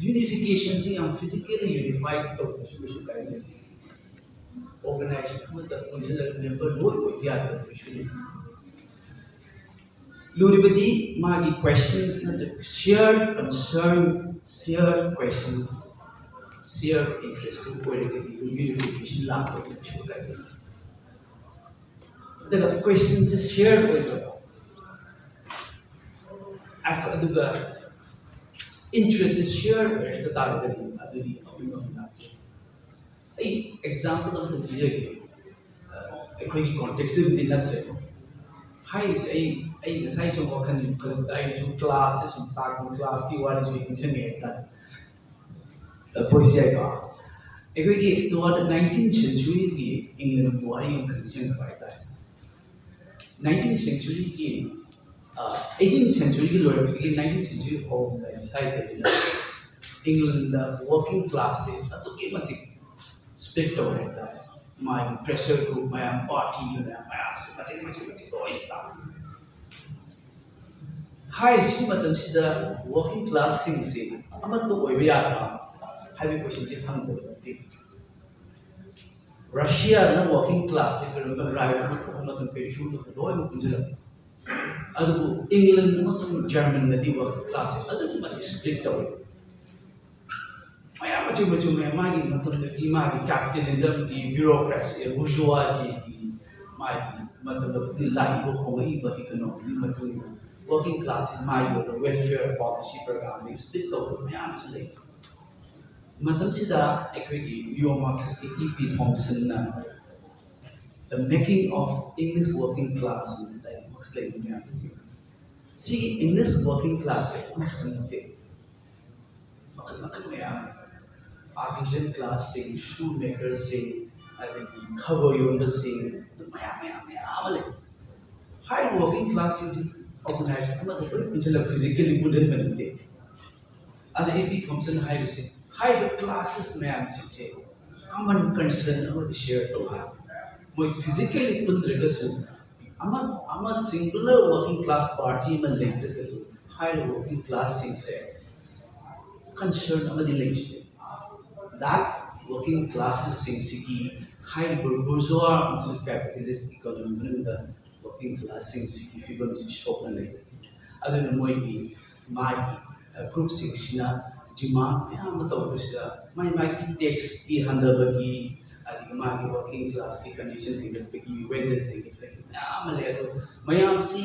ꯌꯨꯅꯤꯐꯤꯀꯦꯁꯟꯁꯤ ꯌꯥꯝ ꯐꯤꯖꯤꯀꯦꯜꯂꯤ ꯌꯨꯅꯤꯐꯥꯏ ꯇꯧꯕꯁꯨ ꯀꯩꯁꯨ ꯀꯥꯏꯗꯦ꯫ ꯑꯣꯔꯒꯅꯥꯏꯖꯦꯁꯟ ꯑꯃꯗ ꯄꯨꯟꯁꯤꯜꯂꯒ ꯃꯦꯝꯕꯔ ꯂꯣꯏ ꯑꯣꯏꯕ ꯌꯥꯗꯕ ꯀꯩꯁꯨ ꯂꯩꯇꯦ꯫ ꯂꯨꯔꯤꯕꯗꯤ ꯃꯥꯒꯤ ꯀ꯭ꯋꯦꯁꯟꯁ ꯅꯠꯇ꯭ꯔꯒ ꯁꯤꯌꯔ ꯀꯟꯁꯔꯟ, ꯁꯤꯌꯔ ꯀ꯭ꯋꯦꯁꯟꯁ, ꯁꯤꯌꯔ ꯏꯟꯇꯔꯦꯁꯇꯤꯡ ꯑꯣꯏꯔꯒꯗꯤ ꯌꯨꯅꯤꯐꯤꯀꯦꯁꯟ ꯂꯥꯛꯄꯗꯤ ꯀꯩꯁꯨ ꯀꯥꯏꯗꯦ꯫ ꯑꯗꯨꯒ ꯀ꯭ꯋꯦꯁꯟꯁꯦ ꯁꯤꯌꯔ ꯑꯣꯏꯗꯕ, ꯑꯗꯨꯒ ꯏꯟꯇꯔꯦꯁꯁꯦ ꯁꯤꯌꯔ ꯑꯣꯏꯔꯛꯇ ꯇꯥꯔꯒꯗꯤ ꯑꯗꯨꯗꯤ ꯑꯍꯨꯝ ꯑꯃ ꯂꯥꯛꯀꯦ꯫ ꯑꯩ ꯑꯦꯛꯖꯥꯝꯄꯜ ꯑꯃꯈꯛ ꯄꯤꯖꯒꯦ꯫ ꯑꯩꯈꯣꯏꯒꯤ ꯀꯣꯟꯇꯦꯛꯁꯇꯕꯨꯗꯤ ꯅꯠꯇ꯭ꯔꯦꯀꯣ꯫ ꯍꯥꯏꯔꯤꯁꯦ ꯑꯩ ꯑꯩ ꯉꯁꯥꯏ ꯁꯨꯝ ꯋꯥꯈꯜ ꯈꯜꯂꯛꯄꯗ ꯑꯩ ꯁꯨꯝ ꯀ꯭ꯂꯥꯁꯁꯦ ꯁꯨꯝ ꯇꯥꯛꯄ ꯀ꯭ꯂꯥꯁꯀꯤ ꯋꯥꯔꯤꯁꯨ ꯑꯩ ꯅꯤꯡꯁꯤꯡꯉꯦ ꯍꯥꯏꯇꯥꯔꯦ꯫ ꯇꯧꯕꯁꯨ ꯌꯥꯏꯀꯣ꯫ ꯑꯩꯈꯣꯏꯒꯤ ꯇꯨ ꯍꯥꯟꯗ꯭ꯔꯦꯠ ꯅꯥꯏꯟꯇꯤꯟ ꯁꯦꯟꯆꯨꯔꯤꯒꯤ ꯏꯪꯂꯦꯟꯒꯤ ꯋꯥꯔꯤ ꯑꯃꯈꯛ ꯅꯤꯡꯁꯤꯡꯉꯛꯄ ꯍꯥꯏꯇꯥꯔꯦ꯫ ꯅꯥꯏꯟꯇꯤꯟ ꯁꯦꯟꯆꯨꯔꯤꯒꯤ ꯑꯩꯠꯇꯤꯟ ꯁꯦꯟꯆꯨꯔꯤꯒꯤ ꯂꯣꯏꯔꯛꯄꯗꯒꯤ ꯅꯥꯏꯟꯇꯤꯟ ꯁꯦꯟꯆꯨꯔꯤ ꯐꯥꯎꯕꯗ ꯁ꯭ꯋꯥꯏꯁꯤꯗ ꯏꯪꯂꯦꯟꯗ ꯋꯥꯔꯀꯤꯡ ꯀ꯭ꯂꯥꯁꯁꯦ ꯑꯗꯨꯛꯀꯤ ꯃꯇꯤꯛ ꯁ꯭ꯄ꯭ꯂꯤꯠ ꯇꯧꯔꯦ ꯍꯥꯏꯇꯥꯔꯦ꯫ ꯃꯥꯒꯤ ꯄ꯭ꯔꯦꯁꯔ ꯒ꯭ꯔꯨꯞ ꯃꯌꯥꯝ, ꯄꯥꯔꯇꯤ ꯃꯌꯥꯝ, ꯃꯌꯥꯝꯁꯦ ꯃꯆꯦꯠ ꯃꯆꯦꯠ ꯃꯆꯦꯠ ꯂꯣꯏ ꯇꯥꯈ꯭ꯔꯦ꯫ ꯍꯥꯏꯔꯤꯁꯤ ꯃꯇꯝꯁꯤꯗ ꯋꯥꯔꯀꯤꯡ ꯀ꯭ꯂꯥꯁꯁꯤꯡꯁꯤ ꯑꯃꯠꯇ ꯑꯣꯏꯕ ꯌꯥꯗ꯭ꯔꯥ ꯍꯥꯏꯕꯒꯤ ꯀꯣꯏꯁꯟꯁꯤ ꯍꯪꯕꯗ ꯅꯠꯇꯦ꯫ ꯔꯁꯤꯌꯥꯗꯅ ꯋꯥꯔꯀꯤꯡ ꯀ꯭ꯂꯥꯁꯁꯤ ꯀꯔꯝꯕ ꯔꯥꯏꯠ ꯑꯃ ꯊꯣꯛꯄ ꯃꯇꯝ ꯀꯔꯤ ꯐꯤꯕꯝ ꯊꯣꯛꯄ ꯂꯣꯏꯅꯃꯛ ꯄꯨꯟꯁꯤꯜꯂꯛꯄ꯫ ꯑꯗꯨꯕꯨ ꯏꯪꯂꯦꯟ ꯑꯃꯁꯨꯡ ꯖꯔꯃꯟꯗꯗꯤ ꯋꯥꯔꯀꯤꯡ ꯀ꯭ꯂꯥꯁꯁꯤ ꯑꯗꯨꯛꯀꯤ ꯃꯇꯤꯛ ꯁ꯭ꯄ꯭ꯂꯤꯠ ꯇꯧꯏ꯫ ꯃꯌꯥꯝ ꯃꯆꯨ ꯃꯆꯨ ꯃꯌꯥꯝ ꯃꯥꯒꯤ ꯃꯇꯝꯗꯒꯤ ꯃꯥꯒꯤ ꯀꯦꯄꯤꯇꯦꯂꯤꯖꯝꯒꯤ ꯕ꯭ꯌꯨꯔꯣꯀ꯭ꯔꯦꯁꯤ ꯕꯨꯔꯖꯨꯋꯥꯖꯤꯒꯤ ꯃꯥꯒꯤ ꯃꯇꯝꯗ ꯂꯥꯛꯏꯕ ꯍꯣꯡꯉꯛꯏꯕ ꯏꯀꯣꯅꯣꯃꯤꯒꯤ ꯃꯇꯨꯡ ꯏꯟꯅ ꯋꯥꯔꯀꯤꯡ ꯀ꯭ꯂꯥꯁꯁꯤ ꯃꯥꯒꯤ ꯑꯣꯏꯕ ꯋꯦꯜꯐꯤꯌꯔ ꯄꯣꯂꯤꯁꯤ ꯄ꯭ꯔꯣꯒ꯭ꯔꯥꯝꯗꯒꯤ ꯁ꯭ꯄ꯭ꯂꯤꯠ ꯇꯧꯕ ꯃꯌꯥꯝꯁꯨ ꯂꯩ꯫ ꯃꯇꯝꯁꯤꯗ ꯑꯩꯈꯣꯏꯒꯤ ꯅꯤꯌꯣ ꯃꯥꯔꯛꯁꯤꯁꯀꯤ E P ꯊꯣꯝꯁꯟꯅ The Making of English Working Class ꯍꯥꯏꯅ ꯂꯥꯏꯔꯤꯛ ꯑꯃꯈꯛ ꯂꯩꯕ ꯃꯌꯥꯝ ꯁꯤꯒꯤ ꯏꯪꯂꯤꯁ ꯋꯥꯔꯀꯤꯡ ꯀ꯭ꯂꯥꯁꯁꯦ ꯑꯃꯈꯛꯇꯪ ꯅꯠꯇꯦ, ꯃꯈꯜ ꯃꯈꯜ ꯃꯌꯥꯝ ꯑꯃ꯫ ꯑꯥꯔꯇꯤꯖꯟ ꯀ꯭ꯂꯥꯁꯁꯤꯡ, ꯁꯨ ꯃꯦꯀꯔꯁꯤꯡ, ꯑꯗꯒꯤ ꯈꯕꯔ ꯌꯣꯟꯕꯁꯤꯡ, ꯑꯗꯨ ꯃꯌꯥꯝ ꯃꯌꯥꯝ ꯃꯌꯥꯝ ꯑꯃ ꯂꯩ꯫ ꯍꯥꯏꯔꯤꯕ ꯋꯥꯔꯀꯤꯡ ꯀ꯭ꯂꯥꯁꯁꯤꯡꯁꯤ ꯑꯣꯔꯒꯅꯥꯏꯖ ꯑꯃꯗ ꯂꯣꯏ ꯄꯨꯟꯁꯤꯜꯂꯒ ꯐꯤꯖꯤꯀꯦꯜꯂꯤ ꯄꯨꯟꯁꯤꯟꯕ ꯅꯠꯇꯦ꯫ ꯑꯗ ꯑꯦ ꯄꯤ ꯊꯣꯝꯁꯟ ꯍꯥꯏꯔꯤꯁꯦ ꯍꯥꯏꯔꯤꯕ ꯀ꯭ꯂꯥꯁꯦꯁ ꯃꯌꯥꯝꯁꯤꯡꯁꯦ ꯀꯃꯟ ꯀꯟꯁꯔꯟ ꯑꯃꯗꯤ ꯁꯤꯌꯔ ꯇꯧ ꯍꯥꯏ꯫ ꯃꯣꯏ ꯐꯤꯖꯤꯀꯦꯜꯂꯤ ꯄꯨꯟꯗ꯭ꯔꯒꯁꯨ ꯑꯃ ꯑꯃ ꯁꯤꯡꯒꯨꯂꯔ ꯋꯥꯔꯀꯤꯡ ꯀ꯭ꯂꯥꯁ ꯄꯥꯔꯇꯤ ꯑꯃ ꯂꯩꯇ꯭ꯔꯒꯁꯨ ꯍꯥꯏꯔꯤꯕ ꯋꯥꯔꯀꯤꯡ ꯀ꯭ꯂꯥꯁꯁꯤꯡꯁꯦ ꯀꯟꯁꯔꯟ ꯑꯃꯗꯤ ꯂꯩꯁꯦ꯫ ꯗꯥꯛ ꯋꯥꯔꯀꯤꯡ ꯀ꯭ꯂꯥꯁꯦꯁꯁꯤꯡꯁꯤꯒꯤ ꯍꯥꯏꯔꯤꯕ ꯕꯨꯔꯖꯨꯋꯥ ꯑꯃꯁꯨꯡ ꯀꯦꯄꯤꯇꯦꯂꯤꯁ ꯏꯀꯣꯅꯣꯃꯤ ꯃꯅꯨꯡꯗ ꯋꯥꯔꯀꯤꯡ ꯀ꯭ꯂꯥꯁꯁꯤꯡꯁꯤꯒꯤ ꯐꯤꯕꯝꯁꯤ ꯁꯣꯛꯅ ꯂꯩ꯫ ꯑꯗꯨꯅ ꯃꯣꯏꯒꯤ ꯃꯥꯒꯤ ꯒ꯭ꯔꯨꯞꯁꯤꯡꯁꯤꯅ ꯗꯤꯃꯥꯟ ꯃꯌꯥꯝ ꯑꯃ ꯇꯧꯕꯁꯤꯗ ꯃꯥꯏ ꯃꯥꯒꯤ ꯇꯦꯛꯁꯀꯤ ꯍꯟꯊꯕꯒꯤ, ꯑꯗꯒꯤ ꯃꯥꯒꯤ ꯋꯥꯔꯀꯤꯡ ꯀ꯭ꯂꯥꯁꯀꯤ ꯀꯟꯗꯤꯁꯟ ꯍꯦꯟꯒꯠꯄꯒꯤ, ꯋꯦꯖꯦꯁ ꯍꯦꯟꯒꯠꯄꯒꯤ ꯃꯌꯥꯝ ꯑꯃ ꯂꯩ꯫ ꯑꯗꯣ ꯃꯌꯥꯝꯁꯤ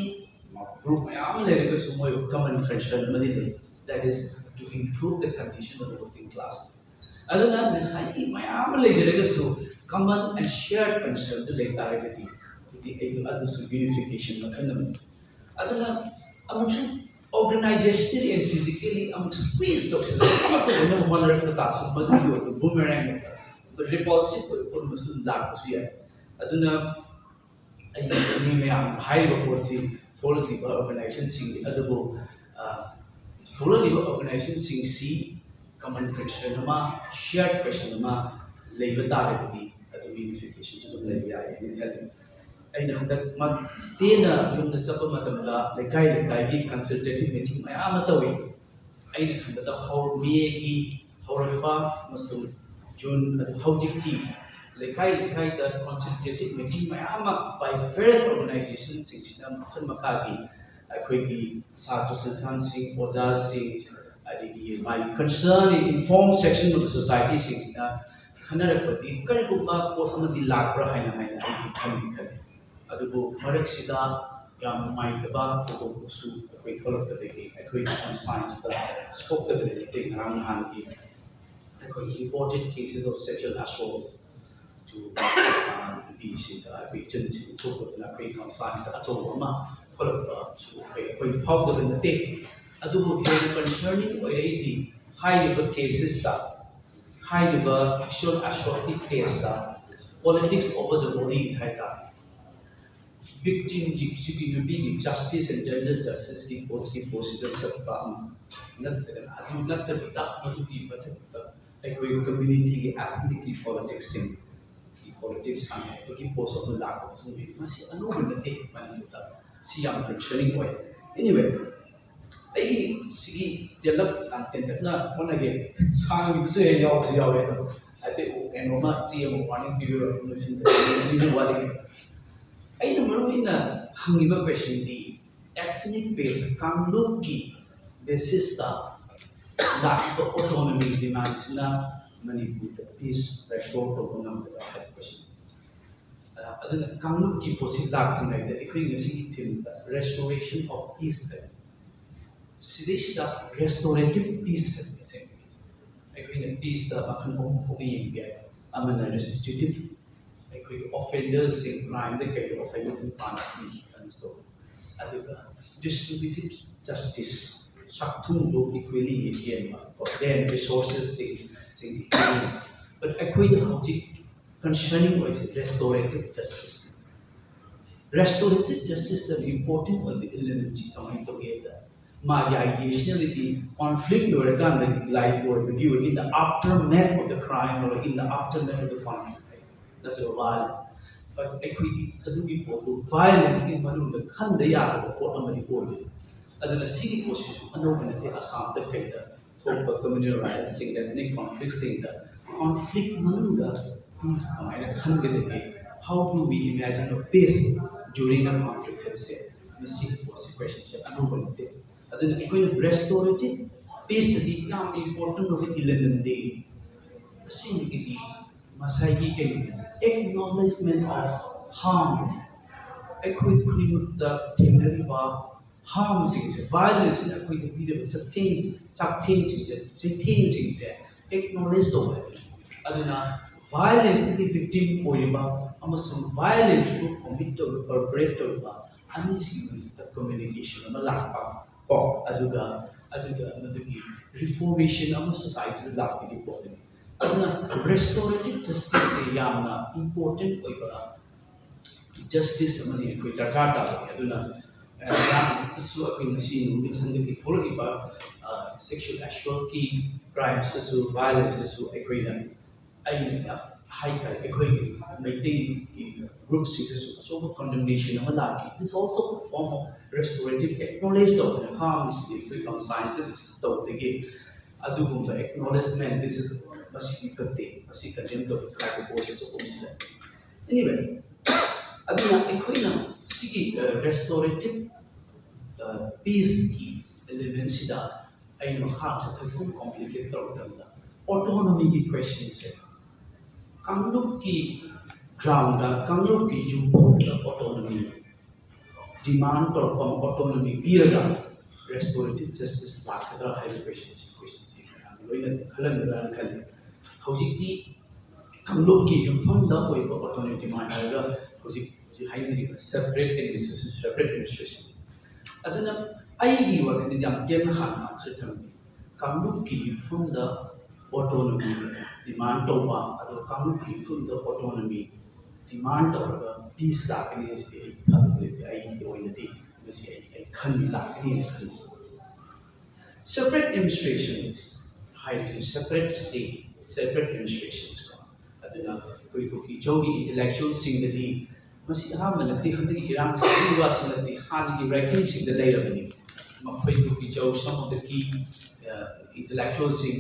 ꯒ꯭ꯔꯨꯞ ꯃꯌꯥꯝ ꯑꯃ ꯂꯩꯔꯒꯁꯨ ꯃꯣꯏ ꯀꯃꯟ ꯀꯟꯁꯔꯟ ꯑꯃꯗꯤ ꯂꯩ, that is to improve the condition of the working class꯫ ꯑꯗꯨꯅ ꯉꯁꯥꯏꯒꯤ ꯃꯌꯥꯝ ꯑꯃ ꯂꯩꯖꯔꯒꯁꯨ common and shared concernꯗꯨ ꯂꯩ ꯇꯥꯔꯒꯗꯤ ꯍꯥꯏꯗꯤ ꯑꯩ ꯑꯗꯨꯁꯨ ꯌꯨꯅꯤꯐꯤꯀꯦꯁꯟ ꯃꯈꯜ ꯑꯃꯅꯤ꯫ ꯑꯗꯨꯅ ꯑꯃꯨꯛꯁꯨ organizationally and physically ꯑꯃꯨꯛ squeeze ꯇꯧꯁꯤꯜꯂꯒ ꯑꯃꯠꯇ ꯑꯣꯏꯅꯕ ꯍꯣꯠꯅꯔꯛꯄ ꯇꯥꯔꯁꯨ ꯃꯗꯨꯒꯤ ꯑꯣꯏꯕ boomerang repulsive ꯑꯣꯏꯕ ꯐꯣꯔꯝ ꯑꯃꯁꯨ ꯑꯗꯨꯝ ꯂꯥꯛꯄꯁꯨ ꯌꯥꯏ꯫ ꯑꯗꯨꯅ ꯑꯩ ꯃꯤ ꯃꯌꯥꯝ ꯍꯥꯏꯔꯤꯕ ꯄꯣꯠꯁꯤ ꯊꯣꯛꯂꯛꯂꯤꯕ organizationꯁꯤꯡ ꯑꯗꯨꯕꯨ ꯊꯣꯛꯂꯛꯂꯤꯕ organizationꯁꯤꯡꯁꯤ common concern ꯑꯃ, shared question ꯑꯃ ꯂꯩꯕ ꯇꯥꯔꯒꯗꯤ ꯑꯗꯨꯒꯤ ꯌꯨꯅꯤꯐꯤꯀꯦꯁꯟꯁꯨ ꯑꯗꯨꯝ ꯂꯩꯕ ꯌꯥꯏ ꯍꯥꯏꯅ ꯈꯜꯂꯤ꯫ ꯑꯩꯅ ꯍꯟꯗꯛ ꯇꯦꯟꯅ ꯌꯨꯝꯗ ꯆꯠꯄ ꯃꯇꯝꯗ ꯂꯩꯀꯥꯏ ꯂꯩꯀꯥꯏꯒꯤ consultative meeting ꯃꯌꯥꯝ ꯑꯃ ꯇꯧꯏ꯫ ꯑꯩꯅ ꯈꯟꯕꯗ ꯃꯦꯒꯤ ꯍꯧꯔꯛꯄ ꯑꯃꯁꯨꯡ ꯖꯨꯟ, ꯍꯧꯖꯤꯛꯇꯤ ꯂꯩꯀꯥꯏ ꯂꯩꯀꯥꯏꯗ consultative meeting ꯃꯌꯥꯝ ꯑꯃ by various organizationꯁꯤꯡꯁꯤꯅ ꯃꯈꯜ ꯃꯈꯥꯒꯤ ꯑꯩꯈꯣꯏꯒꯤ ꯁꯥꯇ꯭ꯔ ꯁꯪꯁꯊꯥꯟꯁꯤꯡ, ꯑꯣꯖꯥꯁꯤꯡ, ꯑꯗꯒꯤ ꯃꯥꯒꯤ concern informed section of the societyꯁꯤꯡꯁꯤꯅ ꯈꯟꯅꯔꯛꯄꯗꯤ ꯀꯔꯤꯒꯨꯝꯕ ꯄꯣꯠ ꯑꯃꯗꯤ ꯂꯥꯛꯄ꯭ꯔꯥ ꯍꯥꯏꯅ ꯍꯥꯏꯅ ꯑꯩꯗꯤ ꯈꯟꯗꯤ ꯈꯜꯂꯤ꯫ ꯑꯗꯨꯕꯨ ꯃꯔꯛꯁꯤꯗ ꯌꯥꯝ ꯅꯨꯡꯉꯥꯏꯇꯕ ꯊꯧꯗꯣꯛꯁꯨ ꯑꯩꯈꯣꯏ ꯊꯣꯛꯂꯛꯄꯗꯒꯤ ꯑꯩꯈꯣꯏꯒꯤ conscienceꯇ ꯁꯣꯛꯇꯕ ꯂꯩꯇꯦ꯫ ꯉꯔꯥꯡ ꯅꯍꯥꯟꯒꯤ ꯑꯩꯈꯣꯏꯒꯤ reported cases of sexual assault to ꯅꯨꯄꯤꯁꯤꯡꯗ ꯑꯩꯈꯣꯏ ꯏꯆꯟꯁꯤꯡ ꯊꯣꯛꯄꯗꯨꯅ ꯑꯩꯈꯣꯏ conscience ꯑꯆꯧꯕ ꯑꯃ ꯊꯣꯛꯂꯛꯄꯁꯨ ꯑꯩꯈꯣꯏ ꯑꯩꯈꯣꯏ ꯐꯥꯎꯗꯕ ꯅꯠꯇꯦ꯫ ꯑꯗꯨꯕꯨ ꯍꯦꯟꯅ concerning ꯑꯣꯏꯔꯛꯏꯗꯤ ꯍꯥꯏꯔꯤꯕ cases ꯍꯥꯏꯔꯤꯕ sexual assaultꯀꯤ caseꯇ politics over the body ꯍꯥꯏꯇꯥꯔꯦ꯫ Victimꯒꯤ ꯍꯧꯖꯤꯛꯀꯤ ꯅꯨꯄꯤꯒꯤ justice and gender justiceꯀꯤ postꯀꯤ postꯁꯤꯗ ꯆꯠꯄ ꯑꯃ ꯅꯠꯇ꯭ꯔꯒꯅ ꯑꯗꯨ ꯅꯠꯇꯕꯤꯗ ꯃꯗꯨꯒꯤ ꯃꯊꯛꯇ ꯑꯩꯈꯣꯏ communityꯒꯤ ethnicꯀꯤ politicsꯁꯤꯡꯒꯤ politics ꯁꯥꯟꯅꯕꯒꯤ post ꯑꯃ ꯂꯥꯛꯄ ꯃꯇꯨꯡꯗ ꯃꯁꯤ ꯑꯅꯧꯕ ꯅꯠꯇꯦ꯫ ꯃꯅꯤꯄꯨꯔꯗ ꯁꯤ ꯌꯥꯝ concerning ꯑꯣꯏ꯫ Anyway, ꯑꯩꯒꯤ ꯁꯤꯒꯤ ꯇꯦꯜꯂꯞ ꯌꯥꯝ ꯇꯦꯟꯇꯛꯅ ꯍꯣꯠꯅꯒꯦ꯫ ꯁꯥꯡꯈꯤꯕꯁꯨ ꯍꯦꯛ ꯌꯥꯎꯕꯁꯨ ꯌꯥꯎꯋꯦ꯫ ꯑꯗꯣ ꯍꯥꯏꯐꯦꯠ ꯀꯩꯅꯣꯝꯃ ꯆꯦ ꯑꯃ warning ꯄꯤꯕꯤꯔꯣ, ꯂꯣꯏꯁꯤꯟꯖꯔꯒꯦ꯫ ꯑꯩꯅ ꯃꯔꯨ ꯑꯣꯏꯅ ꯍꯪꯉꯤꯕ questionꯗꯤ ethnic base, ꯀꯥꯡꯂꯨꯞꯀꯤ basisꯇ ꯂꯥꯛꯏꯕ autonomy demandꯁꯤꯅ ꯃꯅꯤꯄꯨꯔꯗ peace restore ꯇꯧꯕ ꯉꯝꯒꯗ꯭ꯔꯥ ꯍꯥꯏꯕ question꯫ ꯑꯗꯨꯅ ꯀꯥꯡꯂꯨꯞꯀꯤ ꯄꯣꯠꯁꯤ ꯂꯥꯛꯇ꯭ꯔꯤꯉꯩꯗ ꯑꯩꯈꯣꯏ ꯉꯁꯤꯒꯤ themeꯗ restoration of peace ꯍꯥꯏꯕ ꯁꯤꯗꯩꯁꯤꯗ restorative peace ꯍꯥꯏꯕꯁꯦ ꯑꯩꯈꯣꯏꯅ ꯄꯤꯁꯇ ꯃꯈꯜ ꯑꯍꯨꯝ ꯊꯣꯛꯅ ꯌꯦꯡꯕ ꯌꯥꯏ꯫ ꯑꯃꯅ ꯔꯦꯁꯇꯤꯇ꯭ꯌꯨꯇꯤꯚ, ꯑꯩꯈꯣꯏꯒꯤ ꯑꯣꯐꯦꯟꯗꯔꯁꯤꯡ, ꯀ꯭ꯔꯥꯏꯝꯗ ꯀꯩꯗ ꯑꯣꯐꯦꯟꯗꯔꯁꯤꯡ ꯄꯥꯟꯁꯤꯟꯕ, ꯑꯗꯨꯒ ꯗꯤꯁꯇ꯭ꯔꯤꯕ꯭ꯌꯨꯇꯤꯚ ꯖꯁꯇꯤꯁ, ꯁꯛꯊꯨꯡꯗꯣ ꯏꯀ꯭ꯋꯦꯂꯤ ꯌꯦꯟꯕ, ꯗꯦꯟ ꯔꯤꯁꯣꯔꯁꯦꯁꯁꯤꯡ꯫ But ꯑꯩꯈꯣꯏꯗ ꯍꯧꯖꯤꯛ ꯀꯟꯁꯔꯅꯤꯡ ꯑꯣꯏꯁꯦ ꯔꯦꯁꯇꯣꯔꯦꯇꯤꯚ ꯖꯁꯇꯤꯁ꯫ ꯔꯦꯁꯇꯣꯔꯦꯇꯤꯚ ꯖꯁꯇꯤꯁꯇ ꯏꯝꯄꯣꯔꯇꯦꯟ ꯑꯣꯏꯕ ꯏꯂꯤꯃꯦꯟꯁꯤ ꯀꯃꯥꯏꯅ ꯇꯧꯒꯦꯗ, ꯃꯥꯒꯤ ꯑꯥꯏꯗꯤꯌꯦꯁꯅꯦꯂꯤꯇꯤ, ꯀꯣꯟꯐ꯭ꯂꯤꯛ ꯂꯣꯏꯔꯀꯥꯟꯗ ꯂꯥꯏ ꯂꯣꯏꯕꯒꯤ ꯑꯣꯏ, in the aftermath of the crime or in the aftermath of the conflict, ꯅꯠꯇ꯭ꯔꯒ ꯚꯥꯏꯂꯦꯟꯁ꯫ But ꯑꯩꯈꯣꯏꯗꯤ ꯑꯗꯨꯒꯤ ꯄꯣꯠꯇꯨ ꯚꯥꯏꯂꯦꯟꯁꯀꯤ ꯃꯅꯨꯡꯗ ꯈꯟꯗ ꯌꯥꯗꯕ ꯄꯣꯠ ꯑꯃꯗꯤ ꯑꯣꯏꯔꯦ꯫ ꯑꯗꯨꯅ ꯁꯤꯒꯤ ꯄꯣꯠꯁꯤꯁꯨ ꯑꯅꯧꯕ ꯅꯠꯇꯦ꯫ ꯑꯁꯥꯝꯗ ꯀꯩꯗ ꯊꯣꯛꯄ ꯀꯝꯃ꯭ꯌꯨꯅꯦꯜ ꯔꯥꯏꯠꯁꯤꯡꯗ, ꯏꯊꯅꯤꯛ ꯀꯣꯟꯐ꯭ꯂꯤꯛꯁꯤꯡꯗ, ꯀꯣꯟꯐ꯭ꯂꯤꯛ ꯃꯅꯨꯡꯗ ꯄꯤꯁ ꯀꯃꯥꯏꯅ ꯈꯟꯒꯗꯒꯦ? How do we imagine a peace during a conflict ꯍꯥꯏꯕꯁꯦ, ꯃꯁꯤꯒꯤ ꯄꯣꯠꯁꯤ, ꯀ꯭ꯋꯦꯁꯟꯁꯦ ꯑꯅꯧꯕ ꯅꯠꯇꯦ꯫ ꯑꯗꯨꯅ ꯑꯩꯈꯣꯏꯅ ꯔꯦꯁꯇꯣꯔꯦꯇꯤꯚ ꯄꯤꯁꯇꯗꯤ ꯌꯥꯝ ꯏꯝꯄꯣꯔꯇꯦꯟ ꯑꯣꯏꯕ ꯏꯂꯤꯃꯦꯟꯗꯤ ꯑꯁꯤꯒꯤꯗꯤ ꯉꯁꯥꯏꯒꯤ ꯀꯩꯅꯣ, acknowledgement of harm, ꯑꯩꯈꯣꯏ ꯈꯨꯗꯤꯡꯃꯛꯇ ꯊꯦꯡꯅꯔꯤꯕ ꯍꯥꯔꯝꯁꯤꯡꯁꯦ, ꯚꯥꯏꯂꯦꯟꯁꯁꯤꯅ ꯑꯩꯈꯣꯏꯗ ꯄꯤꯔꯤꯕ ꯆꯩꯊꯦꯡ, ꯆꯥꯛꯊꯦꯡꯁꯤꯡꯁꯦ, ꯆꯩꯊꯦꯡꯁꯤꯡꯁꯦ ꯑꯦꯛꯅꯣꯂꯦꯖ ꯇꯧꯕ꯫ ꯑꯗꯨꯅ ꯚꯥꯏꯂꯦꯟꯁꯀꯤ ꯚꯤꯛꯇꯤꯝ ꯑꯣꯏꯔꯤꯕ ꯑꯃꯁꯨꯡ ꯚꯥꯏꯂꯦꯟꯁꯇꯨ ꯀꯣꯃꯤꯠ ꯇꯧꯔꯤꯕ, ꯄꯔꯄꯔꯦꯠ ꯇꯧꯔꯤꯕ ꯑꯅꯤꯁꯤꯒꯤ ꯃꯔꯛꯇ ꯀꯝꯃ꯭ꯌꯨꯅꯤꯀꯦꯁꯟ ꯑꯃ ꯂꯥꯛꯄ ꯀꯣ, ꯑꯗꯨꯒ ꯑꯗꯨꯒ ꯃꯗꯨꯒꯤ ꯔꯤꯐꯣꯔꯃꯦꯁꯟ ꯑꯃ ꯁꯣꯁꯥꯏꯇꯤꯗ ꯂꯥꯛꯄꯒꯤ ꯄꯣꯠꯅꯤ꯫ ꯑꯗꯨꯅ ꯔꯦꯁꯇꯣꯔꯦꯇꯤꯚ ꯖꯁꯇꯤꯁꯁꯦ ꯌꯥꯝꯅ ꯏꯝꯄꯣꯔꯇꯦꯟ ꯑꯣꯏꯕ ꯖꯁꯇꯤꯁ ꯑꯃꯗꯤ ꯑꯩꯈꯣꯏ ꯗꯔꯀꯥꯔ ꯇꯥꯕꯅꯤ꯫ ꯑꯗꯨꯅ ꯃꯌꯥꯝꯗꯁꯨ ꯑꯩꯈꯣꯏ ꯉꯁꯤ ꯅꯨꯃꯤꯠ ꯍꯟꯗꯛꯀꯤ ꯊꯣꯛꯂꯛꯏꯕ ꯁꯦꯛꯁꯨꯋꯦꯜ ꯑꯦꯁꯣꯜꯠꯀꯤ ꯀ꯭ꯔꯥꯏꯝꯁꯇꯁꯨ, ꯚꯥꯏꯂꯦꯟꯁꯇꯁꯨ ꯑꯩꯈꯣꯏꯅ, ꯑꯩꯅ ꯍꯥꯏꯇꯥꯔꯦ, ꯑꯩꯈꯣꯏꯒꯤ ꯃꯩꯇꯩꯒꯤ ꯒ꯭ꯔꯨꯞꯁꯤꯡꯗꯁꯨ ꯑꯆꯧꯕ ꯀꯟꯗꯦꯝꯅꯦꯁꯟ ꯑꯃ ꯂꯥꯛꯈꯤ꯫ It is also a form of restorative, acknowledge ꯇꯧꯗꯅ ꯍꯥꯔꯝꯁꯤꯗꯤ ꯑꯩꯈꯣꯏ ꯀꯟꯁꯥꯏꯟꯁꯇ ꯇꯧꯕꯗꯒꯤ ꯑꯗꯨꯒꯨꯝꯕ ꯑꯦꯛꯅꯣꯂꯦꯖꯃꯦꯟ, this is, ꯃꯁꯤꯗꯤ ꯐꯠꯇꯦ, ꯃꯁꯤ ꯀꯟꯗꯦꯝ ꯇꯧꯏ ꯍꯥꯏꯕ ꯄꯣꯠꯁꯦ ꯆꯠꯊꯣꯛꯄꯁꯤꯗ꯫ Anyway, ꯑꯗꯨꯅ ꯑꯩꯈꯣꯏꯅ ꯁꯤꯒꯤ ꯔꯦꯁꯇꯣꯔꯦꯇꯤꯚ ꯄꯤꯁꯀꯤ ꯑꯦꯂꯤꯃꯦꯟꯁꯤꯗ ꯑꯩꯅ ꯃꯈꯥ ꯆꯠꯊꯈꯤꯕ ꯀꯣꯝꯄ꯭ꯂꯤꯀꯦꯠ ꯇꯧꯔꯛꯄ ꯃꯇꯝꯗ ꯑꯣꯇꯣꯅꯣꯃꯤꯒꯤ ꯀ꯭ꯋꯦꯁꯟꯁꯦ, ꯀꯥꯡꯂꯨꯞꯀꯤ ꯒ꯭ꯔꯥꯎꯟꯗ, ꯀꯥꯡꯂꯨꯞꯀꯤ ꯌꯨꯝꯐꯝꯗ ꯑꯣꯇꯣꯅꯣꯃꯤ ꯗꯤꯃꯥꯟ ꯇꯧꯔꯛꯄ ꯑꯃ, ꯑꯣꯇꯣꯅꯣꯃꯤ ꯄꯤꯔꯒ ꯔꯦꯁꯇꯣꯔꯦꯇꯤꯚ ꯖꯁꯇꯤꯁ ꯂꯥꯛꯀꯗ꯭ꯔꯥ ꯍꯥꯏꯕ ꯀ꯭ꯋꯦꯁꯟꯁꯤ, ꯀ꯭ꯋꯦꯁꯟꯁꯤ ꯃꯌꯥꯝ ꯂꯣꯏꯅ ꯈꯜꯂꯝꯒꯗ꯭ꯔꯥꯅ ꯈꯜꯂꯤ꯫ ꯍꯧꯖꯤꯛꯇꯤ ꯀꯥꯡꯂꯨꯞꯀꯤ ꯌꯨꯝꯐꯝꯗ ꯑꯣꯏꯕ autonomy demand ꯍꯥꯏꯔꯒ ꯍꯧꯖꯤꯛ ꯍꯧꯖꯤꯛ ꯍꯥꯏꯅꯔꯤꯕ separate administration, separate administration꯫ ꯑꯗꯨꯅ ꯑꯩꯒꯤ ꯋꯥꯈꯜꯗꯗꯤ ꯌꯥꯝ ꯇꯦꯟꯅ ꯍꯥꯟꯅ answer ꯊꯝꯒꯦ꯫ ꯀꯥꯡꯂꯨꯞꯀꯤ ꯌꯨꯝꯐꯝꯗ autonomy demand ꯇꯧꯕ, ꯑꯗꯨꯒ ꯀꯥꯡꯂꯨꯞꯀꯤ ꯌꯨꯝꯐꯝꯗ autonomy demand ꯇꯧꯔꯒ peace ꯂꯥꯛꯀꯅꯤ ꯍꯥꯏꯁꯤꯗꯤ ꯑꯩ ꯈꯜꯂꯨꯗꯦ꯫ ꯑꯩꯒꯤ ꯑꯣꯏꯅꯗꯤ ꯃꯁꯤ ꯑꯩ ꯑꯩ ꯈꯟ ꯂꯥꯛꯀꯅꯤꯅ ꯈꯜꯂꯤ꯫ Separate administrations ꯍꯥꯏꯔꯤꯕ separate state, separate administrations ꯀꯣ꯫ ꯑꯗꯨꯅ ꯑꯩꯈꯣꯏ ꯀꯨꯀꯤ ꯆꯧꯒꯤ intellectualꯁꯤꯡꯗꯗꯤ ꯃꯁꯤ ꯑꯍꯥꯟꯕ ꯅꯠꯇꯦ, ꯍꯟꯗꯛꯀꯤ ꯏꯔꯥꯡꯁꯤꯒꯤ ꯋꯥꯁꯤ ꯅꯠꯇꯦ, ꯍꯥꯟꯅꯒꯤ writingꯁꯤꯡꯗ ꯂꯩꯔꯕꯅꯤ꯫ ꯃꯈꯣꯏ ꯀꯨꯀꯤ ꯆꯧ, some of the key intellectualꯁꯤꯡ,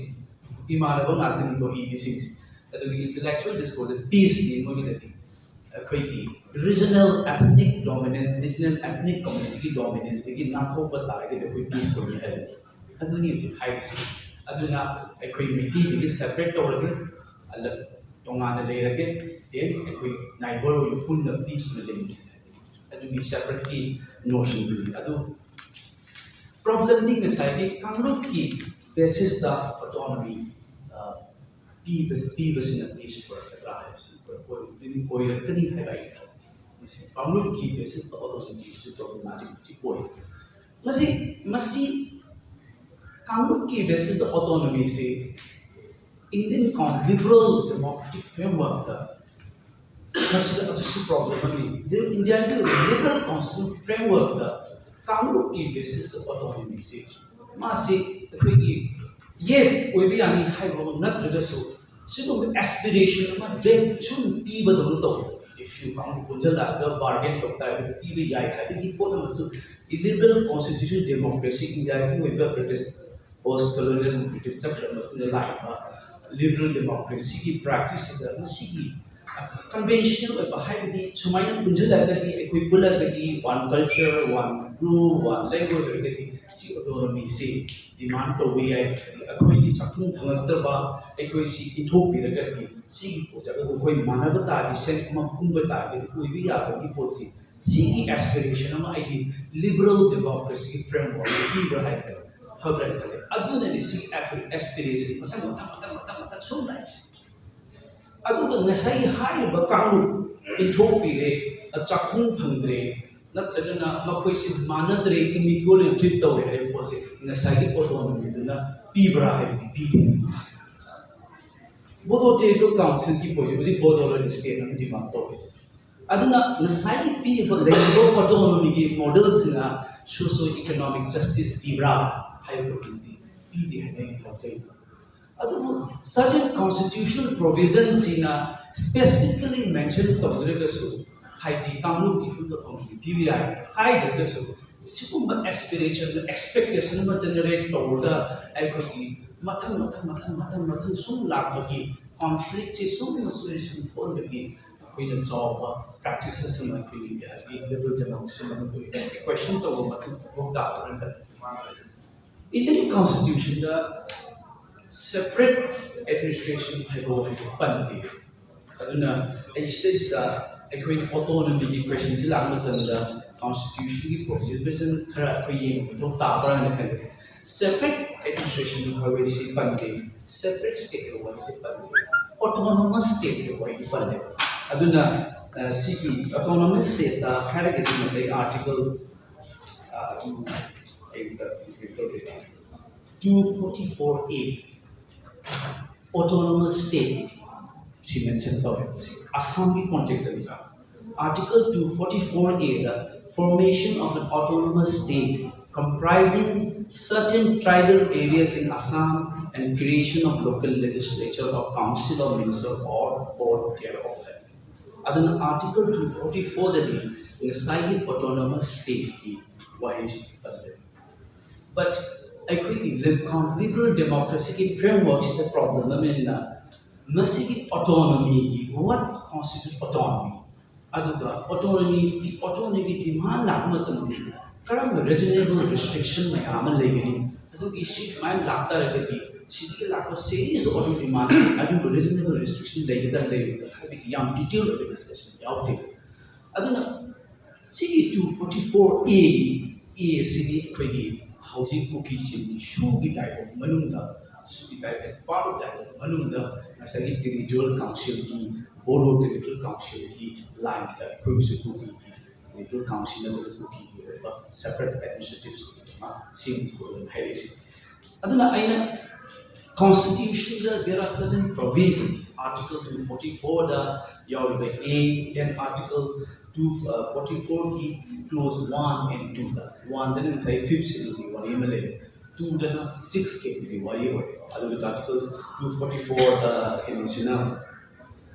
ꯏꯃꯥꯟꯅꯕ ꯉꯥꯛꯇꯅꯤꯀꯣ ꯏꯔꯤꯁꯤꯡꯁꯦ꯫ ꯑꯗꯨꯒꯤ intellectual discourseꯗ peaceꯅꯤ ꯃꯣꯏꯒꯤꯗꯗꯤ꯫ ꯑꯩꯈꯣꯏꯒꯤ regional ethnic dominance, regional ethnic communityꯒꯤ dominanceꯗꯒꯤ ꯅꯥꯟꯊꯣꯛꯄ ꯇꯥꯔꯒꯗꯤ ꯑꯩꯈꯣꯏ peace ꯑꯣꯏꯅꯤ ꯍꯥꯏꯕꯅꯤ꯫ ꯑꯗꯨꯅꯤ ꯍꯧꯖꯤꯛ ꯍꯥꯏꯔꯤꯁꯤ꯫ ꯑꯗꯨꯅ ꯑꯩꯈꯣꯏ ꯃꯩꯇꯩꯗꯒꯤ separate ꯇꯧꯔꯒꯦ, ꯑꯂꯛ ꯇꯣꯉꯥꯟꯅ ꯂꯩꯔꯒꯦ, then ꯑꯩꯈꯣꯏ neighbor ꯑꯣꯏꯅ ꯄꯨꯟꯅ peace ꯑꯣꯏꯅ ꯂꯩꯃꯤꯟꯅꯁꯦ꯫ ꯑꯗꯨꯒꯤ separateꯀꯤ notionꯗꯨꯅꯤ꯫ ꯑꯗꯨ problemꯗꯤ ꯉꯁꯥꯏꯒꯤ ꯀꯥꯡꯂꯨꯞꯀꯤ basisꯇ autonomy ꯄꯤꯕ ꯄꯤꯕꯁꯤꯅ peace ꯄꯨꯔꯛꯀꯗ꯭ꯔꯥ ꯍꯥꯏꯕꯁꯤ ꯑꯣꯏꯔꯛꯀꯅꯤ ꯍꯥꯏꯕ ꯑꯩ ꯈꯜꯂꯤ꯫ ꯃꯁꯤ ꯀꯥꯡꯂꯨꯞꯀꯤ basisꯇ autonomy ꯄꯤꯕꯁꯤ problematicsꯇꯤ ꯑꯣꯏ꯫ ꯃꯁꯤ ꯃꯁꯤ ꯀꯥꯡꯂꯨꯞꯀꯤ basisꯇ autonomyꯁꯤ Indian con- liberal democratic frameworkꯇ ꯃꯁꯤꯗ ꯑꯗꯨꯁꯨ problem ꯑꯃꯅꯤ꯫ Indiaꯒꯤ liberal constitutional frameworkꯇ ꯀꯥꯡꯂꯨꯞꯀꯤ basisꯇ autonomyꯁꯤ ꯃꯥꯁꯤ ꯑꯩꯈꯣꯏꯒꯤ yes ꯑꯣꯏꯕ ꯌꯥꯅꯤ ꯍꯥꯏꯕ ꯅꯠꯇ꯭ꯔꯒꯁꯨ ꯁꯤꯒꯨꯝꯕ aspiration ꯑꯃ dream ꯁꯨꯝ ꯄꯤꯕꯗꯧꯅ ꯇꯧꯕ꯫ If you ꯀꯥꯡꯂꯨꯞ ꯄꯨꯟꯁꯤꯜꯂꯛꯑꯒ bargain ꯇꯧ ꯇꯥꯔꯒꯗꯤ ꯄꯤꯕ ꯌꯥꯏ ꯍꯥꯏꯕꯒꯤ ꯄꯣꯠ ꯑꯃꯁꯨ liberal constitutional democracy Indiaꯒꯤ ꯑꯣꯏꯕ British post colonial British ꯆꯠꯈ꯭ꯔ ꯃꯇꯨꯡꯗ ꯂꯥꯛꯏꯕ liberal democracyꯒꯤ practiceꯁꯤꯗ ꯃꯁꯤꯒꯤ conventional ꯑꯣꯏꯕ ꯍꯥꯏꯕꯗꯤ ꯁꯨꯃꯥꯏꯅ ꯄꯨꯟꯁꯤꯜꯂꯒꯗꯤ ꯑꯩꯈꯣꯏ ꯄꯨꯜꯂꯒꯗꯤ one culture, one group, one language ꯑꯣꯏꯔꯒꯗꯤ ꯁꯤ autonomyꯁꯤ demand ꯇꯧꯕ ꯌꯥꯏ꯫ ꯑꯩꯈꯣꯏꯒꯤ ꯆꯥꯛꯊꯨꯡ ꯐꯪꯂꯛꯇ꯭ꯔꯕ ꯑꯩꯈꯣꯏ ꯁꯤ ꯏꯟꯊꯣꯛꯄꯤꯔꯒꯗꯤ ꯁꯤꯒꯤ ꯄꯣꯠꯁꯦ ꯑꯩꯈꯣꯏ ꯃꯥꯟꯅꯕ ꯇꯥꯔꯗꯤ ꯁꯦꯟ ꯑꯃ ꯄꯨꯟꯕ ꯇꯥꯔꯒꯗꯤ ꯑꯣꯏꯕ ꯌꯥꯕꯒꯤ ꯄꯣꯠꯁꯤ ꯁꯤꯒꯤ aspiration ꯑꯃ ꯑꯩꯒꯤ liberal democracyꯒꯤ frameworkꯇ ꯄꯤꯕ꯭ꯔꯥ ꯍꯥꯏꯕꯗꯣ ꯐꯕ꯭ꯔꯥ ꯈꯜꯂꯦ꯫ ꯑꯗꯨꯅꯅꯤ ꯁꯤ ꯑꯦꯁꯄꯤꯔꯦꯁꯟ ꯃꯊꯪ ꯃꯊꯪ ꯃꯊꯪ ꯃꯊꯪ ꯃꯊꯪ ꯁꯨꯝ ꯂꯥꯛꯏꯁꯦ꯫ ꯑꯗꯨꯒ ꯉꯁꯥꯏꯒꯤ ꯍꯥꯏꯔꯤꯕ ꯀꯥꯡꯂꯨꯞ ꯏꯟꯊꯣꯛꯄꯤꯔꯦ, ꯆꯥꯛꯈꯨꯝ ꯐꯪꯗ꯭ꯔꯦ, ꯅꯠꯇ꯭ꯔꯒꯅ ꯃꯈꯣꯏꯁꯤ ꯃꯥꯟꯅꯗ꯭ꯔꯦ, ꯏꯟꯏꯀ꯭ꯋꯦꯜ ꯇ꯭ꯔꯤꯠ ꯇꯧꯔꯦ ꯍꯥꯏꯕ ꯄꯣꯠꯁꯦ ꯉꯁꯥꯏꯒꯤ ꯑꯣꯇꯣꯅꯣꯃꯤꯗꯨꯅ ꯄꯤꯕ꯭ꯔꯥ ꯍꯥꯏꯕꯗꯤ ꯄꯤꯗꯦ꯫ ꯕꯣꯗꯣ ꯇꯦꯔꯤꯇꯣꯔꯤꯌꯦꯜ ꯀꯥꯎꯟꯁꯤꯜꯒꯤ ꯄꯣꯠꯁꯦ ꯍꯧꯖꯤꯛ ꯕꯣꯗꯣ ꯂꯣꯟ ꯁ꯭ꯇꯦꯠ ꯑꯃ ꯗꯤꯃꯥꯟ ꯇꯧꯔꯤ꯫ ꯑꯗꯨꯅ ꯉꯁꯥꯏꯒꯤ ꯄꯤꯔꯤꯕ ꯂꯩꯔꯤꯕ ꯑꯣꯇꯣꯅꯣꯃꯤꯒꯤ ꯃꯣꯗꯦꯜꯁꯤꯅ ꯁꯣꯁꯤꯌꯣ ꯏꯀꯣꯅꯣꯃꯤꯛ ꯖꯁꯇꯤꯁ ꯄꯤꯕ꯭ꯔꯥ ꯍꯥꯏꯕꯗꯨꯗꯤ ꯄꯤꯗꯦ ꯍꯥꯏꯅ ꯑꯩꯅ ꯂꯧꯖꯩ꯫ ꯑꯗꯨꯕꯨ ꯁꯔꯇꯦꯟ ꯀꯣꯟꯁꯇꯤꯇ꯭ꯌꯨꯁꯅꯦꯜ ꯄ꯭ꯔꯣꯚꯤꯖꯟꯁꯤꯡꯅ ꯁ꯭ꯄꯦꯁꯤꯐꯤꯀꯦꯂꯤ ꯃꯦꯟꯁꯟ ꯇꯧꯗ꯭ꯔꯒꯁꯨ, ꯍꯥꯏꯗꯤ ꯀꯥꯡꯂꯨꯞꯀꯤ ꯈꯨꯗꯝ ꯄꯤꯕ ꯌꯥꯏ ꯍꯥꯏꯗ꯭ꯔꯒꯁꯨ, ꯁꯤꯒꯨꯝꯕ ꯑꯦꯁꯄꯤꯔꯦꯁꯟ, ꯑꯦꯛꯁꯄꯦꯛꯇꯦꯁꯟ ꯑꯃ ꯖꯦꯅꯦꯔꯦꯠ ꯇꯧꯔꯒ ꯑꯩꯈꯣꯏꯒꯤ ꯃꯊꯪ ꯃꯊꯪ ꯃꯊꯪ ꯃꯊꯪ ꯃꯊꯪ ꯁꯨꯝ ꯂꯥꯛꯄꯒꯤ ꯀꯣꯟꯐ꯭ꯂꯤꯛꯁꯦ ꯁꯨꯝ ꯁꯨꯝ ꯁꯨꯝ ꯊꯣꯛꯍꯟꯕꯒꯤ ꯑꯩꯈꯣꯏꯅ ꯆꯥꯎꯕ ꯄ꯭ꯔꯦꯛꯇꯤꯁꯦꯁ ꯑꯃ ꯑꯩꯈꯣꯏꯒꯤ ꯍꯥꯏꯗꯤ ꯂꯤꯕꯔꯦꯜ ꯗꯦꯃꯣꯀ꯭ꯔꯦꯁꯤ ꯃꯅꯤꯄꯨꯔꯒꯤ ꯀ꯭ꯋꯦꯁꯟ ꯇꯧꯕ ꯃꯊꯧ ꯇꯥꯕ ꯍꯟꯗꯛ ꯏꯟꯗꯤꯌꯟ ꯀꯣꯟꯁꯇꯤꯇ꯭ꯌꯨꯁꯟꯗ ꯁꯦꯄꯔꯦꯠ ꯑꯦꯗꯃꯤꯅꯤꯁꯇ꯭ꯔꯦꯁꯟ ꯍꯥꯏꯕ ꯋꯥꯍꯩꯁꯦ ꯄꯟꯗꯦ꯫ ꯑꯗꯨꯅ ꯑꯩ ꯁꯤꯗꯩꯁꯤꯗ ꯑꯩꯈꯣꯏꯅ ꯑꯣꯇꯣꯅꯣꯃꯤꯒꯤ ꯀ꯭ꯋꯦꯁꯟꯁꯤ ꯂꯥꯛꯄ ꯃꯇꯝꯗ ꯀꯣꯟꯁꯇꯤꯇ꯭ꯌꯨꯁꯟꯒꯤ ꯄ꯭ꯔꯣꯚꯤꯖꯟ ꯈꯔ ꯑꯩꯈꯣꯏ ꯌꯦꯡꯕ ꯃꯊꯧ ꯇꯥꯕ꯭ꯔꯥꯅ ꯈꯜꯂꯤ꯫ ꯁꯦꯄꯔꯦꯠ ꯑꯦꯗꯃꯤꯅꯤꯁꯇ꯭ꯔꯦꯁꯟ ꯍꯥꯏꯕꯁꯤ ꯄꯟꯗꯦ, ꯁꯦꯄꯔꯦꯠ ꯁ꯭ꯇꯦꯠ ꯍꯥꯏꯕ ꯋꯥꯍꯩꯁꯦ ꯄꯟꯗꯦ, ꯑꯣꯇꯣꯅꯣꯃꯁ ꯁ꯭ꯇꯦꯠ ꯍꯥꯏꯕ ꯋꯥꯍꯩꯁꯦ ꯄꯜꯂꯦ꯫ ꯑꯗꯨꯅ ꯑ, ꯁꯤꯒꯤ ꯑꯣꯇꯣꯅꯣꯃꯁ ꯁ꯭ꯇꯦꯠꯇ ꯍꯥꯏꯔꯒꯗꯤ ꯉꯁꯥꯏ article two forty four A, autonomous state ꯁꯤ ꯃꯦꯟꯁꯟ ꯇꯧꯋꯦ꯫ ꯁꯤ ꯑꯁꯥꯝꯒꯤ ꯀꯣꯟꯇꯦꯛꯁꯇꯅꯤꯀꯣ꯫ Article two forty-four A, the formation of an autonomous state comprising certain tribal areas in Assam and creation of local legislature or council or minister or board thereof. ꯑꯗꯨꯅ article two forty-four ꯗꯗꯤ ꯉꯁꯥꯏꯒꯤ autonomous ꯁ꯭ꯇꯦꯠꯀꯤ ꯋꯥꯍꯩꯁꯤ ꯄꯜꯂꯦ꯫ But ꯑꯩꯈꯣꯏꯒꯤ liberal ꯗꯦꯃꯣꯀ꯭ꯔꯦꯁꯤꯒꯤ ꯐ꯭ꯔꯦꯝꯋꯥꯔꯛꯁꯤꯗ problem ꯑꯃꯅ ꯃꯁꯤꯒꯤ ꯑꯣꯇꯣꯅꯣꯃꯤꯒꯤ, what constitute autonomy? ꯑꯗꯨꯒ autonomy, ꯑꯣꯇꯣꯅꯣꯃꯤꯒꯤ ꯗꯤꯃꯥꯟ ꯂꯥꯛꯄ ꯃꯇꯝꯗ ꯀꯔꯝꯕ ꯔꯤꯖꯅꯦꯕꯜ ꯔꯤꯁꯇ꯭ꯔꯤꯛꯁꯟ ꯃꯌꯥꯝ ꯑꯃ ꯂꯩꯒꯅꯤ? ꯑꯗꯨꯒꯤ ꯁꯤ ꯁꯨꯃꯥꯏꯅ ꯂꯥꯛꯇꯥꯔꯒꯗꯤ ꯁꯤꯗꯒꯤ ꯂꯥꯛꯄ ꯁꯦꯔꯤꯌꯁ ꯑꯣꯏꯕ ꯗꯤꯃꯥꯟ ꯑꯗꯨꯒ ꯔꯤꯖꯅꯦꯕꯜ ꯔꯤꯁꯇ꯭ꯔꯤꯛꯁꯟ ꯂꯩꯒꯗ꯭ꯔꯥ ꯂꯩꯔꯣꯏꯗ꯭ꯔꯥ ꯍꯥꯏꯕꯒꯤ ꯌꯥꯝ ꯗꯤꯇꯦꯜ ꯑꯣꯏꯕ ꯗꯤꯁꯀꯁꯟ ꯌꯥꯎꯗꯦ꯫ ꯑꯗꯨꯅ ꯁꯤꯒꯤ two forty-four A, A ꯑꯁꯤꯗꯤ ꯑꯩꯈꯣꯏꯒꯤ ꯍꯧꯖꯤꯛ ꯀꯨꯀꯤꯁꯤꯡꯒꯤ ꯁꯨꯒꯤ ꯇꯥꯏꯞ ꯑꯣꯐ ꯃꯅꯨꯡꯗ, ꯁꯨꯒꯤ type of part of type of ꯃꯅꯨꯡꯗ ꯉꯁꯥꯏꯒꯤ ꯇꯦꯔꯤꯇꯣꯔꯤꯌꯦꯜ ꯀꯥꯎꯟꯁꯤꯜꯒꯤ, ꯕꯣꯔꯣ ꯇꯦꯔꯤꯇꯣꯔꯤꯌꯦꯜ ꯀꯥꯎꯟꯁꯤꯜꯒꯤ ꯂꯥꯏꯟꯗ ꯑꯩꯈꯣꯏꯒꯤꯁꯨ ꯀꯨꯀꯤꯒꯤ ꯇꯦꯔꯤꯇꯣꯔꯤꯌꯦꯜ ꯀꯥꯎꯟꯁꯤꯜ ꯑꯃꯗ ꯀꯨꯀꯤꯒꯤ ꯑꯣꯏꯕ ꯁꯦꯄꯔꯦꯠ ꯑꯦꯗꯃꯤꯅꯤꯁꯇ꯭ꯔꯦꯇꯤꯚ ꯁ꯭ꯇꯦꯠ ꯑꯃ ꯁꯦꯝꯈꯤꯕ ꯍꯥꯏꯔꯛꯏꯁꯦ꯫ ꯑꯗꯨꯅ ꯑꯩꯅ ꯀꯣꯟꯁꯇꯤꯇ꯭ꯌꯨꯁꯟꯗ there are certain provisions, Article two forty-four ꯗ ꯌꯥꯎꯔꯤꯕ A, then Article two forty-four ꯒꯤ clause one and two the, one ꯗꯅ ꯉꯁꯥꯏ fifth schedule ꯒꯤ ꯋꯥꯔꯤ ꯑꯃ ꯂꯩꯔꯦ, two ꯗꯅ sixth schedule ꯒꯤ ꯋꯥꯔꯤ ꯑꯣꯏꯔꯦ꯫ ꯑꯗꯨꯒ Article two forty-four the ꯀꯩꯅꯣꯁꯤꯅ,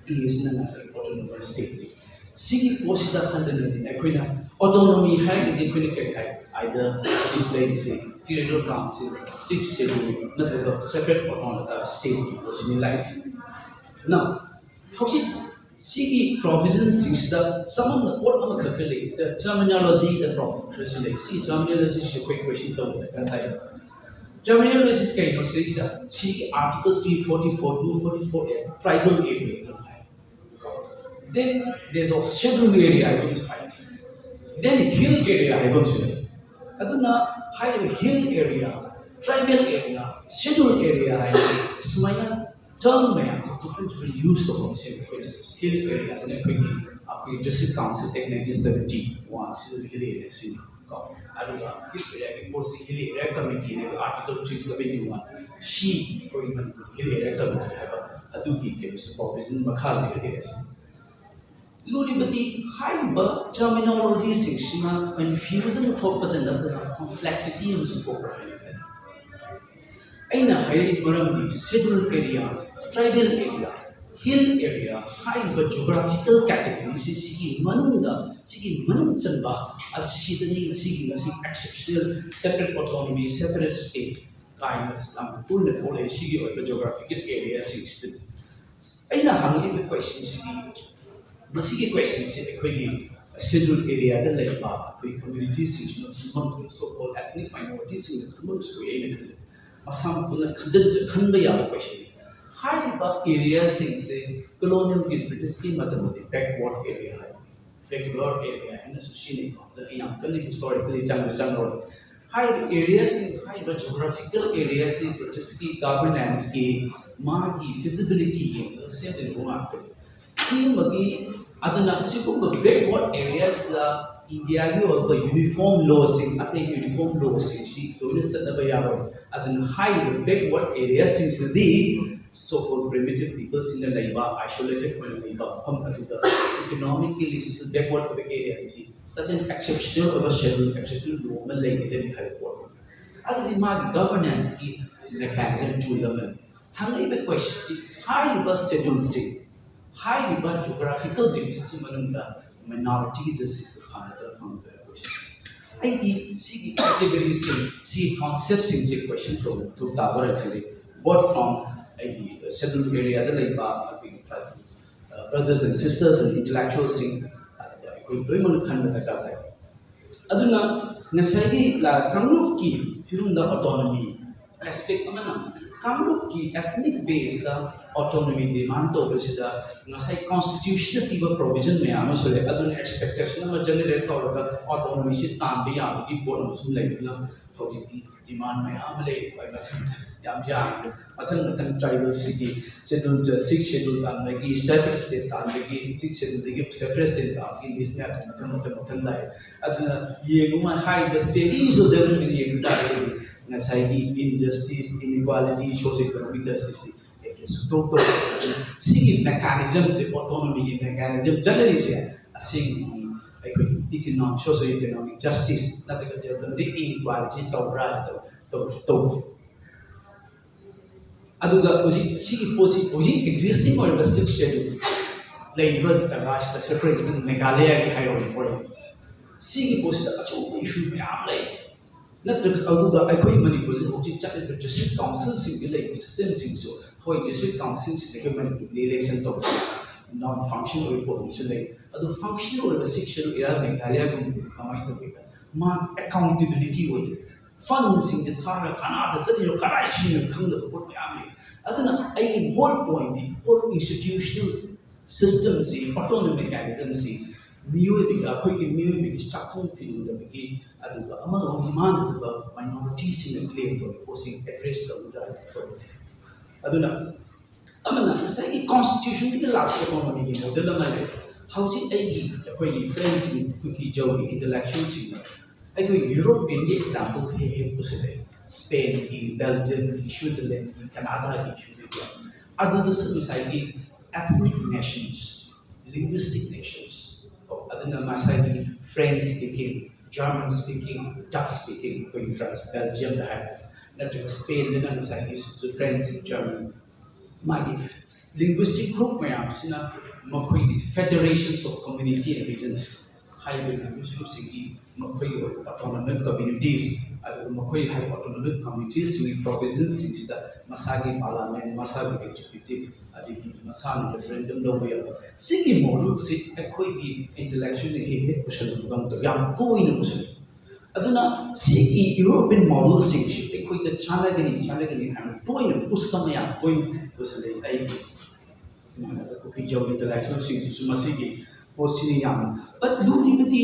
A ꯁꯤꯅ ꯉꯁꯥꯏ autonomous state ꯅꯤ꯫ ꯁꯤꯒꯤ ꯄꯣꯠꯁꯤꯗ ꯍꯟꯊꯅꯗꯤ ꯑꯩꯈꯣꯏꯅ autonomy ꯍꯥꯏꯔꯒꯗꯤ ꯑꯩꯈꯣꯏꯅ ꯀꯔꯤ ꯍꯥꯏ? Either ꯍꯧꯖꯤꯛ ꯂꯩꯔꯤꯁꯦ Territorial Council, sixth schedule ꯅꯠꯇ꯭ꯔꯒ separate autonomous state ꯀꯤ ꯄꯣꯠꯁꯤꯅꯤ ꯂꯥꯛꯏꯁꯦ꯫ Now, ꯍꯧꯖꯤꯛ ꯁꯤꯒꯤ provision ꯁꯤꯡꯁꯤꯗ ꯆꯃꯝꯅ ꯄꯣꯠ ꯑꯃꯈꯛꯀ ꯂꯩ꯫ The terminology ꯗ problem ꯈꯔꯁꯨ ꯂꯩ꯫ ꯁꯤ terminology ꯁꯤ ꯑꯩꯈꯣꯏ question ꯇꯧꯕ ꯗꯔꯀꯥꯔ ꯇꯥꯏ꯫ Terminology ꯁꯤ ꯀꯩꯅꯣ ꯁꯤꯗꯩꯁꯤꯗ? ꯁꯤꯒꯤ Article three forty-four, two forty-four A, tribal area high. Then there is a scheduled area ꯍꯥꯏꯕ ꯑꯃꯁꯨ ꯍꯥꯏ꯫ Then hill area ꯍꯥꯏꯕ ꯑꯃꯁꯨ ꯂꯩ꯫ ꯑꯗꯨꯅ ꯍꯥꯏꯔꯤꯕ hill area, tribal area, scheduled area ꯍꯥꯏꯕꯁꯤ ꯁꯨꯃꯥꯏꯅ term ꯃꯌꯥꯝꯁꯦ different different use ꯇꯧꯕ ꯑꯃ ꯁꯦꯝꯃꯦ ꯑꯩꯈꯣꯏꯅ꯫ Hill area ꯍꯥꯏꯅ ꯑꯩꯈꯣꯏꯒꯤ, ꯑꯩꯈꯣꯏꯒꯤ District Council Act nineteen seventy one ꯁꯤꯗ hill area ꯁꯤꯅꯤ ꯀꯣ꯫ ꯑꯗꯨꯒ hill area ꯒꯤ ꯄꯣꯠꯁꯤ hill area committee ꯍꯥꯏꯕ Article three seventy one C ꯑꯩꯈꯣꯏꯒꯤ ꯃꯅꯤꯄꯨꯔ hill area committee ꯍꯥꯏꯕ ꯑꯗꯨꯒꯤ ꯀꯩꯅꯣꯁꯤ provision ꯃꯈꯥꯗ hill area ꯁꯤ꯫ ꯂꯨꯔꯤꯕꯗꯤ ꯍꯥꯏꯔꯤꯕ terminology ꯁꯤꯡꯁꯤꯅ confusion ꯊꯣꯛꯄꯗ ꯅꯠꯇꯅ complexity ꯑꯃꯁꯨ ꯊꯣꯛꯄ꯭ꯔꯥ ꯍꯥꯏꯅ ꯈꯜꯂꯤ꯫ ꯑꯩꯅ ꯍꯥꯏꯔꯤꯕ ꯃꯔꯝꯗꯤ scheduled area, tribal area, hill area ꯍꯥꯏꯔꯤꯕ geographical category ꯁꯤ, ꯁꯤꯒꯤ ꯃꯅꯨꯡꯗ, ꯁꯤꯒꯤ ꯃꯅꯨꯡ ꯆꯟꯕ ꯑꯁꯤꯗꯅꯤ ꯉꯁꯤꯒꯤ, ꯉꯁꯤ exceptional separate autonomy, separate state ꯀꯥꯏꯅ ꯌꯥꯝ ꯇꯣꯏꯅ ꯊꯣꯛꯂꯛꯏ ꯁꯤꯒꯤ ꯑꯣꯏꯕ geographical area ꯁꯤꯡꯁꯤꯗ꯫ ꯑꯩꯅ ꯍꯪꯉꯤꯕ question ꯁꯤꯗꯤ, ꯃꯁꯤꯒꯤ question ꯁꯤ ꯑꯩꯈꯣꯏꯒꯤ scheduled area ꯗ ꯂꯩꯕ ꯑꯩꯈꯣꯏ community ꯁꯤꯡꯁꯤꯅ ꯈꯪꯐꯝ ꯊꯣꯛꯏ, so called ethnic minority ꯁꯤꯡꯅ ꯈꯪꯐꯝ ꯊꯣꯛꯏ ꯑꯩꯅ ꯈꯜꯂꯤ꯫ ꯃꯁꯥ ꯃꯊꯟꯇ ꯈꯟꯖꯟ-, ꯈꯟꯕ ꯌꯥꯕ question ꯅꯤ꯫ ꯍꯥꯏꯔꯤꯕ area ꯁꯤꯡꯁꯦ colonial ꯒꯤ, British ꯀꯤ ꯃꯇꯝꯗꯗꯤ backward area ꯍꯥꯏ, backward area ꯍꯥꯏꯅꯁꯨ ꯁꯤꯖꯤꯟꯅꯩꯀꯣ꯫ ꯑꯗꯨ ꯑꯩ ꯌꯥꯝ ꯀꯟꯅ historically ꯆꯪꯕ ꯆꯪꯉꯔꯣꯏ꯫ ꯍꯥꯏꯔꯤꯕ ꯑꯦꯔꯤꯌꯥꯁꯤꯡ, ꯍꯥꯏꯔꯤꯕ ꯖꯤꯑꯣꯒ꯭ꯔꯥꯐꯤꯀꯦꯜ ꯑꯦꯔꯤꯌꯥꯁꯤꯡ ꯄ꯭ꯔꯣꯖꯦꯛꯁꯀꯤ ꯒꯚꯔꯅꯦꯟꯁꯀꯤ ꯃꯥꯒꯤ ꯐꯤꯖꯤꯕꯤꯂꯤꯇꯤ ꯌꯦꯡꯉꯒ ꯁꯦꯝꯗꯣꯏꯅꯕ ꯉꯥꯛꯇꯅꯤ꯫ ꯁꯤꯒꯨꯝꯕꯒꯤ ꯑꯗꯨꯅ ꯁꯤꯒꯨꯝꯕ ꯕꯦꯛꯋꯥꯔꯗ ꯑꯦꯔꯤꯌꯥꯁꯤꯗ ꯏꯟꯗꯤꯌꯥꯒꯤ ꯑꯣꯏꯕ ꯌꯨꯅꯤꯐꯣꯔꯝ ꯂꯣꯁꯤꯡ, ꯑꯇꯩ ꯌꯨꯅꯤꯐꯣꯔꯝ ꯂꯣꯁꯤꯡꯁꯤ ꯂꯣꯏꯅ ꯆꯠꯅꯕ ꯌꯥꯔꯣꯏ꯫ ꯑꯗꯨꯅ ꯍꯥꯏꯔꯤꯕ ꯕꯦꯛꯋꯥꯔꯗ ꯑꯦꯔꯤꯌꯥꯁꯤꯡꯁꯤꯗꯤ so called primitive peopleꯁꯤꯡꯅ ꯂꯩꯕ, ꯑꯥꯏꯁꯣꯂꯦꯇꯦꯗ ꯑꯣꯏꯅ ꯂꯩꯕ ꯃꯐꯝ ꯑꯗꯨꯗ ꯏꯀꯣꯅꯣꯃꯤꯀꯦꯂꯤꯁꯨ ꯕꯦꯛꯋꯥꯔꯗ ꯑꯣꯏꯕ ꯑꯦꯔꯤꯌꯥꯗꯤ ꯁꯔꯇꯦꯟ ꯑꯦꯛꯁꯦꯞꯁꯅꯦꯜ ꯑꯣꯏꯕ ꯁꯦꯗ꯭ꯌꯨꯜ, ꯑꯦꯛꯁꯦꯞꯁꯅꯦꯜ ꯂꯣ ꯑꯃ ꯂꯩꯒꯗꯕꯅꯤ ꯍꯥꯏꯕ ꯄꯣꯠꯇꯨ꯫ ꯑꯗꯨꯗꯤ ꯃꯥꯒꯤ ꯒꯚꯔꯅꯦꯟꯁꯀꯤ ꯃꯦꯀꯥꯅꯤꯖꯝ ꯇꯨꯜ ꯑꯃꯅꯤ꯫ ꯍꯪꯉꯛꯏꯕ ꯀꯣꯏꯁꯟꯗꯤ ꯍꯥꯏꯔꯤꯕ ꯁꯦꯗ꯭ꯌꯨꯜꯁꯤꯡ, ꯍꯥꯏꯔꯤꯕ ꯖꯤꯑꯣꯒ꯭ꯔꯥꯐꯤꯀꯦꯜ ꯗꯤꯕꯤꯖꯟꯁꯤꯡ ꯃꯅꯨꯡꯗ ꯃꯥꯏꯅꯣꯔꯤꯇꯤꯒꯤ ꯖꯁꯇꯤꯁꯁꯦ ꯐꯪꯒꯗ꯭ꯔꯥ ꯐꯪꯉꯣꯏꯗ꯭ꯔꯥ ꯀꯣꯏꯁꯟ꯫ ꯑꯩꯗꯤ ꯁꯤꯒꯤ ꯀꯦꯇꯦꯒꯣꯔꯤꯁꯤꯡ, ꯁꯤꯒꯤ ꯀꯣꯟꯁꯦꯞꯁꯤꯡꯁꯦ ꯀꯣꯏꯁꯟ ꯇꯧꯕ ꯃꯊꯧ ꯇꯥꯕ꯭ꯔꯥ ꯈꯜꯂꯤ꯫ Both from ꯑꯩꯒꯤ ꯁꯦꯗ꯭ꯌꯨꯜ ꯑꯦꯔꯤꯌꯥꯗ ꯂꯩꯕ ꯑꯩꯈꯣꯏꯒꯤ tribal brothers and sisters and ꯏꯟꯇꯦꯂꯦꯛꯆꯨꯋꯦꯜꯁꯤꯡ, ꯑꯗꯨꯒ ꯑꯩꯈꯣꯏ ꯂꯣꯏꯅꯃꯛ ꯈꯟꯕ ꯗꯔꯀꯥꯔ ꯇꯥꯏ꯫ ꯑꯗꯨꯅ ꯉꯁꯥꯏꯒꯤ ꯂ-, ꯀꯥꯡꯂꯨꯞꯀꯤ ꯐꯤꯕꯝꯗ ꯑꯣꯇꯣꯅꯣꯃꯤ ꯑꯦꯁꯄꯦꯛ ꯑꯃꯅ ꯀꯥꯡꯂꯨꯞꯀꯤ ꯑꯦꯊꯅꯤꯛ ꯕꯦꯁꯇ ꯑꯣꯇꯣꯅꯣꯃꯤ ꯗꯤꯃꯥꯟ ꯇꯧꯕꯁꯤꯗ ꯉꯁꯥꯏ ꯀꯣꯟꯁꯇꯤꯇ꯭ꯌꯨꯁꯟꯅ ꯄꯤꯕ ꯄ꯭ꯔꯣꯚꯤꯖꯟ ꯃꯌꯥꯝ ꯑꯃꯁꯨ ꯂꯩ꯫ ꯑꯗꯨꯅ ꯑꯦꯛꯁꯄꯦꯛꯇꯦꯁꯟ ꯑꯃ ꯖꯦꯅꯦꯔꯦꯠ ꯇꯧꯔꯒ ꯑꯣꯇꯣꯅꯣꯃꯤꯁꯤ ꯇꯥꯟꯕ ꯌꯥꯕꯒꯤ ꯄꯣꯠ ꯑꯃꯁꯨ ꯂꯩꯕꯅ ꯍꯧꯖꯤꯛꯇꯤ ꯗꯤꯃꯥꯟ ꯃꯌꯥꯝ ꯑꯃ ꯂꯩ꯫ ꯑꯩꯈꯣꯏ ꯃꯊꯪ ꯌꯥꯝ ꯌꯥꯝꯃꯤ꯫ ꯃꯊꯪ ꯃꯊꯪ ꯇ꯭ꯔꯥꯏꯕꯦꯜꯁꯤꯒꯤ ꯁꯦꯗ꯭ꯌꯨꯜ, ꯁꯤꯛꯁ ꯁꯦꯗ꯭ꯌꯨꯜ ꯇꯥꯟꯕꯒꯤ, ꯁꯦꯄꯔꯦꯠ ꯁ꯭ꯇꯦꯠ ꯇꯥꯟꯕꯒꯤ, ꯁꯤꯛꯁ ꯁꯦꯗ꯭ꯌꯨꯜꯗꯒꯤ ꯁꯦꯄꯔꯦꯠ ꯁ꯭ꯇꯦꯠ ꯇꯥꯟꯕꯒꯤ ꯂꯤꯁ ꯃꯌꯥꯝꯁꯦ ꯃꯊꯪ ꯃꯊꯪ ꯃꯊꯪ ꯂꯥꯛꯑꯦ꯫ ꯑꯗꯨꯅ ꯌꯦꯡꯉꯨ ꯃꯥ ꯍꯥꯏꯔꯤꯕ ꯁꯦꯔꯤꯁ ꯑꯣꯐ ꯗꯦꯕꯂꯞꯃꯦꯟ ꯌꯦꯡꯕ ꯇꯥꯔꯒꯗꯤ ꯉꯁꯥꯏꯒꯤ ꯏꯟꯖꯁꯇꯤꯁ, ꯏꯟꯏꯀ꯭ꯋꯥꯂꯤꯇꯤ, ꯁꯣꯁꯤꯑꯣ ꯏꯀꯣꯅꯣꯃꯤꯛ ꯖꯁꯇꯤꯁꯁꯤ ꯑꯦꯗ꯭ꯔꯦꯁ ꯁꯨꯡꯇꯧ ꯇꯧꯗꯕ꯫ ꯁꯤꯒꯤ ꯃꯦꯀꯥꯅꯤꯖꯝꯁꯦ, ꯑꯣꯇꯣꯅꯣꯃꯤꯒꯤ ꯃꯦꯀꯥꯅꯤꯖꯝ ꯆꯠꯅꯔꯤꯁꯦ ꯑꯁꯦꯡꯕꯗꯤ ꯑꯩꯈꯣꯏꯒꯤ ꯏꯀꯣꯅꯣꯃꯤꯛ, ꯁꯣꯁꯤꯑꯣ ꯏꯀꯣꯅꯣꯃꯤꯛ ꯖꯁꯇꯤꯁ ꯅꯠꯇ꯭ꯔꯒ ꯗꯦꯕꯂꯞꯃꯦꯟꯗ ꯏꯟꯏꯀ꯭ꯋꯥꯂꯤꯇꯤ ꯇꯧꯕ꯭ꯔꯥ ꯍꯥꯏꯕꯗꯣ ꯇꯧ-, ꯇꯧꯗꯦ꯫ ꯑꯗꯨꯒ ꯍꯧꯖꯤꯛ ꯁꯤꯒꯤ ꯄꯣꯠꯁꯤ ꯍꯧꯖꯤꯛ ꯑꯦꯛꯖꯤꯁꯇꯤꯡ ꯑꯣꯏꯔꯤꯕ ꯁꯤꯛꯁ ꯁꯦꯗ꯭ꯌꯨꯜ ꯂꯩꯔꯤꯕ ꯖꯒꯥꯁꯤꯗ, ꯐꯣꯔ ꯏꯟꯁꯇꯦꯟꯁ ꯃꯦꯘꯥꯂꯌꯥꯒꯤ ꯍꯥꯏꯔꯣꯅꯦ, ꯐꯣꯔ ꯁꯤꯒꯤ ꯄꯣꯠꯁꯤꯗ ꯑꯆꯧꯕ ꯏꯁꯨ ꯃꯌꯥꯝ ꯂꯩ꯫ ꯅꯠꯇ꯭ꯔꯒ ꯑꯗꯨꯒ ꯑꯩꯈꯣꯏ ꯃꯅꯤꯄꯨꯔꯗ ꯍꯧꯖꯤꯛ ꯆꯠꯂꯤꯕ ꯗꯤꯁꯇ꯭ꯔꯤꯛ ꯀꯥꯎꯟꯁꯤꯜꯁꯤꯡꯗ ꯂꯩꯕ ꯁꯤꯁꯇꯦꯝꯁꯤꯡꯁꯨ, ꯍꯣꯏ, ꯗꯤꯁꯇ꯭ꯔꯤꯛ ꯀꯥꯎꯟꯁꯤꯜꯁꯤꯡꯗ ꯑꯩꯈꯣꯏ ꯃꯅꯤꯄꯨꯔꯗ ꯏꯂꯦꯛꯁꯟ ꯇꯧꯕ ꯅꯣꯟ ꯐꯪꯁꯟ ꯑꯣꯏꯕ ꯄꯣꯠ ꯑꯃꯁꯨ ꯂꯩ꯫ ꯑꯗꯨ ꯐꯪꯁꯟ ꯑꯣꯏꯕ ꯁꯤꯛꯁ ꯁꯦꯗ꯭ꯌꯨꯜ ꯑꯦꯔꯤꯌꯥ ꯃꯦꯘꯥꯂꯌꯥꯒꯨꯝꯕꯗꯤ ꯀꯃꯥꯏꯅ ꯇꯧꯒꯦꯗ, ꯃꯥ ꯑꯦꯀꯥꯎꯟꯇꯦꯕꯤꯂꯤꯇꯤ ꯑꯣꯏꯗꯦ꯫ ꯐꯟꯁꯤꯡꯁꯦ ꯊꯥꯔꯒ ꯀꯅꯥꯗ ꯆꯠꯂꯤꯅꯣ, ꯀꯗꯥꯏ ꯁꯤꯖꯤꯟꯅꯣ ꯈꯪꯗꯕ ꯄꯣꯠ ꯃꯌꯥꯝ ꯂꯩ꯫ ꯑꯗꯨꯅ ꯑꯩꯒꯤ ꯍꯣꯜ ꯄꯣꯏꯟꯗꯤ ꯍꯣꯜ ꯏꯟꯁꯇꯤꯇ꯭ꯌꯨꯁꯅꯦꯜ ꯁꯤꯁꯇꯦꯝꯁꯤ, ꯑꯣꯇꯣꯅꯣꯃꯤꯛ ꯃꯦꯀꯥꯅꯤꯖꯝꯁꯤ ꯃꯤꯑꯣꯏꯕꯒꯤ, ꯑꯩꯈꯣꯏꯒꯤ ꯃꯤꯑꯣꯏꯕꯒꯤ ꯆꯥꯛꯈꯨꯝ ꯐꯤꯔꯨꯗꯕꯒꯤ, ꯑꯗꯨꯒ ꯑꯃꯒ ꯑꯃꯒ ꯃꯥꯟꯅꯗꯕ ꯃꯥꯏꯅꯣꯔꯤꯇꯤꯁꯤꯡꯅ ꯀ꯭ꯂꯦꯝ ꯇꯧꯕ ꯄꯣꯠꯁꯤꯡ ꯑꯦꯗ꯭ꯔꯦꯁ ꯇꯧꯕꯗ ꯍꯥꯏꯕ ꯄꯣꯠ꯫ ꯑꯗꯨꯅ ꯑꯃꯅ ꯉꯁꯥꯏꯒꯤ ꯀꯣꯟꯁꯇꯤꯇ꯭ꯌꯨꯁꯟꯗꯒꯤ ꯂꯥꯛꯄ ꯃꯃꯤꯒꯤ ꯃꯣꯗꯦꯜ ꯑꯃ ꯂꯩ꯫ ꯍꯧꯖꯤꯛ ꯑꯩꯒꯤ, ꯑꯩꯈꯣꯏꯒꯤ ꯐ꯭ꯔꯦꯟꯁꯤꯡ, ꯀꯨꯀꯤ ꯖꯧꯒꯤ ꯏꯟꯇꯂꯦꯛꯆꯨꯋꯦꯜꯁꯤꯡꯅ ꯑꯩꯈꯣꯏ ꯌꯨꯔꯣꯄꯤꯌꯟꯒꯤ ꯑꯦꯛꯖꯥꯝꯄꯜꯁꯦ ꯍꯦꯛ ꯍꯦꯛ ꯄꯨꯁꯤꯜꯂꯛꯑꯦ꯫ ꯁ꯭ꯄꯦꯟꯒꯤ, ꯕꯦꯜꯖꯤꯌꯝꯒꯤ, ꯁ꯭ꯋꯤꯖꯔꯂꯦꯟꯒꯤ, ꯀꯅꯥꯗꯥꯒꯤ ꯏꯁꯨꯗꯒꯤ꯫ ꯑꯗꯨꯗꯁꯨ ꯉꯁꯥꯏꯒꯤ ethnic nations, linguistic nations, ꯀꯣ, ꯑꯗꯨꯅ ꯉꯁꯥꯏꯒꯤ French speaking, German speaking, Dutch speaking, ꯑꯩꯈꯣꯏꯒꯤ ꯐ꯭ꯔꯥꯟꯁ, ꯕꯦꯜꯖꯤꯌꯝꯗ ꯍꯥꯏꯔꯣ, ꯅꯠꯇ꯭ꯔꯒ ꯁ꯭ꯄꯦꯟꯗꯅ ꯉꯁꯥꯏꯒꯤ French, German, ꯃꯥꯒꯤ linguistic group ꯃꯌꯥꯝꯁꯤꯅ ꯃꯈꯣꯏꯒꯤ federations of community and regions ꯍꯥꯏꯔꯤꯕ linguistic group ꯁꯤꯡꯒꯤ ꯃꯈꯣꯏꯒꯤ ꯑꯣꯏꯕ autonomous communities, ꯑꯗꯨꯒ ꯃꯈꯣꯏ ꯍꯥꯏꯔꯤꯕ autonomous communities ꯁꯤꯡꯒꯤ provisions ꯁꯤꯡꯁꯤꯗ ꯃꯁꯥꯒꯤ parliament, ꯃꯁꯥꯒꯤ executive, ꯑꯗꯒꯤ ꯃꯁꯥꯅ referendum ꯂꯧꯕ ꯌꯥꯕ, ꯁꯤꯒꯤ ꯃꯣꯗꯦꯜꯁꯤ ꯑꯩꯈꯣꯏꯒꯤ ꯏꯟꯇꯂꯦꯛꯆꯨꯋꯦꯜꯅ ꯍꯦꯛ ꯍꯦꯛ ꯄꯨꯁꯜꯂꯛꯄꯗꯧꯅ ꯇꯧꯏ, ꯌꯥꯝ ꯇꯣꯏꯅ ꯄꯨꯁꯜꯂꯤ꯫ ꯑꯗꯨꯅ ꯁꯤꯒꯤ ꯌꯨꯔꯣꯄꯤꯌꯟ ꯃꯣꯗꯦꯜꯁꯤꯡꯁꯤ ꯑꯩꯈꯣꯏꯗ ꯆꯥꯟꯅꯒꯅꯤ, ꯆꯥꯟꯅꯒꯅꯤ ꯍꯥꯏꯅ ꯇꯣꯏꯅ ꯄꯨꯁꯟꯕ ꯌꯥꯝ ꯇꯣꯏꯅ ꯄꯨꯁꯜꯂꯤ꯫ ꯑꯩꯒꯤ ꯏꯃꯥꯟꯅꯕ ꯀꯨꯀꯤ ꯖꯧ ꯏꯟꯇꯂꯦꯛꯆꯨꯋꯦꯜꯁꯤꯡꯁꯤꯁꯨ ꯃꯁꯤꯒꯤ ꯄꯣꯠꯁꯤꯅ ꯌꯥꯝꯅ, but ꯂꯨꯔꯤꯕꯗꯤ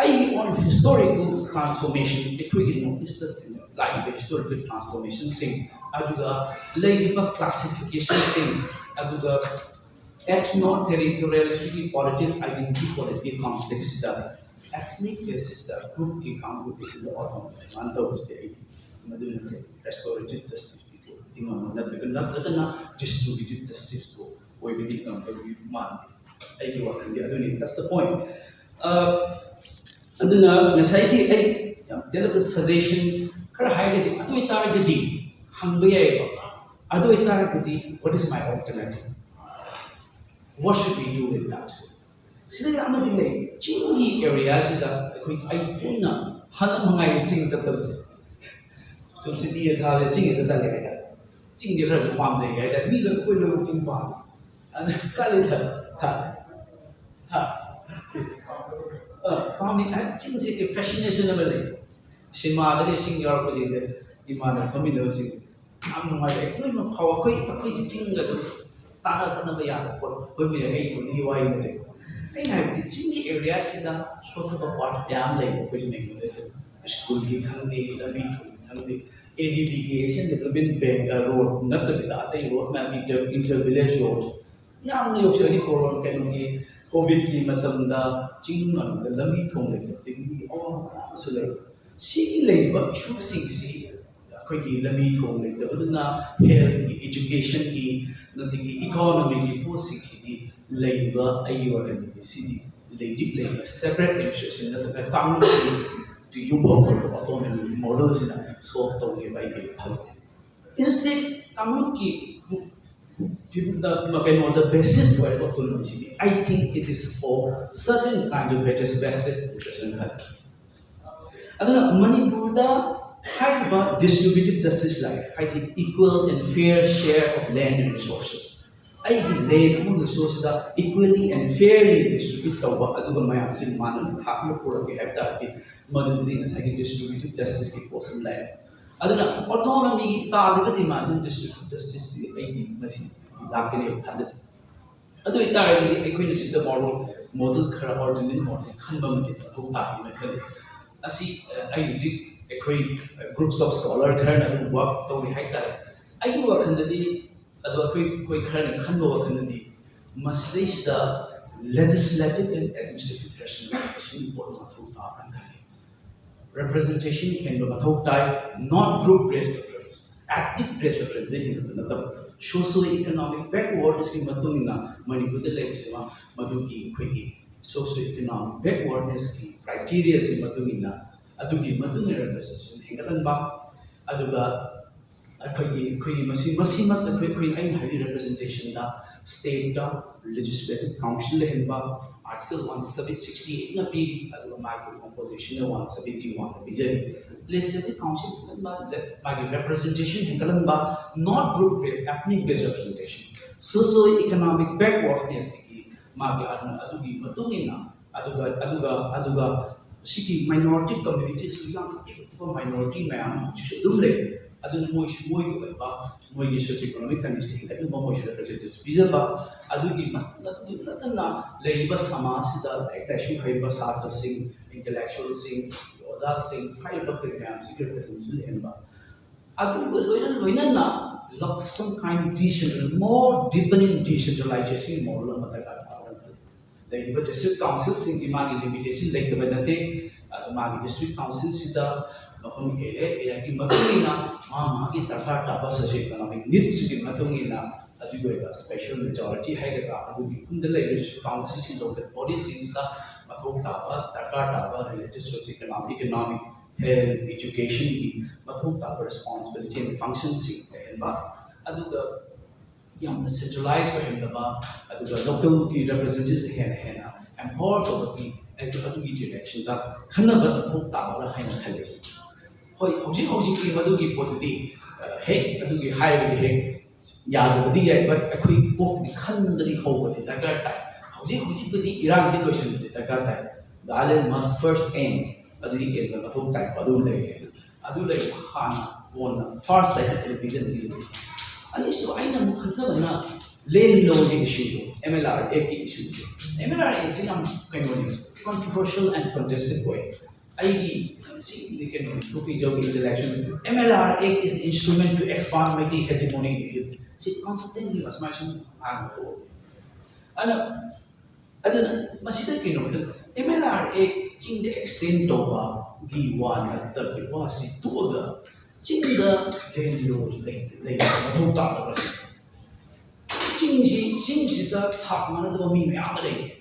ꯑꯩꯒꯤ own historical transformation, ꯑꯩꯈꯣꯏꯒꯤ North East ꯂꯥꯛꯏꯕ historical transformationꯁꯤꯡ, ꯑꯗꯨꯒ ꯂꯩꯔꯤꯕ classificationꯁꯤꯡ, ꯑꯗꯨꯒ ethno territoriality politics, identity politics conflictꯁꯤꯗ ethnic basisꯇ groupꯀꯤ ꯀꯥꯡꯕꯨ ꯄꯤꯁꯤꯟꯕ autonomy demand ꯇꯧꯕꯁꯦ ꯑꯩꯗꯤ ꯃꯗꯨꯅ restorative justice ꯇꯤꯡꯉꯝꯕ ꯅꯠꯇ꯭ꯔꯒ, ꯅꯠꯇ꯭ꯔꯒꯅ distributive justiceꯇꯨ ꯑꯣꯏꯕꯗꯤ ꯉꯝꯗꯧꯗꯤ ꯃꯥꯟꯗꯦ꯫ ꯑꯩꯒꯤ ꯋꯥꯈꯜꯗꯤ ꯑꯗꯨꯅꯤ, that's the point꯫ ꯑ, ꯑꯗꯨꯅ ꯉꯁꯥꯏꯒꯤ ꯑꯩ ꯌꯥꯝ ꯇꯦꯜꯂꯕ suggestion ꯈꯔ ꯍꯥꯏꯔꯒꯗꯤ, ꯑꯗꯨ ꯑꯣꯏꯇꯥꯔꯒꯗꯤ ꯍꯪꯕ ꯌꯥꯏꯌꯦꯕ, ꯑꯗꯨ ꯑꯣꯏꯇꯥꯔꯒꯗꯤ what is my alternative? What should we do with that? ꯁꯤꯗ ꯑꯃꯗꯤ ꯂꯩ, ꯆꯤꯡꯒꯤ areaꯁꯤꯗ ꯑꯩꯈꯣꯏ, ꯑꯩ ꯇꯣꯏꯅ ꯍꯟꯗꯛ ꯃꯉꯥꯏꯔꯦ ꯆꯤꯡ ꯆꯠꯇꯕꯁꯦ꯫ ꯁꯨꯝ ꯆꯤꯡ ꯊꯥꯕꯁꯦ ꯆꯤꯡ ꯍꯦꯛꯇ ꯆꯠꯂꯦ ꯍꯥꯏꯇꯥꯔꯦ꯫ ꯆꯤꯡꯁꯦ ꯈꯔꯁꯨ ꯄꯥꯝꯖꯩ ꯍꯥꯏꯇꯥꯔꯦ, ꯃꯤ ꯂꯣꯏꯅ ꯀꯣꯏ ꯂꯣꯏꯅꯃꯛ ꯆꯤꯡ ꯄꯥꯝꯃꯤ꯫ ꯑꯗ ꯀꯥꯂꯦꯟꯗ, ꯍꯥ? ꯍꯥ? ꯑ, ꯄꯥꯝꯃꯤ ꯍꯥꯏ, ꯆꯤꯡꯁꯦ fascination ꯑꯃ ꯂꯩ꯫ ꯁꯤꯅꯦꯃꯥꯗꯒ ꯏꯁꯤꯡ ꯌꯥꯎꯔꯛꯄꯁꯤꯡꯁꯦ ꯏꯃꯥꯟꯅꯕ ꯐꯝꯃꯤꯟꯅꯕꯁꯤꯡ ꯌꯥꯝ ꯅꯨꯡꯉꯥꯏꯖꯩ꯫ ꯂꯣꯏꯅꯃꯛ ꯐꯥꯎ ꯑꯩꯈꯣꯏ, ꯑꯩꯈꯣꯏꯁꯤ ꯆꯤꯡꯒ ꯑꯗꯨꯝ ꯇꯥꯟꯅ ꯊꯠꯅꯕ ꯌꯥꯕ ꯄꯣꯠ ꯑꯣꯏꯕ ꯌꯥꯏ, ꯑꯩ ꯊꯣꯏꯗꯤ ꯋꯥꯔꯤ ꯅꯠꯇꯦ꯫ ꯑꯩꯅ ꯍꯥꯏꯕꯗꯤ ꯆꯤꯡꯒꯤ ꯑꯦꯔꯤꯌꯥꯁꯤꯗ ꯁꯣꯠꯊꯕ ꯄꯥꯔꯠ ꯃꯌꯥꯝ ꯂꯩꯕ ꯑꯩꯈꯣꯏꯁꯨ ꯃꯦꯡꯒꯣꯗꯁꯨ꯫ ꯁ꯭ꯀꯨꯜꯒꯤ ꯈꯪꯗꯦ, ꯂꯝꯕꯤ ꯊꯣꯡꯒꯤ ꯈꯪꯗꯦ, A D B K S N development ꯕꯦꯡ ꯔꯣꯗ ꯅꯠꯇꯕꯤꯗ ꯑꯇꯩ ꯔꯣꯗ ꯃꯌꯥꯝ, ꯏꯟꯇꯔ ꯏꯟꯇꯔ ꯚꯤꯂꯦꯖ ꯔꯣꯗ ꯌꯥꯝꯅ ꯌꯧꯁꯤꯜꯂꯤ꯫ ꯀꯣꯔꯣꯅꯥ ꯀꯩꯅꯣꯒꯤ ꯀꯣꯚꯤꯗꯀꯤ ꯃꯇꯝꯗ ꯆꯤꯡ ꯃꯅꯨꯡꯗ ꯂꯝꯕꯤ ꯊꯣꯡ ꯂꯩꯇꯕꯗꯒꯤ ꯑꯋꯥꯕ ꯃꯌꯥꯝ ꯑꯃꯁꯨ ꯂꯩ꯫ ꯁꯤꯒꯤ ꯂꯩꯔꯤꯕ ꯏꯁꯨꯁꯤꯡꯁꯤ ꯑꯩꯈꯣꯏꯒꯤ ꯂꯝꯕꯤ ꯊꯣꯡ ꯂꯩꯇꯕꯗꯨꯅ ꯍꯦꯜꯊꯀꯤ, ꯏꯗꯨꯀꯦꯁꯟꯒꯤ, ꯑꯗꯒꯤ ꯏꯀꯣꯅꯣꯃꯤꯒꯤ ꯄꯣꯠꯁꯤꯡꯁꯤꯗꯤ ꯂꯩꯔꯤꯕ ꯑꯩꯒꯤ ꯋꯥꯈꯜꯗꯗꯤ ꯁꯤꯗꯤ ꯂꯩꯖꯤꯛ ꯂꯩꯕ ꯁꯦꯄꯔꯦꯠ ꯑꯦꯗꯃꯤꯅꯤꯁꯇ꯭ꯔꯦꯁꯟ ꯅꯠꯇ꯭ꯔꯒ ꯀꯥꯡꯂꯨꯞꯀꯤ ꯌꯨꯝꯐꯝ ꯑꯣꯏꯕ ꯑꯣꯇꯣꯅꯣꯃꯤ ꯃꯣꯗꯦꯜꯁꯤꯅ ꯁꯣꯜꯕ ꯇꯧꯒꯦꯕ ꯑꯩꯒꯤ ꯈꯜꯂꯤ꯫ ꯏꯟꯁꯇꯦꯠ ꯀꯥꯡꯂꯨꯞꯀꯤ ꯐꯤꯕꯝꯗ ꯀꯩꯅꯣꯗ ꯕꯦꯁꯤꯁ ꯑꯣꯏꯔꯤꯕ ꯑꯣꯇꯣꯅꯣꯃꯤꯁꯤꯗꯤ I think it is for certain kind of better vested interest ꯍꯥꯏ꯫ ꯑꯗꯨꯅ ꯃꯅꯤꯄꯨꯔꯗ ꯍꯥꯏꯔꯤꯕ ꯗꯤꯁꯇ꯭ꯔꯤꯕ꯭ꯌꯨꯇꯤꯚ ꯖꯁꯇꯤꯁ ꯂꯥꯛꯑꯦ, ꯍꯥꯏꯗꯤ equal and fair share of land and resources꯫ ꯑꯩꯒꯤ ꯂꯦꯟ ꯑꯃ ꯔꯤꯁꯣꯔꯁꯁꯤꯗ equally and fairly distribute ꯇꯧꯕ, ꯑꯗꯨꯒ ꯃꯌꯥꯝꯁꯤ ꯃꯥꯟꯅꯕ ꯊꯥꯛꯇ ꯄꯨꯔꯛꯀꯦ ꯍꯥꯏꯕ ꯇꯥꯔꯗꯤ ꯃꯗꯨꯗꯤ ꯉꯁꯥꯏꯒꯤ ꯗꯤꯁꯇ꯭ꯔꯤꯕ꯭ꯌꯨꯇꯤꯚ ꯖꯁꯇꯤꯁꯀꯤ ꯄꯣꯠꯁꯤ ꯂꯥꯛꯑꯦ꯫ ꯑꯗꯨꯅ ꯑꯣꯇꯣꯅꯣꯃꯤꯒꯤ ꯇꯥꯔꯤꯕ ꯗꯤꯃꯥꯟꯁꯤꯅ ꯗꯤꯁꯇ꯭ꯔꯤꯕ꯭ꯌꯨꯇꯤꯚ ꯖꯁꯇꯤꯁꯁꯤ ꯑꯩꯗꯤ ꯉꯁꯤ ꯂꯥꯛꯀꯅꯦꯕ ꯊꯥꯖꯗꯦ꯫ ꯑꯗꯨ ꯑꯣꯏꯇꯥꯔꯒꯗꯤ ꯑꯩꯈꯣꯏꯅ ꯁꯤꯗ ꯃꯣꯗꯦꯜ, ꯃꯣꯗꯦꯜ ꯈꯔ, ꯑꯣꯔꯗꯤꯅꯦꯟ ꯃꯣꯗꯦꯜ ꯈꯟꯕ ꯑꯃꯗꯤ ꯃꯊꯧ ꯇꯥꯏ ꯍꯥꯏꯅ ꯈꯜꯂꯤ꯫ ꯑꯁꯤ ꯑ, ꯑꯩ ꯍꯧꯖꯤꯛ ꯑꯩꯈꯣꯏ groups of scholar ꯈꯔꯅ ꯑꯗꯨꯝ ꯋꯥꯔꯛ ꯇꯧꯔꯤ ꯍꯥꯏꯇꯥꯔꯦ꯫ ꯑꯩꯒꯤ ꯋꯥꯈꯜꯗꯗꯤ, ꯑꯗꯣ ꯑꯩꯈꯣꯏ ꯑꯩꯈꯣꯏ ꯈꯔꯅ ꯈꯟꯕ ꯋꯥꯈꯜꯗꯗꯤ ꯃꯁꯤꯗꯩꯁꯤꯗ legislative and administrative rationalization ꯄꯣꯠ ꯃꯊꯧ ꯇꯥꯕ꯭ꯔꯅ ꯈꯜꯂꯤ꯫ ꯔꯤꯄ꯭ꯔꯖꯦꯟꯇꯦꯁꯟ ꯍꯦꯟꯕ ꯃꯊꯧ ꯇꯥꯏ, not group based representation, ethnic based representation ꯍꯦꯟꯕ ꯅꯠꯇꯕ꯫ Socio economic backwardnessꯀꯤ ꯃꯇꯨꯡ ꯏꯟꯅ ꯃꯅꯤꯄꯨꯔꯗ ꯂꯩꯔꯤꯕꯁꯤꯃ ꯃꯗꯨꯒꯤ ꯑꯩꯈꯣꯏꯒꯤ socio economic backwardnessꯀꯤ criteriaꯒꯤ ꯃꯇꯨꯡ ꯏꯟꯅ, ꯑꯗꯨꯒꯤ ꯃꯇꯨꯡ ꯏꯟꯅ ꯔꯤꯄ꯭ꯔꯖꯦꯟꯇꯦꯁꯟ ꯍꯦꯟꯒꯠꯍꯟꯕ꯫ ꯑꯗꯨꯒ ꯑꯩꯈꯣꯏꯒꯤ ꯑꯩꯈꯣꯏꯒꯤ ꯃꯁꯤ ꯃꯁꯤꯃꯛ ꯑꯩꯈꯣꯏ ꯑꯩꯈꯣꯏ ꯑꯩꯅ ꯍꯥꯏꯔꯤ ꯔꯤꯄ꯭ꯔꯖꯦꯟꯇꯦꯁꯟꯗ ꯁ꯭ꯇꯦꯠꯇ ꯂꯦꯖꯤꯁꯂꯦꯇꯤꯚ ꯀꯥꯎꯟꯁꯤꯜ ꯂꯩꯍꯟꯕ, ꯑꯥꯔꯇꯤꯀꯜ ꯋꯥꯟ ꯁꯕꯦꯟ ꯁꯤꯛꯁꯇꯤ ꯑꯩꯠꯅ ꯄꯤꯔꯤ, ꯑꯗꯨꯒ ꯃꯥꯒꯤ ꯀꯝꯄꯣꯖꯤꯁꯟꯅ ꯋꯥꯟ ꯁꯕꯦꯟꯇꯤ ꯋꯥꯟꯗ ꯄꯤꯖꯔꯤ꯫ ꯂꯦꯖꯤꯁꯂꯦꯇꯤꯚ ꯀꯥꯎꯟꯁꯤꯜ ꯂꯩꯍꯟꯕ, ꯃꯥꯒꯤ ꯔꯤꯄ꯭ꯔꯖꯦꯟꯇꯦꯁꯟ ꯍꯦꯟꯒꯠꯍꯟꯕ, not group based, ethnic based representation, socio economic backwardnessꯀꯤ ꯃꯥꯒꯤ ꯑꯗꯨꯒꯤ ꯃꯇꯨꯡ ꯏꯟꯅ ꯑꯗꯨꯒ ꯑꯗꯨꯒ ꯑꯗꯨꯒ ꯁꯤꯒꯤ minority communities ꯌꯥꯝꯅ ꯄꯤꯛꯄ minority ꯃꯌꯥꯝ ꯑꯃ ꯍꯧꯖꯤꯛꯁꯨ ꯑꯗꯨꯝ ꯂꯩ꯫ ꯑꯗꯨꯅ ꯃꯣꯏꯁꯨ ꯃꯣꯏꯒꯤ ꯑꯣꯏꯕ ꯃꯣꯏꯒꯤ socio economic condition ꯍꯦꯟꯒꯠꯅꯕ ꯃꯣꯏꯁꯨ representation ꯄꯤꯖꯕ, ꯑꯗꯨꯒꯤ ꯃꯇꯨꯡ ꯅꯠꯇꯅ ꯂꯩꯔꯤꯕ ꯁꯃꯥꯖꯁꯤꯗ ꯂꯥꯏꯔꯤꯛ ꯂꯥꯏꯁꯨ ꯍꯩꯕ ꯁꯥꯇ꯭ꯔꯁꯤꯡ, intellectualꯁꯤꯡ, ꯑꯣꯖꯥꯁꯤꯡ ꯍꯥꯏꯔꯤꯕ ꯀꯔꯤ ꯃꯌꯥꯝꯁꯤꯒꯤ representation ꯂꯩꯍꯟꯕ, ꯑꯗꯨꯒ ꯂꯣꯏꯅ ꯂꯣꯏꯅꯅ some kind decentral, more deepening decentralization model ꯑꯃ ꯗꯔꯀꯥꯔ ꯇꯥꯕ ꯂꯩꯔꯤꯕ district councilꯁꯤꯡꯒꯤ ꯃꯥꯒꯤ limitation ꯂꯩꯇꯕ ꯅꯠꯇꯦ꯫ ꯑꯗꯣ ꯃꯥꯒꯤ district councilꯁꯤꯗ ꯃꯐꯝ ꯑꯦꯔꯤꯌꯥ ꯑꯦꯔꯤꯌꯥꯒꯤ ꯃꯇꯨꯡ ꯏꯟꯅ ꯃꯥ ꯃꯥꯒꯤ ꯗꯔꯀꯥꯔ ꯇꯥꯕ socio economic needsꯁꯤꯒꯤ ꯃꯇꯨꯡ ꯏꯟꯅ ꯑꯗꯨꯒꯤ ꯑꯣꯏꯕ special majority ꯍꯥꯏꯒꯗ꯭ꯔꯥ ꯑꯗꯨꯒꯤ ꯈꯨꯟꯗ ꯂꯩꯔꯤꯕ councilꯁꯤ local bodyꯁꯤꯡꯁꯤꯗ ꯃꯊꯧ ꯇꯥꯕ ꯗꯔꯀꯥꯔ ꯇꯥꯕ related socio economic, economic health educationꯒꯤ ꯃꯊꯧ ꯇꯥꯕ responsibility and functionꯁꯤꯡ ꯂꯩꯍꯟꯕ, ꯑꯗꯨꯒ ꯌꯥꯝꯅ centralize ꯑꯣꯏꯍꯟꯗꯕ, ꯑꯗꯨꯒ localꯒꯤ representative ꯍꯦꯟꯅ ꯍꯦꯟꯅ empower ꯇꯧꯕꯒꯤ ꯑꯗꯨꯒꯤ directionꯗ ꯈꯟꯅꯕ ꯃꯊꯧ ꯇꯥꯕ꯭ꯔꯥ ꯍꯥꯏꯅ ꯈꯜꯂꯤ꯫ ꯍꯣꯏ, ꯍꯧꯖꯤꯛ ꯍꯧꯖꯤꯛꯇꯤ ꯃꯗꯨꯒꯤ ꯄꯣꯠꯇꯨꯗꯤ ꯍꯦꯛ ꯑꯗꯨꯒꯤ ꯍꯥꯏꯕꯗꯤ ꯍꯦꯛ ꯌꯥꯗꯕꯗꯤ ꯌꯥꯏ, but ꯑꯩꯈꯣꯏ ꯀꯣꯛꯇꯗꯤ ꯈꯟꯕꯗꯤ ꯍꯧꯕꯗꯤ ꯗꯔꯀꯥꯔ ꯇꯥꯏ꯫ ꯍꯧꯖꯤꯛ ꯍꯧꯖꯤꯛꯄꯨꯗꯤ ꯏꯔꯥꯡꯁꯤ ꯂꯣꯏꯁꯤꯟꯕꯗꯤ ꯗꯔꯀꯥꯔ ꯇꯥꯏ꯫ The island must first aim, ꯑꯗꯨꯗꯤ ꯑꯦꯝꯗ ꯃꯊꯧ ꯇꯥꯏꯀꯣ, ꯑꯗꯨ ꯂꯩꯔꯦ꯫ ꯑꯗꯨ ꯂꯩꯕ ꯍꯥꯟꯅ ꯀꯣꯟꯅ first ꯍꯥꯏꯅ television ꯑꯅꯤꯁꯨ ꯑꯩꯅ ꯑꯃꯨꯛ ꯈꯟꯖꯕꯅ land lawꯒꯤ issueꯗꯣ, MLR Actꯀꯤ issueꯁꯦ꯫ MLR Actꯁꯤ ꯌꯥꯝ ꯀꯩꯅꯣꯅꯤ, controversial and contested ꯑꯣꯏ꯫ ꯑꯩꯒꯤ ꯁꯤꯒꯤ ꯀꯩꯅꯣ ꯅꯨꯄꯤ ꯖꯧꯒꯤ intellectual, MLR Act is instrument to expand Meitei hegemony in the hills꯫ ꯁꯤ constantly ꯑꯁꯨꯃꯥꯏꯅ ꯁꯨꯝ ꯍꯥꯡꯕ ꯊꯣꯛꯑꯦ꯫ ꯑꯗꯨꯅ ꯑꯗꯨꯅ ꯃꯁꯤꯗ ꯀꯩꯅꯣ, MLR Act ꯆꯤꯡꯗ extend ꯇꯧꯕꯒꯤ ꯋꯥ ꯅꯠꯇꯕꯒꯤ ꯋꯥꯁꯤ ꯇꯣꯛꯑꯒ ꯆꯤꯡꯗ land law ꯂꯩ, ꯂꯩꯕ ꯃꯊꯧ ꯇꯥꯗꯕꯁꯦ꯫ ꯆꯤꯡꯁꯤ, ꯆꯤꯡꯁꯤꯗ ꯊꯥꯛ ꯃꯥꯟꯅꯗꯕ ꯃꯤ ꯃꯌꯥꯝ ꯑꯃ ꯂꯩ꯫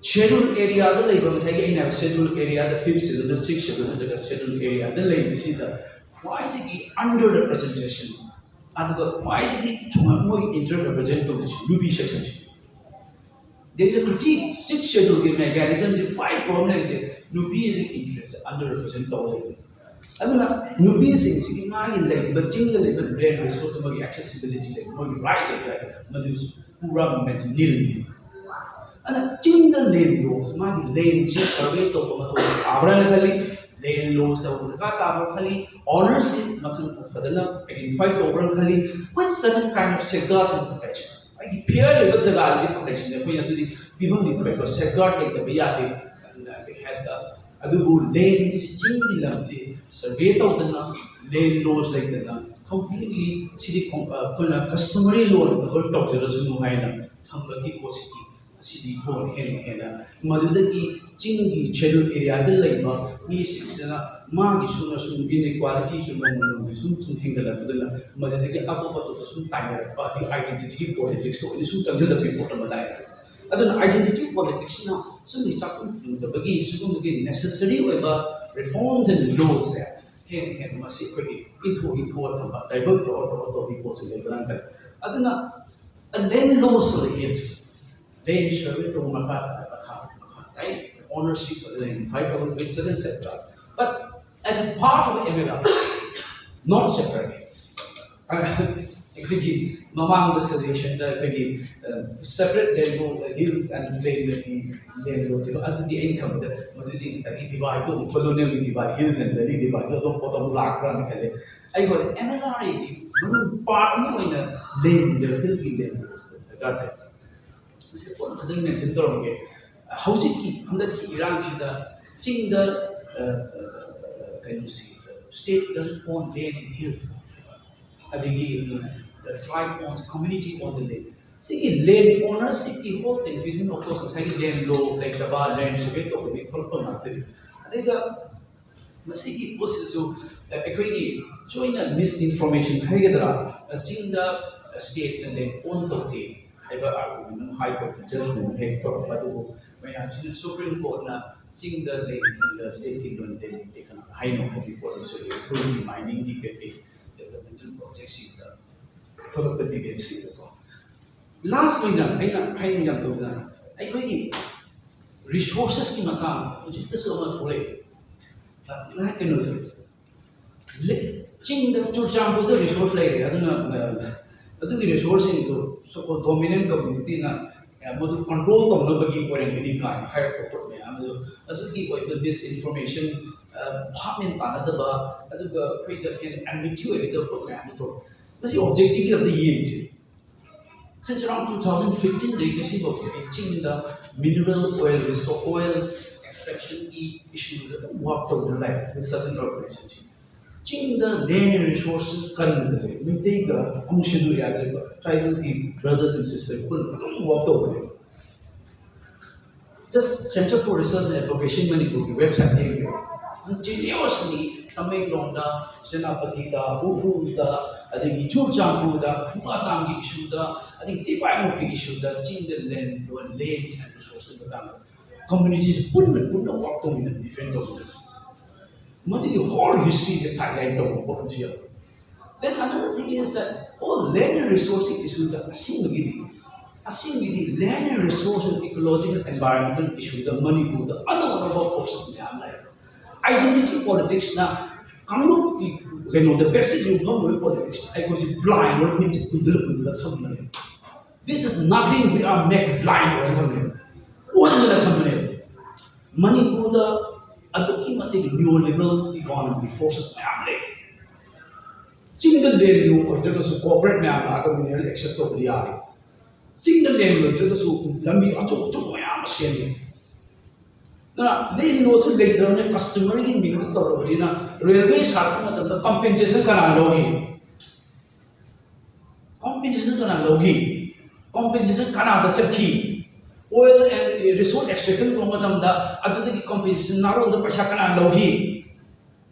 Schedule areaꯗ ꯂꯩꯕ, ꯉꯁꯥꯏꯒꯤ ꯑꯩꯅ ꯍꯥꯏꯕ schedule areaꯗ, fifth schedule, sixth schedule ꯅꯠꯇ꯭ꯔꯒ schedule areaꯗ ꯂꯩꯕꯁꯤꯗ ꯈ꯭ꯋꯥꯏꯗꯒꯤ under representation, ꯑꯗꯨꯒ ꯈ꯭ꯋꯥꯏꯗꯒꯤ ꯃꯣꯏ inter represent ꯇꯧꯕꯁꯤ ꯅꯨꯄꯤ sectionꯁꯤ꯫ There is a critique, sixth scheduleꯒꯤ mechanismꯁꯤ ꯈ꯭ꯋꯥꯏ problem ꯂꯩꯔꯤꯁꯦ ꯅꯨꯄꯤꯁꯤꯒꯤ interest under represent ꯇꯧꯕ ꯂꯩꯕ꯫ ꯑꯗꯨꯅ ꯅꯨꯄꯤꯁꯤꯡꯁꯤꯒꯤ ꯃꯥꯒꯤ ꯂꯩꯔꯤꯕ ꯆꯤꯡꯗ ꯂꯩꯕ land resource ꯑꯃꯒꯤ accessibility ꯂꯩꯕ, ꯃꯣꯏꯒꯤ right ꯂꯩꯕ, ꯃꯗꯨꯁꯨ ꯄꯨꯔꯥ ꯅꯤꯜꯅꯤ꯫ ꯑꯗꯨꯅ ꯆꯤꯡꯗ land ꯂꯣꯁ, ꯃꯥꯒꯤ landꯁꯤ survey ꯇꯧꯕ ꯃꯊꯧ ꯇꯥꯕ꯭ꯔꯥꯅ ꯈꯜꯂꯤ꯫ Land laws ꯇꯧꯕ ꯗꯔꯀꯥꯔ ꯇꯥꯕ꯭ꯔꯥ ꯈꯜꯂꯤ, ownership ꯃꯁꯤꯡ ꯐꯖꯅ identify ꯇꯧꯕ꯭ꯔꯥ ꯈꯜꯂꯤ, with certain kind of safeguards and protection꯫ ꯑꯩꯒꯤ fair ꯑꯣꯏꯕ ꯖꯒꯥꯗꯨꯒꯤ protection ꯑꯩꯈꯣꯏꯅ ꯑꯗꯨꯗꯤ ꯄꯤꯐꯝꯗꯤ ꯊꯣꯛꯑꯦꯀꯣ, safeguard ꯂꯩꯇꯕ ꯌꯥꯗꯦ꯫ ꯑꯗꯨꯅ ꯑꯩꯈꯣꯏ ꯍꯦꯜꯊ ꯑꯗꯨꯕꯨ ꯂꯦꯟꯁꯤ, ꯆꯤꯡꯒꯤ ꯂꯝꯁꯤ survey ꯇꯧꯗꯅ, land laws ꯂꯩꯇꯅ completely ꯁꯤꯗꯤ ꯈꯣꯡ-, ꯑ, ꯑꯩꯈꯣꯏꯅ customary law ꯗ ꯇꯧꯖꯔꯁꯅꯨ ꯍꯥꯏꯅ ꯊꯝꯕꯒꯤ ꯄꯣꯠꯁꯤꯗꯤ ꯑꯁꯤꯗꯤ ꯍꯦꯟꯅ ꯍꯦꯟꯅ ꯍꯦꯟꯅ ꯃꯗꯨꯗꯒꯤ ꯆꯤꯡꯒꯤ schedule area ꯗ ꯂꯩꯕ ꯃꯤꯁꯤꯡꯁꯤꯅ ꯃꯥꯒꯤ ꯁꯨꯝ ꯑꯁꯨꯝ inequality ꯁꯨ ꯅꯣꯡꯃ ꯅꯣꯡꯃꯒꯤ ꯁꯨꯝ ꯁꯨꯝ ꯍꯦꯟꯒꯠꯂꯛꯄꯗꯨꯅ ꯃꯗꯨꯗꯒꯤ ꯑꯇꯣꯞ ꯑꯇꯣꯞꯄ ꯁꯨꯝ ꯇꯥꯏꯅꯔꯛꯄ, ꯑꯗꯒꯤ identity ꯒꯤ politics ꯇ ꯑꯣꯏꯅ ꯁꯨꯝ ꯆꯪꯁꯤꯜꯂꯛꯄꯒꯤ ꯄꯣꯠ ꯑꯃ ꯂꯥꯛꯑꯦ꯫ ꯑꯗꯨꯅ identity politics ꯁꯤꯅ ꯁꯨꯝꯒꯤ ꯆꯥꯛꯈꯨꯝ ꯐꯪꯗꯕꯒꯤ ꯁꯤꯒꯨꯝꯕꯒꯤ necessary ꯑꯣꯏꯕ reforms and laws ꯁꯦ ꯍꯦꯟꯅ ꯍꯦꯟꯅ ꯃꯁꯤ ꯑꯩꯈꯣꯏꯒꯤ ꯏꯟꯊꯣꯛ ꯏꯟꯊꯣꯛꯑ ꯊꯝꯕ, divert ꯇꯧꯔ ꯇꯧꯔ ꯇꯧꯕꯒꯤ ꯄꯣꯠꯁꯨ ꯂꯩꯕ ꯉꯥꯛꯇꯅꯤ꯫ ꯑꯗꯨꯅ a land laws for the hills, land survey ꯇꯧꯕ ꯃꯈꯥ ꯇꯥꯅ ꯃꯈꯥ ꯃꯈꯥ ꯇꯥꯏ, ownership ꯐꯖꯅ identify ꯇꯧꯕ, et cetera, et cetera. But as a part of M L R, not separate. ꯑꯩꯈꯣꯏꯒꯤ ꯃꯃꯥꯡꯗ suggestion ꯗ ꯑꯩꯈꯣꯏꯒꯤ, ꯑ, separate land law, hills and plain ꯗꯒꯤ land law ꯗꯤꯕ-, ꯑꯗꯨꯗꯤ ꯑꯩꯅ ꯈꯟꯕꯗ ꯃꯗꯨꯗꯤ ꯉꯁꯥꯏꯒꯤ divide ꯇꯣ ꯑꯃꯨꯛ colonial ꯒꯤ divide, hills and valley divide ꯇꯣ ꯑꯗꯨꯝ ꯄꯣꯠ ꯑꯃ ꯂꯥꯛꯄ꯭ꯔꯥꯅ ꯈꯜꯂꯦ꯫ ꯑꯩ ꯍꯣꯏ M L R ꯒꯤ ꯃꯅꯨꯡ part ꯑꯃ ꯑꯣꯏꯅ land, hill ꯒꯤ land laws ꯗꯔꯀꯥꯔ ꯇꯥꯏ꯫ ꯃꯁꯤ ꯄꯣꯠ ꯈꯛꯇꯪ mention ꯇꯧꯔꯝꯒꯦ꯫ ꯍꯧꯖꯤꯛꯀꯤ ꯍꯟꯗꯛꯀꯤ ꯏꯔꯥꯡꯁꯤꯗ ꯆꯤꯡꯗ, ꯑ, ꯀꯩꯅꯣꯁꯤ, state doesn't own land in hills, ꯑꯗꯒꯤ, ꯑ, tribe owns community own the land꯫ ꯁꯤꯒꯤ land ownership ꯀꯤ whole confusion, of course, ꯉꯁꯥꯏꯒꯤ land law ꯂꯩꯇꯕ, land survey ꯇꯧꯗꯕꯤ ꯊꯣꯛꯂꯛꯄ ꯉꯥꯛꯇꯅꯤ꯫ ꯑꯗꯩꯗ ꯃꯁꯤꯒꯤ ꯄꯣꯠꯁꯤꯁꯨ ꯑꯩꯈꯣꯏꯒꯤ ꯆꯣꯏꯅ misinformation ꯍꯥꯏꯒꯗ꯭ꯔꯥ, ꯆꯤꯡꯗ state ꯅ land own ꯇꯧꯗꯦ ꯍꯥꯏꯕ argument ꯑꯃ High Court ꯀꯤ judgment ꯍꯦꯛ ꯇꯧꯔꯛꯄ ꯑꯗꯨꯕꯨ ꯃꯌꯥꯝꯁꯤꯅ Supreme Court ꯅ ꯆꯤꯡꯗ ꯂꯩꯔꯤꯕ state ꯀꯤ ꯂꯣꯟ ꯂꯩꯇꯦ ꯀꯅꯥꯅ ꯍꯥꯏꯅꯣ ꯍꯥꯏꯕꯒꯤ ꯄꯣꯠ ꯑꯃꯁꯨ ꯂꯩ꯫ ꯎꯈ꯭ꯔꯨꯜꯒꯤ mining ꯒꯤ ꯀꯩꯀꯩ developmental project ꯁꯤꯡꯗ ꯊꯣꯛꯂꯛꯄ debate ꯁꯤꯡꯗꯀꯣ꯫ Last ꯑꯣꯏꯅ ꯑꯩꯅ ꯍꯥꯏꯅꯤꯡꯕ ꯌꯥꯝ ꯇꯧꯕꯅ ꯑꯩꯈꯣꯏꯒꯤ resources ꯀꯤ ꯃꯇꯥꯡ ꯍꯧꯖꯤꯛꯇꯁꯨ ꯑꯃ ꯊꯣꯛꯂꯛꯑꯦ꯫ ꯑ, ꯀꯩꯅꯣꯁꯦ, ꯂꯦ-, ꯆꯤꯡꯗ ꯆꯨꯔꯆꯥꯟꯄꯨꯔꯗ resource ꯂꯩꯔꯦ, ꯑꯗꯨꯅ, ꯑ, ꯑꯗꯨꯒꯤ resource ꯁꯤꯡꯗꯨ so called dominant community ꯅ, ꯑ, ꯃꯗꯨ control ꯇꯧꯅꯕꯒꯤ ꯑꯣꯏꯔꯝꯒꯅꯤ ꯀꯥꯏꯅ ꯍꯥꯏꯔꯛꯄ ꯄꯣꯠ ꯃꯌꯥꯝ ꯑꯃꯁꯨ ꯑꯗꯨꯒꯤ ꯑꯣꯏꯕ misinformation ꯚꯥꯞ ꯃꯦꯟ ꯇꯥꯅꯗꯕ, ꯑꯗꯨꯒ ꯑꯩꯈꯣꯏꯗ ꯍꯦꯟꯅ ꯑꯦꯝꯕꯤꯒ꯭ꯌꯨ ꯑꯣꯏꯒꯗꯕ ꯄꯣꯠ ꯃꯌꯥꯝ ꯑꯃ ꯊꯣꯛꯑꯦ꯫ ꯃꯁꯤ ꯑꯣꯕꯖꯦꯛꯇꯤꯚ ꯑꯝꯇ ꯌꯦꯡꯁꯤ꯫ Since around two thousand fifteen ꯗꯒꯤ ꯉꯁꯤꯐꯥꯎꯁꯤꯗꯤ ꯆꯤꯡꯗ ꯃꯤꯅꯔꯦꯜ ꯑꯣꯏꯜ, ꯔꯤꯁꯣꯔꯁ ꯑꯣꯏꯜ ꯑꯦꯛꯁꯇ꯭ꯔꯦꯛꯁꯟꯒꯤ ꯏꯁꯨꯗ ꯑꯗꯨꯝ ꯋꯥꯔꯛ ꯇꯧꯗꯨꯅ ꯂꯩ ꯔꯤꯁꯔꯆ ꯑꯦꯟ ꯑꯣꯔꯒꯅꯥꯏꯖꯦꯁꯟꯁꯤ꯫ ꯆꯤꯡꯗ ꯂꯦꯟ ꯔꯤꯁꯣꯔꯁꯦꯁ ꯀꯟꯕꯁꯦ ꯃꯩꯇꯩꯒ ꯑꯃꯨꯛ ꯁꯦꯝꯗꯣꯛ ꯌꯥꯗ꯭ꯔꯦꯕ꯫ ꯇ꯭ꯔꯥꯏꯕꯦꯜꯒꯤ ꯕ꯭ꯔꯗꯔꯁ ꯑꯦꯟ ꯁꯤꯁꯇꯔ ꯄꯨꯟꯅ ꯑꯗꯨꯝ ꯋꯥꯔꯛ ꯇꯧꯕꯅꯦꯕ꯫ Just Center for Research and Advocacy ꯃꯅꯤꯄꯨꯔꯒꯤ ꯋꯦꯕꯁꯥꯏꯠ ꯌꯦꯡꯕꯤꯌꯨ꯫ ꯀꯟꯇꯤꯅ꯭ꯌꯨꯁꯂꯤ ꯇꯃꯦꯡꯂꯣꯡꯗ, ꯁꯦꯅꯥꯄꯇꯤꯗ, ꯎꯈ꯭ꯔꯨꯜꯗ, ꯑꯗꯒꯤ ꯆꯨꯔꯆꯥꯟꯄꯨꯔꯗ, ꯐꯨꯡꯒꯥ ꯗꯥꯝꯒꯤ ꯏꯁꯨꯗ, ꯑꯗꯒꯤ ꯇꯤꯄꯥꯏꯃꯨꯛꯀꯤ ꯏꯁꯨꯗ, ꯆꯤꯡꯗ ꯂꯦꯟ, ꯂꯦꯟ ꯑꯦꯟ ꯔꯤꯁꯣꯔꯁꯀꯤ ꯃꯇꯥꯡꯗ ꯀꯝꯃ꯭ꯌꯨꯅꯤꯇꯤꯁ ꯄꯨꯟꯅ ꯄꯨꯟꯅ ꯋꯥꯔꯛ ꯇꯧꯃꯤꯟꯅ, ꯗꯤꯐꯦꯟ ꯇꯧꯃꯤꯟꯅ꯫ ꯃꯗꯨꯒꯤ ꯍꯣꯜ ꯍꯤꯁꯇ꯭ꯔꯤꯁꯦ ꯁꯥꯏꯠꯂꯥꯏꯟ ꯇꯧꯕ ꯄꯣꯠ ꯑꯃꯁꯨ ꯌꯥꯎꯏ꯫ Then another thing is that whole land and resource issue the ꯑꯁꯦꯡꯕꯒꯤꯗꯤ, ꯑꯁꯦꯡꯕꯒꯤꯗꯤ land and resource and ecological environmental issue ꯗ ꯃꯅꯤꯄꯨꯔꯗ ꯑꯅꯧ ꯑꯅꯧꯕ ꯐꯣꯔꯁꯦꯁ ꯃꯌꯥꯝ ꯂꯩ꯫ ꯑꯥꯏꯗꯦꯟꯇꯤꯇꯤ ꯄꯣꯂꯤꯇꯤꯛꯁꯅ ꯀꯥꯡꯂꯨꯞꯀꯤ ꯀꯩꯅꯣꯗ ꯕꯦꯁꯤꯛ ꯌꯨꯝꯐꯝ ꯑꯣꯏꯕ ꯄꯣꯂꯤꯇꯤꯛꯁꯅ ꯑꯩꯈꯣꯏꯁꯤ ꯕ꯭ꯂꯥꯏꯟ ꯑꯣꯏꯔ ꯃꯤꯠꯁꯦ ꯄꯨꯟꯁꯤꯜꯂ ꯄꯨꯟꯁꯤꯜꯂ ꯊꯝꯕꯅꯦ꯫ This is nothing we are make blind ꯑꯣꯏꯔ ꯊꯝꯕꯅꯦ, ꯄꯨꯟꯁꯤꯜꯂ ꯊꯝꯕꯅꯦ꯫ ꯃꯅꯤꯄꯨꯔꯗ ꯑꯗꯨꯛꯀꯤ ꯃꯇꯤꯛ ꯅꯤꯌꯣ ꯂꯤꯕꯔꯦꯜ ꯏꯀꯣꯅꯣꯃꯤ ꯐꯣꯔꯁꯦꯁ ꯃꯌꯥꯝ ꯂꯩ꯫ ꯆꯤꯡꯗ ꯂꯦꯟ ꯑꯣꯏꯗ꯭ꯔꯒꯁꯨ ꯀꯣꯔꯄꯣꯔꯦꯠ ꯃꯌꯥꯝ ꯂꯥꯛꯑꯒ ꯃꯤꯅꯔꯦꯜ ꯑꯦꯛꯁꯦꯁ ꯇꯧꯕ ꯌꯥꯔꯦ꯫ ꯆꯤꯡꯗ ꯂꯦꯟ ꯑꯣꯏꯗ꯭ꯔꯒꯁꯨ ꯂꯝꯕꯤ ꯑꯆꯧ ꯑꯆꯧꯕ ꯃꯌꯥꯝ ꯑꯃ ꯁꯦꯝꯃꯤ꯫ ꯑꯗꯨꯅ ꯂꯦꯟ ꯂꯣꯠꯁꯨ ꯂꯩꯇ꯭ꯔꯕꯅꯤꯅ ꯀꯁꯇꯃꯔꯒꯤ ꯃꯤꯡꯗ ꯇꯧꯔꯕꯅꯤꯅ ꯔꯦꯜꯋꯦ ꯁꯥꯔꯛꯄ ꯃꯇꯝꯗ ꯀꯝꯄꯦꯟꯁꯦꯁꯟ ꯀꯅꯥ ꯂꯧꯏ? ꯀꯝꯄꯦꯟꯁꯦꯁꯟ ꯀꯅꯥ ꯂꯧꯈꯤ? ꯀꯝꯄꯦꯟꯁꯦꯁꯟ ꯀꯅꯥꯗ ꯆꯠꯈꯤ? ꯑꯣꯏꯜ ꯑꯦꯟ ꯔꯤꯁꯣꯔꯁ ꯑꯦꯛꯁꯇ꯭ꯔꯦꯛꯁꯟ ꯇꯧꯕ ꯃꯇꯝꯗ ꯑꯗꯨꯗꯒꯤ ꯀꯝꯄꯦꯟꯁꯦꯁꯟ ꯅꯥꯔꯣꯟꯗ ꯄꯩꯁꯥ ꯀꯅꯥ ꯂꯧꯈꯤ?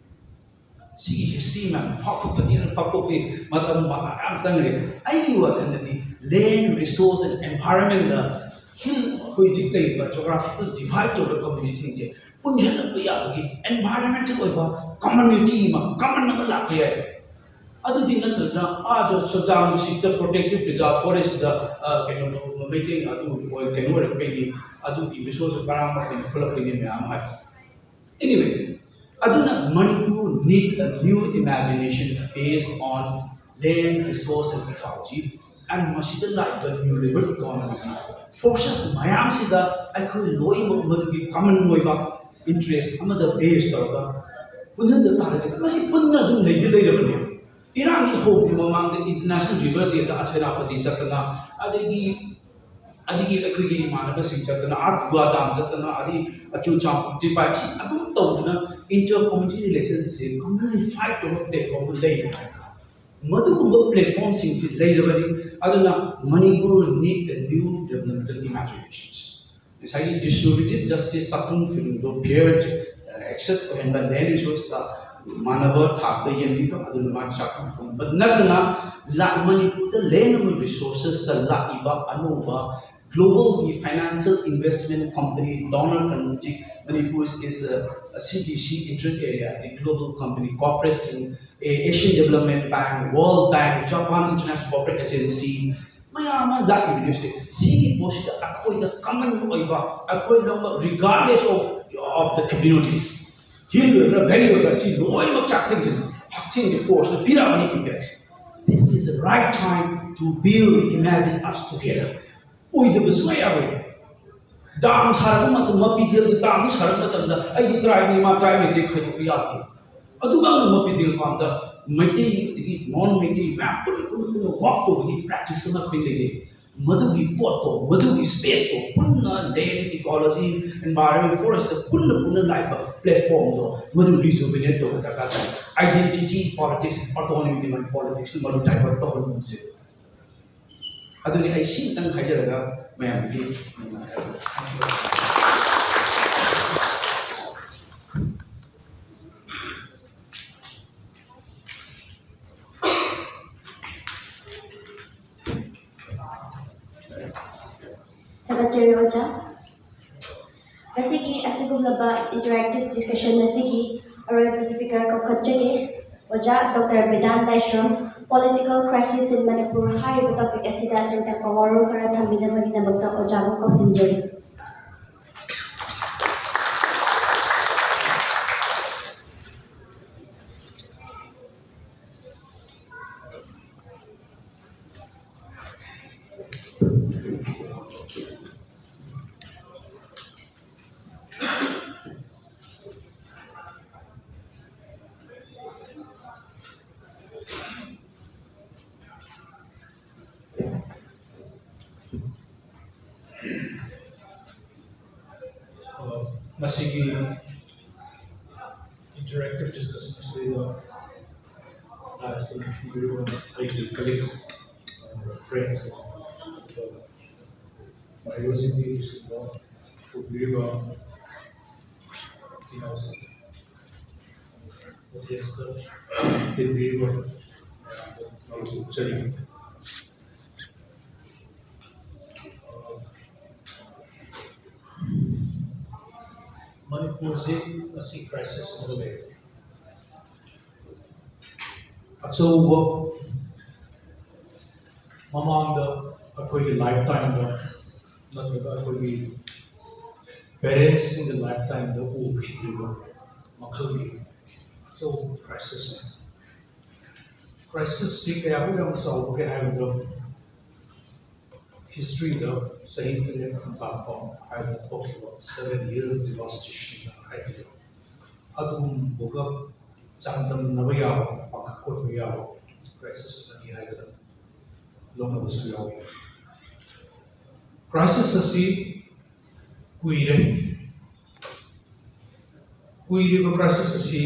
ꯁꯤꯒꯤ ꯍꯤꯁꯇ꯭ꯔꯤ ꯃꯌꯥꯝ ꯐꯥꯛꯇꯣꯛꯇꯅ ꯄꯥꯛꯊꯣꯛꯄꯤ ꯃꯇꯝ ꯃꯌꯥꯝ ꯆꯪꯈ꯭ꯔꯦ꯫ ꯑꯩꯒꯤ ꯋꯥꯈꯜꯗꯗꯤ ꯂꯦꯟ ꯔꯤꯁꯣꯔꯁ ꯑꯦꯟ ꯑꯦꯟꯚꯥꯏꯔꯟꯃꯦꯟꯗ ꯍꯤꯜ ꯑꯩꯈꯣꯏ ꯍꯧꯖꯤꯛ ꯂꯩꯔꯤꯕ ꯖꯣꯒ꯭ꯔꯥꯐꯤꯀꯦꯜ ꯗꯤꯚꯥꯏꯠ ꯇꯧꯔꯤꯕ ꯀꯝꯃ꯭ꯌꯨꯅꯤꯇꯤꯁꯤꯡꯁꯦ ꯄꯨꯟꯁꯤꯜꯂꯛꯄ ꯌꯥꯕꯒꯤ ꯑꯦꯟꯚꯥꯏꯔꯟꯃꯦꯟꯇꯦꯜ ꯑꯣꯏꯕ ꯀꯝꯃ꯭ꯌꯨꯅꯤꯇꯤ ꯑꯃ, ꯀꯃꯟ ꯑꯃ ꯂꯥꯛꯄ ꯌꯥꯏ꯫ ꯑꯗꯨꯗꯤ ꯅꯠꯇ꯭ꯔꯒꯅ ꯑꯥꯗ ꯁꯨꯗꯥꯟ ꯁꯤꯠꯇ ꯄ꯭ꯔꯣꯇꯦꯛꯇꯦꯠ ꯔꯤꯖꯥꯔꯚ ꯐꯣꯔꯦꯁꯇ, ꯑ, ꯀꯩꯅꯣ, ꯃꯩꯇꯩ ꯑꯗꯨ ꯑꯣꯏ, ꯀꯩꯅꯣ ꯑꯣꯏꯔꯛꯄꯩꯅꯤ, ꯑꯗꯨꯒꯤ ꯔꯤꯁꯣꯔꯁ ꯃꯔꯥꯡ ꯃꯈꯩ ꯈꯨꯠꯂꯛꯄꯩꯅꯤ ꯃꯌꯥꯝ ꯍꯥꯏ꯫ Anyway, ꯑꯗꯨꯅ Manipur need a new imagination based on land, resource and ecology, and ꯃꯁꯤꯗ ꯂꯥꯛꯏꯕ ꯅ꯭ꯌꯨ ꯂꯤꯕꯔꯦꯜ ꯏꯀꯣꯅꯣꯃꯤꯒꯤ ꯐꯣꯔꯁꯦꯁ ꯃꯌꯥꯝꯁꯤꯗ ꯑꯩꯈꯣꯏ ꯂꯣꯏꯅꯃꯛ ꯃꯗꯨꯒꯤ ꯀꯃꯟ ꯑꯣꯏꯕ interest ꯑꯃꯗ base ꯇꯧꯔꯒ ꯄꯨꯟꯍꯟꯗ ꯇꯥꯔꯒꯗꯤ ꯃꯁꯤ ꯄꯨꯟꯅ ꯑꯗꯨꯝ ꯂꯩꯗꯤ ꯂꯩꯔꯕꯅꯦ꯫ ꯏꯔꯥꯡꯒꯤ ꯍꯧꯗ꯭ꯔꯤ ꯃꯃꯥꯡꯗ International River Day ꯗ ꯑꯁꯦꯔꯥꯄꯇꯤ ꯆꯠꯇꯅ, ꯑꯗꯒꯤ ꯑꯗꯒꯤ ꯑꯩꯈꯣꯏꯒꯤ ꯏꯃꯥꯟꯅꯕꯁꯤꯡ ꯆꯠꯇꯅ, ꯑꯥꯔ ꯈꯨꯒꯥ ꯗꯥꯝ ꯆꯠꯇꯅ, ꯑꯗꯒꯤ ꯑꯆꯨꯆꯥꯡꯄꯣꯛꯄꯤ ꯄꯥꯏꯞꯁꯤ ꯑꯗꯨꯝ ꯇꯧꯗꯅ inter community relations ꯁꯦ community fight ꯇꯧꯕ platform ꯑꯃ ꯂꯩꯔꯦ ꯍꯥꯏꯕ꯫ ꯃꯗꯨꯒꯨꯝꯕ platform ꯁꯤꯡꯁꯤ ꯂꯩꯔꯕꯅꯤ꯫ ꯑꯗꯨꯅ Manipur need a new developmental imaginations꯫ ꯉꯁꯥꯏꯒꯤ distributive justice ꯆꯥꯛꯈꯨꯝ ꯐꯤꯂꯝꯗꯣ fair access ꯑꯣꯏꯍꯟꯕ, land resource ꯇ ꯃꯥꯟꯅꯕ ꯊꯥꯛꯇ ꯌꯦꯡꯕꯤꯕ, ꯑꯗꯨꯅ ꯃꯥꯒꯤ ꯆꯥꯛꯈꯨꯝ ꯐꯤꯂꯝ ꯅꯠꯇꯅ ꯂꯥꯛ-, ꯃꯅꯤꯄꯨꯔꯗ land resources ꯇ ꯂꯥꯛꯏꯕ ꯑꯅꯧꯕ global ꯒꯤ financial investment company, donor community, Manipur is a, a C D C interest area ꯁꯤ global company, corporate ꯁꯤꯡ, Asian Development Bank, World Bank, Japan International Corporate Agency, ꯃꯌꯥꯝ ꯑꯃ ꯂꯥꯛꯏꯕꯅꯦꯕꯁꯦ꯫ ꯁꯤꯒꯤ ꯄꯣꯠꯁꯤꯗ ꯑꯩꯈꯣꯏꯗ common ꯑꯣꯏꯕ, ꯑꯩꯈꯣꯏ ꯂꯣꯏꯅꯃꯛ regardless of, of the communities, hill ꯑꯣꯏꯕ꯭ꯔꯥ, valley ꯑꯣꯏꯕ꯭ꯔꯥ, ꯁꯤ ꯂꯣꯏꯅꯃꯛ ꯆꯥꯛꯊꯦꯡꯁꯤꯅ ꯍꯛꯊꯦꯡꯒꯤ force ꯇ ꯄꯤꯔꯛꯑꯕꯅꯤ impact꯫ This is the right time to build, imagine us together. ꯑꯣꯏꯗꯕ ꯁꯨꯡꯌꯥ ꯌꯥꯔꯣꯏ꯫ Dam ꯁꯥꯔꯛꯄ ꯃꯇꯝ, ꯃꯄꯤꯗꯦꯜꯒꯤ dam ꯗꯨ ꯁꯥꯔꯛꯄ ꯃꯇꯝꯗ ꯑꯩꯗꯤ tribe ꯅꯤ, ꯃꯥ tribe ꯅꯠꯇꯦ ꯈꯥꯏꯗꯣꯛꯄ ꯌꯥꯗꯦ꯫ ꯑꯗꯨꯃꯛꯅ ꯃꯄꯤꯗꯦꯜ farm ꯗ ꯃꯩꯇꯩ ꯑꯗꯒꯤ non ꯃꯩꯇꯩ ꯃꯌꯥꯝ ꯄꯨꯟꯅ ꯄꯨꯟꯅ ꯄꯨꯟꯅ work ꯇꯧꯕꯒꯤ practice ꯑꯃ ꯑꯩꯈꯣꯏ ꯂꯩꯖꯩ꯫ ꯃꯗꯨꯒꯤ ꯄꯣꯠꯇꯣ, ꯃꯗꯨꯒꯤ space ꯇꯣ ꯄꯨꯟꯅ land, ecology, environment, forest ꯇ ꯄꯨꯟꯅ ꯄꯨꯟꯅ ꯂꯥꯛꯏꯕ platform ꯗꯣ ꯃꯗꯨ rejuvenate ꯇꯧꯕ ꯗꯔꯀꯥꯔ ꯇꯥꯏ꯫ Identity politics, autonomy demand politics ꯇ ꯃꯗꯨ divert ꯇꯧꯍꯟꯒꯨꯝꯁꯦ꯫ ꯑꯗꯨꯅꯤ ꯑꯩ ꯁꯤꯇꯪ ꯍꯥꯏꯖꯔꯒ ꯃꯌꯥꯝꯗꯒꯤ ꯊꯥꯒꯠꯆꯔꯤ ꯑꯣꯖꯥ꯫ ꯉꯁꯤꯒꯤ ꯑꯁꯤꯒꯨꯝꯂꯕ interactive discussion ꯑꯁꯤꯒꯤ ꯑꯔꯣꯏꯕ speaker ꯀꯧꯈꯠꯆꯒꯦ꯫ ꯑꯣꯖꯥ doctor Bidan Laishram, Political Crisis in Manipur ꯍꯥꯏꯔꯤꯕ topic ꯑꯁꯤꯗ ꯇꯦꯟꯇꯛꯄ ꯋꯥꯔꯣꯜ ꯈꯔ ꯊꯝꯕꯤꯅꯕꯒꯤꯗꯃꯛꯇ ꯑꯣꯖꯥꯕꯨ ꯀꯧꯁꯤꯟꯖꯔꯤ꯫ ꯃꯁꯤꯒꯤ interactive discussion ꯑꯁꯤꯗ ꯗꯥꯏꯁꯇ ꯂꯥꯛꯄꯤꯔꯤꯕ ꯑꯩꯒꯤ colleagues, friends, ꯃꯍꯩꯔꯣꯏꯁꯤꯡꯒꯤ ꯂꯨꯆꯤꯡꯕ ꯄꯨꯕꯤꯔꯤꯕ ꯏꯅꯥꯎꯁꯤꯡ, audienceꯇ ꯇꯤꯟꯕꯤꯔꯤꯕ ꯃꯌꯥꯝꯕꯨ ꯅꯧꯖꯔꯤ꯫ ꯃꯅꯤꯄꯨꯔꯁꯤ ꯉꯁꯤ crisis ꯑꯃꯗ ꯂꯩꯔꯦ꯫ ꯑꯆꯧꯕ ꯃꯃꯥꯡꯗ ꯑꯩꯈꯣꯏꯒꯤ lifetimeꯗ ꯅꯠꯇ꯭ꯔꯒ ꯑꯩꯈꯣꯏꯒꯤ parentsꯁꯤꯡꯒꯤ lifetimeꯗ ꯎꯈꯤꯗ꯭ꯔꯤꯕ ꯃꯈꯜꯒꯤ ꯑꯆꯧꯕ crisisꯅꯤ꯫ Crisisꯁꯤ ꯀꯌꯥꯃꯨꯛ ꯌꯥꯝ ꯆꯥꯎꯕꯒꯦ ꯍꯥꯏꯕꯗ historyꯗ ꯆꯍꯤ ꯇꯔꯦꯠ ꯈꯝꯄꯥꯛꯄ ꯍꯥꯏꯗꯅ ꯊꯣꯛꯈꯤꯕ seven years devastationꯅ ꯍꯥꯏꯈꯤꯕ ꯑꯗꯨꯒꯨꯝꯕꯒ ꯆꯥꯡꯗꯝꯅꯕ ꯌꯥꯕ, ꯄꯥꯡꯈꯛ ꯑꯣꯏꯕ ꯌꯥꯕ crisis ꯑꯃꯅꯤ ꯍꯥꯏꯗꯅ ꯂꯧꯅꯕꯁꯨ ꯌꯥꯎꯏ꯫ Crisis ꯑꯁꯤ ꯀꯨꯏꯔꯦ꯫ ꯀꯨꯏꯔꯤꯕ crisis ꯑꯁꯤ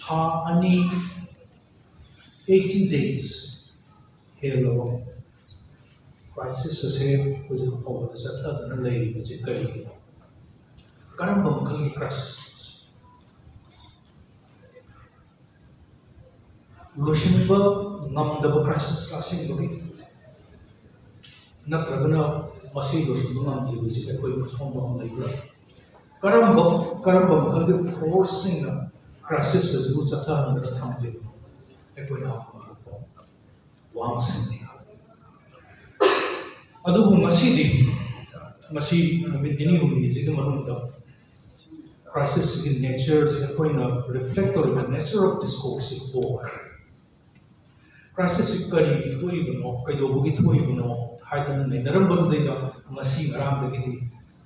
ꯊꯥ ꯑꯅꯤ, eighty days ꯍꯦꯜꯂꯕ crisis ꯑꯁꯤ ꯍꯧꯖꯤꯛ ꯐꯥꯎꯕꯗ ꯆꯠꯊꯗꯨꯅ ꯂꯩꯔꯤꯕꯁꯤ ꯀꯔꯤꯒꯤꯅꯣ? ꯀꯔꯝꯕ ꯃꯈꯜꯒꯤ crisis? ꯂꯣꯏꯁꯤꯟꯕ ꯉꯝꯗꯕ crisis ꯑꯁꯦꯡꯕꯒꯤ ꯅꯠꯇ꯭ꯔꯒꯅ ꯃꯁꯤ ꯂꯣꯏꯁꯤꯟꯕ ꯉꯝꯗ꯭ꯔꯤꯕꯁꯤ ꯑꯩꯈꯣꯏ ꯑꯁꯣꯡꯕ ꯑꯃ ꯂꯩꯕ꯭ꯔꯥ? ꯀꯔꯝꯕ ꯀꯔꯝꯕ ꯃꯈꯜꯒꯤ forceꯁꯤꯡꯅ crisis ꯑꯗꯨꯕꯨ ꯆꯠꯊꯍꯟꯗꯅ ꯊꯝꯂꯤꯕꯅꯣ? ꯑꯩꯈꯣꯏꯅ ꯍꯪꯕ ꯋꯥꯍꯪꯁꯤꯡꯅꯤ꯫ ꯑꯗꯨꯕꯨ ꯉꯁꯤꯗꯤ, ꯉꯁꯤ ꯅꯨꯃꯤꯠ ꯅꯤꯅꯤ ꯍꯨꯝꯅꯤꯁꯤꯒꯤ ꯃꯅꯨꯡꯗ crisisꯁꯤꯒꯤ natureꯁꯤ ꯑꯩꯈꯣꯏꯅ reflect ꯇꯧꯔꯤꯕ nature of discourseꯁꯤ ꯍꯣꯡꯈ꯭ꯔꯦ꯫ Crisisꯁꯤ ꯀꯔꯤꯒꯤ ꯊꯣꯛꯏꯕꯅꯣ, ꯀꯩꯗꯧꯕꯒꯤ ꯊꯣꯛꯏꯕꯅꯣ ꯍꯥꯏꯗꯅ ꯅꯩꯅꯔꯝꯕꯗꯨꯗꯩꯗ ꯉꯁꯤ ꯉꯔꯥꯡꯗꯒꯤꯗꯤ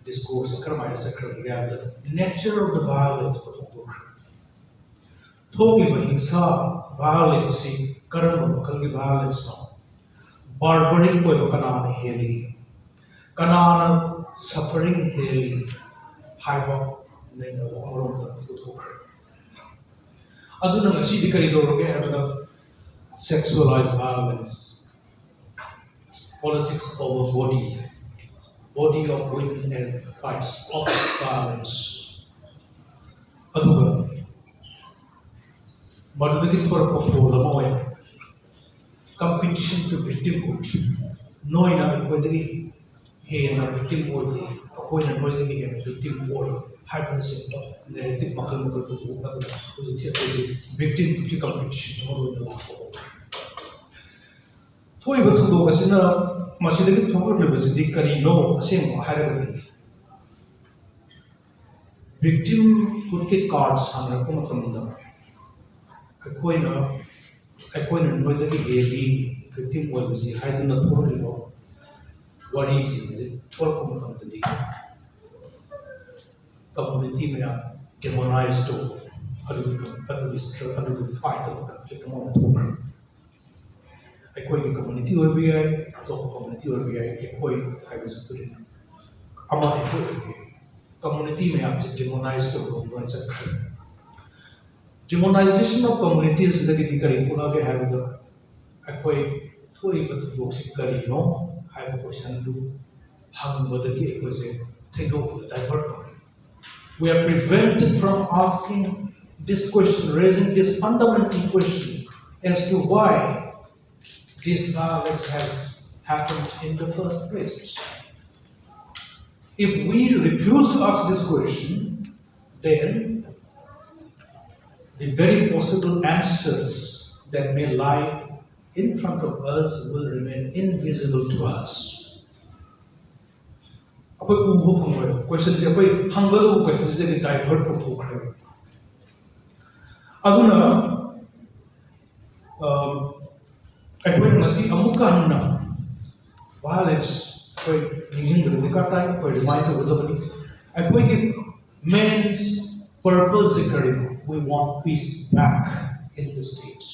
discourseꯁꯤ ꯀꯔꯝꯍꯥꯏꯅ ꯆꯠꯈ꯭ꯔꯕꯒꯦ ꯍꯥꯏꯕꯗ nature of the violenceꯇ ꯍꯣꯡꯗꯣꯛꯈ꯭ꯔꯦ꯫ ꯊꯣꯛꯂꯤꯕ ꯍꯤꯡꯁꯥ, violenceꯁꯤ ꯀꯔꯝꯕ ꯃꯈꯜꯒꯤ violenceꯅꯣ? Barbaric ꯑꯣꯏꯕ ꯀꯅꯥꯅ ꯍꯦꯜꯂꯤ? ꯀꯅꯥꯅ suffering ꯍꯦꯜꯂꯤ? ꯍꯥꯏꯕ ꯅꯩꯅꯕ ꯑꯃꯔꯣꯝꯗ ꯄꯨꯊꯣꯛꯈ꯭ꯔꯦ꯫ ꯑꯗꯨꯅ ꯉꯁꯤꯗꯤ ꯀꯔꯤ ꯇꯧꯔꯒꯦ ꯍꯥꯏꯕꯗ, sexualized violence, politics over body, body of women as sites of violence, ꯑꯗꯨꯒ ꯃꯗꯨꯗꯒꯤ ꯊꯣꯔꯛꯄ ꯄꯣꯜ ꯑꯃ ꯑꯣꯏꯅ competition to victimhood, ꯅꯣꯏꯅ ꯑꯩꯈꯣꯏꯗꯒꯤ ꯍꯦꯟꯅ victim ꯑꯣꯏꯗꯦ, ꯑꯩꯈꯣꯏꯅ ꯅꯣꯏꯗꯒꯤ ꯍꯦꯟꯅ victim ꯑꯣꯏ ꯍꯥꯏꯕꯅꯆꯤꯡꯕ narrative ꯃꯈꯜ ꯃꯈꯜ ꯄꯨꯊꯣꯛꯅꯗꯅ ꯍꯧꯖꯤꯛꯁꯦ ꯑꯩꯈꯣꯏꯁꯦ victimhoodꯀꯤ competition ꯑꯃ ꯑꯣꯏꯅ ꯂꯥꯛꯄ ꯍꯧꯔꯦ꯫ ꯊꯣꯛꯏꯕ ꯊꯧꯗꯣꯛ ꯑꯁꯤꯅ, ꯃꯁꯤꯗꯒꯤ ꯊꯣꯛꯂꯛꯂꯤꯕꯁꯤꯗꯤ ꯀꯔꯤꯅꯣ? ꯑꯁꯦꯡꯕ ꯍꯥꯏꯔꯒꯗꯤ, victimhoodꯀꯤ card ꯁꯥꯟꯅꯔꯛꯄ ꯃꯇꯝꯗ ꯑꯩꯈꯣꯏꯅ, ꯑꯩꯈꯣꯏꯅ ꯅꯣꯏꯗꯒꯤ ꯍꯦꯜꯂꯤ victim ꯑꯣꯏꯕꯁꯤ ꯍꯥꯏꯗꯨꯅ ꯊꯣꯛꯂꯛꯂꯤꯕ ꯋꯥꯔꯤꯁꯤꯡ ꯑꯁꯤ ꯊꯣꯛꯂꯛꯄ ꯃꯇꯝꯗꯗꯤ, community ꯃꯌꯥꯝ demonize ꯇꯧꯕ, ꯑꯗꯨꯒꯤ, ꯑꯗꯨꯒꯤ struggle, ꯑꯗꯨꯒꯤ fight ꯑꯃ conflict ꯑꯃ ꯑꯣꯏꯅ ꯊꯣꯛꯈ꯭ꯔꯦ꯫ ꯑꯩꯈꯣꯏꯒꯤ community ꯑꯣꯏꯕ ꯌꯥꯏ, ꯑꯇꯣꯞꯄ community ꯑꯣꯏꯕ ꯌꯥꯏ, ꯑꯩꯈꯣꯏ ꯍꯥꯏꯕꯁꯤ ꯄꯨꯟꯅ ꯑꯃ ꯑꯩꯈꯣꯏ ꯑꯣꯏꯕ ꯌꯥꯏ꯫ Community ꯃꯌꯥꯝꯁꯦ demonize ꯇꯧꯕ ꯂꯣꯏꯅ ꯆꯠꯈ꯭ꯔꯦ꯫ Demonization of communities ꯗꯒꯤꯗꯤ ꯀꯔꯤ ꯊꯣꯛꯂꯛꯑꯒꯦ ꯍꯥꯏꯕꯗ, ꯑꯩꯈꯣꯏ ꯊꯣꯛꯏꯕ ꯊꯧꯗꯣꯛꯁꯤ ꯀꯔꯤꯅꯣ ꯍꯥꯏꯕ question ꯗꯨ ꯍꯪꯕꯗꯒꯤ ꯑꯩꯈꯣꯏꯁꯦ ꯊꯩꯗꯣꯛꯄꯗ divert ꯇꯧꯔꯦ꯫ We are prevented from asking this question, raising this fundamental question as to why this violence has happened in the first place. If we refuse to ask this question, then the very possible answers that may lie in front of us will remain invisible to us. ꯑꯩꯈꯣꯏ ꯎꯕ ꯐꯪꯉꯣꯏ꯫ Question ꯁꯦ ꯑꯩꯈꯣꯏ ꯍꯪꯒꯗꯧꯕ question ꯁꯤꯗꯒꯤ divert ꯇꯧꯊꯣꯛꯈ꯭ꯔꯦꯕ꯫ ꯑꯗꯨꯅ, ꯑ, ꯑꯩꯈꯣꯏꯅ ꯉꯁꯤ ꯑꯃꯨꯛꯀ ꯍꯟꯅ violence ꯑꯩꯈꯣꯏ ꯅꯤꯡꯁꯤꯡꯗꯕ ꯗꯔꯀꯥꯔ ꯇꯥꯏ, ꯑꯩꯈꯣꯏ remind ꯇꯧꯒꯗꯕꯅꯤ꯫ ꯑꯩꯈꯣꯏꯒꯤ main purpose ꯁꯦ ꯀꯔꯤꯅꯣ? We want peace back in the states.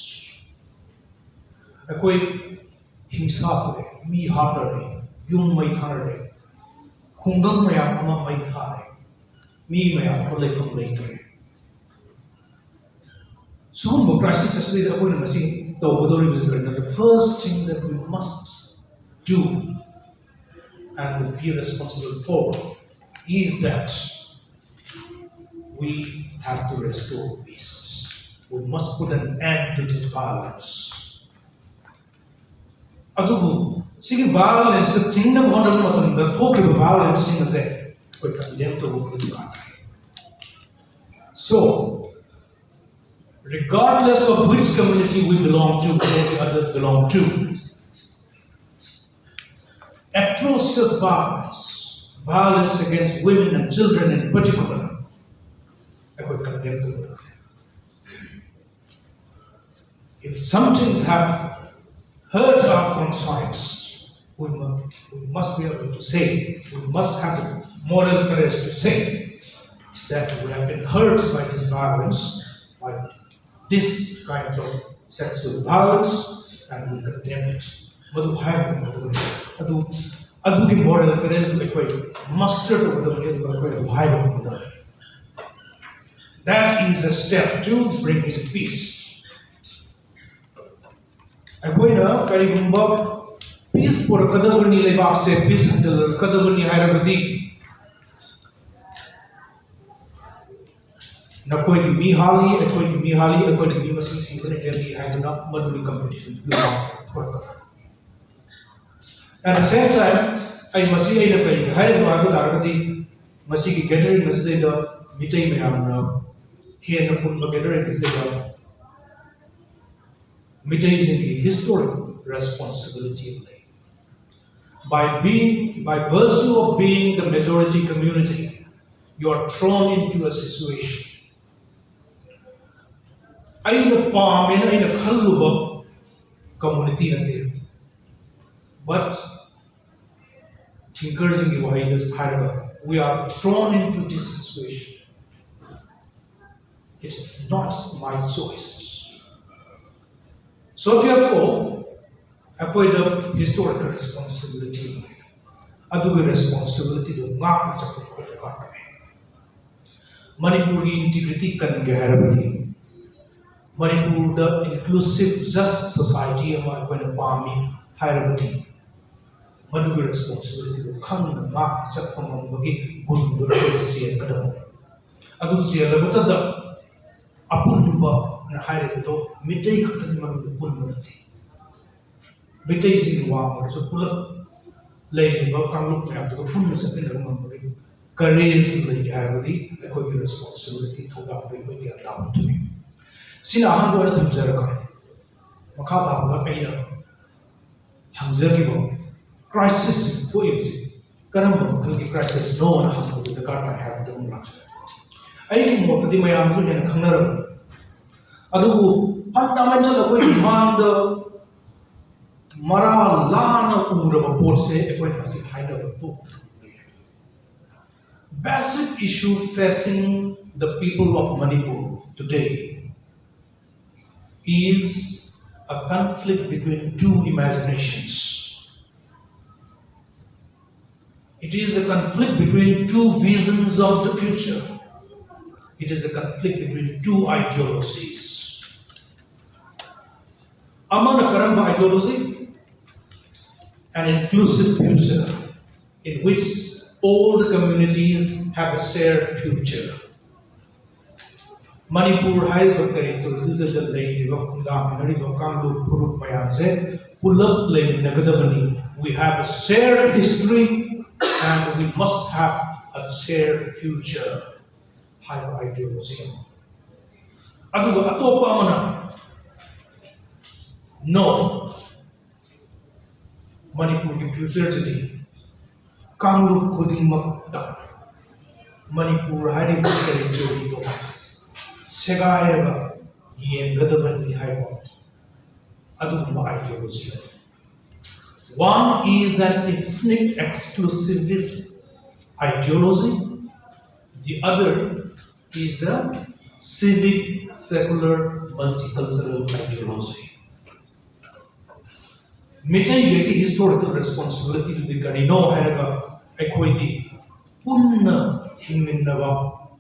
ꯑꯩꯈꯣꯏ ꯍꯤꯡꯁꯥ ꯊꯣꯛꯑꯦ, ꯃꯤ ꯍꯥꯠꯅꯔꯦ, ꯌꯨꯝ ꯃꯩ ꯊꯥꯅꯔꯦ, ꯈꯨꯡꯒꯪ ꯃꯌꯥꯝ ꯑꯃ ꯃꯩ ꯊꯥꯔꯦ꯫ ꯃꯤ ꯃꯌꯥꯝ ꯑꯃ ꯂꯩꯐꯝ ꯂꯩꯇ꯭ꯔꯦ꯫ ꯁꯤꯒꯨꯝꯕ crisis ꯑꯁꯤꯗꯩꯗ ꯑꯩꯈꯣꯏꯅ ꯉꯁꯤ ꯇꯧꯒꯗꯧꯔꯤꯕꯁꯤ ꯀꯔꯤꯅꯣ? The first thing that we must do and be responsible for is that we have to restore peace. We must put an end to this violence. ꯑꯗꯨꯕꯨ ꯁꯤꯒꯤ violence ꯊꯤꯡꯅꯕ ꯍꯣꯠꯅꯕ ꯃꯇꯝꯗ ꯊꯣꯛꯈꯤꯕ violence ꯁꯤꯡ ꯑꯁꯦ ꯑꯩꯈꯣꯏ condemn ꯇꯧꯕ ꯃꯊꯧ ꯇꯥꯏ꯫ So, regardless of which community we belong to or the others belong to, atrocious violence, violence against women and children in particular, ꯑꯩꯈꯣꯏ condemn ꯇꯧꯒꯗꯕꯅꯤ꯫ If some things have hurt our conscience, we must, we must be able to say, we must have the moral courage to say that we have been hurt by this violence, by this kind of sexual violence, and we condemn it. ꯃꯗꯨ ꯍꯥꯏꯕ ꯉꯝꯒꯗꯕꯅꯤ꯫ ꯑꯗꯨ ꯑꯗꯨꯒꯤ moral courage ꯑꯗꯨ ꯑꯩꯈꯣꯏ muster ꯇꯧꯒꯗꯕꯅꯤ, ꯑꯗꯨꯒ ꯑꯩꯈꯣꯏ ꯑꯗꯨ ꯍꯥꯏꯕ ꯉꯝꯒꯗꯕꯅꯤ꯫ That is a step to bringing peace. ꯑꯩꯈꯣꯏꯅ ꯀꯔꯤꯒꯨꯝꯕ peace ꯄꯨꯔꯛꯀꯗꯕꯅꯤ, ꯂꯩꯕꯥꯛꯁꯦ peace ꯍꯟꯖꯤꯜꯂꯛꯀꯗꯕꯅꯤ ꯍꯥꯏꯔꯕꯗꯤ, ꯅꯈꯣꯏꯒꯤ ꯃꯤ ꯍꯥꯜꯂꯤ, ꯑꯩꯈꯣꯏꯒꯤ ꯃꯤ ꯍꯥꯜꯂꯤ, ꯑꯩꯈꯣꯏꯒꯤ ꯃꯤ ꯃꯁꯤꯡ ꯁꯤꯕꯅ ꯍꯦꯜꯂꯤ ꯍꯥꯏꯗꯨꯅ ꯃꯗꯨꯒꯤ competition ꯊꯣꯛꯂꯛꯀꯅꯤ꯫ At the same time, ꯑꯩ ꯃꯁꯤ ꯑꯩꯅ ꯀꯔꯤꯒꯤ ꯍꯥꯏꯔꯤꯕꯅꯣ ꯍꯥꯏꯕ ꯇꯥꯔꯒꯗꯤ, ꯃꯁꯤꯒꯤ gathering ꯑꯁꯤꯗꯩꯗ ꯃꯤꯇꯩ ꯃꯌꯥꯝꯅ ꯍꯦꯟꯅ ꯄꯨꯟꯕ gathering ꯑꯁꯤꯗꯩꯗ ꯃꯤꯇꯩꯁꯤꯡꯒꯤ historic responsibility ꯑꯃ ꯂꯩ꯫ By being, by virtue of being the majority community, you are thrown into a situation. ꯑꯩꯅ ꯄꯥꯝꯃꯦꯅ ꯑꯩꯅ ꯈꯜꯂꯨꯕ community ꯅꯠꯇꯦ, but thinkerꯁꯤꯡꯒꯤ ꯋꯥꯍꯩꯗ ꯍꯥꯏꯔꯒ, we are thrown into this situation. It's not my choice. So therefore, ꯑꯩꯈꯣꯏꯗ historical responsibility ꯂꯩ꯫ ꯑꯗꯨꯒꯤ responsibilityꯗꯨ ꯉꯥꯛꯅ ꯆꯠꯄ ꯑꯩꯈꯣꯏ ꯗꯔꯀꯥꯔ ꯇꯥꯏ꯫ ꯃꯅꯤꯄꯨꯔꯒꯤ ꯏꯟꯇꯤꯒ꯭ꯔꯤꯇꯤ ꯀꯟꯒꯦ ꯍꯥꯏꯔꯕꯗꯤ, ꯃꯅꯤꯄꯨꯔꯗ ꯏꯟꯀ꯭ꯂꯨꯁꯤꯞ ꯖꯁ ꯁꯣꯁꯥꯏꯇꯤ ꯑꯃ ꯑꯩꯈꯣꯏꯅ ꯄꯥꯝꯃꯤ ꯍꯥꯏꯔꯕꯗꯤ, ꯃꯗꯨꯒꯤ ꯔꯦꯁꯄꯣꯟꯁꯤꯕꯤꯂꯤꯇꯤꯗꯨ ꯈꯪꯅ ꯉꯥꯛꯅ ꯆꯠꯄ ꯉꯝꯕꯒꯤ ꯒꯨꯟꯗꯨ ꯑꯩꯈꯣꯏꯅ ꯆꯦꯟꯒꯗꯕꯅꯤ꯫ ꯑꯗꯨ ꯆꯦꯜꯂꯕꯇꯗ ꯑꯄꯨꯟꯕ ꯍꯥꯏꯔꯤꯕꯗꯣ ꯃꯤꯇꯩ ꯈꯛꯇꯒꯤ ꯃꯔꯝꯗ ꯄꯨꯟꯕ ꯅꯠꯇꯦ꯫ ꯃꯤꯇꯩꯁꯤꯡꯒꯤ ꯋꯥ ꯑꯣꯏꯔꯁꯨ ꯄꯨꯂꯞ ꯂꯩꯔꯤꯕ ꯀꯥꯡꯂꯨꯞ ꯃꯌꯥꯝꯗꯨꯒ ꯄꯨꯟꯅ ꯆꯠꯃꯤꯟꯅꯕ ꯉꯝꯕꯒꯤ ꯀꯔꯦꯖ ꯂꯩꯒꯦ ꯍꯥꯏꯔꯕꯗꯤ ꯑꯩꯈꯣꯏꯒꯤ ꯔꯦꯁꯄꯣꯟꯁꯤꯕꯤꯂꯤꯇꯤ, ꯊꯧꯗꯥꯡꯗꯣ ꯑꯩꯈꯣꯏ ꯒ꯭ꯌꯥꯟ ꯇꯥꯕ ꯊꯣꯛꯏ꯫ ꯁꯤꯅ ꯑꯍꯥꯟꯕ ꯑꯣꯏꯅ ꯊꯝꯖꯔꯒ, ꯃꯈꯥ ꯇꯥꯕꯗ ꯑꯩꯅ ꯍꯪꯖꯈꯤꯕ ꯀ꯭ꯔꯥꯏꯁꯤꯁ ꯊꯣꯛꯏꯕꯁꯤ ꯀꯔꯝꯕ ꯃꯈꯜꯒꯤ ꯀ꯭ꯔꯥꯏꯁꯤꯁꯅꯣꯅ ꯍꯪꯕꯒꯤ ꯗꯔꯀꯥꯔ ꯇꯥꯏ ꯍꯥꯏꯕꯗꯨ ꯑꯃꯨꯛ ꯂꯥꯛꯆꯔꯦ꯫ ꯑꯩꯒꯤ ꯃꯣꯠꯇꯗꯤ ꯃꯌꯥꯝꯁꯨ ꯍꯦꯟꯅ ꯈꯪꯅꯔꯕꯅꯤ꯫ ꯑꯗꯨꯕꯨ ꯐꯟꯗꯥꯃꯦꯟꯇꯦꯜ ꯑꯩꯈꯣꯏꯒꯤ ꯃꯥꯡꯗ ꯃꯔꯥ ꯂꯥꯅ ꯎꯔꯕ ꯄꯣꯠꯁꯦ ꯑꯩꯈꯣꯏꯅ ꯉꯁꯤ ꯍꯥꯏꯅꯕ ꯊꯣꯛꯇ꯭ꯔꯤ꯫ Basic issue facing the people of Manipur today is a conflict between two imaginations. It is a conflict between two visions of the future. It is a conflict between two ideologies. ꯑꯃꯅ ꯀꯔꯝꯕ ideology? An inclusive future in which all the communities have a shared future. Manipur ꯍꯥꯏꯔꯤꯕ territoryꯗꯨꯗ ꯂꯩꯔꯤꯕ, ꯈꯨꯟꯗꯥꯃꯤꯟꯅꯔꯤꯕ ꯀꯥꯡꯂꯨꯞ ꯐꯨꯔꯨꯞ ꯃꯌꯥꯝꯁꯦ ꯄꯨꯂꯞ ꯂꯩꯃꯤꯟꯅꯒꯗꯕꯅꯤ꯫ We have a shared history and we must have a shared future ꯍꯥꯏꯕ ideology ꯑꯃ꯫ ꯑꯗꯨꯒ ꯑꯇꯣꯞꯄ ꯑꯃꯅ, no, ꯃꯅꯤꯄꯨꯔꯒꯤ futureꯁꯤꯗꯤ ꯀꯥꯡꯂꯨꯞ ꯈꯨꯗꯤꯡꯃꯛꯇ ꯃꯅꯤꯄꯨꯔ ꯍꯥꯏꯔꯤꯕ territoryꯗꯣ ꯁꯦꯒꯥꯏꯔꯒ ꯌꯦꯡꯒꯗꯕꯅꯤ ꯍꯥꯏꯕ ꯑꯗꯨꯒꯨꯝꯕ ideology ꯑꯃ꯫ One is an ethnic exclusivist ideology, the other is a civic, secular, multicultural ideology. ꯃꯤꯇꯩꯒꯤ historical responsibilityꯗꯨꯗꯤ ꯀꯔꯤꯅꯣ ꯍꯥꯏꯔꯒ, ꯑꯩꯈꯣꯏꯗꯤ ꯄꯨꯟꯅ ꯍꯤꯡꯃꯤꯟꯅꯕ,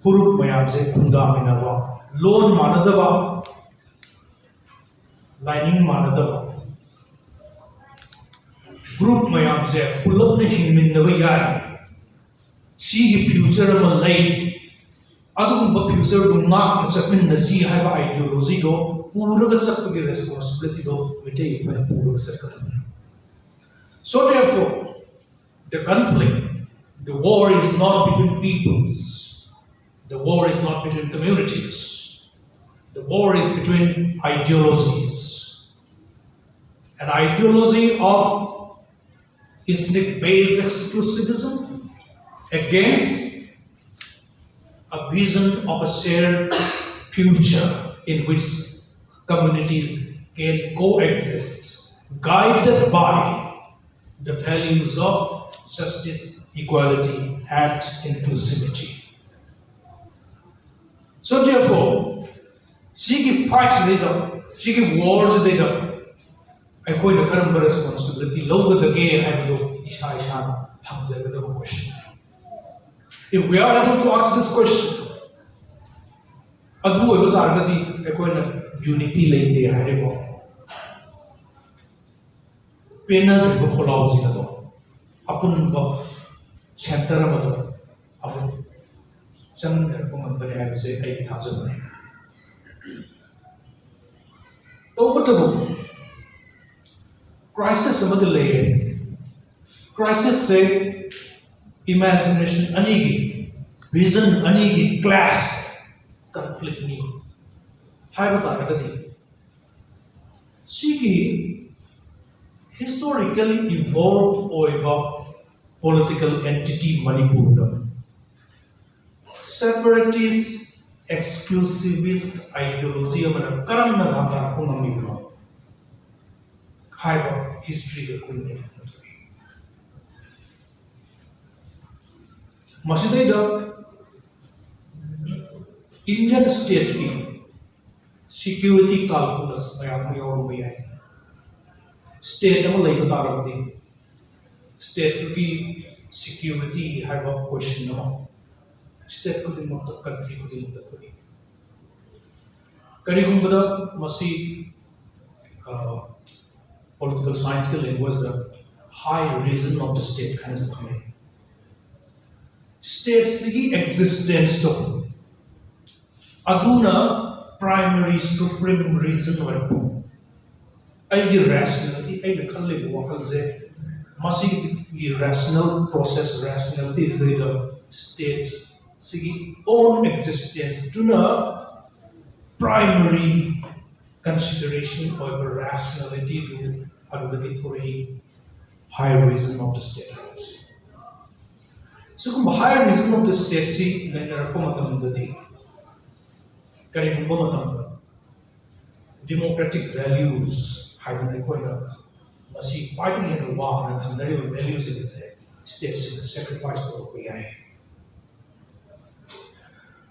ꯐꯨꯔꯨꯞ ꯃꯌꯥꯝꯁꯦ ꯈꯨꯟꯗꯥꯃꯤꯟꯅꯕ, ꯂꯣꯟ ꯃꯥꯟꯅꯗꯕ, ꯂꯥꯏꯅꯤꯡ ꯃꯥꯟꯅꯗꯕ ꯒ꯭ꯔꯨꯞ ꯃꯌꯥꯝꯁꯦ ꯄꯨꯂꯞꯅ ꯍꯤꯡꯃꯤꯟꯅꯕ ꯌꯥꯏ, ꯁꯤꯒꯤ ꯐ꯭ꯌꯨꯆꯔ ꯑꯃ ꯂꯩ, ꯑꯗꯨꯒꯨꯝꯕ ꯐ꯭ꯌꯨꯆꯔꯗꯨ ꯉꯥꯛꯅ ꯆꯠꯃꯤꯟꯅꯁꯤ ꯍꯥꯏꯕ ꯑꯥꯏꯗꯤꯌꯣꯂꯣꯖꯤꯗꯣ ꯄꯨꯔꯒ ꯆꯠꯄꯒꯤ ꯔꯦꯁꯄꯣꯟꯁꯤꯕꯤꯂꯤꯇꯤꯗꯣ ꯃꯩꯇꯩ ꯑꯩꯈꯣꯏꯅ ꯄꯨꯔꯒ ꯆꯠꯀꯗꯕꯅꯤ꯫ So therefore, the conflict, the war is not between peoples. The war is not between communities. The war is between ideologies. An ideology of ethnic-based exclusivism against a vision of a shared future in which communities can coexist, guided by the values of justice, equality, and inclusivity. So therefore, ꯁꯤꯒꯤ ꯐꯥꯏꯠꯁꯤꯗꯩꯗ, ꯁꯤꯒꯤ ꯋꯥꯔꯁꯤꯗꯩꯗ ꯑꯩꯈꯣꯏꯅ ꯀꯔꯝꯕ responsibility ꯂꯧꯒꯗꯒꯦ ꯍꯥꯏꯕꯗꯨ ꯏꯁꯥ ꯏꯁꯥꯅ ꯍꯪꯖꯒꯗꯕ ꯀꯣꯏꯁꯟ꯫ If we are able to ask this question, ꯑꯗꯨ ꯑꯣꯏꯕ ꯇꯥꯔꯒꯗꯤ ꯑꯩꯈꯣꯏꯅ ꯌꯨꯅꯤꯇꯤ ꯂꯩꯇꯦ ꯍꯥꯏꯔꯤꯕ ꯄꯦꯟꯅꯗ꯭ꯔꯤꯕ ꯈꯣꯜꯂꯥꯎꯁꯤꯡ ꯑꯗꯣ ꯑꯄꯨꯟꯕ ꯁꯦꯟꯇꯔ ꯑꯃꯗ ꯑꯃꯨꯛ ꯆꯪꯃꯤꯟꯅꯔꯛꯄ ꯉꯝꯒꯅꯤ ꯍꯥꯏꯕꯁꯦ ꯑꯩꯒꯤ ꯊꯥꯖꯕꯅꯤ꯫ ꯇꯧꯕꯇꯕꯨ ꯀ꯭ꯔꯥꯏꯁꯤꯁ ꯑꯃꯗꯤ ꯂꯩꯔꯦ꯫ ꯀ꯭ꯔꯥꯏꯁꯤꯁꯁꯦ ꯏꯃꯦꯖꯤꯅꯦꯁꯟ ꯑꯅꯤꯒꯤ, ꯚꯤꯖꯟ ꯑꯅꯤꯒꯤ ꯀ꯭ꯂꯥꯁ ꯀꯟꯐ꯭ꯂꯤꯛꯅꯤ ꯍꯥꯏꯕ ꯇꯥꯔꯒꯗꯤ, ꯁꯤꯒꯤ ꯍꯤꯁꯇꯣꯔꯤꯀꯦꯜꯂꯤ ꯏꯚꯣꯜꯕ ꯑꯣꯏꯕ ꯄꯣꯂꯤꯇꯤꯀꯦꯜ ꯑꯦꯟꯇꯤꯇꯤ ꯃꯅꯤꯄꯨꯔꯗ ꯁꯦꯄꯔꯦꯇꯤꯁ ꯑꯦꯛꯁꯀ꯭ꯂꯨꯁꯤꯚꯤꯁ ꯑꯥꯏꯗꯤꯌꯣꯂꯣꯖꯤ ꯑꯃꯅ ꯀꯔꯝꯅ ꯂꯥꯟꯗꯥꯔꯛꯄ ꯉꯝꯃꯤꯕꯅꯣ ꯍꯥꯏꯕ ꯍꯤꯁꯇ꯭ꯔꯤꯗ ꯑꯩꯈꯣꯏ ꯅꯩꯅꯒꯗꯧꯔꯤ꯫ ꯃꯁꯤꯗꯩꯗ ꯏꯟꯗꯤꯌꯟ ꯁ꯭ꯇꯦꯠꯀꯤ ꯁꯤꯀ꯭ꯌꯨꯔꯤꯇꯤ ꯀꯥꯜꯀꯨꯂꯁ ꯃꯌꯥꯝ ꯑꯃ ꯌꯥꯎꯔꯝꯕ ꯌꯥꯏ꯫ ꯁ꯭ꯇꯦꯠ ꯑꯃ ꯂꯩꯕ ꯇꯥꯔꯕꯗꯤ ꯁ꯭ꯇꯦꯠꯇꯨꯒꯤ ꯁꯤꯀ꯭ꯌꯨꯔꯤꯇꯤ ꯍꯥꯏꯕ ꯀꯣꯏꯁꯟ ꯑꯃ ꯁ꯭ꯇꯦꯠ ꯈꯨꯗꯤꯡꯃꯛꯇ, ꯀꯟꯇ꯭ꯔꯤ ꯈꯨꯗꯤꯡꯃꯛꯇ ꯊꯣꯛꯏ꯫ ꯀꯔꯤꯒꯨꯝꯕꯗ ꯃꯁꯤ ꯄꯣꯂꯤꯇꯤꯀꯦꯜ ꯁꯥꯏꯟꯁꯀꯤ ꯂꯦꯡꯒ꯭ꯋꯦꯖꯇ high reason of the state ꯍꯥꯏꯅꯁꯨ ꯈꯪꯅꯩ꯫ ꯁ꯭ꯇꯦꯠꯁꯤꯒꯤ ꯑꯦꯛꯖꯤꯁꯇꯦꯟꯁꯇꯣ ꯑꯗꯨꯅ ꯄ꯭ꯔꯥꯏꯃꯔꯤ ꯁꯨꯄ꯭ꯔꯤꯝ ꯔꯤꯖꯟ ꯑꯣꯏꯔꯛꯄ꯫ ꯑꯩꯒꯤ ꯔꯦꯁꯅꯦꯂꯤꯇꯤ, ꯑꯩꯅ ꯈꯜꯂꯤꯕ ꯋꯥꯈꯜꯁꯦ, ꯃꯁꯤꯒꯤ ꯔꯦꯁꯅꯦꯜ ꯄ꯭ꯔꯣꯁꯦꯁ, ꯔꯦꯁꯅꯦꯂꯤꯇꯤꯗꯨꯗꯩꯗ ꯁ꯭ꯇꯦꯠꯁꯤꯒꯤ ꯑꯣꯟ ꯑꯦꯛꯖꯤꯁꯇꯦꯟꯁꯇꯨꯅ ꯄ꯭ꯔꯥꯏꯃꯔꯤ ꯀꯟꯁꯤꯗꯔꯦꯁꯟ ꯑꯣꯏꯕ ꯔꯦꯁꯅꯦꯂꯤꯇꯤꯗꯨ ꯑꯗꯨꯗꯒꯤ ꯊꯣꯛꯂꯛꯏ꯫ High reason of the state ꯍꯥꯏꯕꯁꯤ꯫ ꯁꯤꯒꯨꯝꯕ high reason of the stateꯁꯤ ꯂꯩꯅꯔꯛꯄ ꯃꯇꯝꯗꯗꯤ, ꯀꯔꯤꯒꯨꯝꯕ ꯃꯇꯝꯗ democratic values ꯍꯥꯏꯗꯅ ꯑꯩꯈꯣꯏꯅ ꯃꯁꯤ ꯈ꯭ꯋꯥꯏꯗꯒꯤ ꯍꯦꯟꯅ ꯋꯥꯡꯅ ꯊꯝꯅꯔꯤꯕ ꯚꯦꯂ꯭ꯌꯨꯁꯤꯡ ꯑꯁꯦ ꯁ꯭ꯇꯦꯠꯁꯤꯡꯅ ꯁꯦꯀ꯭ꯔꯤꯐꯥꯏꯁ ꯇꯧꯔꯛꯄ ꯌꯥꯏ꯫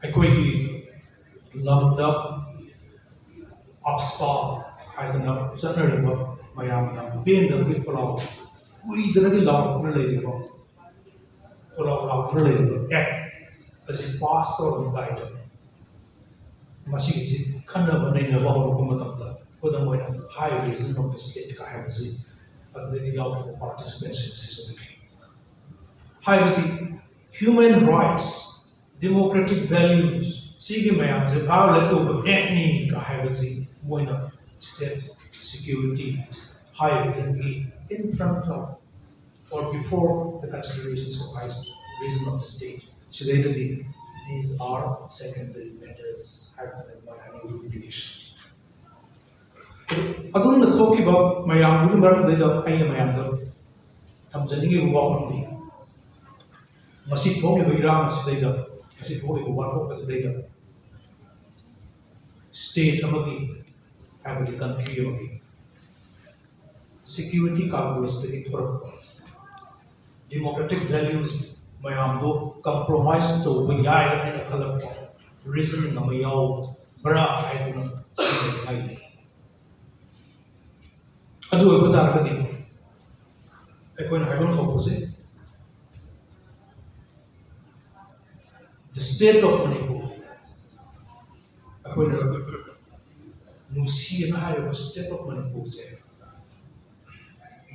ꯑꯩꯈꯣꯏꯒꯤ ꯂꯝꯗ AFSPA ꯍꯥꯏꯗꯅ ꯆꯠꯅꯔꯤꯕ ꯃꯌꯥꯝꯅ ꯄꯦꯟꯗꯕꯒꯤ ꯈꯣꯜꯂꯥꯎ ꯀꯨꯏꯗꯅꯒꯤ ꯂꯥꯎꯔꯛꯇꯨꯅ ꯂꯩꯔꯤꯕ, ꯈꯣꯜꯂꯥꯎ ꯂꯥꯎꯗꯨꯅ ꯂꯩꯔꯤꯕ ꯑꯦꯛ ꯑꯁꯤ ꯄꯥꯁ ꯇꯧꯔꯝꯗꯥꯏꯗ ꯃꯁꯤꯒꯤꯁꯤ ꯈꯟꯅꯕ ꯅꯩꯅꯕ ꯍꯧꯔꯛꯄ ꯃꯇꯝꯗ, ꯈꯨꯗꯝ ꯑꯣꯏꯅ high reason of the state ꯀ ꯍꯥꯏꯕꯁꯤ ꯑꯗꯨꯗꯒꯤ ꯌꯥꯎꯈꯤꯕ ꯄꯥꯔꯇꯤꯁꯤꯄꯦꯟꯁꯤꯡ ꯁꯤꯖꯤꯟꯅꯈꯤ꯫ ꯍꯥꯏꯕꯗꯤ human rights, democratic values ꯁꯤꯒꯤ ꯃꯌꯥꯝꯁꯦ violate ꯇꯧꯕ ꯑꯦꯛꯅꯤ ꯀ ꯍꯥꯏꯕꯁꯤ ꯃꯣꯏꯅ state security, high reasonꯒꯤ in front of or before the considerations of high reason of the state ꯁꯤꯗꯩꯗꯗꯤ these are secondary matters ꯍꯥꯏꯕꯗꯨꯅ ꯃꯣꯏ ꯍꯥꯏꯅꯤꯡꯕ ꯏꯟꯗꯤꯀꯦꯁꯟ꯫ ꯑꯗꯨꯝꯅ ꯊꯣꯛꯈꯤꯕ ꯃꯌꯥꯝꯗꯨꯒꯤ ꯃꯔꯛꯇꯨꯗꯩꯗ ꯑꯩꯅ ꯃꯌꯥꯝꯗ ꯊꯝꯖꯅꯤꯡꯉꯤꯕ ꯋꯥꯐꯝꯗꯤ, ꯉꯁꯤ ꯊꯣꯛꯂꯤꯕ ꯏꯔꯥꯡ ꯑꯁꯤꯗꯩꯗ, ꯉꯁꯤ ꯊꯣꯛꯂꯤꯕ ꯋꯥꯊꯣꯛ ꯑꯁꯤꯗꯩꯗ ꯁ꯭ꯇꯦꯠ ꯑꯃꯒꯤ, ꯍꯥꯏꯕꯗꯤ ꯀꯟꯇ꯭ꯔꯤ ꯑꯃꯒꯤ ꯁꯦꯀ꯭ꯌꯨꯔꯤꯇꯤ ꯀꯥꯜꯀꯨꯂꯁꯇꯒꯤ ꯊꯣꯔꯛꯄ ꯗꯦꯃꯣꯀ꯭ꯔꯦꯇꯤꯛ ꯚꯦꯂ꯭ꯌꯨꯁ ꯃꯌꯥꯝꯗꯨ ꯀꯝꯄ꯭ꯔꯣꯃꯥꯏꯁ ꯇꯧꯕ ꯌꯥꯏ ꯍꯥꯏꯅ ꯈꯜꯂꯛꯄ ꯔꯤꯖꯅꯤꯡ ꯑꯃ ꯌꯥꯎꯕ꯭ꯔꯥ ꯍꯥꯏꯗꯨꯅ ꯍꯥꯏꯅꯩ꯫ ꯑꯗꯨ ꯑꯣꯏꯕ ꯇꯥꯔꯒꯗꯤ ꯑꯩꯈꯣꯏꯅ ꯍꯥꯏꯐꯝ ꯊꯣꯛꯄꯁꯦ State of Manipur, ꯑꯩꯈꯣꯏꯅ ꯅꯨꯡꯁꯤꯅ ꯍꯥꯏꯔꯤꯕ State of Manipurꯁꯦ,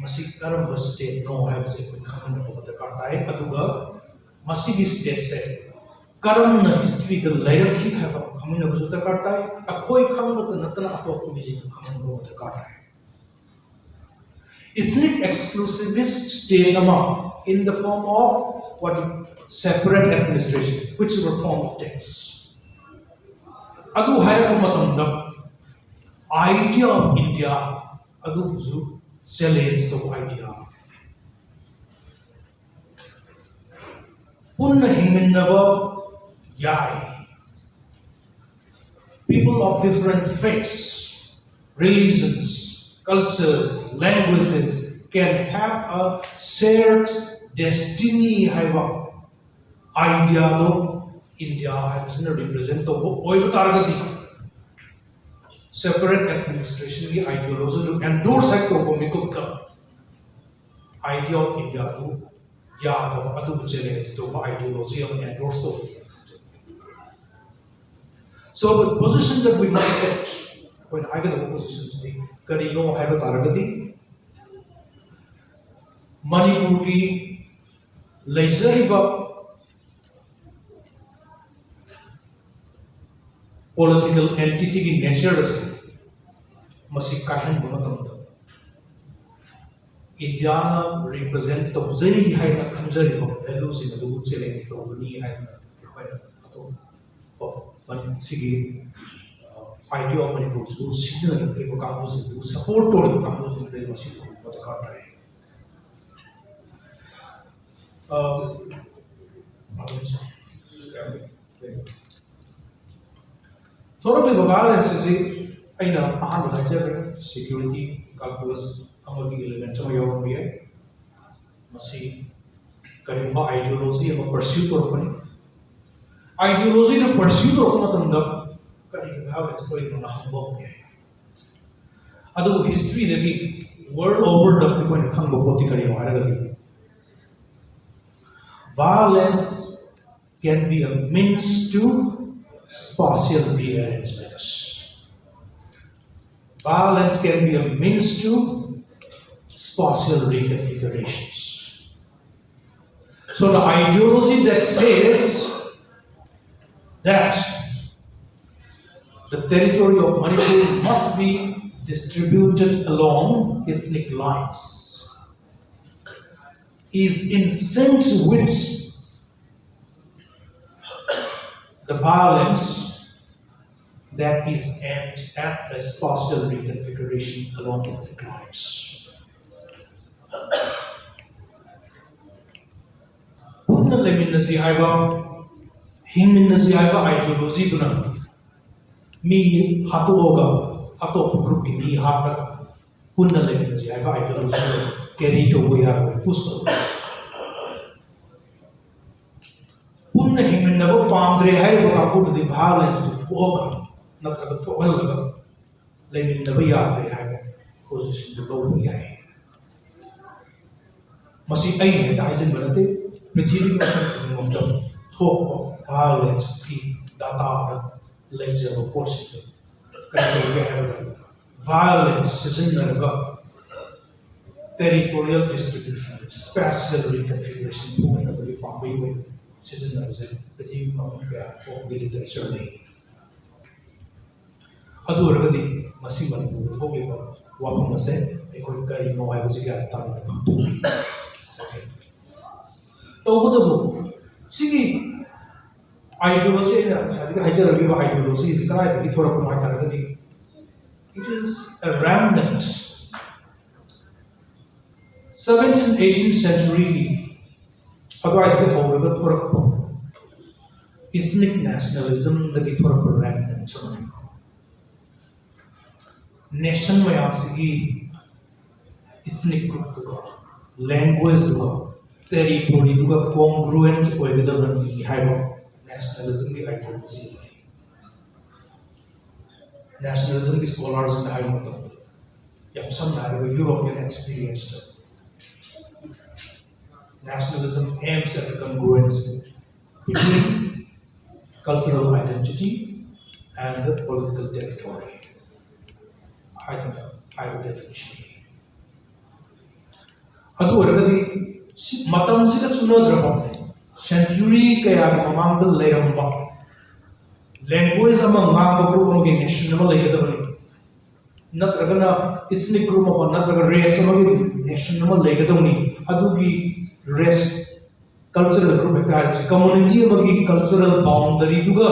ꯃꯁꯤ ꯀꯔꯝꯕ stateꯅꯣ ꯍꯥꯏꯕꯁꯦ ꯑꯩꯈꯣꯏ ꯈꯪꯍꯟꯕ ꯑꯃ ꯗꯔꯀꯥꯔ ꯇꯥꯏ꯫ ꯑꯗꯨꯒ ꯃꯁꯤꯒꯤ stateꯁꯦ ꯀꯔꯝꯅ historyꯗ ꯂꯩꯔꯛꯈꯤ ꯍꯥꯏꯕ ꯈꯪꯃꯤꯟꯅꯕꯁꯨ ꯗꯔꯀꯥꯔ ꯇꯥꯏ꯫ ꯑꯩꯈꯣꯏ ꯈꯪꯕꯇ ꯅꯠꯇꯅ ꯑꯇꯣꯞꯄ ꯃꯤꯁꯤꯡꯁꯨ ꯈꯪꯍꯟꯕ ꯑꯃ ꯗꯔꯀꯥꯔ ꯇꯥꯏ꯫ Ethnic exclusivist state ꯑꯃ in the form of what, separate administration, which is a form of tax. ꯑꯗꯨ ꯍꯥꯏꯔꯛꯄ ꯃꯇꯝꯗ idea of India ꯑꯗꯨꯕꯨꯁꯨ challenge ꯇꯧꯕ idea꯫ ꯄꯨꯟꯅ ꯍꯤꯡꯃꯤꯟꯅꯕ ꯌꯥꯏ꯫ People of different faiths, religions, cultures, languages can have a shared destiny ꯍꯥꯏꯕ ideaꯗꯣ India ꯍꯥꯏꯕꯁꯤꯅ represent ꯇꯧꯕ ꯑꯣꯏꯕ ꯇꯥꯔꯒꯗꯤ, separate administrationꯒꯤ ideologyꯗꯨ endorse ꯍꯦꯛ ꯇꯧꯕ ꯃꯤꯀꯨꯞꯇ idea of Indiaꯗꯨ ꯌꯥꯗꯕ, ꯑꯗꯨꯕꯨ challenge ꯇꯧꯕ ideology ꯑꯃ endorse ꯇꯧꯕ꯫ So the position that we must take, ꯑꯩꯈꯣꯏꯅ ꯍꯥꯏꯒꯗꯕ positionꯁꯤꯗꯤ ꯀꯔꯤꯅꯣ ꯍꯥꯏꯕ ꯇꯥꯔꯒꯗꯤ, ꯃꯅꯤꯄꯨꯔꯒꯤ ꯂꯩꯖꯔꯤꯕ political entityꯒꯤ nature ꯑꯁꯤ, ꯃꯁꯤ ꯀꯥꯏꯍꯟꯕ ꯃꯇꯝꯗ Indiaꯅ represent ꯇꯧꯖꯩ ꯍꯥꯏꯅ ꯈꯟꯖꯔꯤꯕ valueꯁꯤꯡ ꯑꯗꯨꯕꯨ challenge ꯇꯧꯒꯅꯤ ꯍꯥꯏꯅ ꯑꯩꯈꯣꯏꯅ ꯑꯇꯣꯞꯄ ꯁꯤꯒꯤ, ꯑ, idea of ꯃꯅꯤꯄꯨꯔꯁꯤꯕꯨ ꯁꯤꯖꯤꯟꯅꯔꯛꯂꯤꯕ ꯀꯥꯡꯕꯨꯁꯤꯡꯗꯨ, support ꯇꯧꯔꯤꯕ ꯀꯥꯡꯕꯨꯁꯤꯡꯗꯨꯗ ꯃꯁꯤ ꯎꯕ ꯗꯔꯀꯥꯔ ꯇꯥꯏ꯫ ꯑ, ꯊꯣꯔꯛꯂꯤꯕ violence ꯑꯁꯤ ꯑꯩꯅ ꯑꯍꯥꯟꯕꯗ ꯍꯥꯏꯖꯈ꯭ꯔꯦ, security calculus ꯑꯃꯒꯤ element ꯑꯃ ꯌꯥꯎꯔꯝꯕ ꯌꯥꯏ꯫ ꯃꯁꯤ ꯀꯔꯤꯒꯨꯝꯕ ideology ꯑꯃ pursue ꯇꯧꯔꯛꯄꯅꯤ꯫ Ideologyꯗ pursue ꯇꯧꯔꯛꯄ ꯃꯇꯝꯗ ꯀꯔꯤꯒꯨꯝꯕ violence ꯊꯣꯛꯏꯕꯅꯣ ꯍꯪꯕ ꯍꯧꯕ ꯌꯥꯏ꯫ ꯑꯗꯨꯕꯨ historyꯗꯒꯤ world overꯗ ꯑꯩꯈꯣꯏꯅ ꯈꯪꯕ ꯄꯣꯠꯇꯤ ꯀꯔꯤꯅꯣ ꯍꯥꯏꯔꯒꯗꯤ, violence can be a means to spatial rearrangements. Violence can be a means to spatial reconfigurations. So the ideology that says that the territory of Manipur must be distributed along ethnic lines is in sync with the violence that is aimed at a spatial reconfiguration along ethnic lines. ꯄꯨꯟꯅ ꯂꯩꯃꯤꯟꯅꯁꯤ ꯍꯥꯏꯕ, ꯍꯤꯡꯃꯤꯟꯅꯁꯤ ꯍꯥꯏꯕ ideologyꯗꯨꯅ ꯃꯤ ꯍꯥꯠꯇꯣꯛꯑꯒ ꯑꯇꯣꯞꯄ groupꯀꯤ ꯃꯤ ꯍꯥꯠꯂꯒ ꯄꯨꯟꯅ ꯂꯩꯃꯤꯟꯅꯁꯤ ꯍꯥꯏꯕ ideologyꯗꯨ carry ꯇꯧꯕ ꯌꯥꯔꯣꯏ, push ꯇꯧꯕ ꯌꯥꯔꯣꯏ꯫ ꯄꯨꯟꯅ ꯍꯤꯡꯃꯤꯟꯅꯕ ꯄꯥꯝꯗ꯭ꯔꯦ ꯍꯥꯏꯔꯤꯕ ꯀꯥꯡꯕꯨꯗꯨꯗꯤ violenceꯇꯨ ꯊꯣꯛꯑꯒ ꯅꯠꯇ꯭ꯔꯒ ꯊꯣꯛꯍꯜꯂꯒ ꯂꯩꯃꯤꯟꯅꯕ ꯌꯥꯗ꯭ꯔꯦ ꯍꯥꯏꯕ positionꯗꯨ ꯂꯧꯕ ꯌꯥꯏ꯫ ꯃꯁꯤ ꯑꯩꯅ ꯍꯦꯛꯇ ꯍꯥꯏꯖꯤꯟꯕ ꯅꯠꯇꯦ, ꯄ꯭ꯔꯤꯊꯤꯕꯤ ꯃꯐꯝ ꯈꯨꯗꯤꯡꯃꯛꯇ ꯊꯣꯛꯄ violenceꯀꯤ dataꯗ ꯂꯩꯖꯕ ꯄꯣꯠꯁꯤꯡꯗꯨ ꯀꯔꯤ ꯇꯧꯒꯦ ꯍꯥꯏꯕꯗ, violence ꯁꯤꯖꯤꯟꯅꯔꯒ territorial distribution, spatial reconfiguration ꯊꯣꯛꯍꯟꯅꯕꯒꯤ ꯄꯥꯝꯕꯩ ꯑꯣꯏꯅ ꯁꯤꯖꯤꯟꯅꯕꯁꯦ ꯄ꯭ꯔꯤꯊꯤꯕꯤ ꯃꯐꯝ ꯀꯌꯥ ꯊꯣꯛꯄꯒꯤ literature ꯂꯩ꯫ ꯑꯗꯨ ꯑꯣꯏꯔꯒꯗꯤ ꯃꯁꯤ ꯃꯅꯤꯄꯨꯔꯗ ꯊꯣꯛꯂꯤꯕ ꯋꯥꯐꯝ ꯑꯁꯦ ꯑꯩꯈꯣꯏ ꯀꯔꯤꯅꯣ ꯍꯥꯏꯕꯁꯤ ꯒ꯭ꯌꯥꯟ ꯇꯥꯅ ꯈꯪꯗꯣꯛꯏ꯫ ꯇꯧꯕꯇꯕꯨ ꯁꯤꯒꯤ ideology, ꯑꯩꯅ ꯉꯁꯥꯏꯗꯒꯤ ꯍꯥꯏꯖꯔꯛꯂꯤꯕ ideologyꯁꯤ ꯀꯗꯥꯏꯗꯒꯤ ꯊꯣꯔꯛꯄꯅꯣ ꯍꯥꯏꯇꯥꯔꯒꯗꯤ, it is a remnant, seventh and eighteenth centuryꯒꯤ ꯑꯗꯨꯋꯥꯏꯗꯒꯤ ꯍꯧꯔꯒ ꯊꯣꯔꯛꯄ ethnic nationalismꯗꯒꯤ ꯊꯣꯔꯛꯄ remnant ꯑꯃꯅꯤ꯫ Nation ꯃꯌꯥꯝꯁꯤꯒꯤ ethnic groupꯇꯨꯒ, languageꯗꯨꯒ, territoryꯗꯨꯒ congruent ꯑꯣꯏꯒꯗꯕꯅꯤ ꯍꯥꯏꯕ nationalismꯒꯤ ideology꯫ Nationalismꯒꯤ scholarꯁꯤꯡꯅ ꯍꯥꯏꯕ ꯃꯇꯝꯗ, ꯌꯥꯝ ꯁꯝꯅ ꯍꯥꯏꯔꯕ European experienceꯇ, nationalism aims at congruency. Between cultural identity and the political territory ꯍꯥꯏꯗꯅ ꯍꯥꯏꯕ definition꯫ ꯑꯗꯨ ꯑꯣꯏꯔꯒꯗꯤ ꯁꯤ ꯃꯇꯝꯁꯤꯒ ꯆꯨꯅꯗ꯭ꯔꯕ, century ꯀꯌꯥꯒꯤ ꯃꯃꯥꯡꯗ ꯂꯩꯔꯝꯕ language ꯑꯃ ꯉꯥꯡꯕ group ꯑꯃꯒꯤ nation ꯑꯃ ꯂꯩꯒꯗꯕꯅꯤ, ꯅꯠꯇ꯭ꯔꯒꯅ ethnic group ꯑꯃ ꯅꯠꯇ꯭ꯔꯒ race ꯑꯃꯒꯤ nation ꯑꯃ ꯂꯩꯒꯗꯕꯅꯤ꯫ ꯑꯗꯨꯒꯤ race, cultural group ꯍꯥꯏꯇꯥꯔꯦ, community ꯑꯃꯒꯤ cultural boundaryꯗꯨꯒ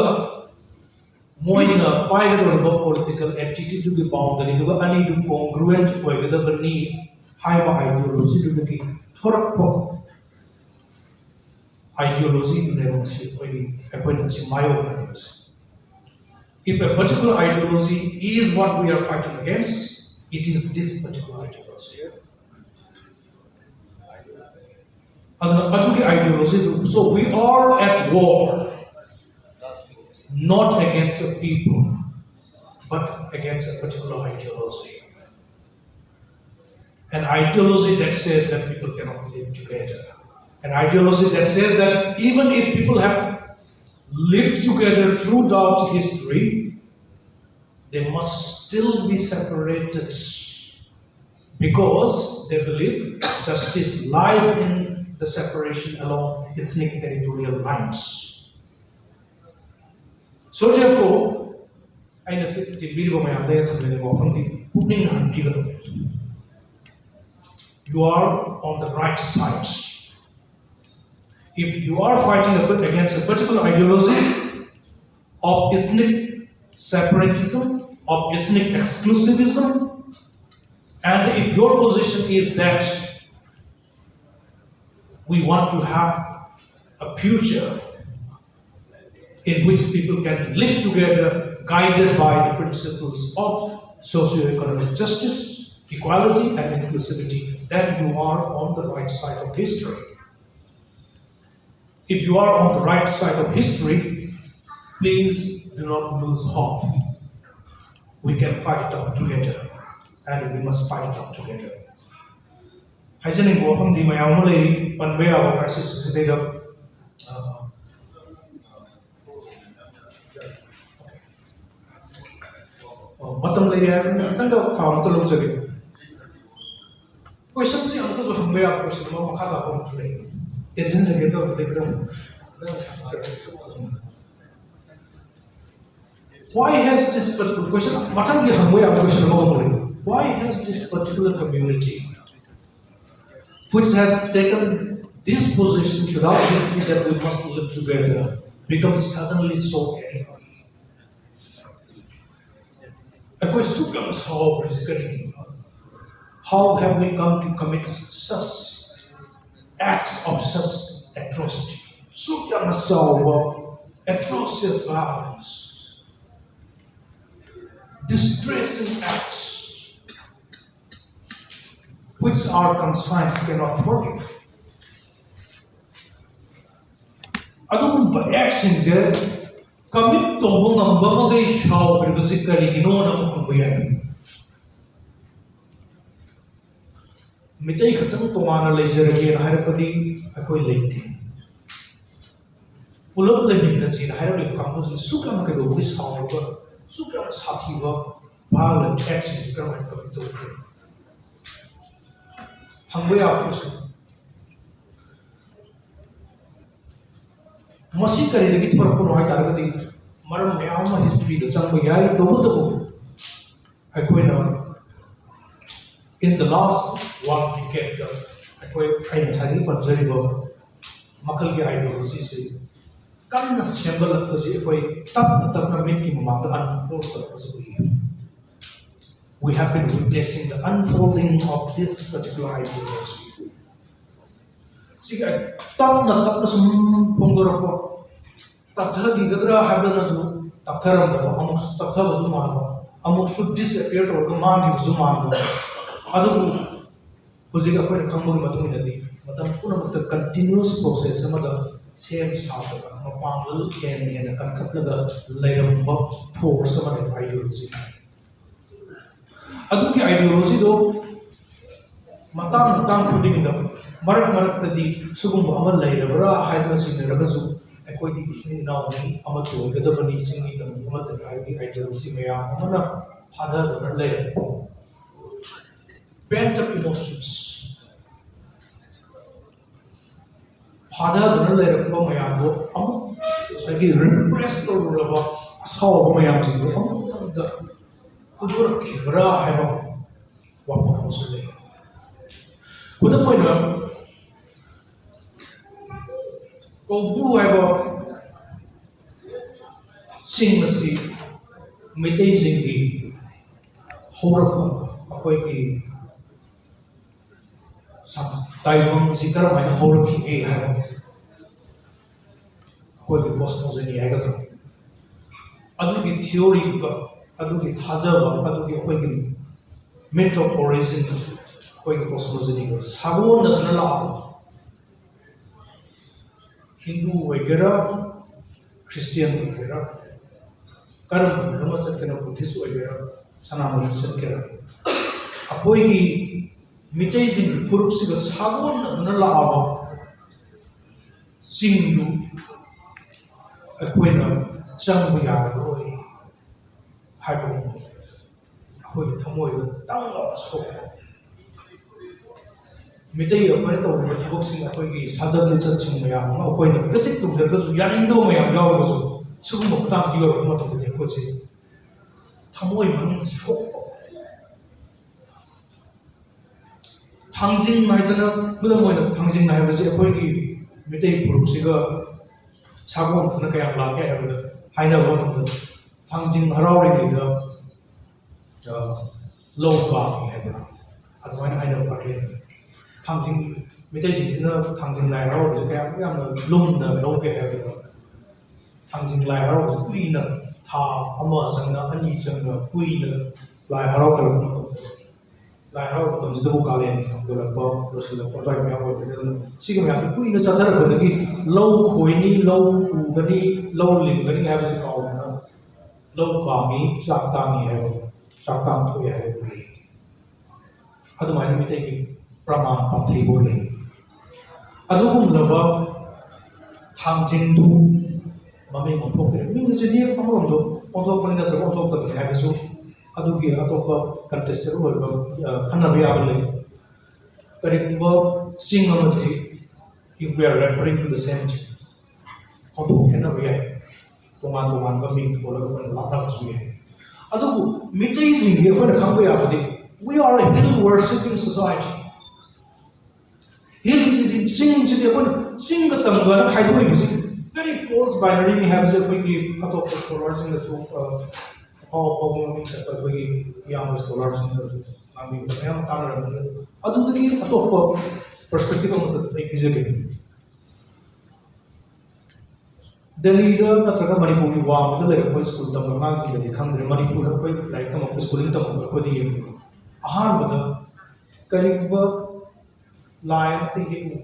ꯃꯣꯏꯅ ꯄꯥꯏꯒꯗꯧꯔꯤꯕ political entityꯗꯨꯒꯤ boundaryꯗꯨꯒ ꯑꯅꯤꯗꯨ congruent ꯑꯣꯏꯒꯗꯕꯅꯤ ꯍꯥꯏꯕ ideologyꯗꯨꯗꯒꯤ ꯊꯣꯔꯛꯄ ideologyꯗꯨꯅꯦꯕ ꯉꯁꯤ ꯑꯩꯈꯣꯏꯒꯤ, ꯑꯩꯈꯣꯏꯅ ꯉꯁꯤ ꯃꯥꯌꯣꯛꯅꯔꯤꯕꯁꯦ꯫ If a particular ideology is what we are fighting against, it is this particular ideology. ꯑꯗꯨꯅ ꯑꯗꯨꯒꯤ ideologyꯗꯨ, so we are at war, not against a people, but against a particular ideology. An ideology that says that people cannot live together. An ideology that says that even if people have lived together throughout history, they must still be separated because they believe justice lies in the separation along ethnic territorial lines. So therefore, ꯑꯩꯅ ꯇꯦꯛꯕꯤꯔꯤꯕ ꯃꯌꯥꯝꯗ ꯑꯩꯅ ꯊꯝꯖꯅꯤꯡꯕ ꯋꯥꯐꯝꯗꯤ ꯄꯨꯛꯅꯤꯡ ꯍꯟꯕꯤꯒꯅꯨ꯫ You are on the right side. If you are fighting a bit against a particular ideology of ethnic separatism, of ethnic exclusivism, and if your position is that we want to have a future in which people can live together guided by the principles of socio-economic justice, equality, and inclusivity, then you are on the right side of history. If you are on the right side of history, please do not lose hope. We can fight it out together, and we must fight it out together. ꯍꯥꯏꯖꯅꯤꯡꯕ ꯋꯥꯐꯝꯗꯤ ꯃꯌꯥꯝ ꯑꯃ ꯂꯩꯔꯤ, ꯄꯟꯕ ꯌꯥꯕ crisis ꯑꯁꯤꯗꯩꯗ꯫ ꯑ, ꯃꯇꯝ ꯂꯩꯔꯦ ꯍꯥꯏꯕꯅꯤꯅ ꯈꯤꯇꯪꯒ ꯄꯥꯎ ꯑꯃꯇ ꯂꯧꯖꯒꯦ꯫ ꯀꯣꯏꯁꯟꯁꯤ ꯑꯃꯨꯛꯀꯁꯨ ꯍꯪꯕ ꯌꯥꯕ ꯀꯣꯏꯁꯟ ꯑꯃ ꯃꯈꯥ ꯇꯥꯕ ꯑꯃꯁꯨ ꯂꯩ꯫ ꯇꯦꯟꯁꯤꯟꯖꯒꯦ ꯇꯧꯕꯅꯦ ꯈꯔ꯫ Why has this particular question? ꯃꯊꯪꯒꯤ ꯍꯪꯕ ꯌꯥꯕ ꯀꯣꯏꯁꯟ ꯑꯃ ꯑꯃꯨꯛ ꯂꯩ꯫ Why has this particular community, which has taken this position without thinking that we must live together, become suddenly so angry? ꯑꯩꯈꯣꯏ ꯁꯨꯛ ꯌꯥꯝ ꯁꯥꯎꯕꯁꯤ ꯀꯔꯤꯒꯤꯅꯣ? How have we come to commit such acts of such atrocity? ꯁꯨꯛ ꯌꯥꯝꯅ ꯆꯥꯎꯕ atrocious violence, distressing acts, which our conscience cannot forgive. ꯑꯗꯨꯒꯨꯝꯕ actꯁꯤꯡꯁꯦ commit ꯇꯧꯕ ꯉꯝꯕ ꯃꯈꯩ ꯁꯥꯎꯈ꯭ꯔꯤꯕꯁꯤ ꯀꯔꯤꯒꯤꯅꯣꯅ ꯑꯃꯨꯛ ꯍꯪꯕ ꯌꯥꯏ꯫ ꯃꯤꯇꯩ ꯈꯛꯇꯪ ꯇꯣꯉꯥꯟꯅ ꯂꯩꯖꯔꯒꯦꯅ ꯍꯥꯏꯔꯛꯄꯗꯤ ꯑꯩꯈꯣꯏ ꯂꯩꯇꯦ꯫ ꯄꯨꯂꯞ ꯂꯩꯃꯤꯟꯅꯁꯦꯅ ꯍꯥꯏꯔꯛꯂꯤꯕ ꯀꯥꯡꯕꯨꯁꯤꯡ ꯁꯨꯛ ꯌꯥꯝꯅ ꯀꯩꯗꯧꯕꯒꯤ ꯁꯥꯎꯔꯒ ꯁꯨꯛ ꯌꯥꯝꯅ ꯁꯥꯊꯤꯕ violent actꯁꯤꯡꯁꯤ ꯀꯔꯝꯍꯥꯏꯅ commit ꯇꯧꯒꯦ? ꯍꯪꯕ ꯌꯥꯕ ꯀꯣꯏꯁꯟ꯫ ꯃꯁꯤ ꯀꯔꯤꯗꯒꯤ ꯊꯣꯔꯛꯄꯅꯣ ꯍꯥꯏ ꯇꯥꯔꯒꯗꯤ ꯃꯔꯝ ꯃꯌꯥꯝ ꯑꯃ historyꯗ ꯆꯪꯕ ꯌꯥꯏ꯫ ꯇꯧꯕꯇꯕꯨ ꯑꯩꯈꯣꯏꯅ in the last one decadeꯗ ꯑꯩꯈꯣꯏ ꯑꯩꯅ ꯉꯁꯥꯏꯗꯒꯤ ꯄꯟꯖꯔꯤꯕ ꯃꯈꯜꯒꯤ ideologyꯁꯤ ꯀꯟꯅ ꯁꯦꯝꯒꯠꯂꯛꯄꯁꯤ ꯑꯩꯈꯣꯏ ꯇꯞꯅ ꯇꯞꯅ ꯃꯤꯠꯀꯤ ꯃꯃꯥꯡꯗ unfold ꯇꯧꯔꯛꯄꯁꯤ ꯎꯏ꯫ We have been witnessing the unfolding of this particular ideology. ꯁꯤꯒꯤ ꯇꯞꯅ ꯇꯞꯅ ꯁꯨꯝ ꯐꯣꯡꯗꯣꯔꯛꯄ, ꯇꯞꯊꯈꯤꯒꯗ꯭ꯔꯥ ꯍꯥꯏꯕꯗꯅꯁꯨ ꯇꯞꯊꯔꯝꯗꯕ, ꯑꯃꯨꯛꯁꯨ ꯇꯞꯊꯕꯁꯨ ꯃꯥꯟꯕ, ꯑꯃꯨꯛꯁꯨ disappear ꯇꯧꯔꯒ ꯃꯥꯡꯈꯤꯕꯁꯨ ꯃꯥꯟꯕ꯫ ꯑꯗꯨꯕꯨ ꯍꯧꯖꯤꯛ ꯑꯩꯈꯣꯏꯅ ꯈꯪꯕꯒꯤ ꯃꯇꯨꯡ ꯏꯟꯅꯗꯤ ꯃꯇꯝ ꯄꯨꯝꯅꯃꯛꯇ continuous process ꯑꯃꯗ ꯁꯦꯝ ꯁꯥꯗꯅ ꯃꯄꯥꯡꯒꯜ ꯍꯦꯟꯅ ꯍꯦꯟꯅ ꯀꯟꯈꯠꯂꯒ ꯂꯩꯔꯝꯕ force ꯑꯃꯅꯦꯕ ideology꯫ ꯑꯗꯨꯒꯤ ideologyꯗꯣ ꯃꯇꯥꯡ ꯃꯇꯥꯡ ꯈꯨꯗꯤꯡꯗ ꯃꯔꯛ ꯃꯔꯛꯇꯗꯤ ꯁꯤꯒꯨꯝꯕ ꯑꯃ ꯂꯩꯔꯕ꯭ꯔꯥ ꯍꯥꯏꯗꯅ ꯆꯤꯡꯅꯔꯒꯁꯨ ꯑꯩꯈꯣꯏꯗꯤ ꯏꯆꯤꯟ ꯏꯅꯥꯎꯅꯤ, ꯑꯃꯠꯇ ꯑꯣꯏꯒꯗꯕꯅꯤ, ꯆꯤꯡꯃꯤ ꯇꯝꯃꯤ ꯑꯃꯠꯇꯅꯤ ꯍꯥꯏꯕꯒꯤ ideology ꯃꯌꯥꯝ ꯑꯃꯅ ꯐꯥꯊꯗꯨꯅ ꯂꯩꯔꯦ꯫ Pent up emotions, ꯐꯥꯊꯗꯨꯅ ꯂꯩꯔꯛꯄ ꯃꯌꯥꯝꯗꯣ ꯑꯃꯨꯛ, ꯉꯁꯥꯏꯒꯤ ꯔꯤꯄ꯭ꯔꯦꯁ ꯇꯧꯔꯨꯔꯕ ꯑꯁꯥꯎꯕ ꯃꯌꯥꯝꯁꯤꯡꯗꯣ ꯑꯃꯨꯛꯇꯪꯗ ꯐꯨꯗꯣꯔꯛꯈꯤꯕ꯭ꯔꯥ ꯍꯥꯏꯕ ꯋꯥꯐꯝ ꯑꯃꯁꯨ ꯂꯩ꯫ ꯈꯨꯗꯝ ꯑꯣꯏꯅ, ꯀꯧꯕ꯭ꯔꯨ ꯍꯥꯏꯕ ꯆꯤꯡ ꯑꯁꯤ ꯃꯩꯇꯩꯁꯤꯡꯒꯤ ꯍꯧꯔꯛꯐꯝ, ꯑꯩꯈꯣꯏꯒꯤ ꯁꯝ-, ꯇꯥꯏꯕꯪꯁꯤ ꯀꯔꯝꯍꯥꯏꯅ ꯍꯧꯔꯛꯈꯤꯒꯦ ꯍꯥꯏꯕ ꯑꯩꯈꯣꯏꯒꯤ ꯀꯣꯁꯃꯣꯖꯤꯅꯤ ꯍꯥꯏꯒꯗ꯭ꯔꯥ, ꯑꯗꯨꯒꯤ ꯊꯤꯑꯣꯔꯤꯒ, ꯑꯗꯨꯒꯤ ꯊꯥꯖꯕ, ꯑꯗꯨꯒꯤ ꯑꯩꯈꯣꯏꯒꯤ myth of origin, ꯑꯩꯈꯣꯏꯒꯤ ꯀꯣꯁꯃꯣꯖꯤꯅꯤꯒ ꯁꯥꯒꯣꯟꯅꯗꯨꯅ ꯂꯥꯛꯑꯕ, ꯍꯤꯟꯗꯨ ꯑꯣꯏꯒꯦꯔꯥ, ꯈ꯭ꯔꯤꯁꯇꯤꯌꯥꯟ ꯑꯣꯏꯒꯦꯔꯥ, ꯀꯔꯝꯕ ꯙꯔꯃ ꯆꯠꯀꯦꯔꯥ, ꯕꯨꯙꯤꯁ ꯑꯣꯏꯒꯦꯔꯥ, ꯁꯅꯥꯃꯍꯤ ꯆꯠꯀꯦꯔꯥ, ꯑꯩꯈꯣꯏꯒꯤ ꯃꯤꯇꯩꯁꯤꯡꯒꯤ ꯐꯨꯔꯨꯞꯁꯤꯒ ꯁꯥꯒꯣꯟꯅꯗꯨꯅ ꯂꯥꯛꯑꯕ ꯆꯤꯡꯗꯨ ꯑꯩꯈꯣꯏꯅ ꯆꯪꯕ ꯌꯥꯔꯔꯣꯏ ꯍꯥꯏꯕꯒꯨꯝꯕ ꯑꯩꯈꯣꯏꯒꯤ ꯊꯃꯣꯏꯗ ꯇꯪꯒ ꯁꯣꯛꯄ꯫ ꯃꯤꯇꯩ ꯑꯩꯈꯣꯏꯅ ꯇꯧꯔꯤꯕ ꯊꯕꯛꯁꯤꯡ, ꯑꯩꯈꯣꯏꯒꯤ ꯁꯥꯖꯠ ꯂꯤꯆꯠꯁꯤꯡ ꯃꯌꯥꯝ ꯑꯃ ꯑꯩꯈꯣꯏꯅ ꯀ꯭ꯔꯤꯇꯤꯛ ꯇꯧꯖꯔꯒꯁꯨ, ꯌꯥꯅꯤꯡꯗꯕ ꯃꯌꯥꯝ ꯌꯥꯎꯔꯒꯁꯨ, ꯁꯤꯒꯨꯝꯕ ꯃꯇꯥꯡꯁꯤ ꯌꯧꯔꯛꯄ ꯃꯇꯝꯗꯗꯤ ꯑꯩꯈꯣꯏꯁꯦ ꯊꯃꯣꯏ ꯃꯅꯨꯡꯗ ꯁꯣꯛꯄ꯫ ꯊꯥꯡꯖꯤꯡ ꯍꯥꯏꯗꯅ, ꯈꯨꯗꯝ ꯑꯣꯏꯅ, ꯊꯥꯡꯖꯤꯡ ꯍꯥꯏꯕꯁꯤ ꯑꯩꯈꯣꯏꯒꯤ ꯃꯤꯇꯩ ꯐꯨꯔꯨꯞꯁꯤꯒ ꯁꯥꯒꯣꯟꯅꯗꯨꯅ ꯀꯌꯥꯝ ꯂꯥꯛꯀꯦ ꯍꯥꯏꯕꯗ, ꯍꯥꯏꯅꯕ ꯃꯇꯝꯗ, ꯊꯥꯡꯖꯤꯡ ꯍꯔꯥꯎꯔꯤꯉꯩꯗ, ꯑ, ꯂꯧ ꯀꯥꯡꯉꯤ ꯍꯥꯏꯕ, ꯑꯗꯨꯃꯥꯏꯅ ꯍꯥꯏꯅꯕ ꯈꯔ ꯂꯩ꯫ ꯊꯥꯡꯖꯤꯡ, ꯃꯤꯇꯩꯁꯤꯡꯁꯤꯅ ꯊꯥꯡꯖꯤꯡ ꯂꯥꯏ ꯍꯔꯥꯎꯕꯁꯦ ꯀꯌꯥꯝ ꯌꯥꯝꯅ ꯂꯨꯝꯅ ꯂꯧꯒꯦ ꯍꯥꯏꯕꯗ, ꯊꯥꯡꯖꯤꯡ ꯂꯥꯏ ꯍꯔꯥꯎꯕꯁꯦ ꯀꯨꯏꯅ, ꯊꯥ ꯑꯃ ꯆꯪꯅ, ꯑꯅꯤ ꯆꯪꯅ, ꯀꯨꯏꯅ ꯂꯥꯏ ꯍꯔꯥꯎꯒꯠꯂꯛꯄ ꯃꯇꯝꯗ, ꯂꯥꯏ ꯍꯔꯥꯎꯕ ꯃꯇꯝꯁꯤꯗꯕꯨ ꯀꯥꯂꯦꯟ ꯍꯧꯒꯠꯂꯛꯄ, ꯂꯣꯏꯁꯤꯜꯂꯛꯄ ꯑꯗꯨꯋꯥꯏ ꯃꯌꯥ ꯑꯣꯏꯕꯅꯤꯅ, ꯑꯗꯨꯅ ꯁꯤꯒꯤ ꯃꯌꯥꯝꯁꯦ ꯀꯨꯏꯅ ꯆꯠꯊꯔꯛꯄꯗꯒꯤ ꯂꯧ ꯈꯣꯏꯅꯤ, ꯂꯧ ꯎꯒꯅꯤ, ꯂꯧ ꯂꯤꯡꯒꯅꯤ ꯍꯥꯏꯕꯁꯦ ꯀꯥꯎꯗꯅ ꯂꯧ ꯀꯥꯡꯉꯤ, ꯆꯥꯛ ꯇꯥꯡꯉꯤ ꯍꯥꯏꯕ, ꯆꯥꯛ ꯇꯥꯡ ꯊꯣꯛꯑꯦ ꯍꯥꯏꯕ ꯂꯩ꯫ ꯑꯗꯨꯃꯥꯏꯅ ꯃꯤꯇꯩꯒꯤ ꯄ꯭ꯔꯃꯥꯟ ꯄꯥꯟꯊꯩꯐꯥꯎ ꯂꯩ꯫ ꯑꯗꯨꯒꯨꯝꯂꯕ ꯊꯥꯡꯖꯤꯡꯗꯨ ꯃꯃꯤꯡ ꯑꯣꯟꯊꯣꯛꯈ꯭ꯔꯦ꯫ ꯃꯤꯡꯁꯤꯗꯤ ꯑꯃꯔꯣꯝꯗ ꯑꯣꯟꯊꯣꯛꯄꯅꯤ ꯅꯠꯇ꯭ꯔꯒ ꯑꯣꯟꯊꯣꯛꯇꯕꯅꯤ ꯍꯥꯏꯕꯁꯨ ꯑꯗꯨꯒꯤ ꯑꯇꯣꯞꯄ ꯀꯟꯇꯦꯁꯇꯦꯠ ꯑꯣꯏꯕ ꯑ, ꯈꯟꯅꯕ ꯌꯥꯕ ꯂꯩ꯫ ꯀꯔꯤꯒꯨꯝꯕ ꯆꯤꯡ ꯑꯃꯁꯤ, if we are referring to the same thing, ꯑꯣꯟꯊꯣꯛ ꯈꯦꯠꯅꯕ ꯌꯥꯏ, ꯇꯣꯉꯥꯟ ꯇꯣꯉꯥꯟꯕ ꯃꯤꯡ ꯊꯣꯜꯂꯒ ꯑꯩꯈꯣꯏꯅ ꯂꯥꯞꯅꯕꯁꯨ ꯌꯥꯏ꯫ ꯑꯗꯨꯕꯨ ꯃꯤꯇꯩꯁꯤꯡꯒꯤ ꯑꯩꯈꯣꯏꯅ ꯈꯪꯕ ꯌꯥꯕꯗꯤ, we are a hill worshipping society. ꯍꯤꯜꯁꯤꯗꯤ, ꯆꯤꯡꯁꯤꯗꯤ ꯑꯩꯈꯣꯏꯅ ꯆꯤꯡꯒ ꯇꯝꯒꯅ ꯈꯥꯏꯗꯣꯛꯏꯕꯁꯤ very false binary ꯅꯤ ꯍꯥꯏꯕꯁꯦ ꯑꯩꯈꯣꯏꯒꯤ ꯑꯇꯣꯞꯄ ꯁ꯭ꯀꯣꯂꯔꯁꯤꯡꯅꯁꯨ, ꯑ, ꯑꯐꯥꯎ ꯑꯐꯥꯎꯕ ꯃꯃꯤꯡ ꯆꯠꯄ ꯑꯩꯈꯣꯏꯒꯤ ꯏꯌꯥꯝꯕ ꯁ꯭ꯀꯣꯂꯔꯁꯤꯡꯅꯁꯨ ꯉꯥꯡꯕꯤꯕ ꯃꯌꯥꯝ ꯑꯃ ꯇꯥꯟꯅꯔꯝꯒꯅꯤ꯫ ꯑꯗꯨꯗꯒꯤ ꯑꯇꯣꯞꯄ ꯄꯔꯁꯄꯦꯛꯇꯤꯚ ꯑꯃꯈꯛ ꯑꯩ ꯄꯤꯖꯒꯦ꯫ ꯗꯦꯜꯂꯤꯗ ꯅꯠꯇ꯭ꯔꯒ ꯃꯅꯤꯄꯨꯔꯒꯤ ꯋꯥꯡꯃꯗ ꯂꯩꯔꯛꯄ ꯁ꯭ꯀꯨꯜ ꯇꯝꯕ ꯑꯉꯥꯡꯁꯤꯡꯗꯗꯤ ꯈꯪꯗ꯭ꯔꯦ, ꯃꯅꯤꯄꯨꯔꯗ ꯑꯩꯈꯣꯏ ꯂꯥꯏꯔꯤꯛ ꯇꯝꯃꯛꯄ, ꯁ꯭ꯀꯨꯜꯗ ꯇꯝꯃꯛꯄ ꯑꯩꯈꯣꯏꯗ ꯌꯦꯡꯕꯤꯌꯨ꯫ ꯑꯍꯥꯟꯕꯗ ꯀꯔꯤꯒꯨꯝꯕ ꯂꯥꯏ ꯑꯃꯠꯇ ꯌꯦꯛꯎ,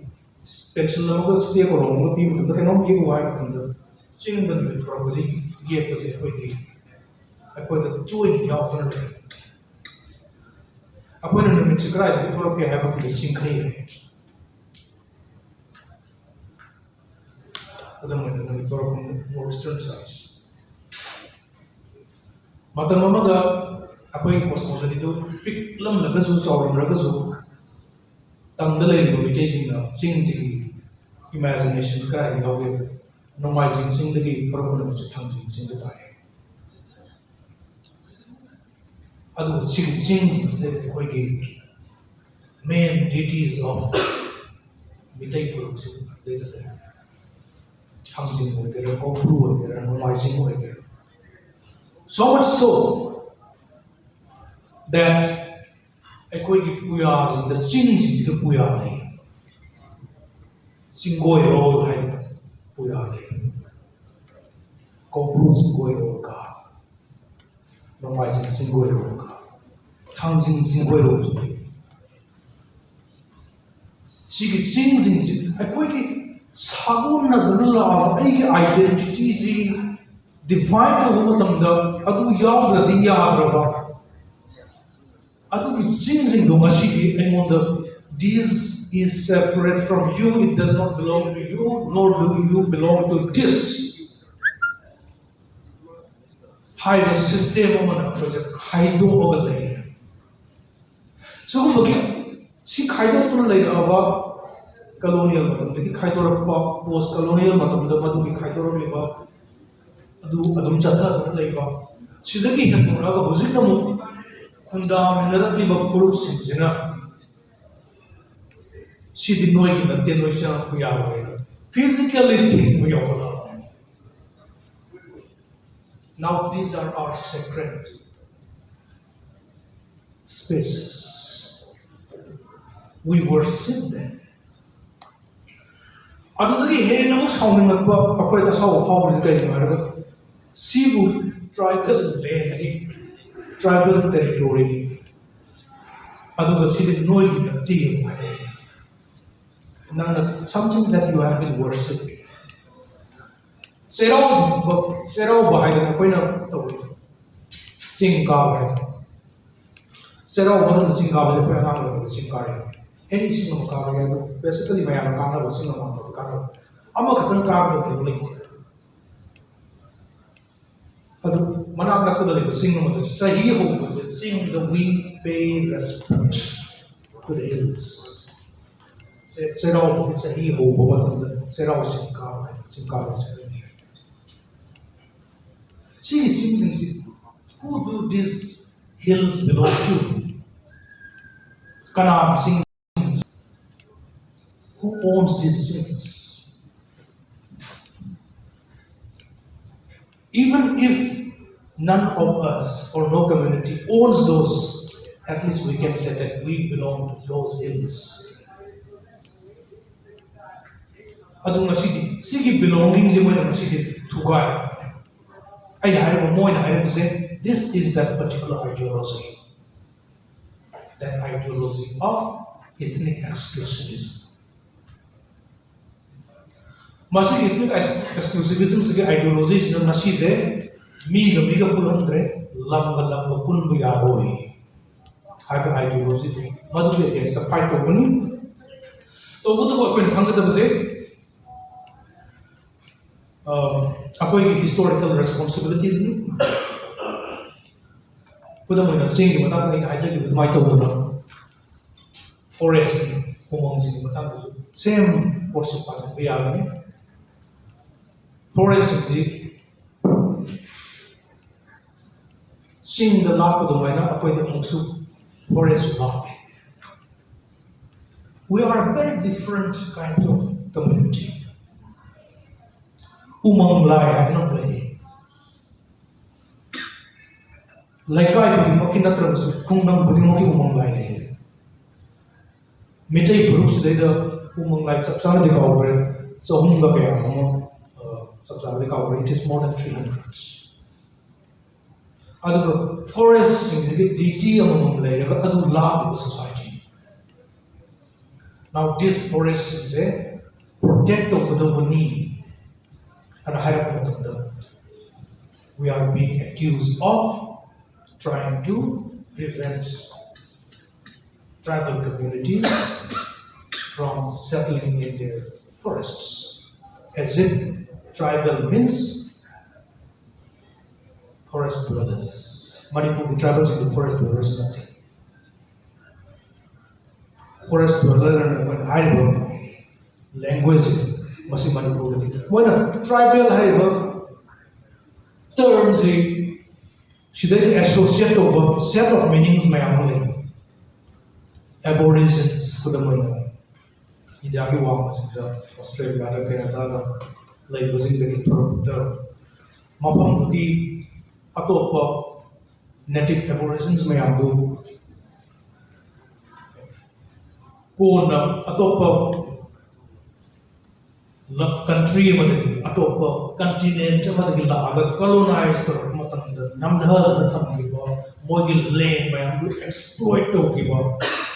ꯄꯦꯟꯁꯤꯜ ꯑꯃꯒ ꯆꯦ ꯀꯣꯂꯣꯝ ꯑꯃꯒ ꯄꯤꯕ ꯃꯇꯝꯗ, ꯀꯩꯅꯣꯝ ꯌꯦꯛꯎ ꯍꯥꯏꯕ ꯃꯇꯝꯗ, ꯆꯤꯡꯗ ꯅꯨꯃꯤꯠ ꯊꯣꯔꯛꯄꯁꯤ ꯌꯦꯛꯄꯁꯦ ꯑꯩꯈꯣꯏꯗꯤ, ꯑꯩꯈꯣꯏꯗ ꯇꯣꯏꯅ ꯌꯥꯎꯗꯨꯅ ꯂꯩ꯫ ꯑꯩꯈꯣꯏꯅ ꯅꯨꯃꯤꯠꯁꯤ ꯀꯗꯥꯏꯗꯒꯤ ꯊꯣꯔꯛꯀꯦ ꯍꯥꯏꯕ ꯃꯇꯝꯗ ꯆꯤꯡꯈꯩꯗꯒꯤ꯫ ꯈꯨꯗꯝ ꯑꯣꯏꯅ ꯅꯨꯃꯤꯠ ꯊꯣꯔꯛꯄ Western Science꯫ ꯃꯇꯝ ꯑꯃꯗ ꯑꯩꯈꯣꯏ ꯀꯣꯁꯃꯣꯂꯣꯖꯤꯗꯨ ꯄꯤꯛꯂꯝꯂꯒꯁꯨ ꯆꯥꯎꯔꯝꯂꯒꯁꯨ, ꯇꯝꯗ ꯂꯩꯔꯤꯕ ꯃꯤꯇꯩꯁꯤꯡꯅ ꯆꯤꯡꯁꯤꯒꯤ ꯏꯃꯦꯖꯤꯅꯦꯁꯟ ꯀꯗꯥꯏꯗ ꯌꯥꯎꯒꯦ? ꯅꯣꯡꯃꯥꯏꯖꯤꯡ ꯆꯤꯡꯗꯒꯤ ꯊꯣꯔꯛꯄ ꯅꯨꯃꯤꯠꯁꯦ ꯊꯥꯡꯖꯤꯡ ꯆꯤꯡꯗ ꯇꯥꯏ꯫ ꯑꯗꯨꯒ ꯁꯤꯒꯤ ꯆꯤꯡꯁꯤꯗ ꯑꯩꯈꯣꯏꯒꯤ main deities of ꯃꯤꯇꯩ ꯐꯨꯔꯨꯞꯁꯤꯡ ꯑꯗꯩꯗ ꯂꯩ꯫ ꯊꯥꯡꯖꯤꯡ ꯑꯣꯏꯒꯦꯔꯥ, ꯀꯧꯕ꯭ꯔꯨ ꯑꯣꯏꯒꯦꯔꯥ, ꯅꯣꯡꯃꯥꯏꯖꯤꯡ ꯑꯣꯏꯒꯦꯔꯥ, so much so that ꯑꯩꯈꯣꯏꯒꯤ ꯄꯨꯌꯥꯁꯤꯡꯗ, ꯆꯤꯡꯁꯤꯡꯁꯤꯗ ꯄꯨꯌꯥ ꯂꯩ꯫ ꯆꯤꯡꯒꯣꯏꯔꯣꯜ ꯍꯥꯏꯅ ꯄꯨꯌꯥ ꯂꯩ꯫ ꯀꯧꯕ꯭ꯔꯨ ꯆꯤꯡꯒꯣꯏꯔꯣꯜ ꯀꯥ, ꯅꯣꯡꯃꯥꯏꯖꯤꯡ ꯆꯤꯡꯒꯣꯏꯔꯣꯜ ꯀꯥ, ꯊꯥꯡꯖꯤꯡ ꯆꯤꯡꯒꯣꯏꯔꯣꯜꯁꯨ ꯂꯩ꯫ ꯁꯤꯒꯤ ꯆꯤꯡꯁꯤꯡꯁꯤ ꯑꯩꯈꯣꯏꯒꯤ ꯁꯥꯒꯣꯟꯅꯗꯨꯅ ꯂꯥꯛꯑꯕ ꯑꯩꯒꯤ identity ꯁꯤ define ꯇꯧꯕ ꯃꯇꯝꯗ ꯑꯗꯨ ꯌꯥꯎꯗ꯭ꯔꯗꯤ ꯌꯥꯗ꯭ꯔꯕ ꯑꯗꯨꯒꯤ ꯆꯤꯡꯁꯤꯡꯗꯣ ꯉꯁꯤꯗꯤ ꯑꯩꯉꯣꯟꯗ, "This is separate from you, it does not belong to you, nor do you belong to this." ꯍꯥꯏꯕ system ꯑꯃꯅ ꯑꯩꯈꯣꯏꯁꯦ ꯈꯥꯏꯗꯣꯛꯑꯒ ꯂꯩꯔꯦ꯫ ꯁꯤꯒꯨꯝꯕꯒꯤ ꯁꯤ ꯈꯥꯏꯗꯣꯛꯇꯨꯅ ꯂꯩꯔꯛꯑꯕ, colonial ꯃꯇꯝꯗꯒꯤ ꯈꯥꯏꯗꯣꯔꯛꯄ, post colonial ꯃꯇꯝꯗ ꯃꯗꯨꯒꯤ ꯈꯥꯏꯗꯣꯔꯛꯂꯤꯕ ꯑꯗꯨ ꯑꯗꯨꯝ ꯆꯠꯊꯗꯨꯅ ꯂꯩꯕ, ꯁꯤꯗꯒꯤ ꯍꯦꯟꯗꯣꯛꯂꯒ ꯍꯧꯖꯤꯛꯅ ꯑꯃꯨꯛ ꯈꯨꯟꯗꯥꯃꯤꯟꯅꯔꯛꯂꯤꯕ ꯐꯨꯔꯨꯞꯁꯤꯡꯁꯤꯅ "ꯁꯤꯗꯤ ꯅꯣꯏꯒꯤ ꯅꯠꯇꯦ, ꯅꯣꯏ ꯆꯪꯉꯛꯄ ꯌꯥꯔꯣꯏ" physically ꯊꯤꯡꯕ ꯌꯥꯎꯈꯠꯂꯛꯑꯕ꯫ Now these are our sacred spaces. We worship them. ꯑꯗꯨꯗꯒꯤ ꯍꯦꯟꯅ ꯑꯃꯨꯛ ꯁꯥꯎꯅꯤꯡꯉꯛꯄ, ꯑꯩꯈꯣꯏꯗ ꯑꯁꯥꯎꯕ ꯐꯥꯎꯕꯁꯤ ꯀꯩꯒꯤꯅꯣ ꯍꯥꯏꯔꯒ, ꯁꯤꯕꯨ tribal land ꯅꯤ, tribal territory ꯅꯤ, ꯑꯗꯨꯒ ꯁꯤꯗꯤ ꯅꯣꯏꯒꯤ ꯅꯠꯇꯦ ꯍꯥꯏ꯫ ꯅꯪꯅ something that you have been worshipping. ꯆꯩꯔꯥꯎꯕ, ꯆꯩꯔꯥꯎꯕ ꯍꯥꯏꯗꯅ ꯑꯩꯈꯣꯏꯅ ꯇꯧꯔꯤꯁꯦ ꯆꯤꯡ ꯀꯥꯕ ꯍꯥꯏꯗꯅ꯫ ꯆꯩꯔꯥꯎꯕ ꯃꯇꯝꯗ ꯆꯤꯡ ꯀꯥꯕꯁꯦ ꯑꯩꯈꯣꯏ ꯑꯉꯥꯡ ꯑꯣꯏꯔꯤꯉꯩꯗ ꯆꯤꯡ ꯀꯥꯔꯤ꯫ ꯑꯦꯅꯤ ꯆꯤꯡ ꯑꯃ ꯀꯥꯕ ꯌꯥꯏ, ꯑꯗꯨ basically ꯃꯌꯥꯝꯅ ꯀꯥꯟꯅꯕ ꯆꯤꯡ ꯑꯃ ꯑꯃ ꯀꯥꯟꯅꯕ꯫ ꯑꯃꯈꯛꯇꯪ ꯀꯥꯒꯗꯕ ꯂꯩꯇꯦ꯫ ꯑꯗꯨ ꯃꯅꯥꯛ ꯅꯛꯄꯗ ꯂꯩꯕ ꯆꯤꯡ ꯑꯃꯗꯁꯨ ꯆꯍꯤ ꯍꯧꯕꯁꯦ ꯆꯤꯡꯗ we pay respect to the hills. ꯆꯩ-, ꯆꯩꯔꯥꯎꯕꯒꯤ ꯆꯍꯤ ꯍꯧꯕ ꯃꯇꯝꯗ ꯆꯩꯔꯥꯎ ꯆꯤꯡ ꯀꯥꯕ ꯍꯥꯏꯅ ꯆꯤꯡ ꯀꯥꯕ ꯆꯠꯅꯩ꯫ ꯁꯤꯒꯤ ꯆꯤꯡꯁꯤꯡꯁꯤ, who do these hills belong to? ꯀꯅꯥ ꯆꯤꯡ? Who owns these things? Even if none of us or no community owns those, at least we can say that we belong to those hills. ꯑꯗꯨ ꯉꯁꯤꯗꯤ ꯁꯤꯒꯤ belonging ꯁꯦ ꯃꯣꯏꯅ ꯉꯁꯤꯗꯤ ꯊꯨꯒꯥꯏ꯫ ꯑꯩꯅ ꯍꯥꯏꯔꯤꯕ, ꯃꯣꯏꯅ ꯍꯥꯏꯔꯤꯕꯁꯦ, this is that particular ideology, that ideology of ethnic exclusivism. ꯃꯁꯤꯒꯤ ethnic exclusivism ꯁꯤꯒꯤ ideology ꯁꯤꯅ ꯉꯁꯤꯁꯦ ꯃꯤꯒ ꯃꯤꯒ ꯄꯨꯜꯍꯟꯗ꯭ꯔꯦ, ꯂꯝꯒ ꯂꯝꯒ ꯄꯨꯟꯕ ꯌꯥꯔꯣꯏ ꯍꯥꯏꯕ ideology ꯗꯨ, ꯃꯗꯨꯒꯤ against ꯇ fight ꯇꯧꯒꯅꯤ꯫ ꯇꯧꯕꯇꯕꯨ ꯑꯩꯈꯣꯏꯅ ꯈꯪꯒꯗꯕꯁꯦ, ꯑ, ꯑꯩꯈꯣꯏꯒꯤ historical responsibility ꯅꯤ꯫ ꯈꯨꯗꯝ ꯑꯣꯏꯅ ꯆꯤꯡꯒꯤ ꯃꯇꯥꯡꯗ ꯑꯩꯅ ꯍꯥꯏꯖꯈꯤꯕ ꯑꯗꯨꯃꯥꯏꯅ ꯇꯧꯗꯅ ꯐꯣꯔꯦꯁꯀꯤ, ꯎꯃꯪꯁꯤꯡꯒꯤ ꯃꯇꯥꯡꯗꯁꯨ ꯁꯦꯝ ꯀꯣꯔꯁꯁꯤ ꯄꯥꯟꯕ ꯌꯥꯒꯅꯤ꯫ ꯐꯣꯔꯦꯁꯁꯤꯡꯁꯤ ꯆꯤꯡꯗ ꯂꯥꯛꯄ ꯑꯗꯨꯃꯥꯏꯅ ꯑꯩꯈꯣꯏꯗ ꯑꯃꯨꯛꯁꯨ ꯐꯣꯔꯦꯁ ꯂꯥꯛꯑꯦ꯫ We are a very different kind of community. ꯎꯃꯪ ꯂꯥꯏ ꯍꯥꯏꯅ ꯑꯃ ꯂꯩ꯫ ꯂꯩꯀꯥꯏ ꯈꯨꯗꯤꯡꯃꯛꯀꯤ ꯅꯠꯇ꯭ꯔꯒꯁꯨ ꯈꯨꯡꯒꯪ ꯈꯨꯗꯤꯡꯃꯛꯀꯤ ꯎꯃꯪ ꯂꯥꯏ ꯂꯩ꯫ ꯃꯤꯇꯩ ꯐꯨꯔꯨꯞꯁꯤꯗꯩꯗ ꯎꯃꯪ ꯂꯥꯏ ꯆꯞ ꯆꯥꯅꯗꯤ ꯀꯥꯎꯈ꯭ꯔꯦ, ꯆꯍꯨꯝꯒ ꯀꯌꯥ ꯑꯃ, ꯑ, ꯆꯞ ꯆꯥꯕꯗꯤ ꯀꯥꯎꯈ꯭ꯔꯦ, it is more than three hundred꯫ ꯑꯗꯨꯒ ꯐꯣꯔꯦꯁꯁꯤꯡꯁꯤꯒꯤ ꯗ꯭ꯌꯨꯇꯤ ꯑꯃꯃꯝ ꯂꯩꯔꯒ ꯑꯗꯨ ꯂꯥꯛꯂꯤꯕ ꯁꯣꯁꯥꯏꯇꯤ꯫ Now this ꯐꯣꯔꯦꯁꯁꯤꯡꯁꯦ ꯄ꯭ꯔꯣꯇꯦꯛ ꯇꯧꯒꯗꯧꯕꯅꯤ ꯍꯥꯏꯅ ꯍꯥꯏꯔꯛꯄ ꯃꯇꯝꯗ, we are being accused of trying to prevent tribal communities from settling in their forests, as if tribal means forest dwellers. ꯃꯅꯤꯄꯨꯔꯒꯤ ꯇ꯭ꯔꯥꯏꯕꯦꯜꯁꯤꯡꯗꯤ forest ꯗ꯭ꯋꯦꯂꯔꯁ ꯅꯠꯇꯦ꯫ ꯐꯣꯔꯦꯁ ꯗ꯭ꯋꯦꯂꯔ ꯑꯩꯈꯣꯏꯅ ꯍꯥꯏꯔꯤꯕ ꯂꯦꯡꯒ꯭ꯋꯦꯖꯁꯦ, ꯃꯁꯤ ꯃꯅꯤꯄꯨꯔꯗꯗꯤ ꯃꯣꯏꯅ ꯇ꯭ꯔꯥꯏꯕꯦꯜ ꯍꯥꯏꯔꯤꯕ ꯇꯔꯝꯁꯤ ꯁꯤꯗꯒꯤ ꯑꯦꯁꯣꯁꯤꯌꯦꯠ ꯇꯧꯕ set of meanings ꯃꯌꯥꯝ ꯑꯃ ꯂꯩ꯫ ꯑꯦꯕꯣꯔꯤꯖꯤꯟꯁ, ꯈꯨꯗꯝ ꯑꯣꯏꯅ ꯏꯟꯗꯤꯌꯥꯒꯤ ꯋꯥꯡꯃꯁꯤꯡꯗ, ꯑꯣꯁꯇ꯭ꯔꯦꯂꯤꯌꯥꯗ, ꯀꯦꯅꯥꯗꯥꯗ ꯂꯩꯕꯁꯤꯡꯗꯒꯤ ꯊꯣꯔꯛꯄ ꯇꯔꯝ, ꯃꯐꯝꯗꯨꯒꯤ ꯑꯇꯣꯞꯄ ꯅꯦꯇꯤꯚ ꯑꯦꯕꯣꯔꯤꯖꯤꯟꯁ ꯃꯌꯥꯝꯗꯨ ꯀꯣꯟꯅ ꯑꯇꯣꯞꯄ ꯀꯟꯇ꯭ꯔꯤ ꯑꯃꯗꯒꯤ, ꯑꯇꯣꯞꯄ ꯀꯟꯇꯤꯅꯦꯟꯠ ꯑꯃꯗꯒꯤ ꯂꯥꯛꯑꯒ ꯀꯣꯂꯣꯅꯥꯏꯖ ꯇꯧꯔꯛꯄ ꯃꯇꯝꯗ ꯅꯝꯊꯗꯅ ꯊꯝꯈꯤꯕ, ꯃꯣꯏꯒꯤ ꯂꯦꯟ ꯃꯌꯥꯝꯗꯨ ꯑꯦꯛꯁꯄ꯭ꯂꯣꯏꯠ ꯇꯧꯈꯤꯕ,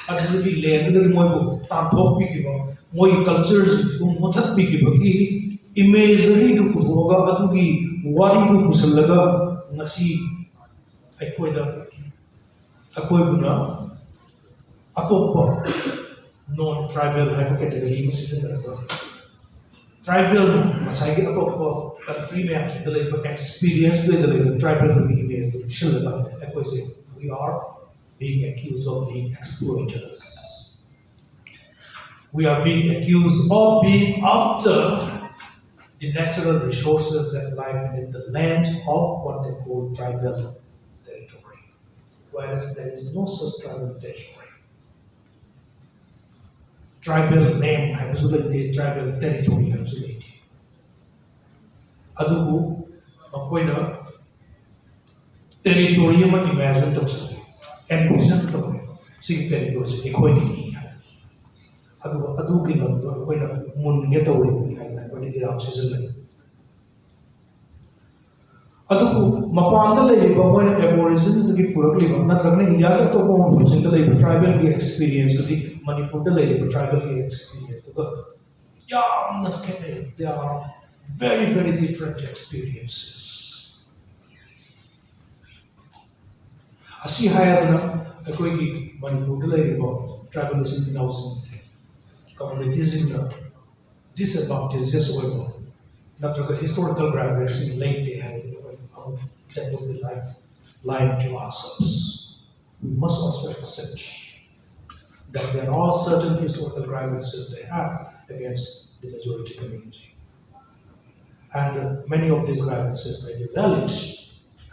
ꯑꯗꯨꯗꯒꯤ ꯂꯦꯟꯗꯨꯗꯒꯤ ꯃꯣꯏꯕꯨ ꯇꯥꯟꯊꯣꯛꯄꯤꯈꯤꯕ, ꯃꯣꯏꯒꯤ ꯀꯜꯆꯔꯁꯤꯡꯁꯤꯕꯨ ꯃꯨꯊꯠꯄꯤꯈꯤꯕꯒꯤ ꯏꯃꯦꯖꯔꯤꯗꯨ ꯄꯨꯊꯣꯛꯑꯒ, ꯑꯗꯨꯒꯤ ꯋꯥꯔꯤꯗꯨ ꯄꯨꯁꯤꯜꯂꯒ ꯉꯁꯤ ꯑꯩꯈꯣꯏꯗ, ꯑꯩꯈꯣꯏꯕꯨꯅ ꯑꯇꯣꯞꯄ ꯅꯣꯟ ꯇ꯭ꯔꯥꯏꯕꯦꯜ ꯍꯥꯏꯕ ꯀꯦꯇꯦꯒꯣꯔꯤ ꯑꯃ ꯁꯤꯖꯤꯟꯅꯔꯒ, ꯇ꯭ꯔꯥꯏꯕꯦꯜ, ꯉꯁꯥꯏꯒꯤ ꯑꯇꯣꯞꯄ ꯀꯟꯇ꯭ꯔꯤ ꯃꯌꯥꯝꯁꯤꯗ ꯂꯩꯕ ꯑꯦꯛꯁꯄꯤꯔꯤꯌꯟꯁ ꯂꯩꯗ ꯂꯩꯕ ꯇ꯭ꯔꯥꯏꯕꯦꯜꯒꯤ ꯏꯃꯦꯖꯇꯨ ꯄꯤꯁꯤꯜꯂꯒ ꯑꯩꯈꯣꯏꯁꯦ We are being accused of being exploiters. We are being accused of being after the natural resources that lie beneath the land of what they call tribal territory, whereas there is no such tribal territory. Tribal name ꯍꯥꯏꯕꯁꯨ ꯂꯩꯇꯦ, tribal territory ꯍꯥꯏꯕꯁꯨ ꯂꯩꯇꯦ꯫ ꯑꯗꯨꯕꯨ ꯃꯈꯣꯏꯅ territory ꯑꯃ imagine ꯇꯧꯁꯤ, envision ꯇꯧꯔꯦ, ꯁꯤꯒꯤ territoryꯁꯦ ꯑꯩꯈꯣꯏꯒꯤꯅꯤ ꯍꯥꯏꯅ꯫ ꯑꯗꯨꯒ ꯑꯗꯨꯒꯤ ꯂꯝꯗꯣ ꯑꯩꯈꯣꯏꯅ ꯃꯨꯟꯒꯦ ꯇꯧꯔꯤꯕꯅꯤ ꯍꯥꯏꯗꯅ ꯑꯩꯈꯣꯏꯅ ꯏꯔꯥꯡ ꯁꯤꯖꯤꯟꯅꯩ꯫ ꯑꯗꯨꯕꯨ ꯃꯄꯥꯟꯗ ꯂꯩꯔꯤꯕ ꯃꯣꯏꯅ ꯑꯦꯕꯣꯔꯤꯖꯤꯟꯁꯇꯒꯤ ꯄꯨꯔꯛꯂꯤꯕ ꯅꯠꯇ꯭ꯔꯒꯅ ꯏꯟꯗꯤꯌꯥꯒꯤ ꯑꯇꯣꯞꯄ ꯃꯐꯝꯁꯤꯡꯗ ꯂꯩꯕ tribal ꯒꯤ experience ꯇꯨꯗꯤ ꯃꯅꯤꯄꯨꯔꯗ ꯂꯩꯔꯤꯕ tribal ꯒꯤ experience ꯇꯨꯒ ꯌꯥꯝꯅ ꯈꯦꯠꯅꯩ꯫ They are very, very different experiences. ꯑꯁꯤ ꯍꯥꯏꯔꯗꯅ ꯑꯩꯈꯣꯏꯒꯤ ꯃꯅꯤꯄꯨꯔꯗ ꯂꯩꯔꯤꯕ tribal ꯏꯆꯤꯟ ꯏꯅꯥꯎꯁꯤꯡ, community ꯁꯤꯡꯅ disadvantageous ꯑꯣꯏꯕ ꯅꯠꯇ꯭ꯔꯒ historical grievances ꯁꯤꯡ ꯂꯩꯇꯦ ꯍꯥꯏꯕꯗꯨ ꯑꯩꯈꯣꯏ ꯑꯃꯨꯛ that would be like lying to ourselves. We must also accept that there are certain historical grievances they have against the majority community. And uh, many of these grievances may be valid.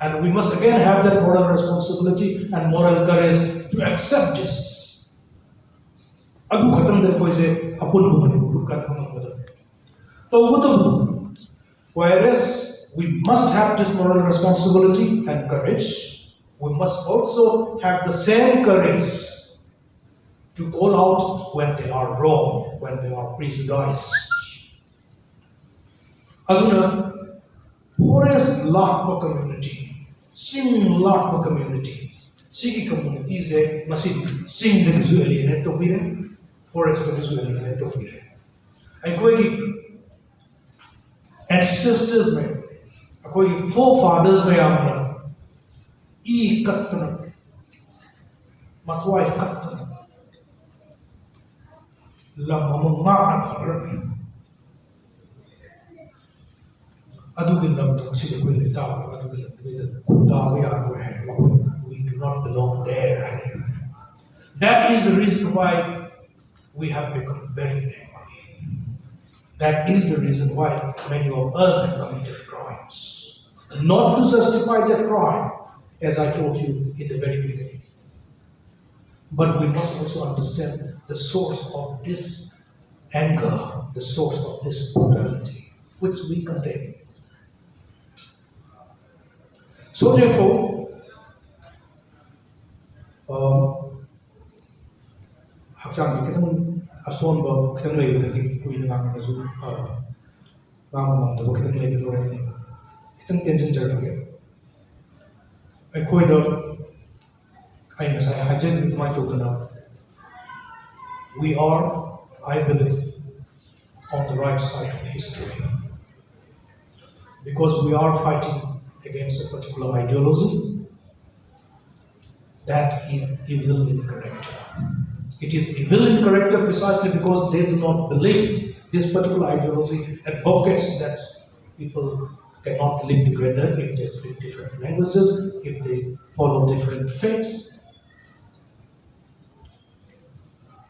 And we must again have that moral responsibility and moral courage to accept this. ꯑꯗꯨ ꯈꯛꯇꯪꯗ ꯑꯩꯈꯣꯏꯁꯦ ꯑꯄꯨꯟꯕ ꯃꯅꯤꯄꯨꯔ ꯀꯟꯕ ꯉꯝꯒꯗꯕꯅꯤ꯫ ꯇꯧꯕꯇꯕꯨ, whereas we must have this moral responsibility and courage, we must also have the same courage to call out when they are wrong, when they are prejudiced. ꯑꯗꯨꯅ forest ꯂꯥꯛꯄ community, ꯆꯤꯡ ꯂꯥꯛꯄ community, ꯁꯤꯒꯤ community ꯁꯦ ꯉꯁꯤꯗꯤ ꯆꯤꯡꯗꯒꯤꯁꯨ alienate ꯇꯧꯕꯤꯔꯦ, forest ꯇꯒꯤꯁꯨ alienate ꯇꯧꯕꯤꯔꯦ꯫ ꯑꯩꯈꯣꯏꯒꯤ ancestors ꯃꯌꯥꯝ, ꯑꯩꯈꯣꯏꯒꯤ forefathers ꯃꯌꯥꯝꯅ ꯏ ꯀꯠꯇꯅ, ꯃꯊ꯭ꯋꯥꯏ ꯀꯠꯇꯅ ꯂꯝ ꯑꯃ ꯉꯥꯛꯅ ꯊꯝꯂꯝꯃꯤ꯫ ꯑꯗꯨꯒꯤ ꯂꯝꯗꯣ ꯉꯁꯤꯗꯤ ꯑꯩꯈꯣꯏ ꯂꯩꯇꯥꯕ, ꯑꯗꯨꯒꯤ ꯂꯝꯗꯨꯗ ꯈꯨꯟꯗꯥꯕ ꯌꯥꯔꯣꯏ ꯍꯥꯏꯅ ꯃꯈꯣꯏ, we do not belong there. That is the reason why we have become very angry. That is the reason why many of us have committed crimes. Not to justify that crime, as I told you in the very beginning. But we must also understand the source of this anger, the source of this brutality, which we condemn. So therefore, um, ꯍꯛꯆꯥꯡꯁꯦ ꯈꯤꯇꯪ ꯑꯁꯣꯟꯕ ꯈꯤꯇꯪ ꯂꯩꯕꯗꯒꯤ ꯀꯨꯏꯅ ꯉꯥꯡꯉꯒꯁꯨ, ꯑ, ꯉꯥꯡꯕ ꯉꯝꯗꯕ ꯈꯤꯇꯪ ꯂꯩꯕꯗꯣ ꯑꯣꯏꯔꯗꯤ ꯈꯤꯇꯪ ꯇꯦꯟꯁꯤꯟꯖꯔꯒꯦ꯫ ꯑꯩꯈꯣꯏꯗ, ꯑꯩ ꯉꯁꯥꯏ ꯍꯥꯏꯖꯈꯤꯕ ꯑꯗꯨꯃꯥꯏꯅ ꯇꯧꯗꯅ, we are, I believe, on the right side of history, because we are fighting against a particular ideology that is evil in character. It is evil in character precisely because they do not believe, this particular ideology advocates that people cannot live together if they speak different languages, if they follow different faiths.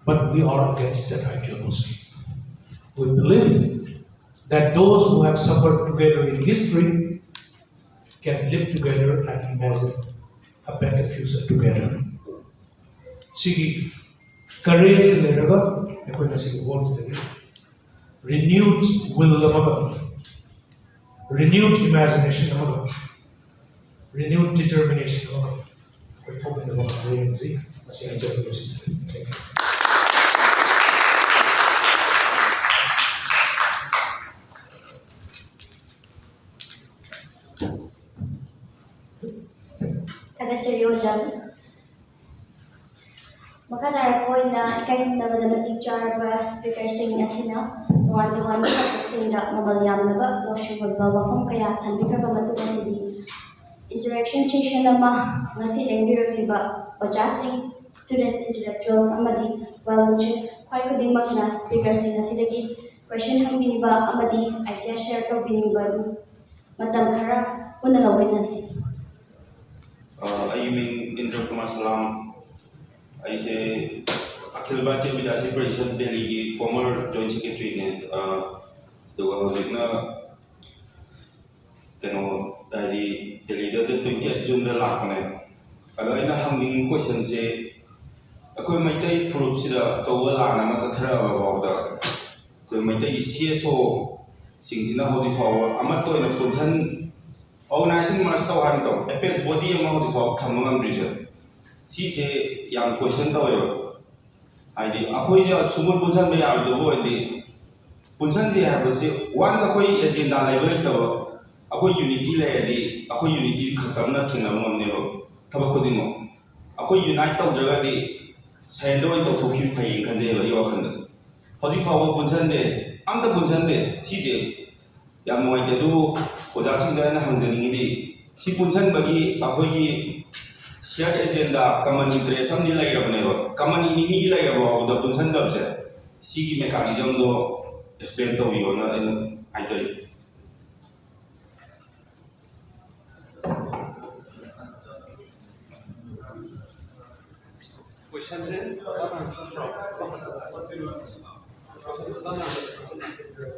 But we are against that ideology. We believe that those who have suffered together in history can live together and imagine a better future together. ꯁꯤꯒꯤ courage ꯂꯩꯔꯒ ꯑꯩꯈꯣꯏ ꯉꯁꯤꯒꯤ ꯍꯣꯜꯁꯤꯗꯒꯤ renewed will ꯑꯃꯒ, renewed imagination ꯑꯃꯒ, renewed determination ꯑꯃꯒ ꯑꯩꯈꯣꯏ ꯊꯣꯛꯃꯤꯟꯅꯕ ꯉꯝꯕ꯭ꯔꯥ ꯌꯦꯡꯁꯤ꯫ ꯃꯁꯤ ꯍꯥꯏꯖꯕ ꯂꯣꯏꯁꯤꯟꯖꯔꯦ꯫ Thank you. ꯊꯥꯒꯠꯆꯔꯤ ꯑꯣꯖꯥ꯫ ꯃꯈꯥ ꯇꯥꯔꯛꯄ ꯑꯣꯏꯅ ꯏꯀꯥꯏ ꯈꯨꯝꯅꯕꯗ ꯃꯇꯤꯛ ꯆꯥꯔꯕ ꯁ꯭ꯄꯤꯀꯔꯁꯤꯡ ꯑꯁꯤꯅ ꯇꯣꯉꯥꯟ ꯇꯣꯉꯥꯟꯕ ꯇꯣꯄꯤꯛꯁꯤꯡꯗ ꯃꯃꯜ ꯌꯥꯝꯂꯕ ꯂꯧꯁꯤꯡ ꯑꯣꯏꯕ ꯋꯥꯐꯝ ꯀꯌꯥ ꯊꯝꯕꯤꯈ꯭ꯔꯕ ꯃꯇꯨꯡ ꯑꯁꯤꯗꯤ interaction session ꯑꯃ ꯉꯁꯤ ꯂꯦꯡꯕꯤꯔꯛꯂꯤꯕ ꯑꯣꯖꯥꯁꯤꯡ, students, intellectuals ꯑꯃꯗꯤ well wishers ꯈ꯭ꯋꯥꯏ ꯈꯨꯗꯤꯡꯃꯛꯅ ꯁ꯭ꯄꯤꯀꯔꯁꯤꯡ ꯑꯁꯤꯗꯒꯤ question ꯍꯪꯕꯤꯅꯤꯡꯕ ꯑꯃꯗꯤ idea share ꯇꯧꯕꯤꯅꯤꯡꯕ ꯑꯗꯨ ꯃꯇꯝ ꯈꯔ ꯄꯨꯟꯅ ꯂꯧꯃꯤꯟꯅꯁꯤ꯫ ꯑ, ꯑꯩ ꯃꯤꯡ ꯏꯟꯗ꯭ꯔ ꯀꯨꯃꯥꯔ ꯁꯂꯥꯝ꯫ ꯑꯩꯁꯦ ꯑꯈꯤꯜ ꯚꯥꯔꯇꯤꯌ ꯕꯤꯗ꯭ꯌꯥꯔꯊꯤ ꯄꯔꯤꯁꯗ ꯗꯦꯜꯂꯤꯒꯤ former joint secretaryꯅꯦ꯫ ꯑ, ꯑꯗꯨꯒ ꯍꯧꯖꯤꯛꯅ ꯀꯩꯅꯣ, ꯍꯥꯏꯗꯤ ꯗꯦꯜꯂꯤꯗ date twenty eight Juneꯗ ꯂꯥꯛꯄꯅꯦ꯫ ꯑꯗꯣ ꯑꯩꯅ ꯍꯪꯅꯤꯡꯕ questionꯁꯦ, ꯑꯩꯈꯣꯏ ꯃꯩꯇꯩ ꯐꯨꯔꯨꯞꯁꯤꯗ ꯑꯆꯧꯕ ꯂꯥꯟ ꯑꯃ ꯆꯠꯊꯔꯛꯑꯕ ꯐꯥꯎꯕꯗ ꯑꯩꯈꯣꯏ ꯃꯩꯇꯩꯒꯤ CSOꯁꯤꯡꯁꯤꯅ ꯍꯧꯖꯤꯛ ꯐꯥꯎꯕ ꯑꯃꯠꯇ ꯑꯣꯏꯅ ꯄꯨꯟꯁꯟ, organization merge ꯇꯧ ꯍꯥꯏꯕ ꯇꯧ, apex body ꯑꯃ ꯍꯧꯖꯤꯛ ꯐꯥꯎꯕ ꯊꯝꯕ ꯉꯝꯗ꯭ꯔꯤꯁꯦ, ꯁꯤꯁꯦ ꯌꯥꯝ question ꯇꯧꯋꯦꯕ꯫ ꯍꯥꯏꯗꯤ ꯑꯩꯈꯣꯏꯁꯦ ꯁꯨꯡꯄꯨꯟ ꯄꯨꯟꯁꯟꯕ ꯌꯥꯔꯣꯏꯗꯕ ꯑꯣꯏꯔꯗꯤ, ꯄꯨꯟꯁꯟꯁꯦ ꯍꯥꯏꯕꯁꯤ once ꯑꯩꯈꯣꯏ agenda ꯂꯩꯕ ꯂꯩꯇꯕ, ꯑꯩꯈꯣꯏ unity ꯂꯩꯔꯗꯤ ꯑꯩꯈꯣꯏ unity ꯈꯛꯇꯪꯅ ꯊꯦꯡꯅꯕ ꯉꯝꯅꯦꯕ ꯊꯕꯛ ꯈꯨꯗꯤꯡꯃꯛ꯫ ꯑꯩꯈꯣꯏ unite ꯇꯧꯗ꯭ꯔꯒꯗꯤ surrender ꯑꯣꯏꯅ ꯇꯧꯊꯣꯛꯈꯤꯕ ꯐꯩꯌꯦꯅ ꯈꯟꯖꯩꯕ ꯑꯩꯒꯤ ꯋꯥꯈꯜꯗ꯫ ꯍꯧꯖꯤꯛ ꯐꯥꯎꯕ ꯄꯨꯟꯁꯟꯗꯦ, ꯑꯝꯇ ꯄꯨꯟꯁꯟꯗꯦ꯫ ꯁꯤꯁꯦ ꯌꯥꯝ ꯅꯨꯡꯉꯥꯏꯇꯦ꯫ ꯑꯗꯨꯕꯨ ꯑꯣꯖꯥꯁꯤꯡꯗ ꯑꯩꯅ ꯍꯪꯖꯅꯤꯡꯉꯤꯗꯤ, ꯁꯤ ꯄꯨꯟꯁꯟꯕꯒꯤ ꯑꯩꯈꯣꯏꯒꯤ shared agenda, common interest ꯑꯃꯗꯤ ꯂꯩꯔꯕꯅꯦꯕ, common enemy ꯂꯩꯔꯕ ꯐꯥꯎꯕꯗ ꯄꯨꯟꯁꯟꯗꯕꯁꯦ, ꯁꯤꯒꯤ mechanismꯗꯣ explain ꯇꯧꯕꯤꯌꯣꯅ ꯑꯩꯅ ꯍꯥꯏꯖꯔꯤ꯫ Questionꯁꯦ ꯐꯖꯅ ꯍꯪꯕꯤꯔꯝꯕ꯭ꯔꯣ? Question ꯐꯖꯅ ꯍꯪꯕꯤꯔꯝꯕ꯭ꯔꯣ?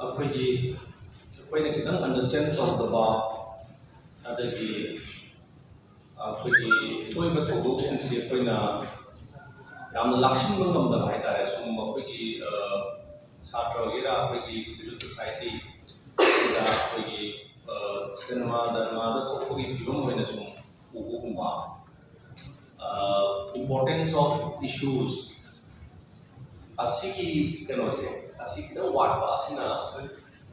ꯑꯩꯈꯣꯏꯒꯤ, ꯑꯩꯈꯣꯏꯅ ꯈꯤꯇꯪ understand ꯇꯧꯗꯕ, ꯑꯗꯒꯤ ꯑꯩꯈꯣꯏꯒꯤ ꯊꯣꯛꯏꯕ ꯊꯧꯗꯣꯛꯁꯤꯡꯁꯤ ꯑꯩꯈꯣꯏꯅ ꯌꯥꯝꯅ ꯂꯥꯛꯁꯤꯟꯕ ꯉꯝꯗꯕ ꯍꯥꯏꯇꯥꯔꯦ꯫ ꯁꯨꯝ ꯑꯩꯈꯣꯏꯒꯤ, ꯑ, ꯁꯥꯇ꯭ꯔ ꯑꯣꯏꯒꯦꯔꯥ, ꯑꯩꯈꯣꯏꯒꯤ civil society, ꯑꯩꯈꯣꯏꯒꯤ, ꯑ, ꯁꯤꯅꯦꯃꯥ ꯗꯔꯃꯥꯗ ꯊꯣꯛꯄꯒꯤ ꯐꯤꯕꯝ ꯑꯣꯏꯅ ꯁꯨꯝ ꯎꯕꯒꯨꯝꯕ, ꯑ, importance of issues ꯑꯁꯤꯒꯤ ꯀꯩꯅꯣꯁꯦ, ꯑꯁꯤ ꯈꯤꯇꯪ ꯋꯥꯠꯄ ꯑꯁꯤꯅ,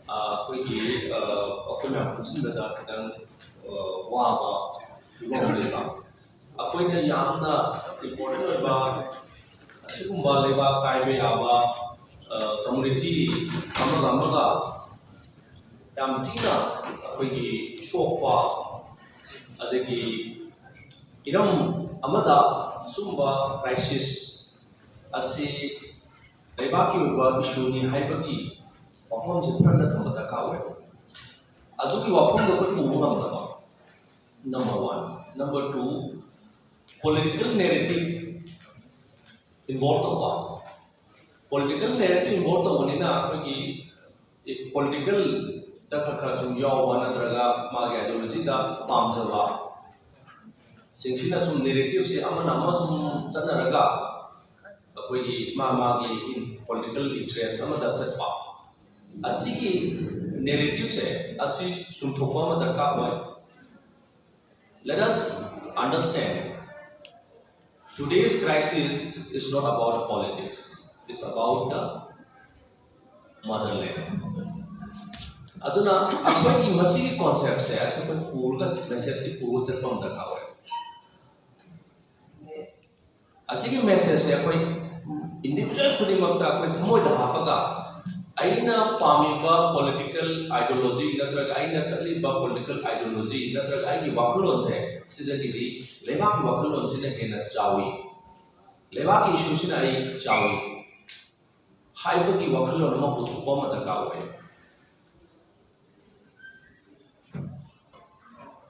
ꯑ, ꯑꯩꯈꯣꯏꯒꯤ, ꯑ, ꯑꯩꯈꯣꯏ ꯃꯌꯥꯝ ꯄꯨꯟꯁꯤꯟꯕꯗ ꯈꯤꯇꯪ, ꯑ, ꯋꯥꯕ ꯐꯤꯕꯝ ꯑꯃ ꯂꯩꯕ꯫ ꯑꯩꯈꯣꯏꯅ ꯌꯥꯝꯅ important ꯑꯣꯏꯕ ꯑꯁꯤꯒꯨꯝꯕ ꯂꯩꯕꯥꯛ ꯀꯥꯏꯕ ꯌꯥꯕ, ꯑ, community ꯑꯃꯒ ꯑꯃꯒ ꯌꯥꯝ ꯊꯤꯅ ꯑꯩꯈꯣꯏꯒꯤ ꯁꯣꯛꯄ, ꯑꯗꯒꯤ ꯏꯔꯝ ꯑꯃꯗ ꯑꯁꯨꯝꯕ crisis ꯑꯁꯤ ꯂꯩꯕꯥꯛꯀꯤ ꯑꯣꯏꯕ ꯏꯁꯨꯅꯤ ꯍꯥꯏꯕꯒꯤ ꯋꯥꯐꯝꯁꯦ ꯐꯖꯅ ꯊꯝꯕ ꯗꯔꯀꯥꯔ ꯑꯣꯏ꯫ ꯑꯗꯨꯒꯤ ꯋꯥꯐꯝꯗꯣ ꯑꯩꯈꯣꯏ ꯄꯨꯕ ꯉꯝꯗꯕ, number one. Number two, political narrative involve ꯇꯧꯕ꯫ Political narrative involve ꯇꯧꯕꯅꯤꯅ ꯑꯩꯈꯣꯏꯒꯤ ꯄꯣꯂꯤꯇꯤꯀꯦꯜꯗ ꯈꯔ ꯈꯔ ꯁꯨꯝ ꯌꯥꯎꯕ ꯅꯠꯇ꯭ꯔꯒ ꯃꯥꯒꯤ ideologyꯗ ꯄꯥꯝꯖꯕ ꯁꯤꯡꯁꯤꯅ ꯁꯨꯝ narrativeꯁꯦ ꯑꯃꯅ ꯑꯃ ꯁꯨꯝ ꯆꯠꯅꯔꯒ ꯑꯩꯈꯣꯏꯒꯤ ꯃꯥ ꯃꯥꯒꯤ political interest ꯑꯃꯗ ꯆꯠꯄ, ꯑꯁꯤꯒꯤ narrativeꯁꯦ ꯑꯁꯤ ꯆꯨꯝꯊꯣꯛꯄ ꯑꯃ ꯗꯔꯀꯥꯔ ꯑꯣꯏ꯫ Let us understand, today's crisis is not about politics, it's about the motherland. ꯑꯗꯨꯅ ꯑꯩꯈꯣꯏꯒꯤ ꯃꯁꯤꯒꯤ conceptꯁꯦ ꯑꯁꯤ ꯑꯩꯈꯣꯏ ꯄꯨꯔꯒ, messageꯁꯤ ꯄꯨꯔꯒ ꯆꯠꯄ ꯑꯃ ꯗꯔꯀꯥꯔ ꯑꯣꯏ꯫ ꯑꯁꯤꯒꯤ messageꯁꯦ ꯑꯩꯈꯣꯏ individual ꯈꯨꯗꯤꯡꯃꯛꯇ ꯑꯩꯈꯣꯏ ꯊꯃꯣꯏꯗ ꯍꯥꯞꯄꯒ, ꯑꯩꯅ ꯄꯥꯝꯃꯤꯕ political ideology ꯅꯠꯇ꯭ꯔꯒ ꯑꯩꯅ ꯆꯠꯂꯤꯕ political ideology ꯅꯠꯇ꯭ꯔꯒ ꯑꯩꯒꯤ ꯋꯥꯈꯜꯂꯣꯟꯁꯦ ꯁꯤꯗꯒꯤꯗꯤ ꯂꯩꯕꯥꯛꯀꯤ ꯋꯥꯈꯜꯂꯣꯟꯁꯤꯅ ꯍꯦꯟꯅ ꯆꯥꯎꯏ, ꯂꯩꯕꯥꯛꯀꯤ issueꯁꯤꯅ ꯑꯩ ꯆꯥꯎꯏ ꯍꯥꯏꯕꯒꯤ ꯋꯥꯈꯜꯂꯣꯟ ꯑꯃ ꯄꯨꯊꯣꯛꯄ ꯑꯃ ꯗꯔꯀꯥꯔ ꯑꯣꯏ꯫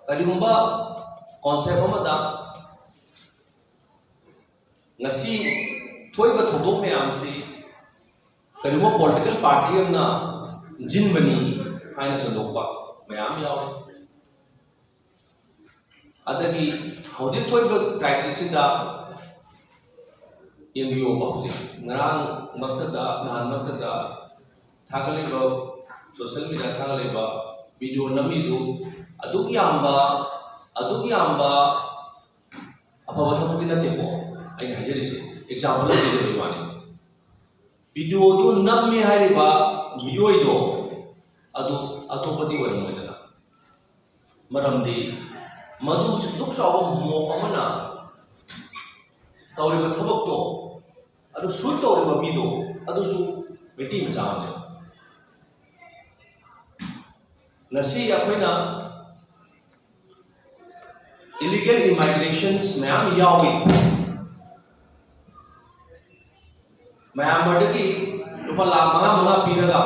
ꯀꯔꯤꯒꯨꯝꯕ concept ꯑꯃꯗ ꯉꯁꯤ ꯊꯣꯛꯏꯕ ꯊꯧꯗꯣꯛ ꯃꯌꯥꯝꯁꯤ ꯀꯔꯤꯒꯨꯝꯕ political party ꯑꯃꯅ ꯖꯤꯟꯕꯅꯤ ꯍꯥꯏꯅ ꯁꯟꯗꯣꯛꯄ ꯃꯌꯥꯝ ꯌꯥꯎꯔꯤ꯫ ꯑꯗꯒꯤ ꯍꯧꯖꯤꯛ ꯊꯣꯛꯏꯕ crisisꯁꯤꯗ ꯌꯦꯡꯕꯤꯌꯣꯕ, ꯍꯧꯖꯤꯛ ꯉꯔꯥꯡꯃꯛꯇꯗ, ꯅꯍꯥꯟꯃꯛꯇꯗ ꯊꯥꯒꯠꯂꯤꯕ, social media ꯊꯥꯒꯠꯂꯤꯕ video ꯅꯝꯃꯤꯗꯨ ꯑꯗꯨꯛ ꯌꯥꯝꯕ, ꯑꯗꯨꯛ ꯌꯥꯝꯕ ꯑꯐꯕ ꯊꯕꯛꯇꯤ ꯅꯠꯇꯦꯀꯣ꯫ ꯑꯩꯅ ꯍꯥꯏꯖꯔꯤꯁꯦ example ꯄꯤꯖꯕꯒꯤ ꯋꯥꯅꯤ꯫ Videoꯗꯨ ꯅꯝꯃꯦ ꯍꯥꯏꯔꯤꯕ ꯃꯤꯑꯣꯏꯗꯣ ꯑꯗꯨ ꯑꯇꯣꯞꯄꯗꯤ ꯑꯣꯏꯔꯝꯃꯣꯏꯗꯅ, ꯃꯔꯝꯗꯤ ꯃꯗꯨ ꯑꯗꯨꯛ ꯆꯥꯎꯕ mob ꯑꯃꯅ ꯇꯧꯔꯤꯕ ꯊꯕꯛꯇꯣ, ꯑꯗꯨ shoot ꯇꯧꯔꯤꯕ ꯃꯤꯗꯣ ꯑꯗꯨꯁꯨ ꯃꯩꯇꯩ ꯃꯆꯥ ꯑꯃꯅꯦ꯫ ꯉꯁꯤ ꯑꯩꯈꯣꯏꯅ illegal immigrations ꯃꯌꯥꯝ ꯌꯥꯎꯏ꯫ ꯃꯌꯥꯝꯗꯒꯤ ꯂꯨꯄꯥ ꯂꯥꯈ ꯃꯉꯥ ꯃꯉꯥ ꯄꯤꯔꯒ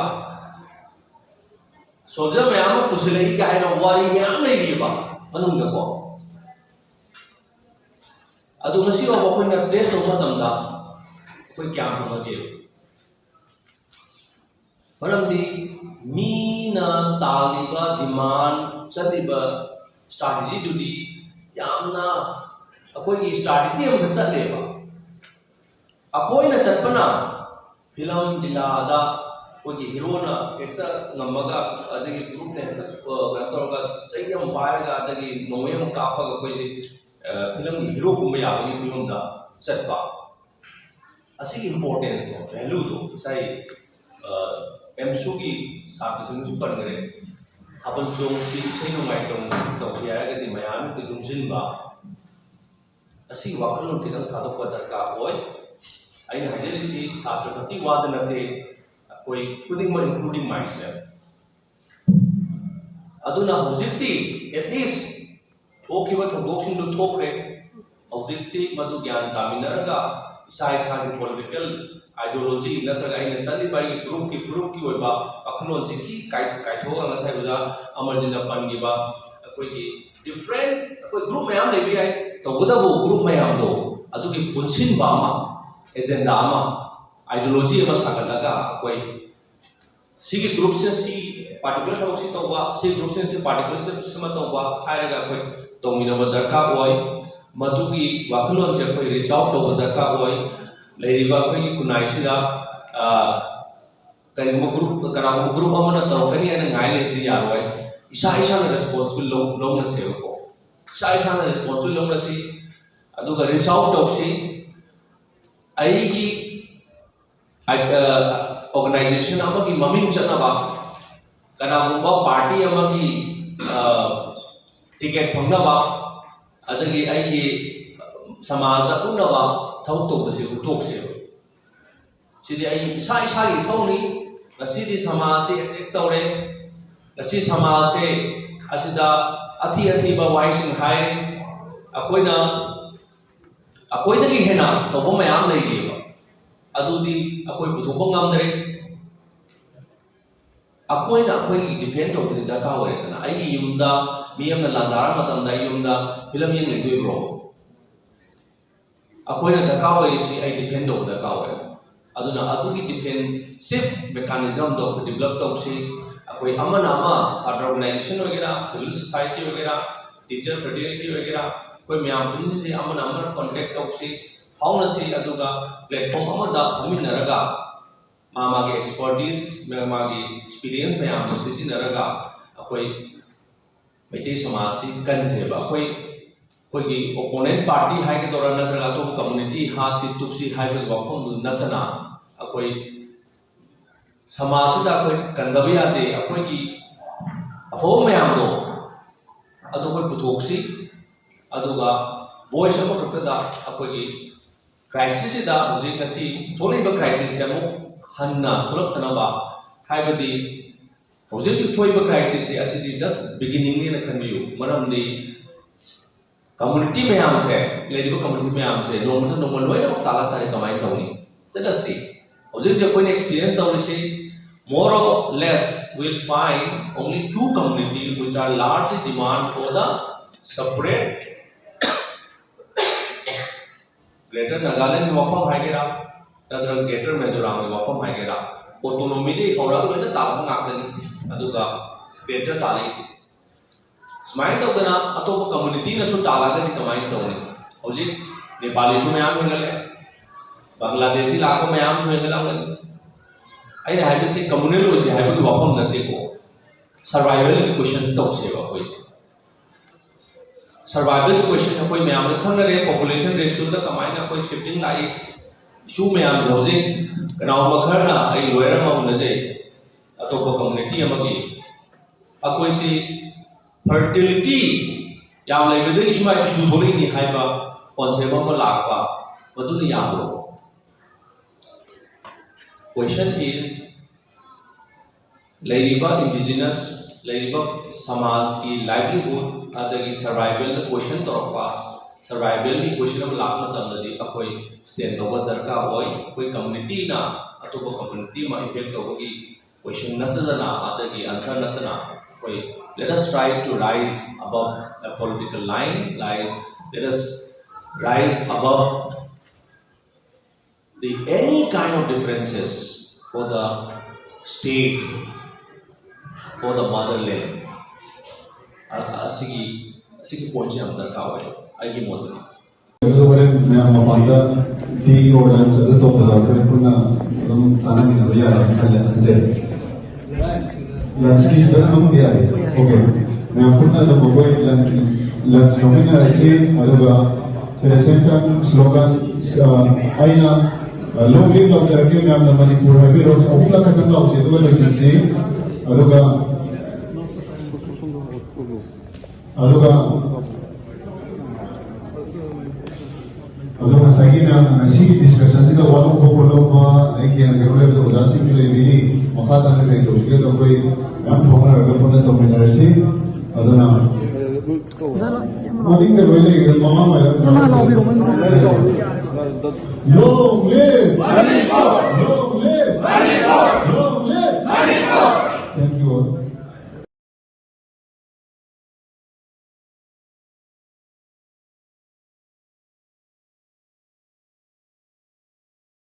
ꯁꯣꯜꯖꯔ ꯃꯌꯥꯝ ꯑꯃ ꯄꯨꯁꯤꯜꯂꯛꯏ ꯀꯥꯏꯅ ꯋꯥꯔꯤ ꯃꯌꯥꯝ ꯂꯩꯔꯤꯕ ꯃꯅꯨꯡꯗꯀꯣ꯫ ꯑꯗꯨ ꯉꯁꯤ ꯐꯥꯎꯕ ꯑꯩꯈꯣꯏꯅ ꯇ꯭ꯔꯦꯁ ꯇꯧꯕ ꯃꯇꯝꯗ ꯑꯩꯈꯣꯏ ꯀꯌꯥꯝ ꯐꯪꯉꯒꯦ? ꯃꯔꯝꯗꯤ ꯃꯤꯅ ꯇꯥꯜꯂꯤꯕ, ꯗꯤꯃꯥꯟ ꯆꯠꯂꯤꯕ ꯏꯁꯇ꯭ꯔꯥꯇꯦꯖꯤꯗꯨꯗꯤ ꯌꯥꯝꯅ ꯑꯩꯈꯣꯏꯒꯤ ꯏꯁꯇ꯭ꯔꯥꯇꯦꯖꯤ ꯑꯃꯗ ꯆꯠꯂꯦꯕ꯫ ꯑꯩꯈꯣꯏꯅ ꯆꯠꯄꯅ ꯐꯤꯂꯝ ꯂꯤꯂꯥꯗ ꯑꯩꯈꯣꯏꯒꯤ ꯍꯤꯔꯣꯅ ꯍꯦꯛꯇ ꯉꯝꯃꯒ, ꯑꯗꯒꯤ ꯒ꯭ꯔꯨꯞꯅ ꯍꯦꯛꯇ, ꯑ, ꯀꯩꯅꯣ ꯇꯧꯔꯒ ꯆꯩ ꯑꯃ ꯄꯥꯏꯔꯒ, ꯑꯗꯒꯤ ꯅꯣꯡꯃꯩ ꯑꯃ ꯀꯥꯞꯄꯒ ꯑꯩꯈꯣꯏꯁꯦ, ꯑ, ꯐꯤꯂꯝꯒꯤ ꯍꯤꯔꯣ ꯀꯨꯝꯕ ꯌꯥꯕꯒꯤ ꯐꯤꯕꯝꯗ ꯆꯠꯄ꯫ ꯑꯁꯤꯒꯤ ꯏꯝꯄꯣꯔꯇꯦꯟꯁꯇꯣ, ꯚꯦꯂꯨꯗꯣ ꯉꯁꯥꯏ, ꯑ, ꯑꯦꯝꯁꯨꯒꯤ ꯁꯥꯇ꯭ꯔꯁꯤꯡꯅꯁꯨ ꯄꯟꯈ꯭ꯔꯦ꯫ ꯊꯥꯕꯜ ꯆꯣꯡꯁꯤ, ꯏꯁꯩ ꯅꯣꯡꯃꯥꯏ ꯇꯧ-, ꯇꯧꯁꯤ ꯍꯥꯏꯔꯒꯗꯤ ꯃꯌꯥꯝꯅ ꯂꯨꯝꯁꯤꯟꯕ, ꯑꯁꯤꯒꯤ ꯋꯥꯈꯜꯂꯣꯟ ꯈꯤꯇꯪ ꯊꯥꯗꯣꯛꯄ ꯗꯔꯀꯥꯔ ꯑꯣꯏ꯫ ꯑꯩꯅ ꯍꯥꯏꯖꯔꯤꯁꯤ ꯁꯥꯇ꯭ꯔ ꯈꯛꯀꯤ ꯋꯥꯗ ꯅꯠꯇꯦ, ꯑꯩꯈꯣꯏ ꯈꯨꯗꯤꯡꯃꯛ, including myself꯫ ꯑꯗꯨꯅ ꯍꯧꯖꯤꯛꯇꯤ at least ꯊꯣꯛꯈꯤꯕ ꯊꯧꯗꯣꯛꯁꯤꯡꯗꯨ ꯊꯣꯛꯈ꯭ꯔꯦ꯫ ꯍꯧꯖꯤꯛꯇꯤ ꯃꯗꯨ ꯒ꯭ꯌꯥꯟ ꯇꯥꯃꯤꯟꯅꯔꯒ ꯏꯁꯥ ꯏꯁꯥꯒꯤ ꯄꯣꯂꯤꯇꯤꯀꯦꯜ ꯑꯥꯏꯗꯤꯌꯣꯂꯣꯖꯤ ꯅꯠꯇ꯭ꯔꯒ ꯑꯩꯅ ꯆꯠꯂꯤꯕ ꯑꯩꯒꯤ ꯒ꯭ꯔꯨꯞꯀꯤ, ꯐꯨꯔꯨꯞꯀꯤ ꯑꯣꯏꯕ ꯋꯥꯈꯜꯂꯣꯟꯁꯤꯒꯤ ꯀꯥꯏ-, ꯀꯥꯏꯊꯣꯛꯑꯒ ꯉꯁꯥꯏ ꯑꯣꯖꯥ ꯑꯃꯔꯖꯤꯠꯅ ꯄꯟꯈꯤꯕ ꯑꯩꯈꯣꯏꯒꯤ ꯗꯤꯐ꯭ꯔꯦꯟ, ꯑꯩꯈꯣꯏ ꯒ꯭ꯔꯨꯞ ꯃꯌꯥꯝ ꯂꯩꯕ ꯌꯥꯏ, ꯇꯧꯕꯇꯕꯨ ꯒ꯭ꯔꯨꯞ ꯃꯌꯥꯝꯗꯣ ꯑꯗꯨꯒꯤ ꯄꯨꯟꯁꯤꯟꯕ ꯑꯃ, ꯑꯦꯖꯦꯟꯗꯥ ꯑꯃ, ꯑꯥꯏꯗꯤꯌꯣꯂꯣꯖꯤ ꯑꯃ ꯁꯥꯒꯠꯂꯒ ꯑꯩꯈꯣꯏ ꯁꯤꯒꯤ ꯒ꯭ꯔꯨꯞꯁꯤꯅ ꯁꯤ ꯄꯥꯔꯇꯤꯀꯨꯂꯔ ꯊꯕꯛꯁꯤ ꯇꯧꯕ, ꯁꯤ ꯒ꯭ꯔꯨꯞꯁꯤꯅ ꯁꯤ ꯄꯥꯔꯇꯤꯀꯨꯂꯔ ꯁꯤꯃ ꯇꯧꯕ ꯍꯥꯏꯔꯒ ꯑꯩꯈꯣꯏ ꯇꯧꯃꯤꯟꯅꯕ ꯗꯔꯀꯥꯔ ꯑꯣꯏ꯫ ꯃꯗꯨꯒꯤ ꯋꯥꯈꯜꯂꯣꯟꯁꯦ ꯑꯩꯈꯣꯏ ꯔꯤꯆ ꯑꯥꯎꯠ ꯇꯧꯕ ꯗꯔꯀꯥꯔ ꯑꯣꯏ꯫ ꯂꯩꯔꯤꯕ ꯑꯩꯈꯣꯏꯒꯤ ꯈꯨꯟꯅꯥꯏꯁꯤꯗ, ꯑ, ꯀꯔꯤꯒꯨꯝꯕ ꯒ꯭ꯔꯨꯞ, ꯀꯅꯥꯒꯨꯝꯕ ꯒ꯭ꯔꯨꯞ ꯑꯃꯅ ꯇꯧꯔꯛꯀꯅꯤ ꯍꯥꯏꯅ ꯉꯥꯏ ꯂꯩꯕꯗꯤ ꯌꯥꯔꯣꯏ꯫ ꯏꯁꯥ ꯏꯁꯥꯅ ꯔꯦꯁꯄꯣꯟꯁꯤꯕꯜ ꯂꯧ-, ꯂꯧꯅꯁꯦꯕꯀꯣ꯫ ꯏꯁꯥ ꯏꯁꯥꯅ ꯔꯦꯁꯄꯣꯟꯁꯤꯕꯜ ꯂꯧꯅꯁꯤ, ꯑꯗꯨꯒ ꯔꯤꯆ ꯑꯥꯎꯠ ꯇꯧꯁꯤ꯫ ꯑꯩꯒꯤ ꯑ, ꯑꯣꯔꯒꯅꯥꯏꯖꯦꯁꯟ ꯑꯃꯒꯤ ꯃꯃꯤꯡ ꯆꯠꯅꯕ, ꯀꯅꯥꯒꯨꯝꯕ ꯄꯥꯔꯇꯤ ꯑꯃꯒꯤ, ꯑ, ꯇꯤꯀꯦꯠ ꯐꯪꯅꯕ, ꯑꯗꯒꯤ ꯑꯩꯒꯤ ꯁꯃꯥꯖꯗ ꯎꯠꯅꯕ ꯊꯕꯛ ꯇꯧꯕꯁꯤꯕꯨ ꯇꯣꯛꯁꯦꯕ꯫ ꯁꯤꯗꯤ ꯑꯩ ꯏꯁꯥ ꯏꯁꯥꯒꯤ ꯏꯊꯧꯅꯤ꯫ ꯉꯁꯤꯗꯤ ꯁꯃꯥꯖꯁꯤ ꯑꯦꯇꯦꯛ ꯇꯧꯔꯦ, ꯉꯁꯤ ꯁꯃꯥꯖꯁꯦ ꯑꯁꯤꯗ ꯑꯊꯤ ꯑꯊꯤꯕ ꯋꯥꯍꯩꯁꯤꯡ ꯍꯥꯏꯔꯦ꯫ ꯑꯩꯈꯣꯏꯅ, ꯑꯩꯈꯣꯏꯗꯒꯤ ꯍꯦꯟꯅ ꯇꯧꯕ ꯃꯌꯥꯝ ꯂꯩꯔꯤꯑꯕ꯫ ꯑꯗꯨꯗꯤ ꯑꯩꯈꯣꯏ ꯄꯨꯊꯣꯛꯄ ꯉꯝꯗ꯭ꯔꯦ꯫ ꯑꯩꯈꯣꯏꯅ ꯑꯩꯈꯣꯏꯒꯤ ꯗꯤꯐꯦꯟ ꯇꯧꯕꯁꯤ ꯗꯔꯀꯥꯔ ꯑꯣꯏꯔꯦꯗꯅ꯫ ꯑꯩꯒꯤ ꯌꯨꯝꯗ ꯃꯤ ꯑꯃꯅ ꯂꯥꯟꯗꯥꯔ ꯃꯇꯝꯗ ꯑꯩ ꯌꯨꯝꯗ ꯐꯤꯂꯝ ꯌꯦꯡ ꯂꯩꯗꯣꯏꯕ꯭ꯔꯣ? ꯑꯩꯈꯣꯏꯅ ꯗꯔꯀꯥꯔ ꯑꯣꯏꯔꯤꯁꯤ ꯑꯩ ꯗꯤꯐꯦꯟ ꯇꯧꯕ ꯗꯔꯀꯥꯔ ꯑꯣꯏꯔꯦ꯫ ꯑꯗꯨꯅ ꯑꯗꯨꯒꯤ ꯗꯤꯐꯦꯟꯁꯤꯞ ꯃꯦꯀꯥꯅꯤꯖꯝꯗꯣ ꯑꯩꯈꯣꯏ ꯗꯤꯕꯂꯞ ꯇꯧꯁꯤ꯫ ꯑꯩꯈꯣꯏ ꯑꯃꯅ ꯑꯃ, ꯁꯥꯇ꯭ꯔ ꯑꯣꯔꯒꯅꯥꯏꯖꯦꯁꯟ ꯑꯣꯏꯒꯦꯔꯥ, ꯁꯤꯚꯤꯜ ꯁꯣꯁꯥꯏꯇꯤ ꯑꯣꯏꯒꯦꯔꯥ, ꯇꯤꯆꯔ ꯐ꯭ꯔꯦꯇꯔꯅꯤꯇꯤ ꯑꯣꯏꯒꯦꯔꯥ, ꯑꯩꯈꯣꯏ ꯃꯌꯥꯝ ꯄꯨꯝꯅꯃꯛꯁꯤ ꯑꯃꯅ ꯑꯃꯅ ꯀꯣꯟꯇꯦꯛ ꯇꯧꯁꯤ, ꯐꯥꯎꯅꯁꯤ, ꯑꯗꯨꯒ ꯄ꯭ꯂꯦꯠꯐꯣꯝ ꯑꯃꯗ ꯐꯝꯃꯤꯟꯅꯔꯒ ꯃꯥ ꯃꯥꯒꯤ ꯑꯦꯛꯁꯄꯔꯇꯤꯁ, ꯃꯥ ꯃꯥꯒꯤ ꯑꯦꯛꯁꯄꯤꯔꯤꯌꯦꯟꯁ ꯃꯌꯥꯝꯗꯣ ꯁꯤꯖꯤꯟꯅꯔꯒ ꯑꯩꯈꯣꯏ ꯃꯩꯇꯩ ꯁꯃꯥꯖꯁꯤ ꯀꯟꯁꯦꯕ꯫ ꯑꯩꯈꯣꯏ, ꯑꯩꯈꯣꯏꯒꯤ ꯑꯣꯄꯣꯅꯦꯟ ꯄꯥꯔꯇꯤ ꯍꯥꯏꯒꯗꯧꯔꯥ, ꯅꯠꯇ꯭ꯔꯒ ꯑꯇꯣꯞꯄ ꯀꯝꯃꯨꯅꯤꯇꯤ ꯍꯥꯠꯁꯤ ꯇꯨꯞꯁꯤ ꯍꯥꯏꯕꯒꯤ ꯋꯥꯐꯝꯗꯨ ꯅꯠꯇꯅ, ꯑꯩꯈꯣꯏ ꯁꯃꯥꯖꯁꯤꯗ ꯑꯩꯈꯣꯏ ꯀꯟꯗꯕ ꯌꯥꯗꯦ꯫ ꯑꯩꯈꯣꯏꯒꯤ ꯑꯐꯕ ꯃꯌꯥꯝꯗꯣ ꯑꯗꯨ ꯑꯩꯈꯣꯏ ꯄꯨꯊꯣꯛꯁꯤ, ꯑꯗꯨꯒ ꯚꯣꯏꯁ ꯑꯃꯈꯛꯇꯗ ꯑꯩꯈꯣꯏꯒꯤ ꯀ꯭ꯔꯥꯏꯁꯤꯁꯁꯤꯗ ꯍꯧꯖꯤꯛ ꯉꯁꯤ ꯊꯣꯛꯂꯛꯏꯕ ꯀ꯭ꯔꯥꯏꯁꯤꯁꯁꯦ ꯑꯃꯨꯛ ꯍꯟꯅ ꯊꯣꯛꯂꯛꯇꯅꯕ, ꯍꯥꯏꯕꯗꯤ ꯍꯧꯖꯤꯛ ꯍꯧꯖꯤꯛ ꯊꯣꯛꯏꯕ ꯀ꯭ꯔꯥꯏꯁꯤꯁꯁꯦ ꯑꯁꯤꯗꯤ ꯖꯁ ꯕꯤꯒꯤꯅꯤꯡꯅꯦꯅ ꯈꯟꯕꯤꯌꯨ꯫ ꯃꯔꯝꯗꯤ ꯀꯝꯃꯨꯅꯤꯇꯤ ꯃꯌꯥꯝꯁꯦ, ꯂꯩꯔꯤꯕ ꯀꯝꯃꯨꯅꯤꯇꯤ ꯃꯌꯥꯝꯁꯦ ꯅꯣꯡꯃꯗ ꯅꯣꯡꯃ ꯂꯣꯏꯅꯃꯛ ꯇꯥꯜꯂꯛ ꯇꯥꯔꯦ, ꯀꯃꯥꯏꯅ ꯇꯧꯅꯤ? ꯆꯠꯂꯁꯤ꯫ ꯍꯧꯖꯤꯛ ꯍꯧꯖꯤꯛ ꯑꯩꯈꯣꯏꯅ ꯑꯦꯛꯁꯄꯤꯔꯤꯌꯦꯟꯁ ꯇꯧꯔꯤꯁꯤ, more or less will find only two community which are largely demand for the separate Greater Nagaland ꯒꯤ ꯋꯥꯐꯝ ꯍꯥꯏꯒꯦꯔꯥ, ꯅꯠꯇ꯭ꯔꯒ Greater Mizoram ꯒꯤ ꯋꯥꯐꯝ ꯍꯥꯏꯒꯦꯔꯥ, ꯑꯣꯇꯣꯅꯣꯃꯤꯗꯒꯤ ꯍꯧꯔꯒ ꯂꯣꯏꯅ ꯇꯥꯜꯂꯛꯄ ꯉꯥꯛꯇꯅꯤ꯫ ꯑꯗꯨꯒ ꯒ꯭ꯔꯦꯇꯔ ꯇꯥꯜꯂꯛꯏꯁꯦ꯫ ꯁꯨꯃꯥꯏꯅ ꯇꯧꯗꯅ ꯑꯇꯣꯞꯄ ꯀꯝꯃꯨꯅꯤꯇꯤꯅꯁꯨ ꯇꯥꯜꯂꯒꯗꯤ ꯀꯃꯥꯏꯅ ꯇꯧꯅꯤ? ꯍꯧꯖꯤꯛ ꯅꯦꯄꯥꯂꯤꯁꯨ ꯃꯌꯥꯝ ꯍꯦꯟꯒꯠꯂꯦ, ꯕꯪꯒ꯭ꯂꯥꯗꯦꯁꯤ ꯂꯥꯛꯄ ꯃꯌꯥꯝꯁꯨ ꯍꯦꯟꯒꯠꯂꯛꯂꯅꯤ꯫ ꯑꯩꯅ ꯍꯥꯏꯕꯁꯤ ꯀꯝꯃꯨꯅꯦꯜ ꯑꯣꯏꯁꯤ ꯍꯥꯏꯕꯒꯤ ꯋꯥꯐꯝ ꯅꯠꯇꯦꯀꯣ, ꯁꯔꯚꯥꯏꯚꯦꯜꯒꯤ ꯀꯣꯏꯁꯟ ꯇꯧꯁꯦꯕ ꯑꯩꯈꯣꯏꯁꯦ꯫ ꯁꯔꯚꯥꯏꯚꯦꯜ ꯀꯣꯏꯁꯟ ꯑꯩꯈꯣꯏ ꯃꯌꯥꯝꯅ ꯈꯪꯅꯔꯦ, ꯄꯣꯄꯨꯂꯦꯁꯟ ꯔꯦꯁꯤꯌꯣꯗ ꯀꯃꯥꯏꯅ ꯑꯩꯈꯣꯏ ꯁꯤꯐꯇꯤꯡ ꯂꯥꯛꯏ, ꯏꯁꯨ ꯃꯌꯥꯝꯁꯦ꯫ ꯍꯧꯖꯤꯛ ꯀꯅꯥꯒꯨꯝꯕ ꯈꯔꯅ, ꯑꯩ ꯂꯣꯌꯔ ꯑꯃ ꯎꯅꯖꯩ, ꯑꯇꯣꯞꯄ ꯀꯝꯃꯨꯅꯤꯇꯤ ꯑꯃꯒꯤ, ꯑꯩꯈꯣꯏꯁꯤ ꯐꯔꯇꯤꯂꯤꯇꯤ ꯌꯥꯝ ꯂꯩꯕꯗꯒꯤ ꯁꯨꯃꯥꯏꯅ ꯏꯁꯨ ꯊꯣꯛꯂꯛꯏꯅꯤ ꯍꯥꯏꯕ ꯀꯣꯟꯁꯦꯞ ꯑꯃ ꯂꯥꯛꯄ, ꯃꯗꯨꯅ ꯌꯥꯕ꯭ꯔꯣ? Question is, ꯂꯩꯔꯤꯕ ꯏꯟꯗꯤꯖꯤꯅꯁ, ꯂꯩꯔꯤꯕ ꯁꯃꯥꯖꯀꯤ ꯂꯥꯏꯚꯂꯤꯍꯨꯗ ꯑꯗꯒꯤ ꯁꯔꯚꯥꯏꯚꯦꯜꯗ ꯀꯣꯏꯁꯟ ꯇꯧꯔꯛꯄ, ꯁꯔꯚꯥꯏꯚꯦꯜꯒꯤ ꯀꯣꯏꯁꯟ ꯑꯃ ꯂꯥꯛꯄ ꯃꯇꯝꯗꯗꯤ ꯑꯩꯈꯣꯏ ꯁ꯭ꯇꯦꯟ ꯇꯧꯕ ꯗꯔꯀꯥꯔ ꯑꯣꯏ꯫ ꯑꯩꯈꯣꯏ ꯀꯝꯃ꯭ꯌꯨꯅꯤꯇꯤꯅ ꯑꯇꯣꯞꯄ ꯀꯝꯃ꯭ꯌꯨꯅꯤꯇꯤ ꯑꯃ ꯏꯝꯄꯦꯛ ꯇꯧꯕꯒꯤ ꯀꯣꯏꯁꯟ ꯅꯠꯇꯗꯅ, ꯑꯗꯒꯤ ꯑꯟꯁꯔ ꯅꯠꯇꯅ, ꯑꯩꯈꯣꯏ let us try to rise above a political line, rise, let us rise above the any kind of differences for the state, for the motherland. ꯑ- ꯑꯁꯤꯒꯤ ꯑꯁꯤꯒꯤ ꯄꯣꯏꯟꯠꯁꯦ ꯌꯥꯝ ꯗꯔꯀꯥꯔ ꯑꯣꯏ ꯑꯩꯒꯤ ꯃꯣꯠꯇꯗꯤ꯫ ꯑꯗꯨ ꯍꯣꯔꯦꯟ ꯃꯌꯥꯝ ꯃꯄꯥꯟꯗ ꯇꯤ ꯑꯣꯔ ꯂꯟꯆ ꯑꯗꯨ ꯇꯧꯕꯗ ꯑꯩꯈꯣꯏ ꯄꯨꯟꯅ ꯑꯗꯨꯝ ꯆꯥꯅꯃꯤꯟꯅꯕ ꯌꯥꯔꯅꯤ ꯈꯜꯂꯦ, ꯈꯟꯖꯩ꯫ ꯂꯟꯆꯀꯤꯁꯤꯗ ꯑꯗꯨꯝ ꯌꯥꯔꯦ꯫ ꯑꯣꯀꯦ꯫ ꯃꯌꯥꯝ ꯄꯨꯟꯅ ꯑꯗꯨꯝ ꯑꯩꯈꯣꯏ ꯂꯟꯆ, ꯂꯟꯆ ꯂꯧꯃꯤꯟꯅꯔꯁꯤ꯫ ꯑꯗꯨꯒ at the same time slogan, ꯑ, ꯑꯩꯅ, ꯑ, ꯂꯣꯡ ꯂꯤꯞ ꯂꯥꯎꯖꯔꯛꯀꯦ ꯃꯌꯥꯝꯅ ꯃꯅꯤꯄꯨꯔ ꯍꯥꯏꯕꯤꯔꯣ꯫ ꯑꯍꯨꯝꯂꯛ ꯈꯛꯇꯪ ꯂꯥꯎꯁꯤ ꯑꯗꯨꯒ ꯂꯣꯏꯁꯤꯟꯁꯤ꯫ ꯑꯗꯨꯒ ꯑꯗꯨꯒ ꯑꯗꯣ ꯉꯁꯥꯏꯒꯤ ꯃꯌꯥꯝꯅ ꯉꯁꯤꯒꯤ ꯗꯤꯁꯀꯁꯟꯁꯤꯗ ꯋꯥꯅꯣꯝ ꯈꯣꯠꯄ ꯂꯧꯕ ꯑꯗꯩ ꯍꯦꯟꯅ ꯀꯩꯅꯣ ꯂꯩꯕꯗꯣ ꯑꯣꯖꯥꯁꯤꯡꯁꯨ ꯂꯩꯕꯤꯔꯤ꯫ ꯃꯈꯥ ꯇꯥꯅ ꯀꯔꯤ ꯇꯧꯁꯤꯒꯦꯗꯣ ꯑꯩꯈꯣꯏ ꯃꯌꯥꯝ ꯐꯥꯎꯅꯔꯒ ꯄꯨꯟꯅ ꯇꯧꯃꯤꯟꯅꯔꯁꯤ꯫ ꯑꯗꯨꯅ ꯃꯅꯤꯡꯗ ꯂꯣꯏ ꯂꯩꯒꯦ ꯃꯃꯥꯡ ꯃꯌꯥꯝ Long live! Long